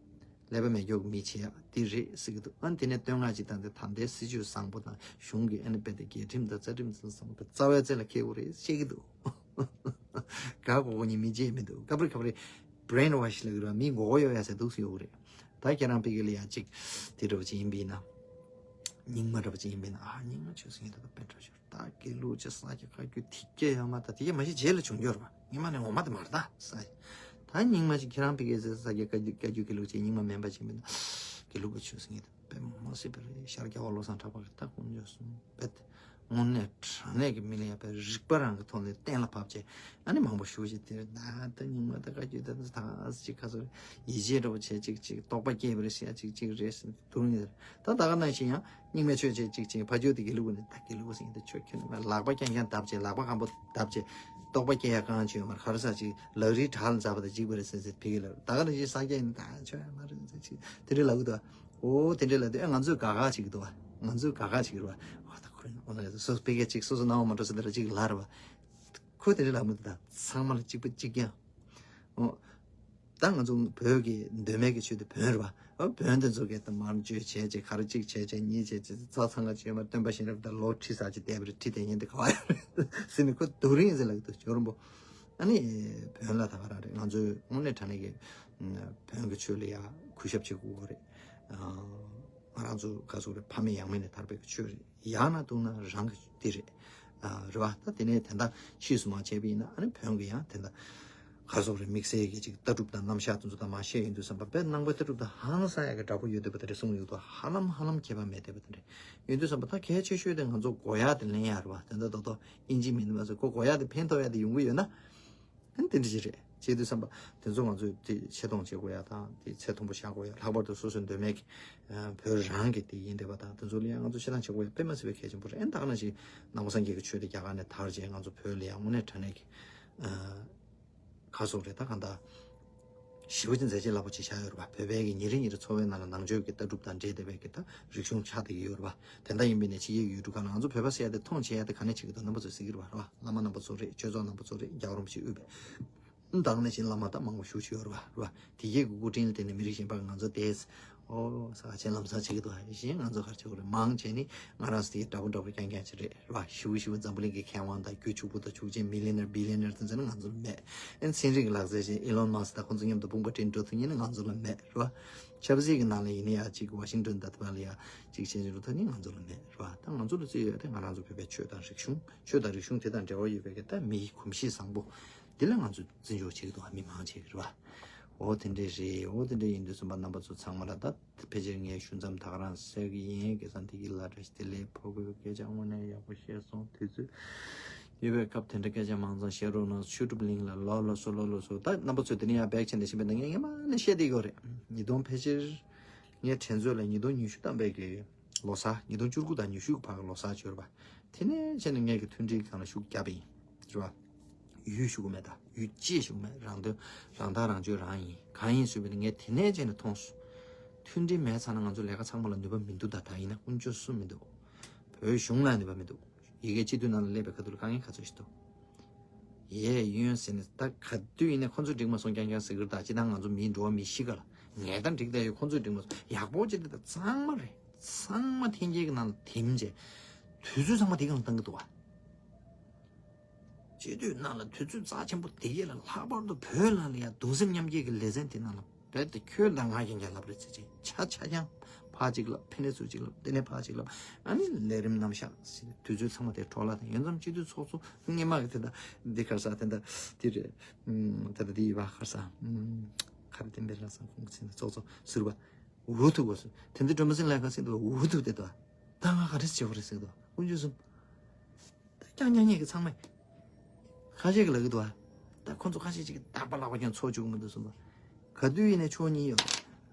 ཀླད་པ་མེད་མགྱོགས་མི་བྱེད་ཡག་དེ་རེད་ཟེར་གྱི་འདུག་ཨ་ནི་དེ་ནས་བསྟོད་བསྔགས་ཅིག་བཏང་སྟེ་ད་ལྟའི་སྲིད་ཇུས་བཟང་པོ་དང་གཞུང་གི་ཨ་ནི་རྦད་དེ་རྒྱལ་ཁྲིམས་དང་རྩ་ཁྲིམས་ཚང་བ་རྩ་བའི་རྩེ་ལ་འཁེལ་དགོས་རེད་བཤད་ཀྱི་འདུག་ག་གོ་གོ་ཉིན་མི་བརྗེད་མི་འདུག་སྐབས་རེ་སྐབས་རེ་brainwash་ལ་གི་ར་མི་མགོ་སྐོར་གཡོག་ཡ་ཟེར་འདུག་སེ་ཡོད་གི་རེད། ད་ཁྱེད་རང་ཕ་གི་ལ་ཡ་གཅིག་དེ་འདྲ་བ་ཅིག་ཡིན་པ་ཡིན་ན། རྙིང་མ་འདྲ་བ་ཅིག་ཡིན་པ་ཡིན་ན། ཨ་རྙིང་མ་ཆོས་སེང་གེ་ད་ད་དཔེ་འདྲ་ཤོར། ད་དགེ་ལུགས་ཅིག་ས་སྐྱ་བཀའ་བརྒྱུད་དེ་སྐད་ཡ་མ་ད་དེ་ག་མ་གཞི་རྗེས་ལ་བྱུང་རྒྱུ་རེད་པ། སྔོན་མ་ནས་ངོ་མ་དེ་མ་རེད་ད་ས། ད་རྙིང་མ་ཅིག་ཁྱེད་རང་ཕ་གི་ས་སྐྱ་བཀའ་བརྒྱུད་བཀའ་བརྒྱུད་དགེ་ལུགས་ཅིག་རྙིང་མ་མིན་པ་ཅིག་མིན་ན། དགེ་ལུགས་པ་ཆོས་སེང་གེ་ད་དཔེ་མ་སྲིད་པ་རེད། ཤར་རྒྱལ་བ་བློ་བཟང་གྲགས་པ་གི་ད་དཀོན་མཆོག་གསུམ་དཔེ། དངོས་གནས་དྲང་གནས་ཀྱི་མི་ལ་ཡ་དཔེ་རིག་པ་རང་གི་ཐོག་ནས་གཏན་ལ་ཕབ་བྱས། ཨ་ནི་མང་པོ་ཞུ་བྱས་དེར་ད་ད་རྙིང་མ་ད་བཀའ་བརྒྱུད་ད་ད་ཅིག་ཁ་སོ་ཡིད་ཆེས་འདྲ་པོ་བྱས་ཅིག་ཅིག་རྟོག་པ་སྐྱེས་པ་རེད་ཟེར་ཡ་ཅིག་ཅིག་རེད་ཟེར་དུ་རུང་ཡོད། ད་ད་ག་ནང་བཞིན་ཡང་རྙིང་མའི་ཆོས་བྱས་ཅིག་ཅིག་ཕ་ཇོ་དེ་དགེ་ལུགས་ནི་ད་དགེ་ལུགས་ཟེར་ཡིན་ད་ཆོས་ཁྱོད་ནི་མ་ལག་པ་རྐྱང་རྐྱང་བརྡབ་བྱས་ལག་པ་སྐམ་པོ་བརྡབ་བྱས་རྟོག་པ་སྐྱེ་ཡ་གང་བྱས་ཡོད་མ་རེད། ག་རེ་ཟ་ཅིག་ལག་རིས་བྲག་ལ་འཛེགས་པ་དང་གཅིག་པ་རེད་ཟེར་ཟེར་ཕ་གི་ལ་ད་ག་ནང་བཞིན་ས་སྐྱ་ཡིན་ད་ཆོས་ཡ་མ་རེད་ཟེར་ཅིག་དེ་འདྲ་ལབ་གི་འདུག་ཨོ་དེ་འདྲ་ལབ་དུས་ཨ་ང་ཚོས་དགའ་དགའ་བྱེད་ཀྱི་འདུག་བ། ང་ཚོས་དགའ་དགའ་བྱེད་ཀྱི་རེད་བ། ཨོ་ད་ཁོ་རང་ཨོ་ན་སོ་སོ་ཕ་གིར་ཅིག་སོ་སོ་སྣང་བ་མ་འགྲོ་ས་དེ་འདྲ་ཅིག་ལབ་རེད་བ། ཁོས་དེ་འདྲ་ལབ་མི་འདུག་ད་ཚང་མ་ལ་གཅིག་པ་གཅིག་རྐྱང་། ཨོ། ད་ང་ཚོ་བོད་ཀྱི་མདོ་སྨད་ཀྱི་ཆོས་དེ་བོན་རེད་བ། ཨོ་བོན་དེ་ཚོ་གས་ད་མར་བརྗོད་བྱས་བྱས་ག་རེ་གཅིག་བྱས་བྱས་གཉིས་བྱས་བྱས་ཚ་ཚང་ག་བྱས་མར་སྟོན་པ་གཤེན་རབ་ད་ལོ་ཁྲི་ཟག་ཅིག་བསྡད་པ་རེད། ཁྲི་དེ་ཉིན་དེ་ག་བ་ཡོད་རེད་ཟེར་ནས་ཁོ་རྡོ་རིང་ཟེར་ལབ་ཀྱི་འདུག་ཇོ་རིན་པོ། ཨ་ནི་བོན་ལ་ད་ག་རང་རེད། ང་ཚོའི་དངོས་གནས་དྲང་གནས་ཀྱི་བོན་གྱི་ཆོས་ལ་ཡ་གུས་ཞབས་བྱེད་དགོས་རེད། ང་རང་ཚོ་ག་ཚོད་རེད། ཕ་མེས་ཡང་མེས་ནས་དར་བའི་ཆོས་རེད། ཡང་ན་བཏུང་ན་རང་གི་དེ་རེད། རེད་བ། ད་དེ་ནས་དེ་འདྲ་ཕྱིས་སུ་མ་བྱས་པ་ཡིན་ན་ཨ་ནི་བོན་གྱི་ཡང་དེ་འདྲ་ག་ཚོད་རེད། དམིགས་བསལ་གྱི་ཅིག་ལྟ་གྲུབ་དང་རྣམ་གཞག་དེ་ཚོ་དང་མ་བཤད་ཡོང་དུས་ཙམ་པ་དཔེ་ནང་པའི་ལྟ་གྲུབ་དང་ཧང་སང་ཡག་གི་འདྲ་པོ་ཡོད་བསྡད་པ་དེ་འདྲ་གསུངས་ཡོད་དོ། ཧ་ལམ་ཧ་ལམ་ཁྱད་པར་མེད་བསྡད་པ་དེ་འདྲ་ཡོང་དུས་ཙམ་པ་ད་གལ་ཆེ་ཤོས་དེ་ང་ཚོ་གོ་ཡག་དེ་ལེན་ཡག་རེད་བ། དེ་འདྲ་ཏོག་ཏོག་ཨིན་ཇི་མིན་ནི་མ་ཟད་ཁོ་གོ་ཡག་དེ་ཕན་ཐོགས་ཡག་དེ་ཡོང་གི་ཡོད་ན། ཨ་ནི་དེ་འདྲ་ཞིག་རེད། བྱེད་དུས་བསམ་པ་དེ་ཚོ་ང་ཚོས་དེ་ཆེ་མཐོང་བྱེད་དགོས་ཡ་དང་དེ་ཚད་མཐོན་པོ་བཞག་དགོས་ཡ། ལྷག་པར་དུ་སོ་སོའི་མདོ་སྨད་ཀྱི་བོད་རང་གི་དེ་ཡིན་བསྡད་པ་དང་དེ་ཚོ་ལ་ཡང་ང་ཚོ་བཤད་སྟངས་བྱེད་དགོས་ཡ་དཔེ་མ་སྲིད་པའི་གལ་ཆེན་པོ་རེད། ཨ་ནི་ད་ག་ནང་བཞིན་ནང་པ་སངས་རྒྱས་ཀྱི་ཆོས་དེ་རྒྱ་གར་ནས་དར་རྗེས་ང་ཚོ་བོད་ལ་ཡང་དངོས་གནས་དྲང་གནས་ཀྱི་ཁ་སོགས་རེད། ད་གང་ལྟར་ཞེ་པོ་ཅིག་མཛད་རྗེས་རླབས་པོ་ཆེ་བཞག་ཡོད་རེད་པ། བོད་པའི་གི་ཉིན་རེ་ཉིན་རེ་འཚོ་བའི་ནང་ལ་ནང་ཆོས་ཀྱི་ལྟ་གྲུབ་དང་འབྲེལ་བསྡད་པའི་གི་ད་རིག་གཞུང་ཆགས་བསྡད་ཀྱི་ཡོད་རེད་པ། དེ་འདྲ་ཡིན་པའི་ནས་ཕྱི་རྒྱལ་གྱི་ཡུལ་གྲུ་ཁག་ལ་ང་ཚོ་བོད་པ་ཟེར་ཡ་དེ་མཐོང་ཆེ་ཡ་དེ་ག་ནས་བྱེད་ཀྱི་འདུག་རྣམ་པ་ཚོས་ཟེར་གྱི་རེད་པ། རེད་བ། བླ་མ་རྣམ་པ་ཚོ་རེད། ཆོས་ཚོགས་རྣམ་པ་ཚོ་རེད། རྒྱལ་བ་རིན་པོ་ཆེ་དབུས་པའི་ད་ག་ནང་བཞིན་བླ་མ་ད་མང་པོ་ཞེ་པོ་ཅིག་ཡོད་རེད་པ། རེད་བ། དེ་གའི་གི་སྐུ་དྲིན་ལ་བརྟེན་ནས་མི་རིགས་གཞན་པ་ང་ཚོ་དེས་ཨོ་ས་ཆེན་ལམ་སང་བྱེད་ཀྱི་འདུག་ཨ་ནི་གཞན་ང་ཚོ་ག་རེ་བྱེད་དགོས་རེད། མང་ཆེ་ནི་ང་རང་ཚོ་དེ་འདྲ་པོ་འདྲ་པོ་རྐྱང་རྐྱང་ཅིག་རེད། རེད་བ། ཞེ་པོ་ཞེ་པོ་འཛམ་བུ་གླིང་གི་མཁས་དབང་དང་རྒྱུ་ཕྱུག་པོ་དང་ཕྱུག་ཆེན་millionaire billionaire་དེ་ཚོ་ནི་ང་ཚོ་ལ་མེད། ཨ་ནི་ཚན་རིག་གི་ལག་རྩལ་ཅན་Elon Musk་དང་ཁོང་ཚོ་མཉམ་དུ་དཔུང་པ་སྒྲིལ་འགྲོ་ཐུབ་མཁན་ནི་ང་ཚོ་ལ་མེད། རེད་བ། ཆབ་སྲིད་ཀྱི་ནང་ལ་ཡིན་ན་ཡང་གཅིག་Washington་དང་དེ་བ་ལ་ཡང་གཅིག་བྱེད་ཀྱི་འགྲོ་ཐུབ་ནི་ང་ཚོ་ལ་མེད། རེད་བ། ད་ང་ཚོ་ལ་རྩིས་ཡོད་དེ་ང་རང་ཚོ་བོད་པའི་ཆོས་དང་རིག་གཞུང་། ཆོས་དང་རིག་གཞུང་དེ་དང་འབྲེལ་བ་ཡོད་པའི་གི་ད་མིའི་གོམས་གཤིས་བཟང་པོ་འདི་ལ་ང་ཚོས་བརྩི་འཇོག་བྱེད་ཀྱི་འདུག་བ། མི་མང་ཆེ་གི་རེད་བ། འོ་དེ་འདྲས་རེད། འོ་དེ་འདྲས་ཡིན་དུས་ཙམ་པ་རྣམ་པ་ཚོ་ཚང་མ་ལ་ད་ཕལ་ཆེར་ངའི་ཞུ་མཚམས་ད་ག་རང་ཟེར་གི་ཡིན། དགེ་བསམ་འདི་གི་ལ་བཀྲ་ཤིས་བདེ་ལེགས། ཕོ་རྒོད་སྐད་ཆ་དངོས་གནས་ཡག་པོ་བཤད་སོང་། དུས་ཚོད་ཡོད་པའི་སྐབས་དེ་འདྲ་སྐད་ཆ་མང་ཙམ་བཤད་རོགས་གནང་། ཆོས་སྒྲུབ་གླིང་ལ་ལོ་ལོ་སོ་ལོ་ལོ་སོ། ད་རྣམ་པ་ཚོས་དེ་ནས་ཡང་བེག་བྱས་ནས་ཤེས་པས་ན་ངས་སྔན་མ་ནས་བཤད་བསྡད་ཡོད་རེད། ཉིས་སྟོང་ཕལ་ཆེར་ངའི་དྲན་ཚོད་ལ་ཉིས་སྟོང་ཉི་ཤུ་ཐམ་པའི་གི་ལོ་གསར། ཉིས་སྟོང་བཅུ་དགུ་དང་ཉི་ཤུ་གི་བར་གྱི་ལོ་གསར་བྱོས་རེད་པ། དེ་ནས་བྱས་ནས་ངས་ཀྱི་མཐུན་སྒྲིལ་སྒང་ལ་ཤུགས་བརྒྱབ་པ་ཡིན། རེད་པ། ཡུལ་ཤུགས་མེད། ད་ཡུལ་ཅེས་ཤུགས་མེད། རང་དོན་རང་ཐག་རང་གཅོད་རང་ཡིན། གང་ཡིན་ཟེར་བ་ནི་ངས་དེ་ནས་བྱས་ནས་མཐོང་སོང་། མཐུན་སྒྲིལ་མེད་ཚར་ན་ང་ཚོ་ལས་ཀ་ཚང་མ་ལ་ནུས་པ་མི་འདུག་ད་ད་ཡིན་ན་དཀོན་མཆོག་གསུམ་མི་འདུག་བོད་གཞུང་ལ་ནུས་པ་མི་འདུག་ཡི་གེ་སྤྱི་འཐུས་ནང་ལ་སླེབས་པའི་ཁ་ཐུག་ལ་དཀའ་ངལ་ག་ཚོད་ཞིག་འདུག་ཡས་གཡོན་ཟེར་ནས་ད་ག་དུས་ཡིན་ནའི་ཁོ་ཚོས་འགྲིག་མ་སོང་རྐྱང་རྐྱང་ཟེར་གི་རེད། ད་སྤྱིར་བཏང་ང་ཚོ་མིའི་འགྲོ་བ་མི་ཤི་ག་ལ་ངས་ད་འགྲིག་བསྡད་ཡོད། ཁོ་ཚོས་འགྲིག་མ་སོང་། ཡག་པོ་ཅིག་འདི་ད་ཚང་མ་རེད། ཚང་མ་འཐེན་འཁྱེར་གྱི་ནང་ལ་འཐིམ་བྱས་དུས་ཚོད་ཚང་མ་དེ་ག་ལ་བཏང་གི་འདུག་བ། སྤྱི་འཐུས་ནང་ལ་དུས་ཚོད་རྩ་ཆེན་པོ་དེ་གས་ལ་ལྷག་པར་དུ་བོད་ནང་ལ་ཡ་གདུང་སེམས་མཉམ་སྐྱེད་ཀྱི་ལེ་ཚན་དེ་ནང་ལ་རྦད་དེ་ཁྱོད་དང་ང་རྐྱང་རྐྱང་ལབ་རེད་ཟེར་བྱས་ཆ་ཆ་རྐྱང་ཕར་གཅིག་ལབ། ཕན་ནེ་ཚུར་གཅིག་ལབ། དེ་ནས་ཕར་གཅིག་ལབ། ཨ་ནི་ལས་རིམ་རྣམ་གཞག་ཟེར་དུས་ཚོད་ཚང་མ་དེ་འཕྲོ་བརླག་དང་། ཡིན་ཙམ་སྤྱི་འཐུས་ཚོགས་གཙོ་སྔོན་མ་གི་དེ་འདྲ་འདི་ག་རེ་ཟ་དེ་འདྲ་དེ་རེད། ཨུམ། ད་ལྟ་འདི་ཡི་བ་ག་རེ་ཟ། ཨུམ། ག་རེ་དེ་འདྲ་ལ་ས་ཁོང་གི་ཚིག་འདི་ཚོགས་གཙོ་ཟུར་པ་འུ་ཐུག་གོ་སོང་། དེ་འདྲ་སྒྲོལ་མ་སེང་ལགས་ག་ཚིག་འདུག་འུ་ཐུག་དེ་འདུག་ད་ང་ག་རེ་བྱེད་དགོས་རེད་ཟེར་འདུག་དཀོན་མཆོག་གསུམ། ད་རྐྱང་རྐྱང་ཉིད་ཀྱི་ཚང་མས་ཁ་ཤས་ཀྱིས་ལབ་ཀྱི་འདུག་བ། ད་ཁོ་ཚོ་ཁ་ཤས་ཅིག་གིས་རྟག་པར་ལག་པ་ཀྱང་འཚོ་བཅུག་གི་མི་འདུག་གསུངས་པ། ག་དུས་ཡིན་ནའི་ཕྱོགས་གཉིས་ཡོད།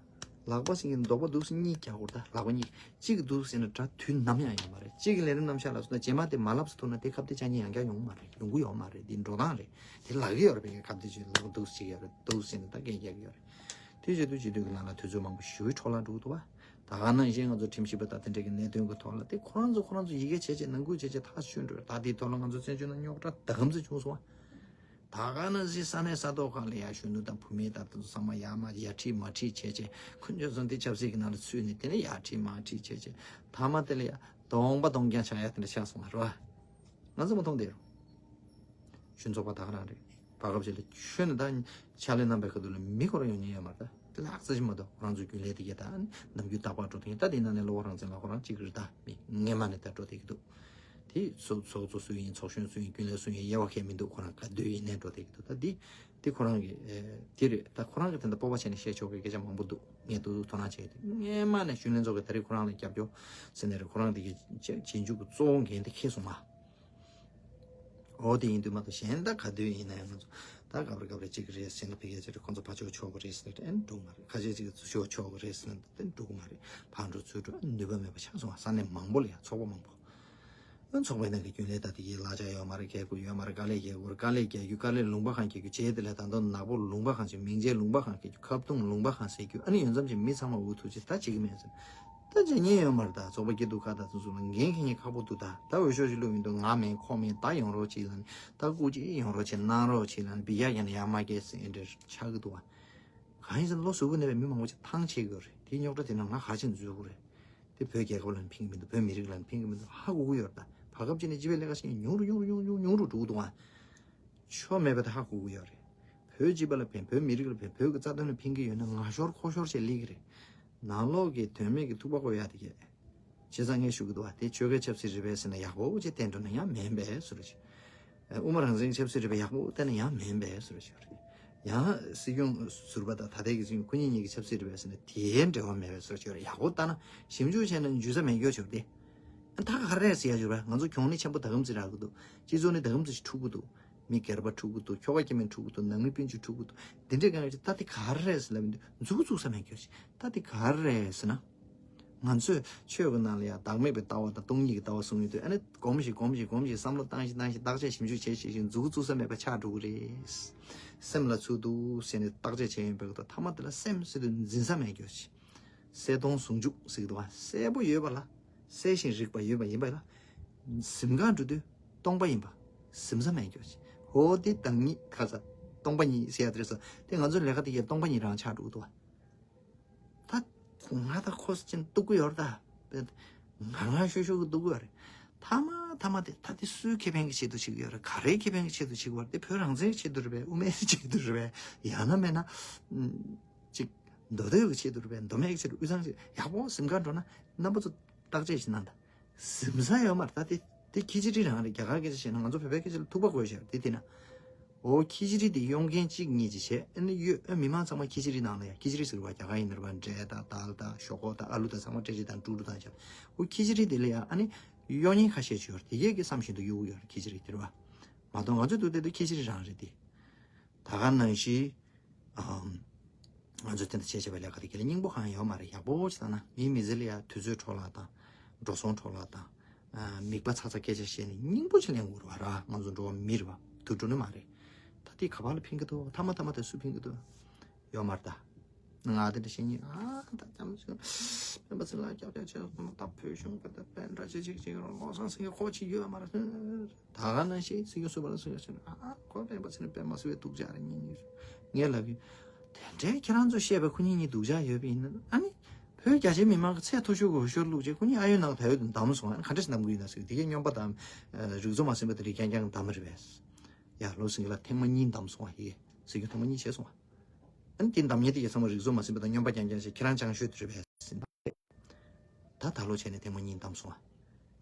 ལག་པ་ཟེར་གྱི་འདོགས་པ་འདུག་སེ་གཉིས་རྒྱག་དགོས་རེད། ད་ལག་པ་གཉིས་གཅིག་གིས་འདུག་ཟེར་ན་དགྲ་དུས་ནམ་ཡང་ཡོང་མ་རེད། གཅིག་གིས་ལས་རིམ་རྣམ་གཞག་ལ་སོང་ན་རྗེས་མ་དེ་མ་ལབ་སུ་ཐུག་ན་དེ་ཁ་གཏད་བཅག་མཁན་ཡང་བསྐྱར་ཡོང་མ་རེད། ཡོང་གི་ཡོད་མ་རེད། འདི་འགྲོ་སྟངས་རེད། དེ་ལབ་ཀྱི་ཡོད་རེད། པའི་ཁ་གཏད་བཅག་ལག་པ་འདུག་སེ་བྱེད་ཀྱི་ཡོད་རེད། འདུག་ཟེར་ན་ད་སྐད་རྒྱག་གི་ཡོད་རེད། དེ་བྱེད་དུས་བྱེད་དུས་ཀྱི་ནང་ལ་དུས་ཚོད་མང་པོ་ཞེ་པོ་འཕྲོ་བརླག་འགྲོ་གི་འདུག་བ། ད་ག་ནང་བཞིན་ང་ཚོ་ཁྲིམས་ཞིབ་པ་དང་དེ་འདྲ་གི་གནད་དོན་གྱི་ཐོག་ལ་དེ་ཁོ་རང་ཚོ་ཁོ་རང་ཚོ་ཡི་གེ་བྱས་བྱས་ནང་ཁུལ་བྱས་བྱས་ཐག་ཆོད་འགྲོ། ད་དེའི་ཐོག་ལ་ང་ཚོ་བཙན་བྱོལ་ནང་རྙོག་དྲ་ད་གམ་ཚོད་བྱུང་སོང་བ། ད་ག་ནང་བཞིན་ས་གནས་ས་ཐོག་ཁག་ལ་ཡ་གཞོན་ནུ་དང་བུད་མེད་དང་དེ་ཚོ་ཚང་མ་ཡ་མ་ཡ་ཁྲིད་མ་ཁྲིད་བྱས་བྱས་ཁོ་ཚོ་ཚོ་འདི་ཆབ་སྲིད་ཀྱི་ནང་ལ་ཚུད་ནས་དེ་ནས་ཡ་ཁྲིད་མ་ཁྲིད་བྱས་བྱས་ཐ་མ་དེ་ལ་ཡ་གདོང་པ་གདོང་རྐྱང་ཆགས་ཡ་དེ་འདྲ་ཆགས་སོང་བ་རེད་བ། ང་ཚོ་མ་མཐོང་དེ་རུ། གཞོན་ཚོགས་པ་ད་ག་རང་རེད། བར་སྐབས་ཅིག་ལ་ཆོས་ནི་ད་ཕྱག་ལས་གནང་པའི་ཁ་ཐུག་ལ་མི་ཁོ་རང་ཡོང་ཉེན་ཡོད་མ་རེད། ད་ལྷག་ཙམ་ཞིག་མ་གཏོགས་ཁོ་རང་ཚོའི་རྒྱུན་ལས་དེ་གས་ད་ནམ་རྒྱུན་རྟག་པར་འགྲོ་དེ་ཡིན། ད་དེ་ནང་ནས་བློ་བཟང་སེང་གེ་ལགས་ཁོ་རང་གཅིག་རེད། ད་མི་སྔས་མ་ནས་ད་འགྲོ་བསྡད་ཀྱི་འདུག་དེ་ཚོགས་ཚོགས་གཙོ་སུ་ཡིན། ཚོགས་གཞོན་སུ་ཡིན། རྒྱུན་ལས་སུ་ཡིན། དབྱེ་བ་ཁྱད་མི་འདུག་ཁོ་རང་ག་དུས་ཡིན་ནའི་འགྲོ་བསྡད་ཀྱི་འདུག་ད་འདི་དེ་ཁོ་རང་གི་ཨེ་དེ་རེད། ད་ཁོ་རང་གི་དེ་འདྲ་སྤོབས་པ་བྱས་ནས་བཤད་ཆོག་གི་སྐད་ཆ་མང་པོ་འདུག་ངས་ཏོག་ཙམ་དོ་སྣང་བྱས་ཏེ། སྔས་མ་ནས་གཞོན་ལྷན་ཚོགས་ཀྱིས་ད་རེས་ཁོ་རང་ལ་རྒྱབ་སྐྱོར་ཟེར་ནས་རེད། ཁོ་རང་དེ་གི་རྗེས་འཇུག་གི་གཙོ་བོ་འགན་དེ་འཁྱེར་སོང་ང་། འོ་དེ་ཡིན་དུས་མ་གཏོགས་གཞན་ད་ག་དུས་ཡིན་ན་ཡང་ང་ཚོ་ད་སྐབས་རེ་སྐབས་རེ་གཅིག་རེད་ཟེར་ན་ཕ་གིར་ཚོ་རེད། ཁོ་ཚོ་ཕར་ཕྱོགས་ཆོག་གི་རེད་ཟེར་ན་ཨེ་འགྲོ་གི་མ་རེད། ཁ་ཤས་ཅིག་ཚུར་ཕྱོགས་ཆོག་གི་རེད་ཟེར་ན་ད་འགྲོ་གི་མ་རེད། ཕར་འགྲོ་ཚུར་འགྲོ་ནུས་པ་མེད་པ་ཆགས་སོང་བ། ས་གནས་མང་པོ་ལ་ཡང་ཚོགས་པ་མང་པོ། ཨ་ཚོགས་པའི་ནང་གི་རྒྱུན་ལས་ད་དེ་གའི་གླ་ཆ་ཡོད་མ་རེད། རྒྱག་དགོས་ཡོད་མ་རེད། དཀའ་ལས་རྒྱག་དགོས་རེད། དཀའ་ལས་རྒྱག་རྒྱུ་དཀའ་ལས་ལུང་པ་གང་རྒྱག་རྒྱུ་བྱས་དེ་ལས་ད་དུང་ནག་པོ་ལུང་པ་གང་བྱེད། མིང་ཆད་ལུང་པ་གང་རྒྱག་རྒྱུ། ཁ་བརྡུང་ལུང་པ་གང་ཟེར་རྒྱུ། ཨ་ནི་ཡོད་ཙམ་ཅིག་མི་ཚང་མ་འུ་ཐུག་ཅིག་ད་བྱེད་ཀྱི་མེད་ཟེར། ད་བྱེད་ཉེན་ཡོད་མ་རེད། ད་ཚོགས་པ་སྐྱིད་སྡུག་ཁག་ད་ཚོ་ཚོ་ལ་འགན་འཁྱེར་ཉེན་ཁག་པོ་འདུག་ད་ད་འོས་ཤོག་ཅིག་བླུགས་ཡིན་དུས་ང་མིན་ཁོ་མིན་ད་ཡོང་རོགས་བྱེད་ལབ་ནས། ད་སྐུ་མཁྱེན་ཡོང་རོགས་བྱེད། གནང་རོགས་བྱེད་ལབ་ནས། འབུད་ཡག་ཡང་ན་ཡག་མ་སྐྱེས་ཟེར་འདྲ་ཆགས་ཀྱི་འདུག་བ། གང་ཡིན་ཟེར་ན་བློ་གཟུ་བོ་གནས་པའི་མི་མང་པོ་ཅིག་ཐང་ཆད་ཀྱི་ཡོད་རེད། དེའི་རྙོག་དྲ་དེ་ནང་ང་ག་རེ་བྱས་ནས་འཛུལ་དགོས་རེད། དེ་བོད་རྒྱལ་ཁབ་ལ་ཕན་གྱི་མི་འདུག་བོད་མི་རིགས་ལ་ཕན་གྱི་མི་འདུག་ཧ་གོ་གི་ཡོད་རེད། ད་བར་སྐབས་ཅིག་ནས་སྤྱི་པའི་ལས་ཀ་བྱེད་མཁན་ཉུང་རུ་ཉུང་རུ་ཉུང་རུ་ཉུང་རུ་འགྲོ་གི་འདུག་ཨ། ཆོ་མེད་པ་དེ་ཧ་གོ་གི་ཡོད་རེད། བོད་སྤྱི་པ་ལ་ཕན། བོད་མི་རིགས་ལ་ཕན། བོད་ཀྱི་རྩ་དོན་ལ་ཕན་གྱི་ཡོད་ན་ང་ཤོར་ཁོ་ཤོར་བྱས་སླེབས་ཀྱི་རེད། ནང་ལོགས་ཀྱི་དོན་མེད་ཀྱི་ཐུག་པ་གོ་ཡ་དེ་གས། བྱས་ཙང་ངས་ཞུ་གི་འདུག་བ། དེ་ཆོལ་ཁའི་ཆབ་སྲིད་རེད་པས་ཟེར་ན་ཡག་པོ་ཅིག་བསྟན་འགྲོ་ན་ཡང་མིན་པས་ཟེར་རོ་ཅིག་དབུ་མ་རང་བཙན་གྱི་ཆབ་སྲིད་རེད་པས་ཡག་པོ་བསྟན་ན་ཡང་མིན་པས་ཟེར་རོ་ཅིག་རེད། ཡང་སྲིད་སྐྱོང་ཟུར་པ་དང་ད་ལྟའི་གི་སྲིད་སྐྱོང་ཁོ་གཉིས་གཉིས་ཀྱི་ཆབ་སྲིད་རེད་པས་ཟེར་ན་དེའི་འབྲེལ་བ་མེད་པས་ཟེར་རོ་ཅིག་རེད། ཡག་པོ་ལྟ་ན་ཞིབ་འཇུག་བྱས་ན་འཇུ་ས་མེད་སྐྱོ་ཆེ་བ་དེ། ད་ག་རེ་ཟེར་ཡ་ཞུ་ར། ང་ཚོ་གྱོང་གུན་ཆེན་པོ་ད་གམ་ཙི་རག་གི་འདུག་སྤྱི་ཚོགས་ནས་ད་གམ་ཙི་ཞིག་འཁྲུག་གི་འདུག་མི་སྒེར་པ་འཁྲུག་གི་འདུག་ཁྱོ་ག་སྐྱེ་དམན་འཁྲུག་གི་འདུག་ནང་མི་སྤུན་མཆེད་འཁྲུག་གི་འདུག་འདི་འདྲའི་སྒང་ལ་ད་དེ་ག་རེ་རེད་ཟེར་ལབ་ཡིན་དུས་མཛུབ་གུ་བཙུགས་ས་མེད་སྐྱོ་ཆེ། ད་དེ་ག་རེ་རེད་ཟེར་ན། ང་ཚོས་ཆོས་ཀྱི་ནང་ལ་ཡང་བདག་མེད་པའི་ལྟ་བ་དང་སྟོང་ཉིད་ཀྱི་ལྟ་བ་གསུངས་ཡོད་དུས། ཨ་ནི་གོམས་ཤིག་གོམས་ཤིག་གོམས་ཤིག་བསམ་བློ་བཏང་ཞིག་བཏང་ཞིག་བརྟག་དཔྱད་ཞིབ་འཇུག་བྱས་ཤིག་བྱས་ཤིག་མཛུབ་གུ་བཙུགས་ས་མེད་པ་ཆགས་འགྲོ་གི་རེད། སེམས་ལ་ཚུར་འདུག་ཟེར་ནས་བརྟག་དཔྱད་བྱས་ཡོད་པའི་ཐ་མ་དེ་ལ་སེམས་ཟེར་དུས་འཛིན་ས་མེད་སྐྱོ་ཆེ། གསལ་སྟོང་ཟུང་འཇུག་ཟེར་གྱི་འདུག་བ། གསལ་པོ་ཡོད་པ་ལ། གསལ་ཞིང་རིག་པ་ཡོད་པ་ཡིན་པ་ལ། གཟིམ་ཁང་འགྲོ་དུས་སྟོང་པ་ཡིན་པ། གཟིམ་ས་མེད་སྐྱོ་ཆེ། ཧོ་དེ་བདག་ཉིད་ཁ་ཚ། སྟོང་པ་ཉིད་ཟེར་ཡ་དེ་རེད་ས། དེ་ང་ཚོའི་ལས་ཀ་དེ་གས་སྟོང་པ་ཉིད་རང་ཆགས་འགྲོ་གི་འདུག་བ། ད་ང་ད་ཁོ་ཅན་གཏུག་གི་ཡོད་རེད་ད། ང་ང་ཤོད་ཤོད་ཀྱི་གཏུག་གི་ཡོད་རེད། ཐ་མ་ཐ་མ་དེ་ད་དེ་སུའི་ཁེ་ཕན་གྱི་ཆེད་དུ་བྱེད་ཀྱི་ཡོད་རེད། ག་རེའི་ཁེ་ཕན་གྱི་ཆེད་དུ་བྱེད་ཀྱི་ཡོད་རེད། དེ་བོད་རང་བཙན་གྱི་ཆེད་དུ་རེད་པས། དབུ་མའི་ཆེད་དུ་རེད་པས། ཡང་ན་མེད་ན། ཅིག་མདོ་སྟོད་ཀྱི་ཆེད་དུ་རེད་པས། མདོ་སྨད་ཀྱི་ཆེད་དུ། དབུས་གཙང་ཆེད། ཡག་པོ་གཟིམ་ཁར་འགྲོ་ན་རྣམ་པ་ཚོ་བརྟག་དཔྱད་ཞིག་གནང་དང་། གཟིམ་ས་ཡོད་མ་རེད། ད་དེ་དེ་ཁི་ཅི་རི་རང་རེད། རྒྱ་གར་སྐད་ཆ་བཤད་ན་ང་ཚོ་བོད་པའི་སྐད་ཆ་ལ་ཐུག་པ་དགོས་ཤག་དེ་དེ་ན། འོ་ཁི་ཅི་རི་དེ་གཡོག་མཁན་གཅིག་གཉིས་ཅིག་བྱས། ཨ་ནི་གཡོག་ཨ་མི་མང་ཚང་མ་ཁི་ཅི་རི་ནང་ལ་ཡ། ཁི་ཅི་རི་ཟེར་བ་རྒྱ་གར་ཡིན་ནར་བ་འབྲས་དང་དལ་དང་ཞོག་ཁོག་དང་ཨ་ལུ་དང་ཚང་མ་ཀྲེ་ཀྲི་དང་ཀྲུག་ཀྲུག་དང་བྱས། འོ་ཁི་ཅི་རི་དེ་ལ་ཡ་ཨ་ནི་གཡོག་མཁན་ཁ་ཤས་ཅིག་ཡོད་རེད། དེ་གས་ཀྱི་བསམ་བཞིན་དུ་གཡོག་གི་ཡོད་རེད། ཁི་ཅི་རི་དེ་རེད་བ། མ་གཏོགས་ང་ཚོ་འདུག་བསྡད་དུས་ཁི་ཅི་རི་རང་རེད་དེ། ད་ག་ནང་བཞིན། ཨམ། ང་ཚོས་དེ་འདྲ་བྱས་བྱས་པའི་ལས་ཀ་དེ་ག་ལ་སྙིང་པོ་གང་ཡང་ཡོད་མ་རེད། ཡག་པོ་ཅིག་བཏང་ན་མིའི་མི་ཚེ་ལ་ཡང་དུས་ཚོད་འཕྲོ་བརླག་དང་། འགྲོ་སོང་འཕྲོ་བརླག་དང་། ཨ། མིད་པ་ཚ་ཚ་སྐད་ཆ་བཤད་ནས་སྙིང་པོ་ཅིག་ལེན་དགོས་རེད་བ་ར། ང་ཚོ་འགྲོ་བ་མི་རེད་བ། དུ་འགྲོ་ནི་མ་རེད། ད་དེ་ག་པར་ལ་ཕན་གི་འདུག་ཐ་མ་ཐ་མ་དེ་སུ་ཕན་གི་འདུག་ཡོད་མ་རེད་ད། ང་དེ་འདྲ་བཤད་ཉིན་ཨ་ད་ཙམ་ཞིག་སྤེན་པ་ཚེ་ལ་སྐྱབས་རྗེ་ཆེ་སོང་། ད་བོད་གཞུང་གི་ད་སྤེན་དྲ་ཅིག་ཅིག་ཅིག་བློ་བཟང་སེང་གེ་ཁོ་ཅིག་ཡོད་མ་རེད། ད་ག་ནང་བཞིན་སྲིད་སྐྱོང་ཟུར་པ་ལ་སྲིད་སྐྱོང་ཟེར་ན། ཨ་ཁོ་སྤེན་པ་ཚེ་རིང་སྤེན་པ་ཟེར་བའི་སྡུག་ཅག་རེད། ངས་ངས་ལབ་ཀྱི། དེ་འདྲའི་ཁྱེད་རང་ཚོ་བཤད་པའི་ཁོ་གཉིས་གཉིས་སྡུག་ཅག་ཡོད་པ་ཡིན་ན། ཨ་ནི་བོད་རྒྱ་ཆེའི་མི་མང་གི་ཚད་མཐོ་ཤོས་ཀྱི་འོས་ཤོག་བླུགས་རྗེས་ཁོ་གཉིས་ཨ་ཡོད་ནང་ད་ཡོད་དུ་བདམས་སོང་། ཨ་ནི་ག་འདྲ་ཞིག་བདམས་གི་ཡོད་ན་ཟེར་གི། དེ་གའི་སྨྱོན་པ་དང་། ཨ། རིག་ཚོ་མ་ཟིན་པ་དེ་རིགས་རྐྱང་རྐྱང་བདམས་པ་རེད་པས། ཡ་བློ་སེང་གེ་ལ་ཐེངས་མ་གཉིས་བདམས་སོང་བ། ཡེ་སྲིད་སྐྱོང་ཐེངས་མ་གཉིས་བྱས་སོང་བ། ཨ་ནི་དེ་བདམས་མཁན་དེ་གའི་ཚང་མ་རིག་ཚོ་མ་ཟིན་པ་དང་སྨྱོན་པ་རྐྱང་རྐྱང་ཞིག་ཁྱེད་རང་ཅང་ཤོད་དེ་རེད་པས། ད་ད་ལོ་བྱས་ནས་ཐེངས་མ་གཉིས་བདམས་སོང་བ།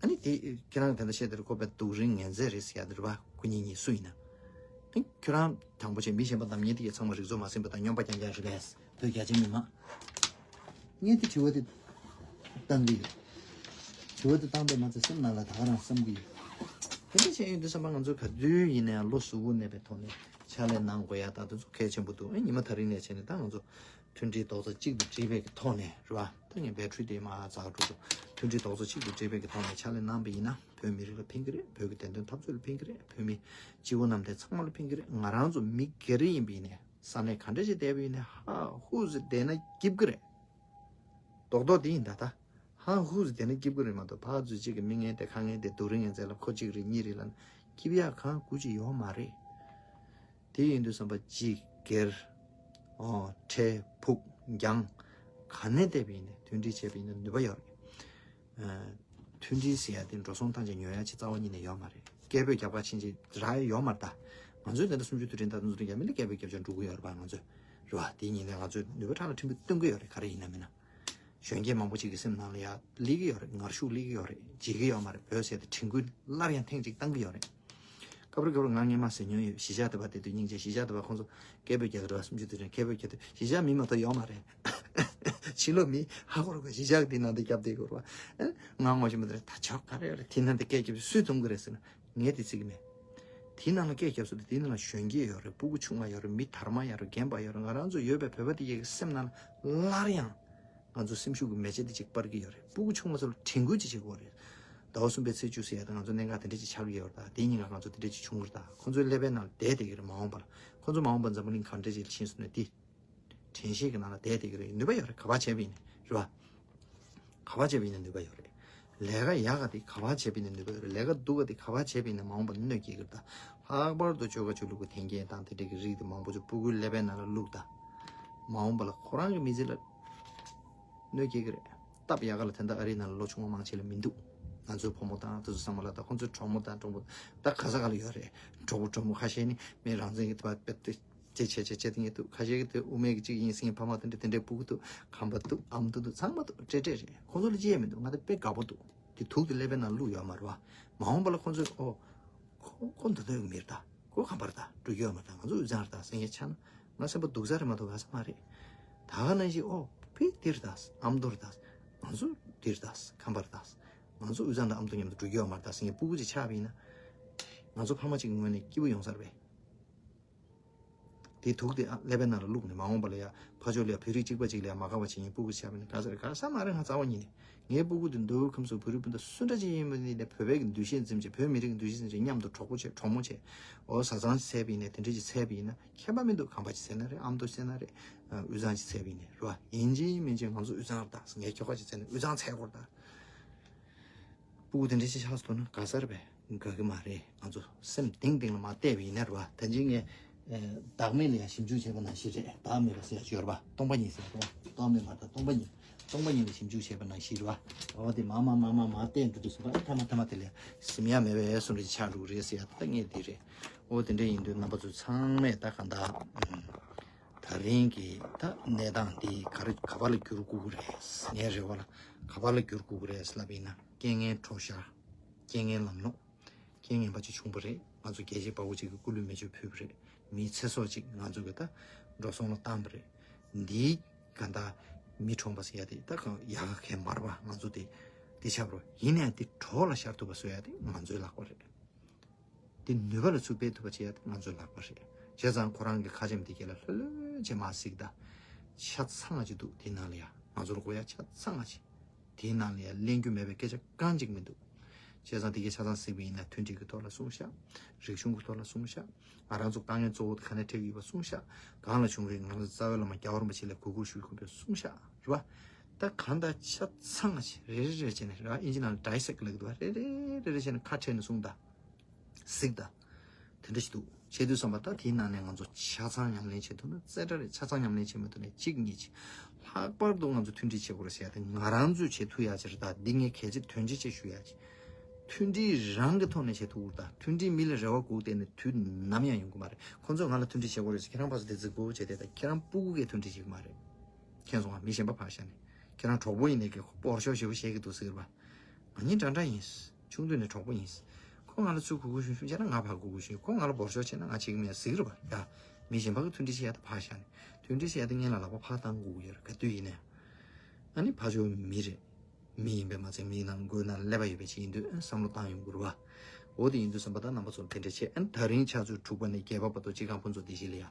ཨ་ནི་དེ་ཁྱེད་རང་དེ་འདྲ་བཤད་དེར་ཁོ་པའི་སྡུག་རིང་ངན་ཚད་རེད་ཟེར་ཡ་དེ་རེད་བ། ཁོ་གཉིས་གཉིས་སུ་ཡིན་ན། ཨ་ནི་ཁྱོད་རང་དང་པོ་བྱས་མི་གཞན་པ་བདམས་མཁན་དེ་གའི་ཚང་མ་རིག་ཚོ་མ་ཟིན་པ་དང་སྨྱོན་པ་རྐྱང་རྐྱང་རེད་པས། བོད་རྒྱ་ཆེ་མི་མང་། ངས་དེ་དྲི་བ་དེ་བཏང་གི་ཡོད། དྲི་བ་དེ་བཏང་པས་མ་ཚད་སེམས་ནང་ལ་ད་ག་རང་བསམ་གི་ཡོད། དེ་འདྲ་བྱས་ཡོང་དུས་བསམ་པ་ང་ཚོ་ག་དུས་ཡིན་ན་ཡང་བློ་གཟུ་བོ་གནས་པའི་ཐོག་ནས་ཕྱག་ལས་གནང་དགོས་ཡ་ད་དེ་ཚོ་གལ་ཆེན་པོ་འདུག་ཨ་ཉི་མ་ད་རིང་ནས་བྱས་ནས་ད་ང་ཚོ་མཐུན་སྒྲིལ་རྡོག་རྩ་གཅིག་ཏུ་སྒྲིལ་བའི་གི་ཐོག་ནས་རེད་བ། ད་ངས་བེ་ཊི་རི་དེ་མར་འཛག་འགྲོ་འདུག་མཐུན་སྒྲིལ་རྡོག་རྩ་གཅིག་ཏུ་སྒྲིལ་བའི་གི་ཐོག་ནས་ཕྱག་ལས་གནང་པ་ཡིན་ན་བོད་མི་རིགས་ལ་ཕན་གི་རེད། བོད་ཀྱི་བདེན་དོན་འཐབ་རྩོད་ལ་ཕན་གི་རེད། བོད་མི་སྤྱི་བོ་གནམ་བསྟན་ཚང་མ་ལ་ཕན་གི་རེད། ང་རང་ཚོ་མི་སྒེར་ཡིན་པ་ཡིན་ནའི་ས་གནས་ག་འདྲ་ཞིག་བསྡད་པ་ཡིན་ནའི་ཧ་ཧུ་ཟེར་བསྡད་ན་སྐྱིད་གི་རེད། རྡོག་རྡོག་དེ་ཡིན་ད་ད། ཧང་ཧུ་ཟེར་དེ་ནི་སྐྱིབ་ཀྱི་རེད་མ་གཏོགས་ཕར་ཚུར་གཅིག་གི་མི་ངན་དེ་ཁ་ངན་དེ་སྡུག་རུས་ངན་ཚད་ལ་ཁོ་གཅིག་རེད་གཉིས་རེད་ལབ་ན་སྐྱིབ་ཡག་གང་དགོས་ཀྱི་ཡོད་མ་རེད། དེ་ཡིན་དུས་བསམ་པ་གཅིག་སྒེར། ཨོ་ཁྲལ་ཕུག་རྒྱང་། ག་ནས་བལྟས་པ་ཡིན་ནའི་མཐུན་སྒྲིལ་བྱས་པ་ཡིན་ན་ནུས་པ་ཡོད་རེད། མཐུན་སྒྲིལ་ཟེར་ཡ་དེ་འགྲོ་སོང་བཏང་བྱས་ཉོ་ཡ་ཅིག་རྩ་བ་ཉིད་ནས་ཡོད་མ་རེད། སྐད་འབོད་རྒྱབ་ཁ་ཕྱིན་ཅིག་རག་ཡ་ཡོད་མ་རེད་ད། ང་ཚོའི་ད་ལྟ་སུམ་ཅུ་དུས་དྲན་ད་དུང་ཚོ་རྒྱ་མི་ལ་སྐད་འབོད་རྒྱབ་བྱས་འགྲོ་གི་ཡོད་རེད་པ། ང་ཚོས་རེད་བ། དེ་ཉིད་ནས་ང་ཚོས་ནུས་པ་ཕྲག་ལ་ཕྲན་བུ་སྟོན་གི་ཡོད་རེད། ག་རེ་ཡིན་ན་མིན་ན། གཞོན་སྐྱེས་མང་པོ་ཅིག་གི་སེམས་ནང་ལ་ཡ་སླེབས་ཀྱི་ཡོད་རེད། ངར་ཤུགས་སླེབས་ཀྱི་ཡོད་རེད། བརྗེད་ཀྱི་ཡོད་མ་རེད། བོད་ཟེར་དེ་དྲན་སྐུལ་སླར་ཡང་ཐེངས་གཅིག་བཏང་གི་ཡོད་རེད། སྐབས་རེ་སྐབས་རེ་ང་སྔས་མ་ཟེར་མྱོང་ཡོད། གཞིས་ཆགས་དེ་བ་དེ་དུས་སྙིང་རྗེ། གཞིས་ཆགས་དེ་བ་ཁོང་ཚོ་སྐད་འབོད་རྒྱག་གི་རེད་བ། སུམ་ཅུ་དུས་དྲན་སྐད་འབོད་རྒྱག་དུས་གཞིས་ཆགས་མི་མ་གཏོགས་ཡོད་མ་རེད། ཕྱི་ལོགས་མི་ཧ་གོ་རོགས། གཞིས་ཆགས་དེ་ནང་དུ་སྐྱབས་བསྡད་དགོས་རེད་བ། ང་ངོ་ཤེས་མི་འདུག་རེད། ད་ཆོག་ག་རེ་ཡོད་རེད། དེ་ནང་དུ་སྐད་རྒྱབ་སུས་ཐུབ་ཀྱི་རེད་ཟེར་ན་ངས་དེ་བརྩི་གི་མེད། དེའི་ནང་ལ་སྐད་རྒྱབ་སོང་དུས་དེའི་ནང་ལ་གཞོན་སྐྱེས་ཡོད་རེད། སྤུ་གུ་ཆུང་བ་ཡོད་རེད། མི་དར་མ་ཡོད་རེད། རྒན་པ་ཡོད་རེད། ང་རང་ཚོ་ཡོད་པའི་བོད་པ་དེ་གའི་སེམས་ནང་ལ་སླར་ཡང་ང་ཚོ་སེམས་ཤུགས་ཀྱི་མེ་ལྕེ་དེ་གཅིག་སྤར་གྱི་ཡོད་རེད། སྤུ་གུ་ཆུང་བ་ཚོ་ལ་དྲན་སྐུལ་ཅིག་བྱེད་དགོས་རེད། ཟླ་བ་གསུམ་པའི་ཚེས་བཅུ་ཟེར་ཡ་ད་ང་ཚོ་གནད་འགག་དེ་འདྲ་ཅིག་ཆགས་ཀྱི་ཡོད་རེད། ད་དེའི་ཉིན་ཀ་ང་ཚོ་དེ་འདྲ་ཅིག་བྱུང་གི་རེད། ད་ཁོ་ཚོའི་ཀླད་པའི་ནང་ལ་བསྡད་བསྡད་ཀྱི་རེད། མ་འོངས་པ་ལ་ཁོ་ཚོ་མ་འོངས་པ་འཛམ་བུ་གླིང་ག་འདྲ་ཅིག་ལ་ཕྱིན་སོང་ན་དེ། དྲན་ཤེས་ཀྱི་ནང་ལ་བསྡད་བསྡད་ཀྱི་རེད། ནུས་པ་ཡོད་རེད། ག་པར་བྱས་པ་ཡིན་ནའི་རེད་བ། ག་པར་བྱས་པ་ཡིན་ནའི་ནུས་པ་ཡོད་རེད། ལས་ཀ་ཡག་ག་དེ་ག་པར་བྱས་པ་ཡིན་ནའི་ནུས་པ་ཡོད་རེད། ལས་ཀ་སྡུག་ག་དེ་ག་པར་བྱས་པ་ཡིན་ནའི་མ་འོངས་པ་ལ་གནོད་སྐྱེལ་གྱི་རེད། ད་ལྷག་པར་དུ་ཆོལ་ཁ་ཆོས་ལུགས་ཀྱི་འཐེན་འཁྱེར་དང་དེ་འདྲ་གི་རིགས་དེ་མང་པོ་ཅིག་སྤུ་གུའི་ཀླད་པའི་ནང་ལ་བླུགས། ད་མ་འོངས་པ་ལ་ཁོ་རང་གི་མི་ཚེ་ལ་གནོད་སྐྱེལ་གྱི་རེད། སྟབས་ཡག་ག་ལ་ད་ལྟ་ཨ་རིའི་ནང་ལ་ལོ་ཆུང་བ་མང་ཆེ་ལ་མི་འདུག་ང་ཚོའི་ཕོ་མོ་དང་དེ་ཚོ་ཚང་མ་ལ། ད་ཁོ་ཚོའི་གྲོགས་མོ་དང་གྲོགས་པོ་ད་ག་ས་ག་ལ་ཡོད་རེད། གྲོགས་པོ་གྲོགས་མོ་ཁ་ཤས་ནི་མི་རང་བཙན་གྱི་ད་དཔེ་ཅི་བྱེད་བྱེད་བྱེད་དེ་ངས་འདུག་ཁ་ཤས་ཀྱི་དེ་དབུ་མེད་ཀྱི་གཅིག་ཡིན་ཟེར་མཁན་ཕ་མ་དེ་འདྲ་དེ་འདྲའི་སྤུ་གུ་འདུག་ཁམས་པ་འདུག་ཨ་མདོ་འདུག་ཚང་མ་འདུག་བཀྲེས་བཀྲེས་རེད། ཁོང་ཚོ་ལ་ཅི་ཡང་མི་འདུག་ང་དེ་དཔེ་དགའ་པོ་འདུག་དེ་དུག་དེ་ཀླད་པའི་ནང་བླུགས་ཡོད་མ་རེད་བ། མ་འོངས་པ་ལ་ཁོང་ཚོས་ཨོ། ཁོ་ཁོ་འདི་འདྲའི་མི་རེད་ད། ཁོ་ཁམས་པ་རེད་ད། འགྲོ་རྒྱུ་ཡོད་མ་རེད་ད། ང་ཚོ་དབུས་གཙང་རེད་ད་ཟེར་མཁན་ཆགས་ན་ང་སེམས་པ་སྡུག་ས་རེད་མ་གཏོགས་དགའ་ས་མ་རེད། ད་ག་ནང་བཞིན་ཨོ་དཔེ་འདི་རེད་ད། ཨ་མདོ་རེད་ད། ང་ཚོ་འདི་རེད་ད། ཁམས་པ་རེད་ད། ང་ཚོ་དབུས་གཙང་དང་ཨ་མདོ་མཉམ་དུ་འགྲོ་རྒྱུ་ཡོད་མ་རེད་ད་ཟེར་མཁན་སྤུ་གུ་ཅིག་ཆགས་པ་ཡིན་ན། ང་ཚོ་ཕ་མ་གཅིག་གི་ངོས་ནས་སྐྱིད་པོ་ཡོང་ས་རེད་པས། དེའི་དུག་དེ་ཨ་ཀླད་པའི་ནང་ལ་བླུགས་ནས་མ་འོངས་པ་ལ་ཡ་ཕ་ཕྱོགས་ལ་ཡ་བོད་རིགས་གཅིག་པ་གཅིག་ལ་ཡ་མ་དགའ་བ་བྱེད་མཁན་སྤུ་གུ་ཆགས་པ་ཡིན་ན་དགའ་ས་རེད། དགའ་ས་མ་རེད། ང་རྩ་བ་ཉིད་ནས་ངའི་སྤུ་གུ་དེ་མདོ་དབུས་ཁམས་གསུམ་བོད་རིགས་སྤུན་ཟླ་སུ་འདྲ་ཅིག་ཡིན་པ་ཡིན་ནའི་བོད་པའི་གི་འདུ་ཤེས་འཛིན་བྱས། བོད་མི་རིགས་ཀྱི་འདུ་ཤེས་འཛིན་བྱས། མཉམ་དུ་གྲོགས་པོ་བྱས། གྲོགས་མོ་བྱས། འོ་བཟའ་ཚང་བྱས་པ་ཡིན་ནའི་དེ་འདྲ་ཅིག་བྱས་པ་ཡིན་ན་ཁྱད་པར་མི་འདུག་ཁམས་པ་ཅིག་བྱས་ན་རེད། ཨ་མདོ་བྱས་ན་རེད། ཨ་དབུས་གཙང་ཅིག་བྱས་པ་ཡིན་ནའི་རེད་བ། ཡིན་གཅིག་མིན་གཅིག་ང་ཚོ་དབུས་གཙང་རེད་ད། ངས་ཁྱོ་ག་ཅིག་བྱས་ན་དབུས་གཙང་བྱས་དགོས་རེད་ད། སྤུ་གུ་དེ་འདྲ་ཞིག་ཆགས་སོང་ན་དགའ་ས་རེད་པས། དགའ་གི་མ་རེད། ང་ཚོ་སེམས་གཏིང་གཏིང་ལ་མར་བལྟས་པ་ཡིན་ན་རེད་བ། ད་ཅི་ངས་བདག་མེད་ལ་ཡང་ཞིབ་འཇུག་བྱས་པ་ནང་བཞིན་རེད། བདག་མེད་པ་ཟེར་ཡ་ཅིག་ཡོད་རེད་བ། སྟོང་པ་ཉིད་ཟེར་བ། སྟོང་པ་མེད་མ་རེད། སྟོང་པ་ཉིད། སྟོང་པ་ཉིད་ལ་ཞིབ་འཇུག་བྱས་པ་ནང་བཞིན་རེད་བ། འོ་དེ་མར་མར་མར་མར་མར་བལྟས་འགྲོ་དུས་སུ་ཨ་ཐ་མ་ཐ་མ་དེ་ལ་ཟིན་ཡ་མེད་པའི་བཟོ་འདྲ་ཅིག་ཆགས་འགྲོ་གི་རེད་ཟེར་ཡ། ད་ངས་འདི་རེད། འོ་དེ་འདྲ་ཡིན་དུས་རྣམ་པ་ཚོ་ཚང་མས་ད་གང་ལྟར། ད་རིང་གི་ད་གནས་སྟངས་འདི་ག་རེ་ག་པར་ལ་འགྱུར་དགོས་ཀྱི་རེད། ངའི་རེ་བ་ལ་ག་པར་ལ་འགྱུར་དགོས་ཀྱི་རེད་ལབ་ཡིན་ན། རྐྱེན་ངན་གྲོགས་ཤར། རྐྱེན་ངན་ལམ་ལྷོང་། རྐྱེན་ངན་པ་ཅིག་བྱུང་བ་རེད། ང་ཚོ་རྒྱལ་གཅེས་དཔའ་བོ་གཅིག་གིས་སྐུ་ལུས་མེ་མཆོད་ཕུལ་བ་རེད། མི་ཚེ་སྲོག་ཅིག་ང་ཚོ་གིས་ད་འགྲོ་སོང་ལ་བཏང་བ་རེད། འདིའི་ག་ད་མི་གྲོངས་པ་ཟེར་ཡ་དེ་ད་གང་ཡག་ག་གལ་མ་རེད་པ། ང་ཚོ་དེ་དེ་ཆགས་པ་རེད། ཡིན་ནའང་དེ་གྲོགས་ལ་ཤར་ཐུབ་པ་བཟོ་ཡ་དེ་ང་ཚོའི་ལག་པ་རེད། དེ་ནུས་པ་ལ་ཚུར་སྤེལ་ཐུབ་པ་བྱེད་ཡ་དེ་ང་ཚོའི་ལག་པ་རེད། བྱས་ཙང་ཁོ་རང་གི་ཁ་ཆེམས་དེ་གྱད་ལ་ལྷོད་ལྷོད་བྱས་མར་གཟིགས་དང་། ཆ་ཚང་བ་ཅིག་འདུག་དེ་ནང་ལ་ཡ། ང་ཚོར་དགོས་ཡ་ཆ་ཚང་བ་ཅིག་དེའི་ནང་ལ་ཡ་གླེང་རྒྱུ་མེད་པའི་སྐད་ཆ་རྐང་གཅིག་མི་འདུག་བྱས་ཙང་དེ་གྱད་ཆ་ཚང་གཟིགས་པ་ཡིན་ན་མཐུན་སྒྲིལ་གྱི་ཐོག་ལ་གསུངས་ཤག་རིག་གཞུང་གི་ཐོག་ལ་གསུངས་ཤག་ང་རང་ཚོ་དཀའ་ངལ་གཙོ་བོ་དེ་ག་ནས་འཕྲད་ཀྱི་ཡོད་པ་གསུངས་ཤག་གང་ལ་བྱུང་རེད། ང་རང་ཚོ་རྩ་བའི་བླ་མ་རྒྱལ་བ་རིན་པོ་ཆེ་ལ་གུས་བཀུར་ཞུ་དགོས་པའི་གསུངས་ཤག་རེད་བ། ད་གང་ལྟར་ཆ་ཚང་བ་ཅིག་རེ་རེ་རེ་བྱས་ནས་རེད་བ། ཨིན་ཇི་ནང་ལ་ཌའི་སེག་ལབ་ཀྱི་འདུག་བ། རེ་རེ་རེ་རེ་བྱས་ནས་ཁ་བྲལ་ནས་གསུངས་དང་། གཟིགས་དང་། དེ་འདྲ་ཞིག་འདུག་བྱེད་དུས་བསམ་པ་ད་དེའི་ནང་ནས་ང་ཚོ་ཆ་ཚང་ཉམས་ལེན་བྱེད་ཐུབ་ན་རྩེ་གྲ་རེད། ཆ་ཚང་ཉམས་ལེན་བྱེད་མི་ཐུབ་ན་གཅིག་གཉིས་ཅིག་ལྷག་པར་དུ་ང་ཚོ་མཐུན་སྒྲིལ་བྱེད་དགོས་རེད་ཟེར་ཡ་དེ་ང་རང་ཚོས་བྱེད་ཐུབ་ཡ་ཅིག་རེད། ད་འདི་ངས་གལ་ཆེ་དོན་ཆེ་ཆེ་ཞུ་ཡ་ཅིག་མཐུན་སྒྲིལ་རང་གི་ཐོག་ནས་བྱེད་ཐུབ་དགོས་རེད། ད་མཐུན་སྒྲིལ་མི་ལ་རེ་བ་དགོས་བསྡད་ན་དུས་ནམ་ཡང་ཡོང་གི་མ་རེད། ཁོ་ཚོས་ང་ལ་མཐུན་སྒྲིལ་བྱེད་དགོས་རེད་ཟེར། ཁྱེད་རང་ཕར་ཚུར་དེ་རྩིས་དགོས་བྱས་ཏེ། ད་ཁྱེད་རང་སྤུ་གུ་གིས་མཐུན་སྒྲིལ་བྱེད་ཀྱི་མ་རེད། མཁྱེན་སོང་ང་། མི་གཞན་པ་ཕར་བཞག་ནས། ཁྱེད་རང་གྲོགས་པོ་ཡིན་ནའི་གི་ཁོ་སྤོར་ཤོག་ཞེ་པོ་བཤད་ཀྱི་འདུག་ཟེར་བ། ང་གཉིས་འདྲ་འདྲ་ཡིན། ཆུང་དུས་ནས་གྲོགས་པོ་ཡིན། ཁོ་ང་ལ་ཚུར་གུས་གུས་ཞུམ་ཞུམ་བྱས་ན་ང་ཕར་གུས་གུས་ཞུམ། ཁོ་ང་ལ་སྤོར་ཤོག་བྱས་ན་ང་བྱེད་ཀྱི་མེད་ཟེར་གྱི་རེད་པ། ཡ། མི་གཞན་པ་གི་མཐུན་སྒྲིལ་བྱེད་ཡ་དེ་ཕར་བཞག་ནས། མཐུན་སྒྲིལ་བྱེད་ཡ་དེ་སྔོན་ལ་ལག་པ་ཕར་བཏང་དགོས་ཀྱི་ཡོད་རེད། ག་དུས་ཡིན་ནའི། ཨ་ནི་ཕར་ཕྱོགས་མི་རེད། མི་ཡིན་པས་མ་ཚད་མིའི་ནང་སྒོའི་ནང་ཀླད་པ་ཡོད་པ་ཅིག་ཡིན་དུས་ཨ་བསམ་བློ་བཏང་ཡོང་དགོས་རེད་པ། འོ་དེ་ཡིན་དུས་བསམ་པ་ད་རྣམ་པ་ཚོར་དེ་འདྲ་བྱས། ཨ་ནི་ད་རིང་ཆུ་ཚོད་དྲུག་པ་ནས་བརྒྱད་པ་བར་དུ་སྤྱི་ཁང་ཕུན་ཚོགས་བདེ་སྐྱིད་ལ་ཡ།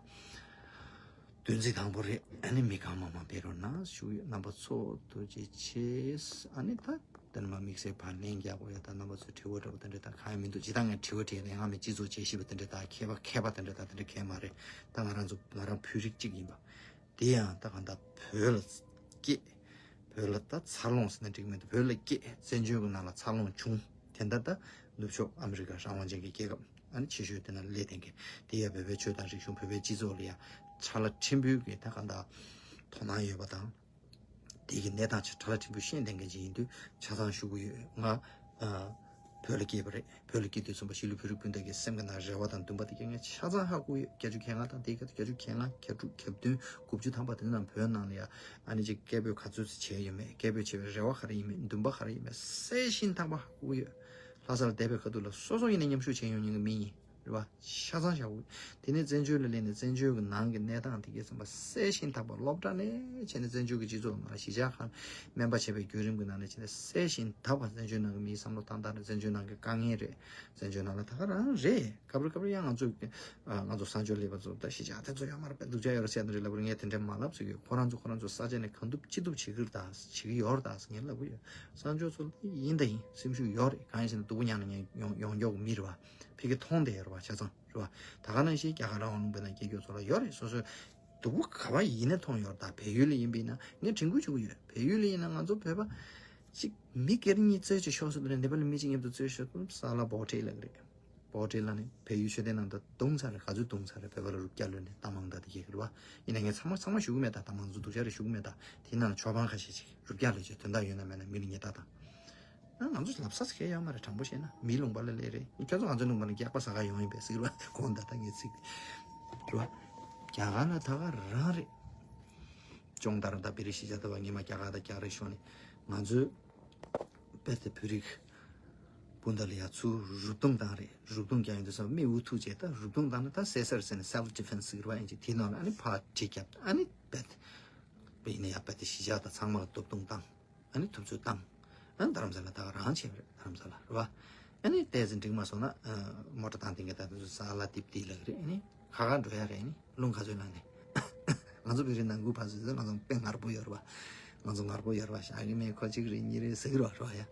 བདུན་ཚིགས་དང་པོ་རེད། ཨ་ནི་མི་གང་མང་མང་ཕེབས་རོགས་གནང་ཞུ་ཡོད། རྣམ་པ་ཚོ་ཐུགས་རྗེ་ཆེ། ཨ་ནི་ད་དེ་ནས་མ་དམིགས་བསལ་བར་ལན་རྒྱག་དགོས་ཡ་ད་རྣམ་པ་ཚོ་དྲི་བ་འདྲ་པོ་དེ་འདྲ་ད་གང་ཡང་མི་འདུག་ཇི་ལྟར་ངས་དྲི་བ་དྲིས་ནས་ང་མི་སྤྱི་ཚོགས་བརྗེ་ཞིབ་པ་དེ་འདྲ་ད་མཁས་པ་མཁས་པ་དེ་འདྲ་ད་དེ་འདྲ་གང་ཡང་མ་རེད། ད་ང་རང་ཚོ་ང་རང་བོད་རིགས་གཅིག་ཡིན་པ། དེ་ཡང་ད་གང་ལྟར་བོད་ལ་སྐྱེས། བོད་ལ་ད་འཚར་ལོངས་ཟེར་ན་འགྲིག་མི་འདུག་བོད་ལ་སྐྱེས། བཙན་བྱོལ་གྱི་ནང་ལ་འཚར་ལོངས་བྱུང་། དེ་འདྲ་ད་ནུབ་ཕྱོགས་ཨ་མི་རི་ཀ་རང་དབང་ཅན་གྱི་རྒྱལ་ཁབ་ཨ་ནི་ཆེ་ཤོས་དེ་ན་སླེབས་བསྡད་མཁན་དེ་ཡ་བོད་པའི་ཆོས་དང་རིག་གཞུང་། བོད་པའི་སྤྱི་ཚོགས་ལ་ཡ་ཁྲ་ལ་ཕྲན་བུ་གི་ད་གང་ལྟར་དོ་སྣང་ཡོད་པ་དང་། དེ་གི་གནས་སྟངས་ཆ་ཁྲ་ལ་ཕྲན་བུ་ཤེས་ལྡན་མཁན་ཅིག་ཡིན་དུས་ཆ་ཚང་ཞུ་གི་ཡོད། ང་ཨ་བོད་ལ་སྐྱེས་པ་རེད། བོད་ལ་སྐྱེས་དུས་ཙམ་པ་གཞིས་ལུས་བོད་རིགས་སྤུན་ཟླ་གི་སེམས་ཀྱི་ནང་རེ་བ་དང་འདུན་པ་དེ་གའི་ངས་ཆ་ཚང་ཧ་གོ་ཡོད། བརྒྱད་ཅུ་གྱ་ལྔ་དང་དེའི་སྐབས་བརྒྱད་ཅུ་གྱ་ལྔ། གྱ་དྲུག་གྱ་བདུན། དགུ་བཅུ་ཐམ་པ་དེ་ནང་བོད་ནང་ལ་ཡ་ཨ་ནི་ཅིག་སྐད་འབོད་ག་ཚོད་ཙམ་བྱས་ཡོད་མེད། སྐད་འབོད་བྱས་པའི་རེ་བ་ག་རེ་ཡིན་མེད། འདུན་པ་ག་རེ་ཡིན་མེད་གསལ་ཞིང་དག་པ་ཧ་གོ་ཡོད། ལྷ་ས་ལ་བསྡད་པའི་ཁ་ཐུག་ལ་སོ་སོ་ཡིན་ན་མཉམ་ཞུགས་བྱས་ཡོང་མཁན་གྱི་མི་ཡིན། རེད་བ། ཆ་ཚང་བཞག་དགོས། དེ་ནས་བཙན་བྱོལ་ལ་སླེབས་ནས་བཙན་བྱོལ་གྱི་ནང་གི་གནས་སྟངས་དེ་གའི་ཙམ་པ་གསལ་ཞིང་དག་པ། སློབ་གྲྭ་ནས་བྱས་ནས་བཙན་བྱོལ་གྱི་སྤྱི་ཚོགས་ནང་ལ་གཞིས་ཆགས་ཁག་སྨན་པ་བྱས་པའི་བརྒྱུད་རིམ་གྱི་ནང་ནས་བྱས་ནས་གསལ་ཞིང་དག་པ། བཙན་བྱོལ་ནང་གི་མིའི་བསམ་བློ་བཏང་སྟངས་རེད། བཙན་བྱོལ་ནང་གི་དཀའ་ངལ་རེད། བཙན་བྱོལ་ནང་ལ་ད་ག་རང་རེད། སྐབས་རེ་སྐབས་རེ་ཡང་ང་ཚོ་ཨ་ང་ཚོ་གསར་འབྱོར་སླེབས་པ་ཚོ་ད་གཞིས་ཆགས་དེ་ཚོ་ཡོད་མ་རེད་པས། སྡུག་ཅག་ཡོད་རེད་ཟེར་ནི་རེད་ལབ་རེད། ངས་དེ་འདྲ་མ་ལབ་ཟེར་གི་ཡོད། ཁོ་རང་ཚོ་ཁོ་རང་ཚོ་ས་ཆ་ནས་གང་ཐུབ་ཅི་ཐུབ་བྱེད་ཀྱི་རེད་ད། བྱེད་ཀྱི་ཡོད་རེད་ད་ཟེར་ངས་ལབ་གི་ཡོད། གསར་འབྱོར་ཚོ་ལ་ཡིན་ད་ཡིན། སེམས་ཤུགས་ཡོད་རེད། གང་ཡིན་ཟེར་ན་སྡུག་པོ་མྱངས་ནས་ངས་ཡོང་ཡོང་མགྱོགས་ཀྱི་མི་རེད་བ། ཕ་གི་མཐོང་བསྡད་ཡོད་རེད་བ། ཆ་ཚང་རེད་བ། ད་ག་ནང་བཞིན་རྒྱ་གར་རང་དབང་ལུང་པའི་ནང་སྐྱེས་མགྱོགས་ཚོ་ལ་ཡོད་རེད། སོ་སོའི་སྡུག་པོ་ག་བ་ཡིན་ནའི་མཐོང་ཡོད་རེད་ད། བལ་ཡུལ་ལ་ཡིན་པ་ཡིན་ན་ངས་དྲན་སྐུལ་བྱེད་ཀྱི་ཡོད། བལ་ཡུལ་ལ་ཡིན་ན་ང་ཚོ་བོད་པ་གཅིག་མི་སྒེར་གཉིས་རྩོད་བྱེད་ཤོག་ཟེར་དུས་ནས་ནེ་པ་ལི་མི་གཅིག་མཉམ་དུ་རྩོད་ཤོག་ཟེར་ལ་བོ་ཊེ་ལབ་ཀྱི་རེད། བོ་ཊེ་ལ་ནི་བལ་ཡུལ་ཤོད་དེ་ནང་དུ་བརྡུངས་ཚར་རེད། ག་ཚོད་བརྡུངས་ཚར་རེད། བོད་པ་ལ་རུ་སྐྱ་ལོན་ནས་ལྟ་མང་ད་དེ་ཡེ་གི་རེད་བ། ཡིན་ན་ངས་ཚང་མ་ཚང་མ་ཞུ་གི་མེད་ད། ལྟ་མང་ཚོ་སྡུག་ཅག་རེད་ཞུ་གི་མེད་ད། དེ་ནང་ལ་ཆོས་པ་ཁ་ཤས་ཤིག་རུ་སྐྱ་ལོན་བྱས་དོན་དག་ཡོད་ན་མེད་ན་མི་ལ་ཉེས་ད་ད། ཨ་ང་ཚོ་ལབ་ས་ཟེར་མཁན་ཡོད་མ་རེད། དྲང་པོ་བཤད་ན་མིའི་ལུང་པ་ལ་སླེབས་རེད། ཁྱོད་ཚོ་ང་ཚོའི་ལུང་པ་ལ་སྐྱག་པ་ཟ་ག་ཡོང་ཡིན་པས་ཟེར་གི་རེད་བ། དགོངས་དག་ད་ངས་ཚིག་དེ་རེད་བ། རྒྱ་གར་ལ་ད་ག་རང་རེད། སྦྱོང་བརྡར་དང་བེ་རི་ཤི་ཅ་ད་བ་ཉི་མ་རྒྱ་གར་དང་རྒྱ་རིགས་ཤོར་ནས་ང་ཚོའི་དཔེ་དེ་བོད་རིགས་སྤུན་ཟླ་ལ་ཡ་ཚུར་རུབ་རྡུང་བཏང་རེད། རུབ་རྡུང་རྒྱག་ཡོང་དུས་ཙམ་མི་འུ་ཐུག་བྱས་ད་རུབ་རྡུང་བཏང་ན་ད་བསད་ས་རེད་ཟེར་ནས་self defense་ཟེར་བ་ཡིན་གཅིག་དེའི་ནང་ལ་ཨ་ནི་ཕར་གྲི་བརྒྱབ། ཨ་ནི་དཔེ་དེ་དཔེ་ཡིན་ན་ཡ་དཔེ་དེ་གཞིས་ཆགས་དང་ཚང་མ་ལ་སྟོབས་རྡུང་བཏང་། ཨ་ནི་ཐུབ་ཚོད་བཏང་། ཨ་ནི་རྡ་རམ་ས་ལ་ད་ག་རང་བྱས་པ་རེད། རྡ་རམ་ས་ལ་རེད་བ། ཨ་ནི་ཏོག་ཙམ་འགྲིག་མ་སོང་ན་ཨ་མོ་ཊ་བཏང་སྟེང་གི་ད་དུང་ས་ལ་ཏིབ་ཏི་ལ་གི་རེད། ཨ་ནི་ཁ་ཁ་འགྲོ་ཡ་རེད། ཨ་ནི་རླུང་ག་ཚོད་ལངས་ནས་ང་ཚོ་བོད་རིགས་ནང་ཁུལ་ཕར་ཚུར་ང་ཚོ་དཔེ་ངར་པོ་ཡོད་རེད་བ། ང་ཚོ་ངར་པོ་ཡོད་རེད་བ། བཞག་གི་མེད། ཁོ་གཅིག་རེད་གཉིས་རེད་ཟེར་གི་རེད་བ། རེད་བ་ཡ།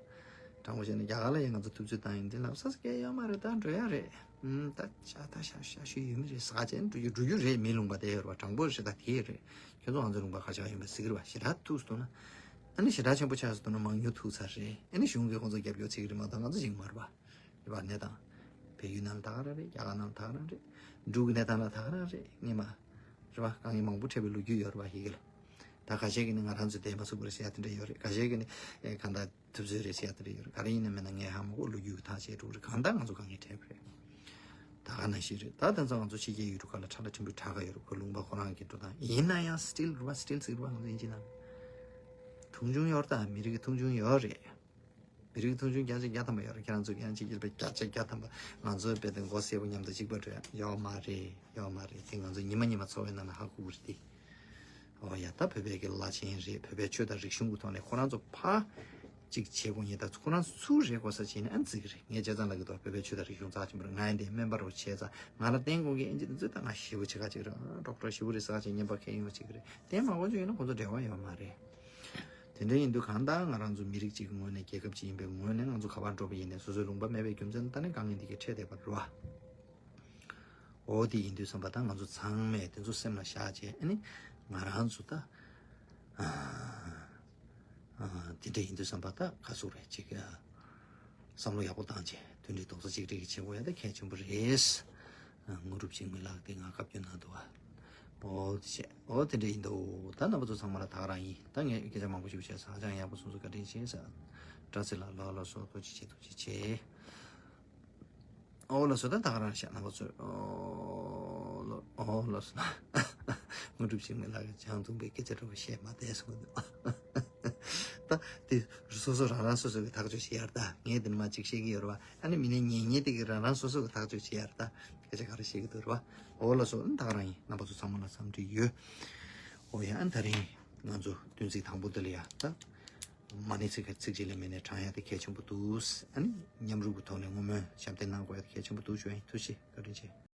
དྲང་པོ་བཤད་ན་རྒྱ་གར་ལ་ཡ་ང་ཚོ་ཐུབ་ཚོད་བཏང་ཡིན་དེ་ལབ་ས་སྐད་ཡོད་མ་རེད། ད་འགྲོ་ཡ་རེད། ཨུམ་ད་ཆ་ད་ཤ་ཤ་ཤུ་ཡོད་མི་རེད། ས་ཆ་འགྲོ་རྒྱུ་འགྲོ་རྒྱུ་རེད། མི་ལུང་པ་དེ་ཡོད་རེད་བ། དྲང་པོ་རེད། ད་དེ་རེད། ཁྱོད་ཚོ་ང་ཚོ་ལུང་པ་ཁ་ཆག་ཡིན་པ་ཟེར་གི་རེད་བ། ཞེ་དྲག་ཐུག་སོང་ན། ཨ་ནི་ཞེ་དྲག་ཆེན་པོ་ཆགས་སོང་ན་མང་ཉུང་ཐུག་ཚར་རེད། ཨ་ནི་གཞུང་གིས་ཁོང་ཚོ་རྒྱབ་སྐྱོར་བྱེད་ཀྱི་རེད་མ་གཏོགས་ང་ཚོ་བྱེད་ཀྱི་མ་རེད་པ། རེད་པ། གནས་སྟངས། བལ་ཡུལ་ནང་ལ་ད་ག་རང་རེད། རྒྱ་གར་ནང་ལ་ད་ག་རང་རེད། འབྲུག་གི་གནས་སྟངས་ལ་ད་ག་རང་རེད། སྔོན་མ། རེད་པ། དཀའ་ངལ་མང་པོ་འཕྲད་པའི་ལོ་རྒྱུས་ཡོད་རེད་པ། ཧི་གི་ལ། ད་ཁ་ཤས་ཀྱིས་ནི་ང་རང་ཚོ་བསྡད་མ་ཚུགས་པ་རེད་ཟེར་ཡ་དེ་འདྲ་ཡོད་རེད། ཁ་ཤས་ཀྱིས་ནི་ཨེ་གང་ལྟར་ཐུབ་ཚོད་རེད་ཟེར་ཡ་དེ་འདྲ་ཡོད་རེད། ག་རེ་ཡིན་ན་མིན་ན་ངས་ཧ་མ་གོ། ལོ་རྒྱུས་ཀྱི་ཐག་བཅད་འགྲོ་གི་རེད། གང་ལྟར་ང་ཚོ་དཀའ་ངལ་འཕྲད་པ་རེད། ད་ག་ནང་བཞིན་རེད། ད་དེང་སང་ང་ཚོ་ཕྱི་རྒྱལ་ཡུལ་གྲུ་ཁག་ལ་ཁྲ་ལ་ཕྲན་བུ་དྲག་ག་ཡོད་རེད། ཁོ་ལུང་པ་ཁོ་རང་གི་འགྲོ་སྟངས་ཡིན་ན་ཡང་still་རེད་པ། still་ཟེར་གི་རེད་པ། ང་ཚོ་ཨིན་ཇི་ནང་མཐོང་ཆུང་ཡོད་རེད། ད་མི་རིགས་ཀྱི་མཐོང་ཆུང་ཡོད་རེད། མི་རིགས་མཐོང་ཆུང་བརྒྱ་ཆ་བརྒྱ་ཐམ་པ་ཡོད་རེད། ཁྱེད་རང་ཚོ་ཡང་གཅིག་གིས་དཔེ་བརྒྱ་ཆ་བརྒྱ་ཐམ་པ་ང་ཚོའི་དཔེ་དེ་མགོ་སེར་པོ་མཉམ་དུ་གཅིག་པ་འགྲོ་ཡ་ཡོད་མ་རེད། ཡོད་མ་རེད། དེ་ང་ཚོ་ཉི་མ་ཉི་མ་འཚོ་བའི་ནང་ལ་ཧ་གོ་གི་རེད་དེ། ཨོ་ཡ། ད་བོད་པའི་གི་བླ་ཆེན་རེད། བོད་པའི་ཆོས་དང་རིག་གཞུང་གི་ཐོག་ནས་ཁོ་རང་ཚོ་ཕར་གཅིག་བྱེད་དགོས་ཉེ། ད་ཁོ་རང་ཚོ་སུ་རེད་གོ་ས་བྱས་ནས་ཨ་ནི་བརྩི་གི་རེད། ངས་བྱས་ཙང་ལབ་གི་འདུག་བོད་པའི་ཆོས་དང་རིག་གཞུང་རྩ་ཆེན་པོ་རེད། ང་ཡང་དེ་སྨན་པ་རུ་བྱས་ཙང་ང་ལ་བསྟེན་དགོས་གི་ཨིན་ཇི་དེ་ཚོ་ད་ང་ཞེ་པོ་བྱེད་ག་ཅིག་རེད། ཌོག་ཊར་ཞེ་པོ་རེད་ཟེར་ག་ཅིག་སྨན་པ་ཁས་ཡོང་བ་ཅིག་རེད། བསྟེན་མ་དགོས་ཅིག་ཡོད་ན་ཁོ་ཚོ་འབྲེལ་བ་ཡོད་མ་རེད། དེ་འདྲ་ཡིན་དུས་གང་ལྟར་ང་རང་ཚོ་མི་རིགས་གཅིག་གི་ངོས་ནས་རྒྱལ་ཁབ་གཅིག་ཡིན་པའི་ངོས་ནས་ང་ཚོ་ག་པར་འགྲོ་བ་ཡིན་ནའི་སོ་སོའི་ལུང་པ་མེད་པའི་རྒྱུ་མཚན་ད་ནི་དཀའ་ངལ་འདི་གས་འཕྲད་བསྡད་པ་རེད་བ། འོ་དེ་ཡིན་དུས་ཙམ་པ་ད་ང་ཚོ་ཚང་མས་དེ་ཚོ་སེམས་ལ་བཞག་བྱས་ཨ་ནི་ང་རང་ཚོ་ད་ཨ་ཨ་དེ་འདྲ་ཡིན་དུས་ཙམ་པ་ད་ག་ཟེར་རེད་ཅིག་ཨ་བསམ་བློ་ཡག་པོ་བཏང་བྱས་མཐུན་སྒྲིལ་རྡོག་རྩ་གཅིག་སྒྲིལ་གྱིས་བྱེད་དགོས་ཡ་ད་གལ་ཆེན་པོ་རེད། ཨ་དངོས་གྲུབ་འཇིགས་མེད་ལགས་དེ་ང་བཀའ་བཀྱོན་གནང་འདུག་བ། འོ་དེ་བྱས། འོ་དེ་འདྲ་ཡིན་འདུག་ད་རྣམ་པ་ཚོ་ཚང་མ་ལ་ད་ག་རང་ཡིན། ད་ངས་སྐད་ཆ་མང་པོ་ཞིག་བཤད་ཚར། ཧ་ཅང་ཡག་པོ་གསུངས་སོང་། བཀའ་དྲིན་ཆེ་ཟེར། བཀྲ་ཚེ་ལགས་ལགས་ལགས་སོ། ཐུགས་རྗེ་ཆེ། ཐུགས་རྗེ་ཆེ། ཨོ་ལགས་སོ། ད་ད་ག་རང་བཤད། རྣམ་པ་ཚོས་ཨོ་ལགས་ཨོ་ལགས་སོ། དངོས་གྲུབ་འཇིགས་མེད་ལགས་ཀྱིས་ཅང་ཐུང་པའི་སྐད་ཆ་འདྲ་པོ་བཤད་མ་བསྡད་གསུངས་འདུག་ད་དེ་སོ་སོ་རང་རང་སོ་སོ་གི་ཐག་གཅོད་བྱེད་ཡ་རེད་ད། ངས་འདི་ནས་མར་ཅིག་བཤད་ཀྱི་ཡོད་རེད་བ། ཨ་ནི་མི་ནས་ཉན་ཉན་དེ་གི་རང་རང་སོ་སོ་གི་ཐག་གཅོད་བྱེད་ཡ་རེད་ད། སྐད་ཆ་ག་རེ་བཤད་ཀྱི་འདུག་རེད་བ། ཨོ་ལགས་སོ། ཨ་ནི་ད་ག་རང་ཡིན། རྣམ་པ་ཚོ་ཚང་མ་ལ་འཚམས་འདྲི་ཡོད། ཨོ་ཡ། ཨ་ནི་ད་རིང་ང་ཚོ་བདུན་ཚིགས་དང་པོ་འདི་ལ་ཡ་ད་མ་ཎི་ཚིག་ཚིག་གཅིག་ལས་མེད་ནས་བགྲང་ཡ་དེ་གལ་ཆེན་པོ་འདུག་ཨ་ནི་མཉམ་རུབ་ཀྱི་ཐོག་ནས་བསྔོ་སྨོན་ཞབས་བརྟན་གནང་དགོས་ཡ་དེ་གལ་ཆེན་པོ་འདུག་ཞུ་ཡ་ཡིན། ཐུགས་རྗེ་ཆེ། བཀའ་དྲིན་ཆེ།